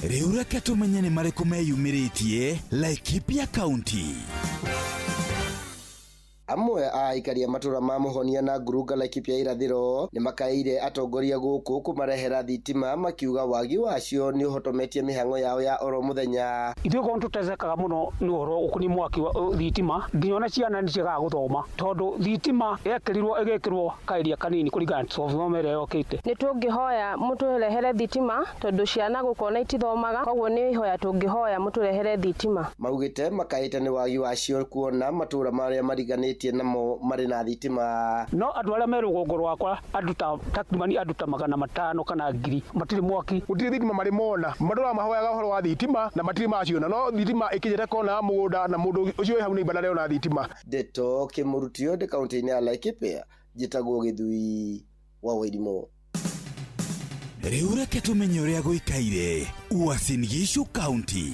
Speaker 11: Rĩu reke tũmenye nĩ marĩkũ meyumĩrĩtie Laikipia County.
Speaker 1: Amwe a aikari a matũra ma Mũhonia na Ngurunga Laikipia irathĩro nĩ makaĩire atongoria gũkũ kũmarehera thitima, makiuga wagi wacio nĩ ũhotometie mĩhang'o yao ya oro mũthenya.
Speaker 13: Ithuĩ korwo tũtecekaga mũno nĩ ũhoro ũkoniĩ mwaki wa thitima, nginya ona ciana nĩ ciagaga gũthoma tondũ thitima yekĩrirwo ĩgĩkĩrwo kaeria kanini kũringana na transformer ĩrĩa yokĩte.
Speaker 15: Nĩ tũngĩhoya mũtũrehere thitima tondũ ciana gũkona itithomaga, koguo nĩ ihoya tũngĩhoya mũtũrehere thitima.
Speaker 1: Maugĩte makaĩte nĩ wagi wacio kuona matũra marĩa mariganĩtie namo marĩ na thitima.
Speaker 13: No andũ arĩa me rũgongo rwakwa, andũ ta takribani andũ ta 500 kana 1000 matirĩ mwaki.
Speaker 16: Gũtirĩ thitima marĩ mona, matũraga mahoyaga ũhoro wa thitima na matirĩ maciona, no thitima ĩkinyĩte kona ya mũgũnda na mũndũ ũcio wĩ hau nĩ ndarona thitima.
Speaker 1: Ndeto Kĩmũrutio ndĩ kaũntĩ-inĩ ya Laikipia, njĩtagwo Gĩthui wa Wairimu.
Speaker 11: Rĩu reke tũmenye ũrĩa gũikaire Uasin Gishu County.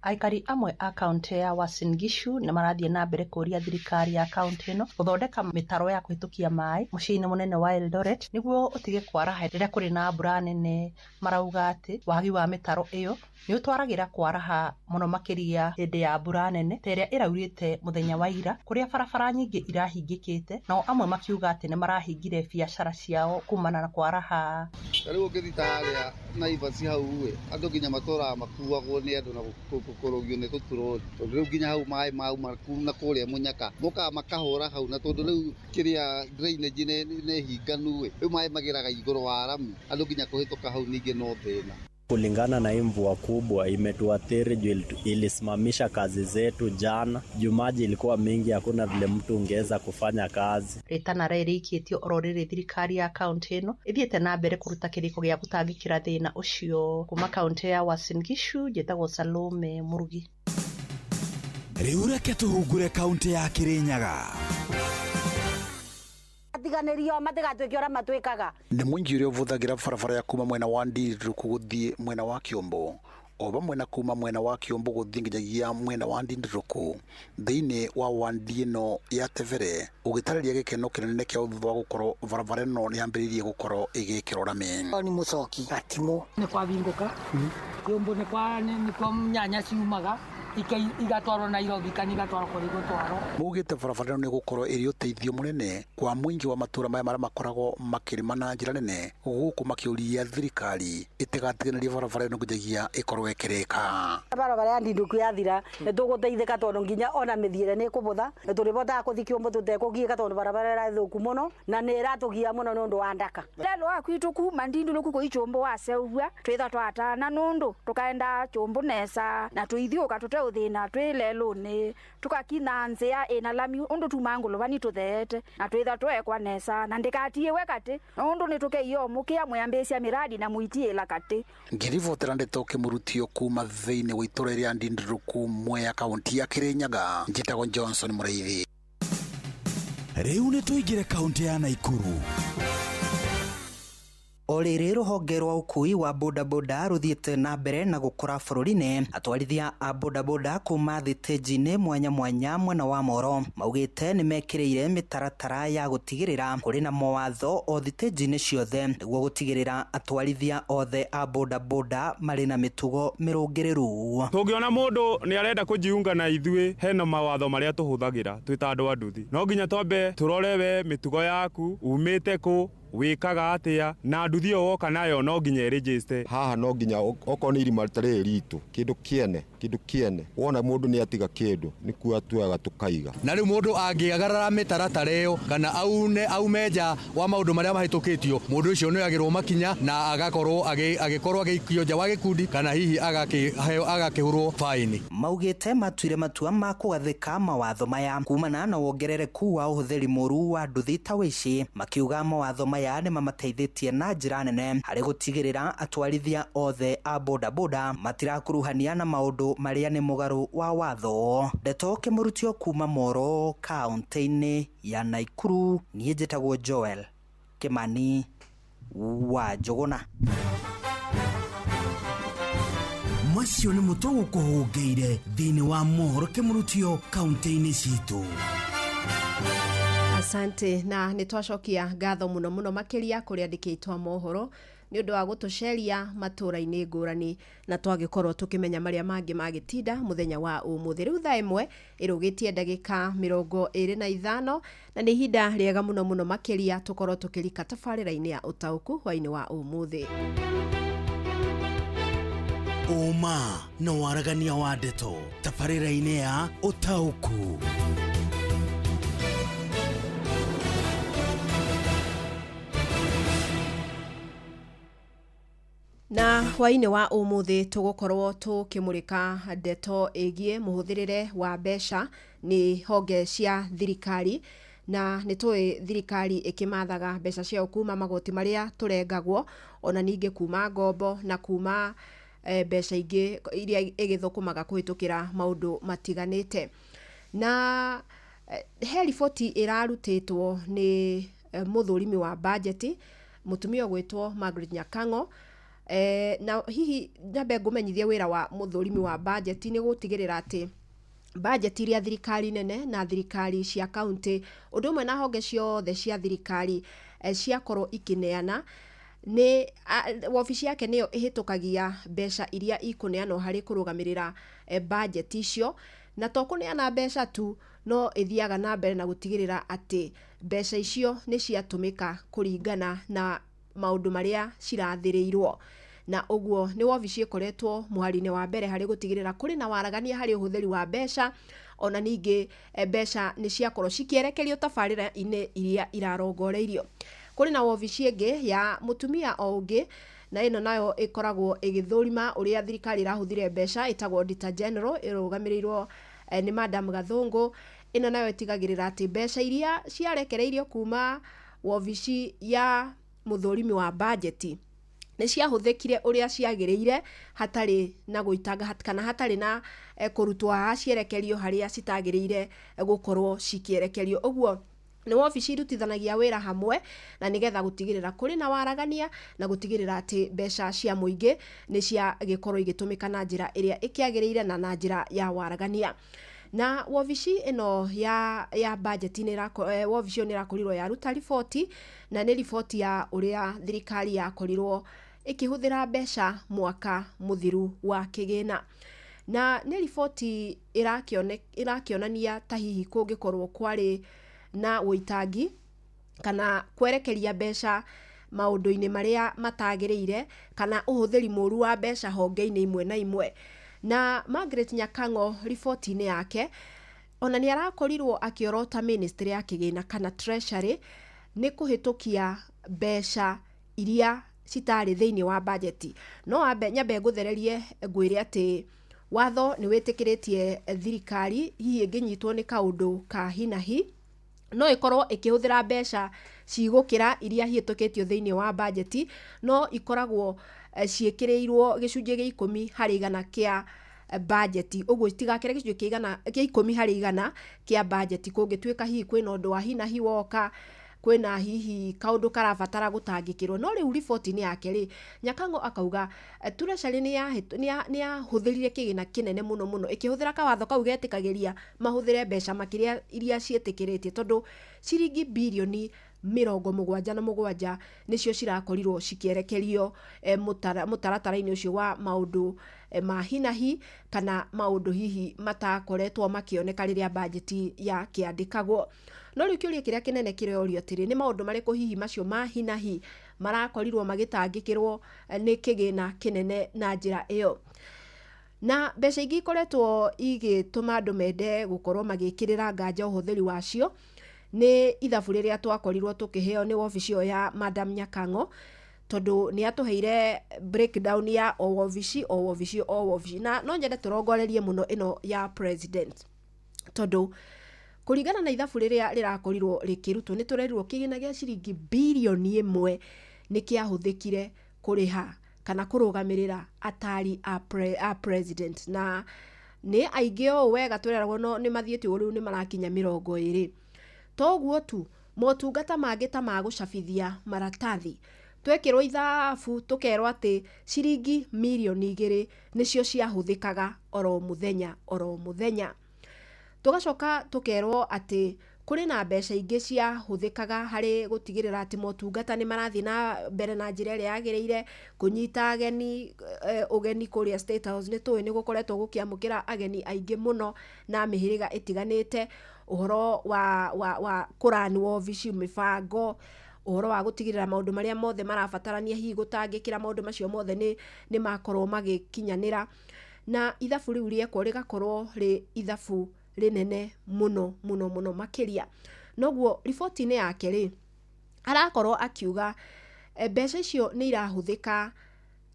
Speaker 17: Aikari amwe a kaunti ya Uasin Gishu nĩ marathiĩ na mbere kũũria thirikari ya kaunti ĩno gũthondeka mĩtaro ya kũhĩtũkia maĩ mũciĩ-inĩ mũnene wa Eldoret nĩguo ũtige kwaraha rĩrĩa kũrĩ na mbura nene. Marauga atĩ wagi wa mĩtaro ĩyo nĩ ũtwaragĩra kwaraha mũno makĩria hĩndĩ ya mbura nene ta ĩrĩa ĩraurĩte mũthenya wa ira, kũrĩa barabara nyingĩ irahingĩkĩte, nao amwe makiuga atĩ nĩ marahingire biacara ciao kumana na kwaraha.
Speaker 18: Ta rĩu ũngĩthiĩ ta harĩa Naivas hau ĩ, andũ nginya matũraga makuagwo nĩ andũ na gũkũrũgio nĩ tũturori, tondũ rĩu nginya hau maĩ mauma na kũrĩa mũnyaka mokaga makahũra hau, na tondũ rĩu kĩrĩa drainage nĩ hinganu ĩ, rĩu maĩ mageraga igũrũ wa rami, andũ nginya kũhĩtũka hau ningĩ no thĩna.
Speaker 24: Kulingana na hii mvua kubwa imetuathiri juu ilisimamisha kazi zetu jana, juu maji ilikuwa mingi, hakuna vile mtu ungeweza kufanya kazi.
Speaker 17: Rĩtana rĩrĩkĩtio oro rĩrĩ thirikari ya kaunti ĩno ĩthiĩte na mbere kũruta kĩrĩko gĩa gũtangĩkĩra thĩna ũcio. Kuma kaunti ya Uasin Gishu, njĩtagwo Salome Murugi.
Speaker 11: Rĩu reke tũhungure kaunti ya Kirinyaga.
Speaker 28: Matiganĩrio matigatuĩke ũrĩa matuĩkaga.
Speaker 29: Nĩ mũingĩ ũrĩa ũbũthagĩra barabara ya kuma mwena wa Ndindiruku gũthiĩ mwena wa Kĩũmbũ, o vamwe na kuma mwena wa Kĩũmbũ gũthiĩ nginyagia mwena wa Ndindiruku thĩinĩ wa wandi ĩno ya Tebere, ũgĩtarĩria gĩkeno kĩnene kĩao thutha wa gũkorwo barabara ĩno nĩ yambĩrĩirie gũkorwo ĩgĩkĩrwo rami.
Speaker 30: Nĩ mũcoki gatimũ nĩ kwabingũka Kĩũmbũ nĩ kwa nyanya ciumaga igatwarwo Nairobi kana igatwarwo kũrĩa igũtwarwo.
Speaker 29: Maugĩte barabara ĩno nĩ gũkorwo ĩrĩ ũteithio mũnene kwa mũingĩ wa matũra maya marĩa makoragwo makĩrĩma na njĩra nene, gũkũ makĩũria thirikari ĩtigatiganĩrie barabara ĩno nginyagia ĩkorwo ĩkĩrĩka.
Speaker 28: Barabara ya Ndindiruku yathira nĩ tũgũteithĩka tondũ nginya ona mĩthiĩre nĩ ĩkũbũtha, nĩ tũrĩbotaga gũthiĩ Kĩũmbũ tũtekũgiĩka tondũ barabara ĩrarĩ thũku mũno na nĩ ĩratũgia mũno nĩ ũndũ wa ndaka.
Speaker 31: Lelo wa kwitũ kuma Ndindiruku kũi Kĩũmbũ waseũvua twĩtha twatana nũndũ tũkaenda Kĩũmbũ nesa na tũithiũka tũte thina twĩ lelũ-inĩ tũkakinya nzĩa ĩna lami ũndũ tuma ngũlũbani tũtheete na twĩtha twekwa nesa na ndĩkatiĩwe katĩ ũndũ nĩ tũkeio mũkĩa mwĩambĩcia mĩradi na mũitiĩla katĩ.
Speaker 29: Ngĩribotera ndeto kĩmũrutio kuma thĩinĩ wa itũra rĩa Ndindiruku Mwea kaunti ya Kirinyaga, njĩtagwo Johnson Mũrĩithi.
Speaker 11: Rĩu nĩ tũingĩre kaunti ya Naikuru.
Speaker 32: O rĩrĩ rũhonge rwa ũkui wa bodaboda rũthiĩte na mbere na gũkũra bũrũri-inĩ, atwarithia a bodaboda kuma thitĩnji-inĩ mwanya mwanya mwena wa Moro maugĩte nĩ mekĩrĩire mĩtaratara ya gũtigĩrĩra kũrĩ na mawatho o thitĩnji-inĩ ciothe nĩguo gũtigĩrĩra atwarithia othe a bodaboda marĩ na mĩtugo mĩrũngĩrĩru.
Speaker 33: Tũngĩona mũndũ nĩ arenda kũjiunga na ithuĩ, hena mawatho marĩa tũhũthagĩra twĩ ta andũ a nduthi. No nginya twambe tũrore we mĩtugo yaku, umĩte kũ, wĩkaga atĩa, na nduthi ĩyo woka nayo no nginya ĩrĩnjĩste.
Speaker 23: Haha no nginya okorwo nĩ irima rĩtarĩ ritũ, kĩndũ kĩene wona mũndũ nĩ atiga kĩndũ nĩkuo tuoyaga tũkaiga.
Speaker 34: Na rĩu mũndũ angĩagarara mĩtaratara ĩyo kana aume nja wa maũndũ marĩa mahĩtũkĩtio, mũndũ ũcio nĩ oyagĩrwo makinya na agakorwo agĩkorwo agĩikio nja wa gĩkundi kana hihi agakĩhũrwo baini.
Speaker 32: Maugĩte matuire matua ma kũgathĩka mawatho maya kumana na wongerereku wa ũhũthĩri mũru wa nduthi ta wĩici, makiuga mawatho maya nĩ mamateithĩtie na njĩra nene harĩ gũtigĩrĩra atwarithia othe a bodaboda matirakuruhania na maũndũ marĩa nĩ mũgarũ wa watho. Ndeto kĩmũrutio kuma Moro kaunti-inĩ ya Naikuru, niĩ njĩtagwo Joel Kimani wa Njũgũna.
Speaker 11: Macio nĩ mũtũ gũkũhũngĩire thĩinĩ wa mohoro kĩmũrutio kaunti-inĩ citũ.
Speaker 19: Asante, na nĩ twacokia ngatho mũno mũno makĩria kũrĩ andĩki aitũ a mohoro Nĩ ũndũ wa gũtũceria matũũra-inĩ ngũrani na twagĩkorwo tũkĩmenya marĩa mangĩ magĩtinda mũthenya wa ũmũthĩ. Rĩu thaa 1 ĩrũgĩtie ndagĩka 25 na nĩ ihinda rĩega mũno mũno makĩria tũkorwo tũkĩrika tabarĩra-inĩ ya ũtaũku hwaĩ-inĩ wa ũmũthĩ.
Speaker 11: Ũma na waragania wa ndeto tabarĩra-inĩ ya ũtaũku.
Speaker 19: Na hwaĩ-inĩ wa ũmũthĩ tũgũkorwo tũkĩmũrĩka ndeto ĩgiĩ mũhũthĩrĩre wa mbeca nĩ honge cia thirikari, na nĩ tũĩ thirikari ĩkĩmathaga mbeca ciayo kuma magoti marĩa tũrengagwo, ona ningĩ kuma ngombo na kuma mbeca ingĩ iria ĩgĩthũkũmaga kũhĩtũkĩra maũndũ matiganĩte. Na he riboti ĩrarutĩtwo nĩ mũthũrimi wa bajeti mũtumia ũgwĩtwo Margaret Nyakang'o. Na hihi nyambe ngũmenyithie wĩra wa mũthũrimi wa bajeti nĩ gũtigĩrĩra atĩ bajeti iria thirikari nene na thirikari cia kaunti ũndũ ũmwe na honge ciothe cia thirikari ciakorwo ikĩneana nĩ wabici yake nĩyo ĩhĩtũkagia mbeca iria ikũneanwo harĩ kũrũgamĩrĩra bajeti icio, na to kũneana mbeca tu, no ĩthiaga na mbere na gũtigĩrĩra atĩ mbeca icio nĩ ciatũmĩka kũringana na maũndũ marĩa cirathĩrĩirwo. Na ũguo nĩ wabici ĩkoretwo mũhari-inĩ wa mbere harĩ gũtigĩrĩra kũrĩ na waragania harĩ ũhũthĩri wa mbeca, ona ningĩ mbeca nĩ ciakorwo cikĩerekerio tabarĩra-inĩ iria irarongoreirio. Kũrĩ na wabici ĩngĩ ya mũtumia o ũngĩ, na ĩno nayo ĩkoragwo ĩgĩthũrima ũrĩa thirikari ĩrahũthĩra mbeca, ĩtagwo Auditor General, ĩrũgamĩrĩirwo nĩ Madam Gathũngũ. Ĩno nayo ĩtigagĩrĩra atĩ mbeca iria ciarekereirio kuma wabici ya mũthũrimi wa bajeti nĩ ciahũthĩkire ũrĩa ciagĩrĩire hatarĩ na gũitanga kana hatarĩ na kũrutwo haha cierekerio harĩa citagĩrĩire gũkorwo cikĩerekerio. Ũguo nĩ wabici irutithanagia wĩra hamwe na nĩgetha gũtigĩrĩra kũrĩ na waragania na gũtigĩrĩra atĩ mbeca cia mũingĩ nĩ ciagĩkorwo igĩtũmĩka na njĩra ĩrĩa ĩkĩagĩrĩire na na njĩra ya waragania. Na wabici ĩno ya bajeti wabici ĩyo nĩ ĩrakorirwo yaruta riboti, na nĩ riboti ya ũrĩa thirikari yakorirwo ĩkĩhũthĩra mbeca mwaka mũthiru wa kĩgĩna. Na nĩ riboti ĩrakĩonania ta hihi kũngĩkorwo kwarĩ na ũitangi kana kwerekeria mbeca maũndũ-inĩ marĩa matagĩrĩire kana ũhũthĩri mũru wa mbeca honge-inĩ imwe na imwe. Na Margaret Nyakang'o riboti-inĩ yake ona nĩ arakorirwo akĩorota ministry ya kĩgĩna kana treasury nĩ kũhĩtũkia mbeca iria citarĩ thĩinĩ wa bajeti. No nyambe ngũthererie ngwĩre atĩ watho nĩ wĩtĩkĩrĩtie thirikari hihi ĩngĩnyitwo nĩ kaũndũ ka hi na hi no ĩkorwo ĩkĩhũthĩra mbeca cigũkĩra iria ihĩtũkĩtio thĩinĩ wa bajeti, no ikoragwo ciĩkĩrĩirwo gĩcunjĩ gĩa 10 harĩ igana kĩa bajeti. Ũguo itigakĩre gĩcunjĩ kĩa 10 harĩ igana kĩa bajeti kũngĩtuĩka hihi kwĩna ũndũ wa hi na hi woka, kwĩna hihi kaũndũ karabatara gũtangĩkĩrwo. No rĩu riboti-inĩ yake rĩ, Nyakang'o akauga treasury nĩ yahũthĩrire kĩgĩna kĩnene mũno mũno ĩkĩhũthĩra kawatho kau getĩkagĩria mahũthĩre mbeca makĩria iria ciĩtĩkĩrĩtie, tondũ ciringi birioni 77 nĩcio cirakorirwo cikĩerekerio mũtaratara-inĩ ũcio wa maũndũ ma hi na hi kana maũndũ hihi matakoretwo makĩoneka rĩrĩa bajeti yakĩandĩkagwo. No rĩu kĩũria kĩrĩa kĩnene kĩrorio atĩrĩ, nĩ maũndũ marĩkũ hihi macio ma hi na hi marakorirwo magĩtangĩkĩrwo nĩ kĩgĩna kĩnene na njĩra ĩyo. Na mbeca ingĩ ikoretwo igĩtũma andũ mende gũkorwo magĩkĩrĩra nganja ũhũthĩri wacio nĩ ithabu rĩrĩa twakorirwo tũkĩheo nĩ wabici ĩyo ya Madam Nyakang'o, tondũ nĩ atũheire breakdown ya o wabici o wabici o wabici, na no nyende tũrongorerie mũno ĩno ya president, tondũ kũringana na ithabu rĩrĩa rĩrakorirwo rĩkĩrutwo nĩ tũrerirwo kĩgĩna gĩa ciringi birioni 1 nĩ kĩahũthĩkire kũrĩha kana kũrũgamĩrĩra atari a president, na nĩ aingĩ o wega tũreragwo no nĩ mathiĩte ũguo rĩu nĩ marakinya 20. Toguo tu, motungata mangĩ ta ma gũcabithia maratathi twekĩrwo ithabu tũkerwo atĩ ciringi mirioni 2 nĩcio ciahũthĩkaga oro mũthenya oro mũthenya. Tũgacoka tũkerwo atĩ Kũrĩ na mbeca ingĩ ciahũthĩkaga harĩ gũtigĩrĩra atĩ motungata nĩ marathiĩ na mbere na njĩra ĩrĩa yagĩrĩire, kũnyita ageni ũgeni kũrĩa State House. Nĩ tũĩ nĩ gũkoretwo gũkĩamũkĩra ageni aingĩ mũno na mĩhĩrĩga ĩtiganĩte, ũhoro wa kũrani wobici, mĩbango, ũhoro wa gũtigĩrĩra maũndũ marĩa mothe marabatarania hihi gũtangĩkĩra maũndũ macio mothe nĩ makorwo magĩkinyanĩra, na ithabu rĩu rĩekwo rĩgakorwo rĩ ithabu rĩnene mũno mũno mũno makĩria. Noguo riboti-inĩ yake rĩ, arakorwo akiuga mbeca icio nĩ irahũthĩka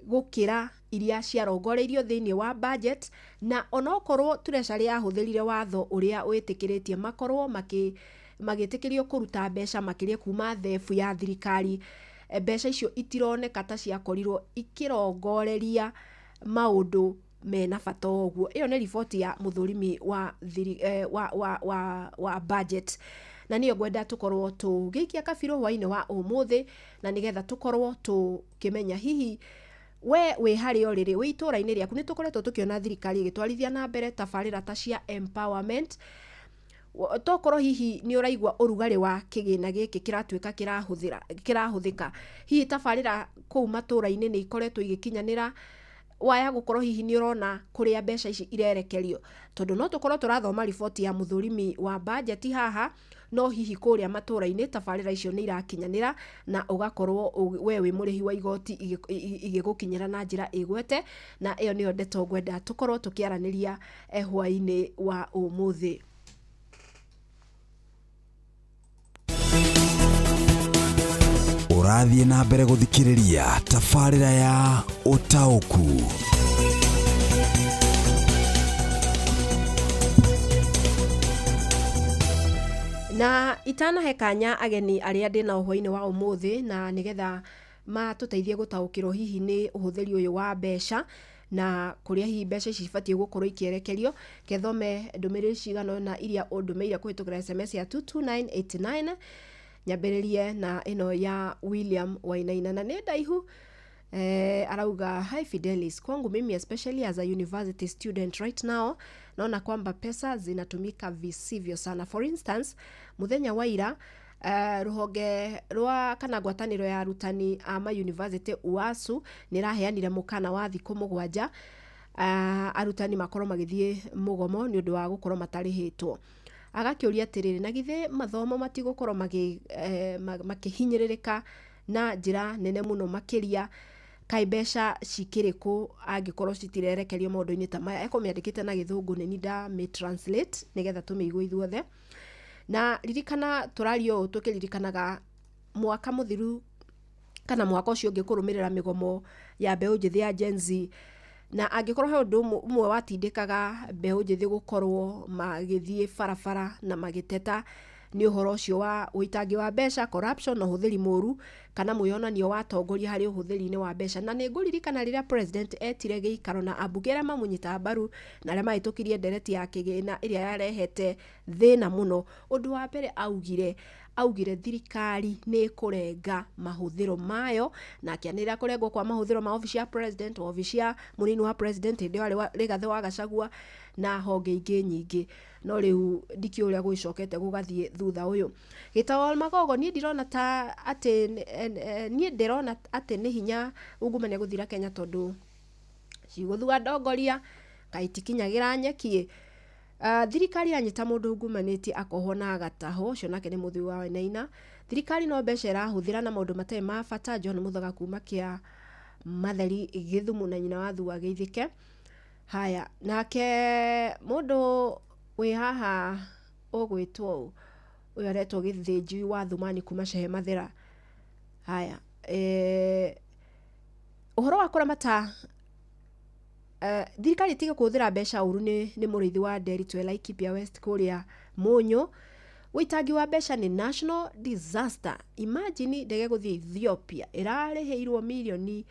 Speaker 19: gũkĩra iria ciarongoreirio thĩinĩ wa budget, na onokorwo Treasury yahũthĩrire watho ũrĩa wĩtĩkĩrĩtie makorwo magĩtĩkĩrio kũruta mbeca makĩria kuma thebu ya thirikari, mbeca icio itironeka ta ciakorirwo ikĩrongoreria maũndũ mena bata ũguo. Ĩyo nĩ riboti ya mũthũrimi wa, thiri, eh, wa, wa, wa, wa budget, na nĩyo ngwenda tũkorwo tũgĩikia kabirũ hwainĩ wa ũmũthĩ, na nĩgetha tũkorwo tũkĩmenya hihi we wĩ harĩa ũrĩ rĩ, wĩ itũra-inĩ rĩaku. Nĩ tũkoretwo tũkĩona thirikari ĩgĩtwarithia na mbere tabarĩra ta cia empowerment. Tokorwo hihi nĩ ũraigua ũrugarĩ wa kĩgĩna gĩkĩ kĩratuĩka kĩrahũthĩra kĩrahũthĩka, hihi tabarĩra kũu matũra-inĩ nĩ ikoretwo igĩkinyanĩra, waya gũkorwo hihi nĩ ũrona kũrĩa mbeca ici irerekerio, tondũ no tũkorwo tũrathoma riboti ya mũthũrimi wa bajeti haha, no hihi kũrĩa matũra-inĩ tabarĩra icio nĩ irakinyanĩra na ũgakorwo we wĩ mũrĩhi wa igoti igĩgũkinyĩra na njĩra ĩgwete. Na ĩyo nĩyo ndeto ngwenda tũkorwo tũkĩaranĩria hwaĩ-inĩ wa ũmũthĩ.
Speaker 11: Ũrathiĩ na mbere gũthikĩrĩria tabarĩra ya Ũtaũku.
Speaker 19: Na itanahe kanya ageni arĩa ndĩ nao hwaĩ-inĩ wa ũmũthĩ, na nĩgetha matũteithie gũtaũkĩrwo hihi nĩ ũhũthĩri ũyũ wa mbeca na kũrĩa hihi mbeca ici cibatiĩ gũkorwo ikĩerekerio, kethome ndũmĩrĩri cigana ũna iria ũndũmĩire kũhĩtũkĩra SMS ya 22989. Nyambĩrĩrie na ĩno ya William Wainaina, na nĩ ndaihu. Arauga, "Hi Fidelis, kwangu mimi, especially as a university student right now, naona kwamba pesa zinatumika visivyo sana. For instance, muthenya wa ira ruhonge rwa kana ngwatanĩro ya arutani a ma university UASU nĩ ĩraheanire mũkana wa thikũ 7 arutani makorwo magĩthiĩ mũgomo nĩ ũndũ wa gũkorwo matarĩhĩtwo. Agakĩũria atĩrĩrĩ, na githĩ mathomo matigũkorwo makĩhinyĩrĩrĩka na njĩra nene mũno makĩria? Kaĩ mbeca cikĩrĩ kũ angĩkorwo citirerekerio maũndũ-inĩ ta maya?" Ekũmĩandĩkĩte na Gĩthũngũ, nĩ ndamĩ-translate nĩgetha tũmĩigue ithuothe. Na ririkana tũraria ũũ tũkĩririkanaga mwaka mũthiru kana mwaka ũcio ũngĩ kũrũmĩrĩra mĩgomo ya mbeũ njĩthĩ ya Gen Z, na angĩkorwo he ũndũ ũmwe watindĩkaga mbeũ njĩthĩ gũkorwo magĩthiĩ barabara na magĩteta, nĩ ũhoro ũcio wa ũitangi wa mbeca, corruption, na ũhũthĩri mũru kana mwĩyonanio wa atongoria harĩ ũhũthĩri-inĩ wa mbeca. Na nĩ ngũririkana rĩrĩa president etire gĩikaro na ambunge arĩa mamũnyitaga mbaru na arĩa mahĩtũkirie ndereti ya kĩgĩna ĩrĩa yarehete thĩna mũno, ũndũ wa mbere augire thirikari nĩ ĩkũrenga mahũthĩro mayo, na akĩanĩrĩra kũrengwo kwa mahũthĩro ma obici ya president, obici ya mũnini wa president hĩndĩ ĩyo arĩ Rigathĩ wa Gachagua, na honge ingĩ nyingĩ. No rĩu ndikĩũĩ ũrĩa gũgĩcokete gũgathiĩ thutha ũyũ. Gĩtaũ Magogo, niĩ ndirona ta atĩ niĩ ndĩrona atĩ nĩ hinya ungumania gũthira Kenya, tondũ cigũthua ndongoria kaĩ itikinyagĩra nyeki. Thirikari yanyita mũndũ ungumanĩtie akohwo na agatahwo. Ũcio nake nĩ mũthuri wa Wainaina. Thirikari no mbeca ĩrahũthĩra na maũndũ matarĩ ma bata. John Mũthaga kuma kĩa Matheri Gĩthumo na nyina wa Thua Geithĩke. Haya, nake mũndũ wĩ haha ũgwĩtwo ũũ, ũyũ aretwo Gĩthĩnji wa Thumani kuma Shehe Mathera. Haya, ũhoro wa kũramata thirikari ĩtige kũhũthĩra mbeca ũru nĩ mũrĩithi wa Nderitu Laikipia West kũrĩa Mũnyũ. Ũitangi wa mbeca nĩ national disaster. Imagine ndege gũthiĩ Ethiopia ĩrarĩhĩirwo mirioni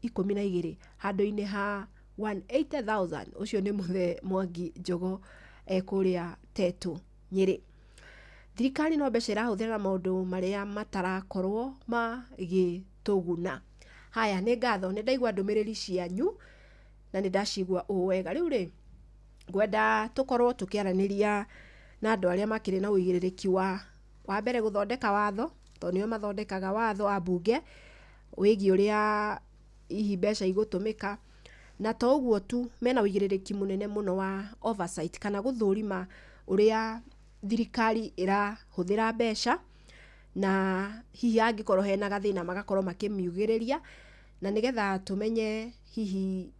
Speaker 19: 12 handũ-inĩ ha 180,000. Ũcio nĩ mũthee Mwangi Njogo kũrĩa Tetu Nyĩrĩ. Thirikari no mbeca ĩrahũthĩra na maũndũ marĩa matarakorwo magĩtũguna. Haya, nĩ ngatho, nĩ ndaigua ndũmĩrĩri cianyu na nĩ ndacigua ũũ wega. Rĩu rĩ, ngwenda tũkorwo tũkĩaranĩria na andũ arĩa makĩrĩ na ũigĩrĩrĩki wa wa mbere gũthondeka watho, tondũ nĩo mathondekaga watho ambunge wĩgiĩ ũrĩa hihi mbeca igũtũmĩka. Na to ũguo tu, mena ũigĩrĩrĩki mũnene mũno wa oversight kana gũthũrima ũrĩa thirikari ĩrahũthĩra mbeca, na hihi angĩkorwo hena gathĩna magakorwo makĩmiugĩrĩria, na nĩgetha tũmenye hihi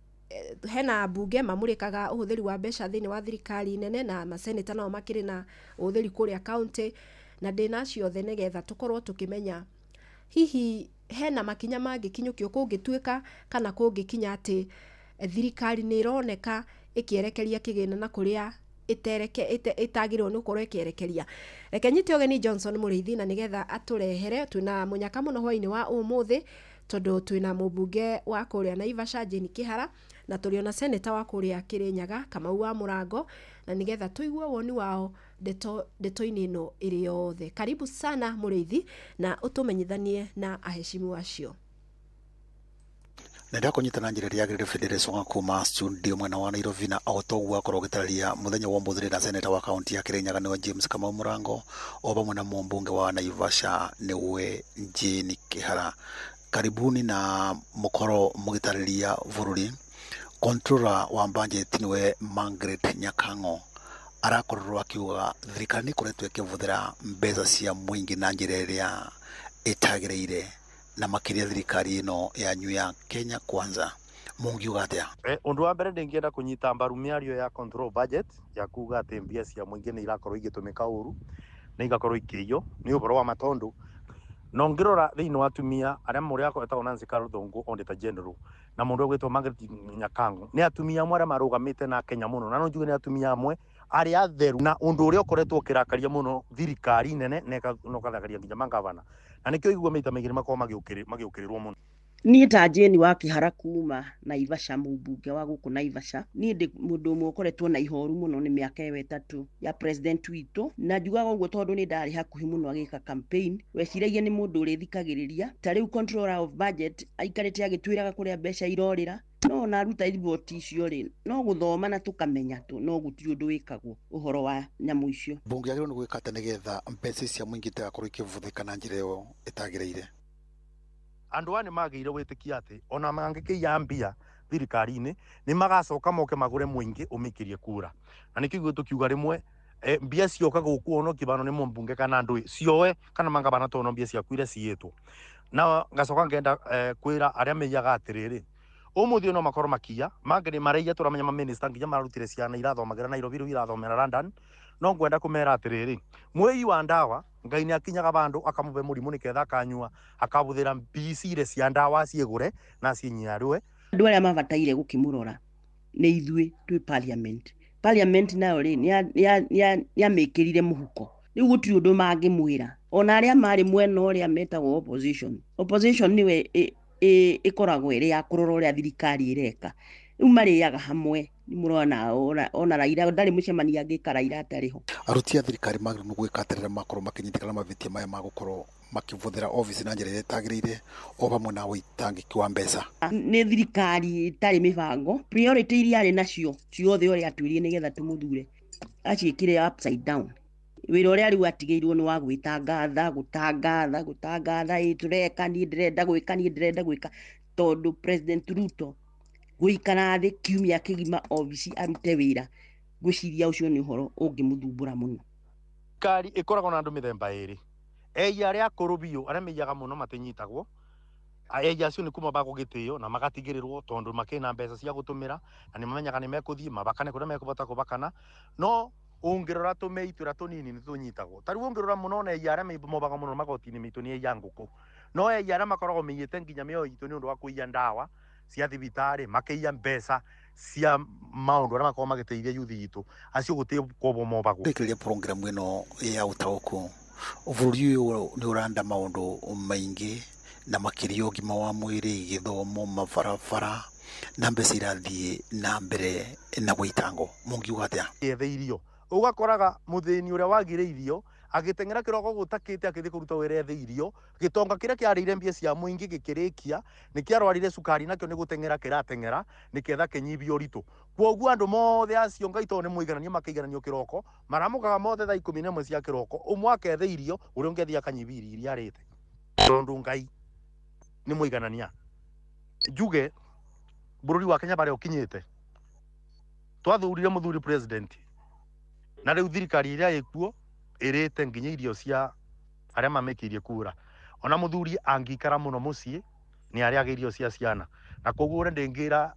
Speaker 19: hena ambunge mamũrĩkaga ũhũthĩri wa mbeca thĩinĩ wa thirikari nene, na maseneta nao makĩrĩ na ũhũthĩri kũrĩa county, na ndĩna acio othe nĩgetha tũkorwo tũkĩmenya hihi hena makinya mangĩkinyũkio kũngĩtuĩka kana kũngĩkinya atĩ thirikari nĩ ĩroneka ĩkĩerekeria kĩgĩna na kũrĩa ĩtagĩrĩirwo nĩ gũkorwo ĩkĩerekeria. Reke nyite ũgeni Johnson Mũrĩithi na nĩgetha atũrehere, twĩna mũnyaka mũno hwaĩ-inĩ wa ũmũthĩ tondũ twĩna mũmbunge wa kũrĩa Naivasha Jane Kĩhara, na tũrĩ ona seneta wa kũrĩa Kĩrĩnyaga Kamau wa Mũrango, na nĩgetha tũigue woni wao ndeto-inĩ ĩno ĩrĩ yothe. Karibu sana Mũrĩithi, na ũtũmenyithanie na aheshimu acio.
Speaker 29: Na ndakũnyita na njĩra ĩrĩa yagĩrĩire Federation kuma studio mwena wa Nairobi, na o toguo akorwo ũgĩtarĩria mũthenya wa ũmũthĩ na seneta wa kaunti ya Kĩrĩnyaga nĩwe James Kamau Mũrango, o vamwe na mũmbunge wa Naivasha nĩwe Jane Kĩhara. Karibuni na mũkorwo mũgĩtarĩria bũrũri. Controller wa budget nĩwe Margaret Nyakang'o arakorirwo akiuga thirikari nĩ ĩkoretwo ĩkĩhũthĩra mbeca cia mũingĩ na njĩra ĩrĩa ĩtagĩrĩire, na makĩria thirikari ĩno yanyu ya Kenya Kwanza. Mũngiuga atĩa?
Speaker 2: Ũndũ wa mbere, ndĩngĩenda kũnyita mbaru mĩario ya control budget ya kuga atĩ mbia cia mũingĩ nĩ irakorwo igĩtũmĩka ũru na igakorwo ikĩiywo. Nĩ ũhoro wa ma, tondũ no ngĩrora thĩinĩ wa atumia arĩa mũrĩa etagwo Nancy Karuthungu, Auditor General, na mũndũ ũgwĩtwo Margaret Nyakango, nĩ atumia amwe arĩa marũgamĩte na Kenya mũno, na no njuge nĩ atumia amwe arĩa atheru, na ũndũ ũrĩa ũkoretwo ũkĩrakaria mũno thirikari nene na ũkarakaria nginya mangavana, na nĩkĩo igua maita maingĩ nĩ makoragwo magĩũkĩrĩrwo mũno.
Speaker 3: Niĩ ta Jane wa Kĩhara kuma Naivasha, mũmbunge wa gũkũ Naivasha, niĩ ndĩ mũndũ ũmwe ũkoretwo na ihoru mũno nĩ mĩaka ĩyo 3 ya president witũ, na njugaga ũguo tondũ nĩ ndarĩ hakuhĩ mũno agĩka campaign. Weciragia nĩ mũndũ ũrĩthikagĩrĩria. Ta rĩu controller of budget aikarĩte agĩtwĩraga kũrĩa mbeca irorĩra, no ona aruta riboti icio rĩ, no gũthoma na tũkamenya tu, no gũtirĩ ũndũ wĩkagwo ũhoro wa nyamũ icio.
Speaker 29: Mbunge yagĩrĩirwo nĩ gwĩka atĩa nĩgetha mbeca cia mũingĩ itigakorwo ikĩhũthĩka na njĩra ĩyo ĩtagĩrĩire?
Speaker 2: Andũ aya nĩ magĩire wĩtĩkia atĩ ona mangĩkĩiya mbia thirikari-inĩ nĩ magacoka moke magũre mũingĩ ũmĩikĩrie kura, na nĩkĩo ithuĩ tũkiuga rĩmwe mbia cioka gũkũ ono kĩbano nĩ mũmbunge kana andũ cioe kana mangabana tono mbia ciaku iria ciĩtwo. Na ngacoka ngenda kwĩra arĩa meiyaga atĩrĩrĩ, ũmũthĩ no makorwo makiya mangĩ nĩ maraiya, tũramenya maminista nginya mararutire ciana irathomagĩra Nairobi, rĩu irathomera London. No ngwenda kũmera atĩrĩrĩ, mwĩi wa ndawa Ngai nĩ akinyaga bandũ akamũbe mũrimũ nĩketha akanyua akabũthĩra mbicire cia ndawa aciĩgũre na acinyarue.
Speaker 3: Andũ arĩa mabataire gũkĩmũrora nĩ ithuĩ twĩ parliament. Parliament nayo rĩ nĩamĩkĩrire mũhuko, rĩu gũtirĩ ũndũ mangĩmwĩra. Ona arĩa marĩ mwena ũrĩa metagwo opposition, opposition nĩwe ĩkoragwo ĩrĩ ya kũrora ũrĩa thirikari ĩreka, rĩu marĩaga hamwe. Nĩ mũrona ona Raila ndarĩ mũcemanio angĩka Raila atarĩ ho.
Speaker 29: Aruti a thirikari magĩrĩirwo nĩ gwĩka atĩa rĩrĩa makorwo makĩnyitĩkana mavĩtia maya ma gũkorwo makĩhũthĩra obici na njĩra ĩrĩa ĩtagĩrĩire, o hamwe na ũitangĩki wa mbeca?
Speaker 3: Nĩ thirikari ĩtarĩ mĩbango, priority iria arĩ nacio ciothe ũrĩa atwĩrire nĩgetha tũmũthure aciĩkire upside down. Wĩra ũrĩa rĩu atigĩirwo nĩ wa gwĩtangatha, gũtangatha, gũtangatha, ĩ tũreka, niĩ ndĩrenda gwĩka, niĩ ndĩrenda gwĩka, tondũ President Ruto gũikara thĩ kiumia kĩgima obici arute wĩra, ngwĩciria ũcio nĩ ũhoro ũngĩmũthumbũra mũno.
Speaker 2: Thirikari ĩkoragwo na andũ mĩthemba ĩrĩ, ei arĩa akũrũ biũ arĩa meiyaga mũno matinyitagwo, ei acio nĩ kuma bagũgĩtĩo na magatigĩrĩrwo tondũ makĩrĩ na mbeca cia gũtũmĩra na nĩ mamenyaga nĩ mekũthiĩ mabakane kũrĩa mekũbota kũbakana. No ũngĩrora tũmĩi tũrĩa tũnini nĩ tũnyitagwo. Ta rĩu ũngĩrora mũno ona ei arĩa mobaga mũno magoti-inĩ maitũ nĩ ei a ngũkũ, no ei arĩa makoragwo mĩiyĩte nginya mĩoyo itũ nĩ ũndũ wa kũiya ndawa cia thibitarĩ, makĩiya mbeca cia maũndũ arĩa makoragwo magĩteithia yuthi itũ, acio gũtirĩ kwobwo mobagwo.
Speaker 29: Rĩkĩrĩria programu ĩno ya ũtaũku, bũrũri ũyũ nĩ ũranda maũndũ maingĩ na makĩria ũgima wa mwĩrĩ, gĩthomo, mabarabara na mbeca irathiĩ na mbere na gũitango. Mũngiuga atĩa?
Speaker 2: Ethe irio, ũgakoraga mũthĩni ũrĩa wagire irio Agĩteng'era kĩroko gũtakĩte akĩthiĩ kũruta wĩra ethe irio. Gĩtonga kĩrĩa kĩarĩire mbia cia mũingĩ gĩkĩrĩkia nĩ kĩarwarire cukari, nakĩo nĩ gũteng'era kĩrateng'era nĩketha kĩnyibie ũritũ. Kwoguo andũ mothe acio Ngai tondũ nĩ mũiganania makĩigananio kĩroko, maramũkaga mothe thaa 11 cia kĩroko, ũmwe akethe irio, ũrĩa ũngĩ athiĩ akanyibia irio iria arĩte, tondũ Ngai nĩ mũiganania. Njuge bũrũri wa Kenya barĩa ũkinyĩte, twathurire mũthuri president, na rĩu thirikari ĩrĩa ĩkuo ĩrĩte nginya irio cia arĩa mamĩkĩirie kura. Ona mũthuri angĩikara mũno mũciĩ nĩ arĩaga irio cia ciana, na koguo ũrĩa ndĩngĩra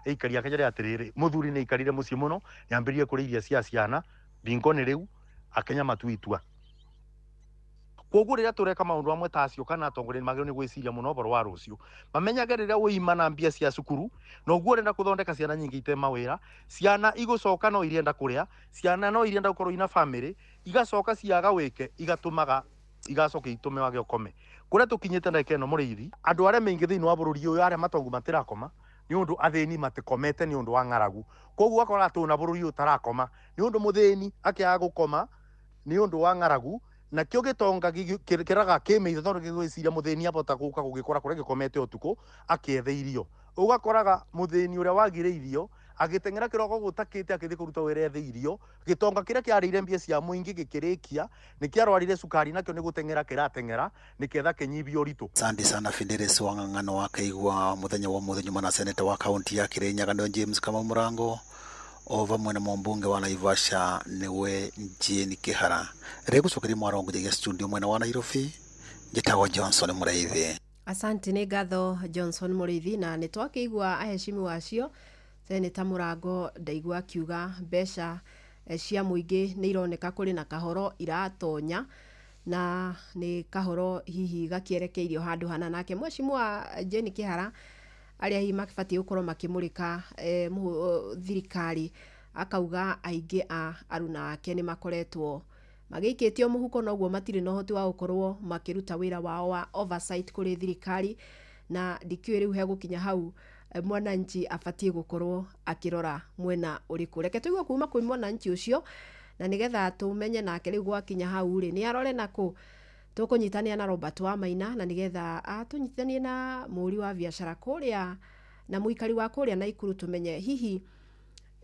Speaker 2: aikari a Kenya rĩ atĩrĩrĩ, mũthuri nĩ aikarire mũciĩ mũno, nĩ ambĩrĩrie kũrĩa irio cia ciana, bingo nĩ rĩu akenya matue itua. Koguo rĩrĩa tũreka maũndũ amwe ta acio kana atongoria nĩ magĩrĩirwo nĩ gwĩciria mũno ũhoro wa rũciũ, mamenyage rĩrĩa wĩima na mbia cia cukuru, noguo ũrenda gũthondeka ciana nyingĩ ite mawĩra, ciana igũcoka no irenda kũrĩa, ciana no irenda gũkorwo ina bamĩrĩ, igacoka ciaga wĩke, igatũmaga igacoka itũme wage ũkome. Kũrĩa tũkinyĩte ndagĩka ĩno mũrĩithi, andũ arĩa maingĩ thĩinĩ wa bũrũri ũyũ arĩa matongu matirakoma nĩ ũndũ athĩni matikomete nĩ ũndũ wa ng'aragu. Koguo ũgakora atĩ ona bũrũri ũyũ ũtarakoma nĩ ũndũ mũthĩni akĩaga gũkoma nĩ ũndũ wa ng'aragu, nakĩo gĩtonga kĩraga kĩmĩitho tondũ gĩgwĩciria mũthĩni abota gũka gũgĩkora kũrĩa gĩkomete ũtukũ akĩethe irio. Ũgakoraga mũthĩni ũrĩa wagire irio agĩteng'era kĩroko gũtakĩte akĩthiĩ kũruta wĩra ethe irio, gĩtonga kĩrĩa kĩarĩire mbia cia mũingĩ gĩkĩrĩkia nĩ kĩarwarire cukari, nakĩo nĩ gũteng'era kĩrateng'era nĩketha kĩnyibie ũritũ.
Speaker 29: Asante sana Fidelis Wang'ang'ano wa muthenya wa muthenya nyuma na seneta wa kaunti ya Kirinyaga ndio James Kamau Murango o vamwe na mũmbunge wa Naivasha niwe Jane Kihara. Rĩgũcokeria mwarongo njagia studio mwena wa Nairobi, njĩtagwo Johnson Mũrĩithi.
Speaker 19: Asante, nĩ ngatho Johnson Mũrĩithi. Na nĩ twakĩigua aheshimiwa acio, seneta Mũrango ndaigua akiuga mbeca cia mũingĩ nĩ ironeka kũrĩ na kahoro iratonya, na nĩ kahoro hihi gakĩerekeirio handũ hana. Nake mheshimiwa Jane Kihara, arĩa hihi makĩbatiĩ gũkorwo makĩmũrĩka thirikari, akauga aingĩ a aruna ake nĩ makoretwo magĩikĩtio mũhuko, noguo matirĩ na ũhoti wa gũkorwo makĩruta wĩra wao wa oversight kũrĩ thirikari. Na ndikĩũĩ rĩu hegũkinya hau mwananchi abatiĩ gũkorwo akĩrora mwena ũrĩkũ. Reke tũigue kuma kwĩ mwananchi ũcio, na nĩgetha tũmenye nake rĩu gwakinya hau rĩ nĩ arore nakũ. Tũkũnyitanĩra na Robert Wamaina, na nĩgetha atũnyitithanie na mũhũri wa biacara kũrĩa na mũikari wa kũrĩa Naikuru, tũmenye hihi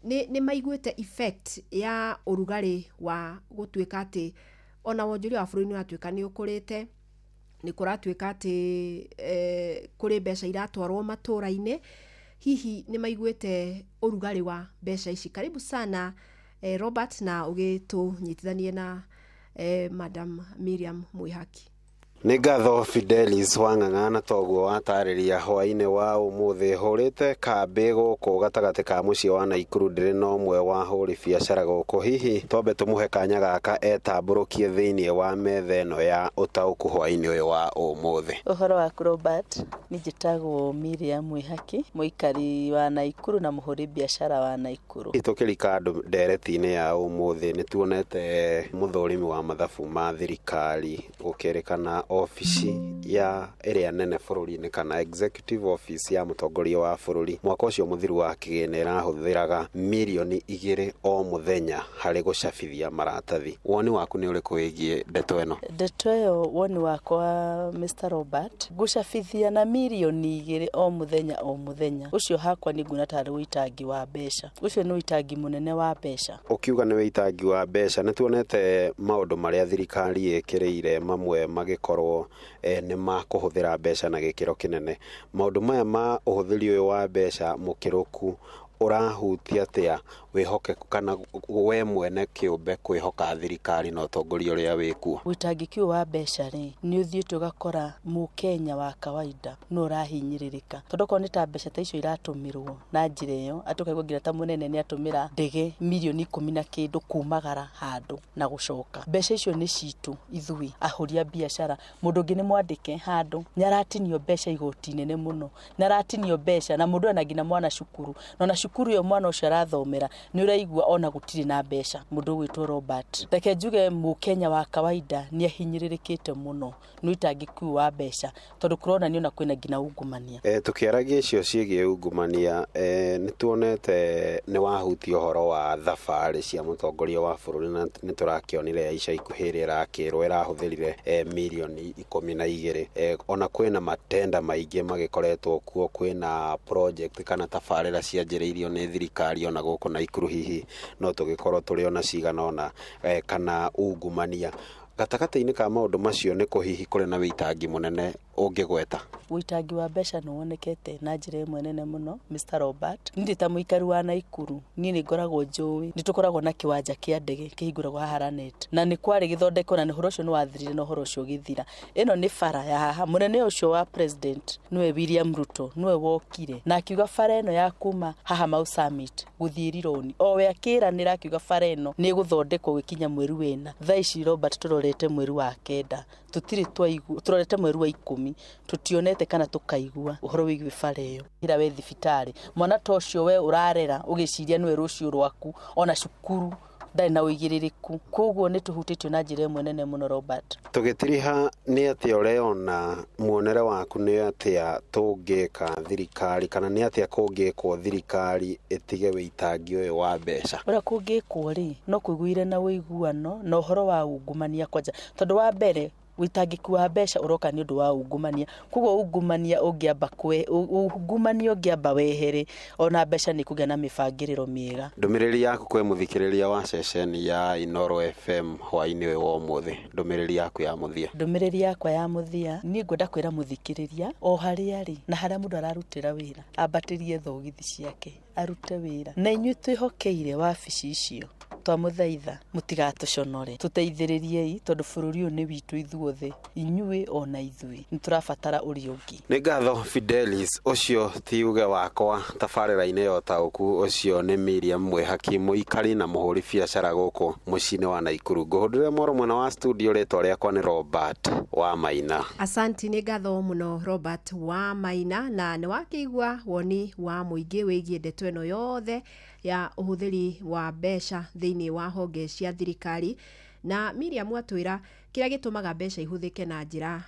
Speaker 19: nĩ maiguĩte effect ya ũrugarĩ wa gũtuĩka atĩ ona wonjoria wa bũrũri nĩ ũratuĩka nĩ ũkũrĩte, nĩ kũratuĩka atĩ kũrĩ mbeca iratwarwo matũra-inĩ, hihi nĩ maiguĩte ũrugarĩ wa mbeca ici. Karibu sana Robert, na ũgĩtũnyitithanie na Madam Miriam Mwihaki.
Speaker 4: Nĩ ngatho Fidelis Wang'ang'a, na toguo watarĩria hwaĩ-inĩ wa ũmũthĩ hũrĩte kambĩ gũkũ gatagatĩ ka mũciĩ wa Naikuru, ndĩrĩ na ũmwe wa hũri biacara gũkũ. Hihi twambe tũmũhe kanya gaka etambũrũkie thĩinĩ wa metha ĩno ya ũtaũku hwaĩ-inĩ ũyũ wa ũmũthĩ.
Speaker 6: Ũhoro waku Robert, niĩ njĩtagwo Miriam Mwihaki, mũikari wa Naikuru na mũhũri biacara wa Naikuru.
Speaker 4: Tũkĩrika andũ ndereti-inĩ ya ũmũthĩ, nĩ tuonete mũthũrimi wa mathabu ma thirikari gũkĩrĩkana obici ya ĩrĩa nene bũrũri-inĩ kana executive office ya mũtongoria wa bũrũri mwaka ũcio mũthiru wa kĩgĩna ĩrahũthĩraga mirioni 2 o mũthenya harĩ gũcabithia maratathi. Woni waku nĩ ũrĩkũ wĩgiĩ ndeto ĩno?
Speaker 6: Ndeto ĩyo, woni wakwa Mr Robert, gũcabithia na mirioni 2 o mũthenya o mũthenya, ũcio hakwa nĩ nguona tarĩ ũitangi wa mbeca. Ũcio nĩ ũitangi mũnene wa mbeca.
Speaker 4: Ũkiuga nĩ wĩitangi wa mbeca, nĩ tuonete maũndũ marĩa thirikari ĩkĩrĩire mamwe magĩkorwo nĩ makũhũthĩra mbeca na gĩkĩro kĩnene. Maũndũ maya ma ũhũthĩri ũyũ wa mbeca mũkĩrũku ũrahutia atĩa wĩhokeku kana we mwene kĩũmbe kwĩhoka thirikari na ũtongoria ũrĩa wĩkuo?
Speaker 6: Ũitangĩki ũyũ wa mbeca rĩ, nĩ ũthiĩte ũgakora mũkenya wa kawaida no ũrahinyĩrĩrĩka, tondũ okorwo nĩ ta mbeca ta icio iratũmĩrwo na njĩra ĩyo, atĩ ũkaigua nginya ta mũnene nĩ atũmĩra ndege mirioni 10 na kĩndũ kumagara handũ na gũcoka. Mbeca icio nĩ citũ ithuĩ ahũri a biacara. Mũndũ ũngĩ nĩ mwandĩke handũ nĩ aratinio mbeca igoti nene mũno, nĩ aratinio mbeca, na mũndũ ena nginya mwana cukuru, na ona cukuru Cukuru ĩyo mwana ũcio arathomera nĩ ũraigua ona gũtirĩ na mbeca. Mũndũ ũgwĩtwo Robert, reke njuge mũkenya wa kawaida nĩ ahinyĩrĩrĩkĩte mũno nĩ ũitangĩki ũyũ wa mbeca, tondũ kũronania ona kwĩna nginya ungumania.
Speaker 4: Tũkĩaragia icio ciĩgiĩ ungumania, nĩ tuonete nĩ wahutia ũhoro wa thabarĩ cia mũtongoria wa bũrũri, na nĩ tũrakĩonire ya ica ikuhĩ ĩrĩa ĩrakĩrwo ĩrahũthĩrire mirioni 12. Ona kwĩna matenda maingĩ magĩkoretwo kuo, kwĩna project kana tabarĩra cianjĩrĩirio nĩ thirikari ona gũkũ Naikuru, hihi no tũgĩkorwo tũrĩ ona cigana ona kana ungumania gatagatĩ-inĩ ka maũndũ macio, nĩ kũ hihi kũrĩ na wĩitangi mũnene ũngĩgweta?
Speaker 6: Ũitangi wa mbeca nĩ wonekete na njĩra ĩmwe nene mũno, Mr Robert. Niĩ ndĩ ta mũikari wa Naikuru, niĩ nĩ ngoragwo njũĩ nĩ tũkoragwo na kĩwanja kĩa ndege kĩhingũragwo haha Lanet, na nĩ kwarĩ gĩthondeko, na nĩ ũhoro ũcio nĩ wathirire na ũhoro ũcio ũgĩthira. Ĩno nĩ bara ya haha, mũnene ũcio wa president nĩwe William Ruto, nĩwe wokire na akiuga bara ĩno ya kuma haha Mau Summit gũthiĩ Rironi, owe akĩranĩra akiuga bara ĩno nĩ ĩgũthondekwo gũkinya mweri wena. Thaa ici Robert tũrorete mweri wa 9, tũtirĩ twaigua, tũrorete mweri wa 10, tũtionete kana tũkaigua ũhoro wĩgiĩ bara ĩyo. Ira we thibitarĩ, mwana ta ũcio we ũrarera ũgĩciria nĩwe rũciũ rwaku, ona cukuru ndarĩ na ũigĩrĩrĩku. Koguo nĩ tũhutĩtio na njĩra ĩmwe nene mũno, Robert.
Speaker 4: Tũgĩtiriha, nĩ atĩa ũreona muonere waku, nĩ atĩa tũngĩka thirikari kana nĩ atĩa kũngĩkwo thirikari ĩtige wĩitangi ũyũ wa mbeca?
Speaker 6: Ũrĩa kũngĩkwo rĩ, no kũiguire na ũiguano na ũhoro wa ungumania kwanja, tondũ wa mbere wĩitangĩki wa mbeca ũroka nĩ ũndũ wa ungumania. Koguo ungumania ũngĩamba ungumania ũngĩamba wehere, ona mbeca nĩ kũgĩa na mĩbangĩrĩro mĩega.
Speaker 4: Ndũmĩrĩri yaku kwĩ mũthikĩrĩria wa ceceni ya Inooro FM hwaĩ-inĩ ũyũ wa ũmũthĩ, ndũmĩrĩri yaku ya mũthia?
Speaker 6: Ndũmĩrĩri yakwa ya mũthia, niĩ ngwenda kwĩra mũthikĩrĩria o harĩa arĩ na harĩa mũndũ ararutĩra wĩra, ambatĩrie thogithi ciake arute wĩra, na inyuĩ twĩhokeire wabici icio twamũthaitha mũtigatũconore, tũteithĩrĩriei, tondũ bũrũri ũyũ nĩ witũ ithuothe, inyuĩ ona ithuĩ nĩ tũrabatara ũrĩa ũngĩ.
Speaker 4: Nĩ ngatho Fidelis, ũcio ti uge wakwa tabarĩra-inĩ ya ũtaũku, ũcio nĩ Miriam Mwĩhaki, mũikari na mũhũri biacara gũkũ mũciĩ-inĩ wa Naikuru. Ngũhũndũre mworo mwena wa studio, rĩtwa rĩakwa nĩ Robert wa Maina.
Speaker 19: Asanti, nĩ ngatho mũno Robert wa Maina, na nĩ wakĩigua woni wa mũingĩ wĩgiĩ ndeto ĩno yothe ya ũhũthĩri wa mbeca thĩinĩ wa honge cia thirikari. Na Miriam atwĩra kĩrĩa gĩtũmaga mbeca ihũthĩke na njĩra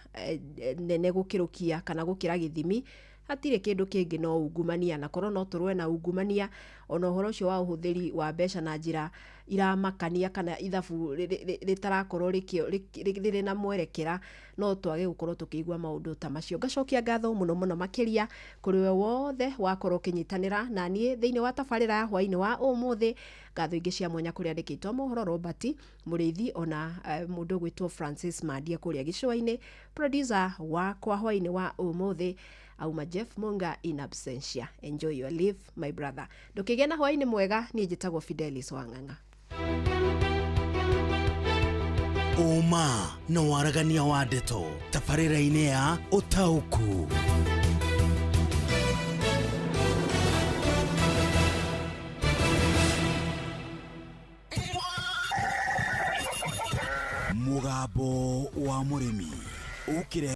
Speaker 19: nene gũkĩrũkia kana gũkĩra gĩthimi hatirĩ kĩndũ kĩngĩ no ungumania, na korwo no tũrũe na ungumania ona ũhoro ũcio wa ũhũthĩri wa mbeca na njĩra iramakania kana ithabu rĩtarakorwo rĩrĩ na mwerekera, no twage gũkorwo tũkĩigua maũndũ ta macio. Ngacokia ngatho mũno mũno makĩria kũrĩ we wothe wakorwo ũkĩnyitanĩra na niĩ thĩinĩ wa tabarĩra ya hwaĩ-inĩ wa ũmũthĩ. Ngatho ingĩ cia mwanya kũrĩ andĩkĩtwo mohoro Robert Mũrĩithi, ona mũndũ ũgwĩtwo Francis Mandia kũrĩa gĩcũa-inĩ, producer wakwa hwaĩ-inĩ wa ũmũthĩ auma Jeff Munga in absentia. Enjoy your life my brother. Ndũkĩgĩe na hwaĩ-inĩ mwega. Niĩ njĩtagwo Fidelis Wang'ang'a.
Speaker 11: Ũma na waragania wa ndeto tabarĩra-inĩ ya ũtaũku. Mũgambo wa mũrĩmi ũkĩre.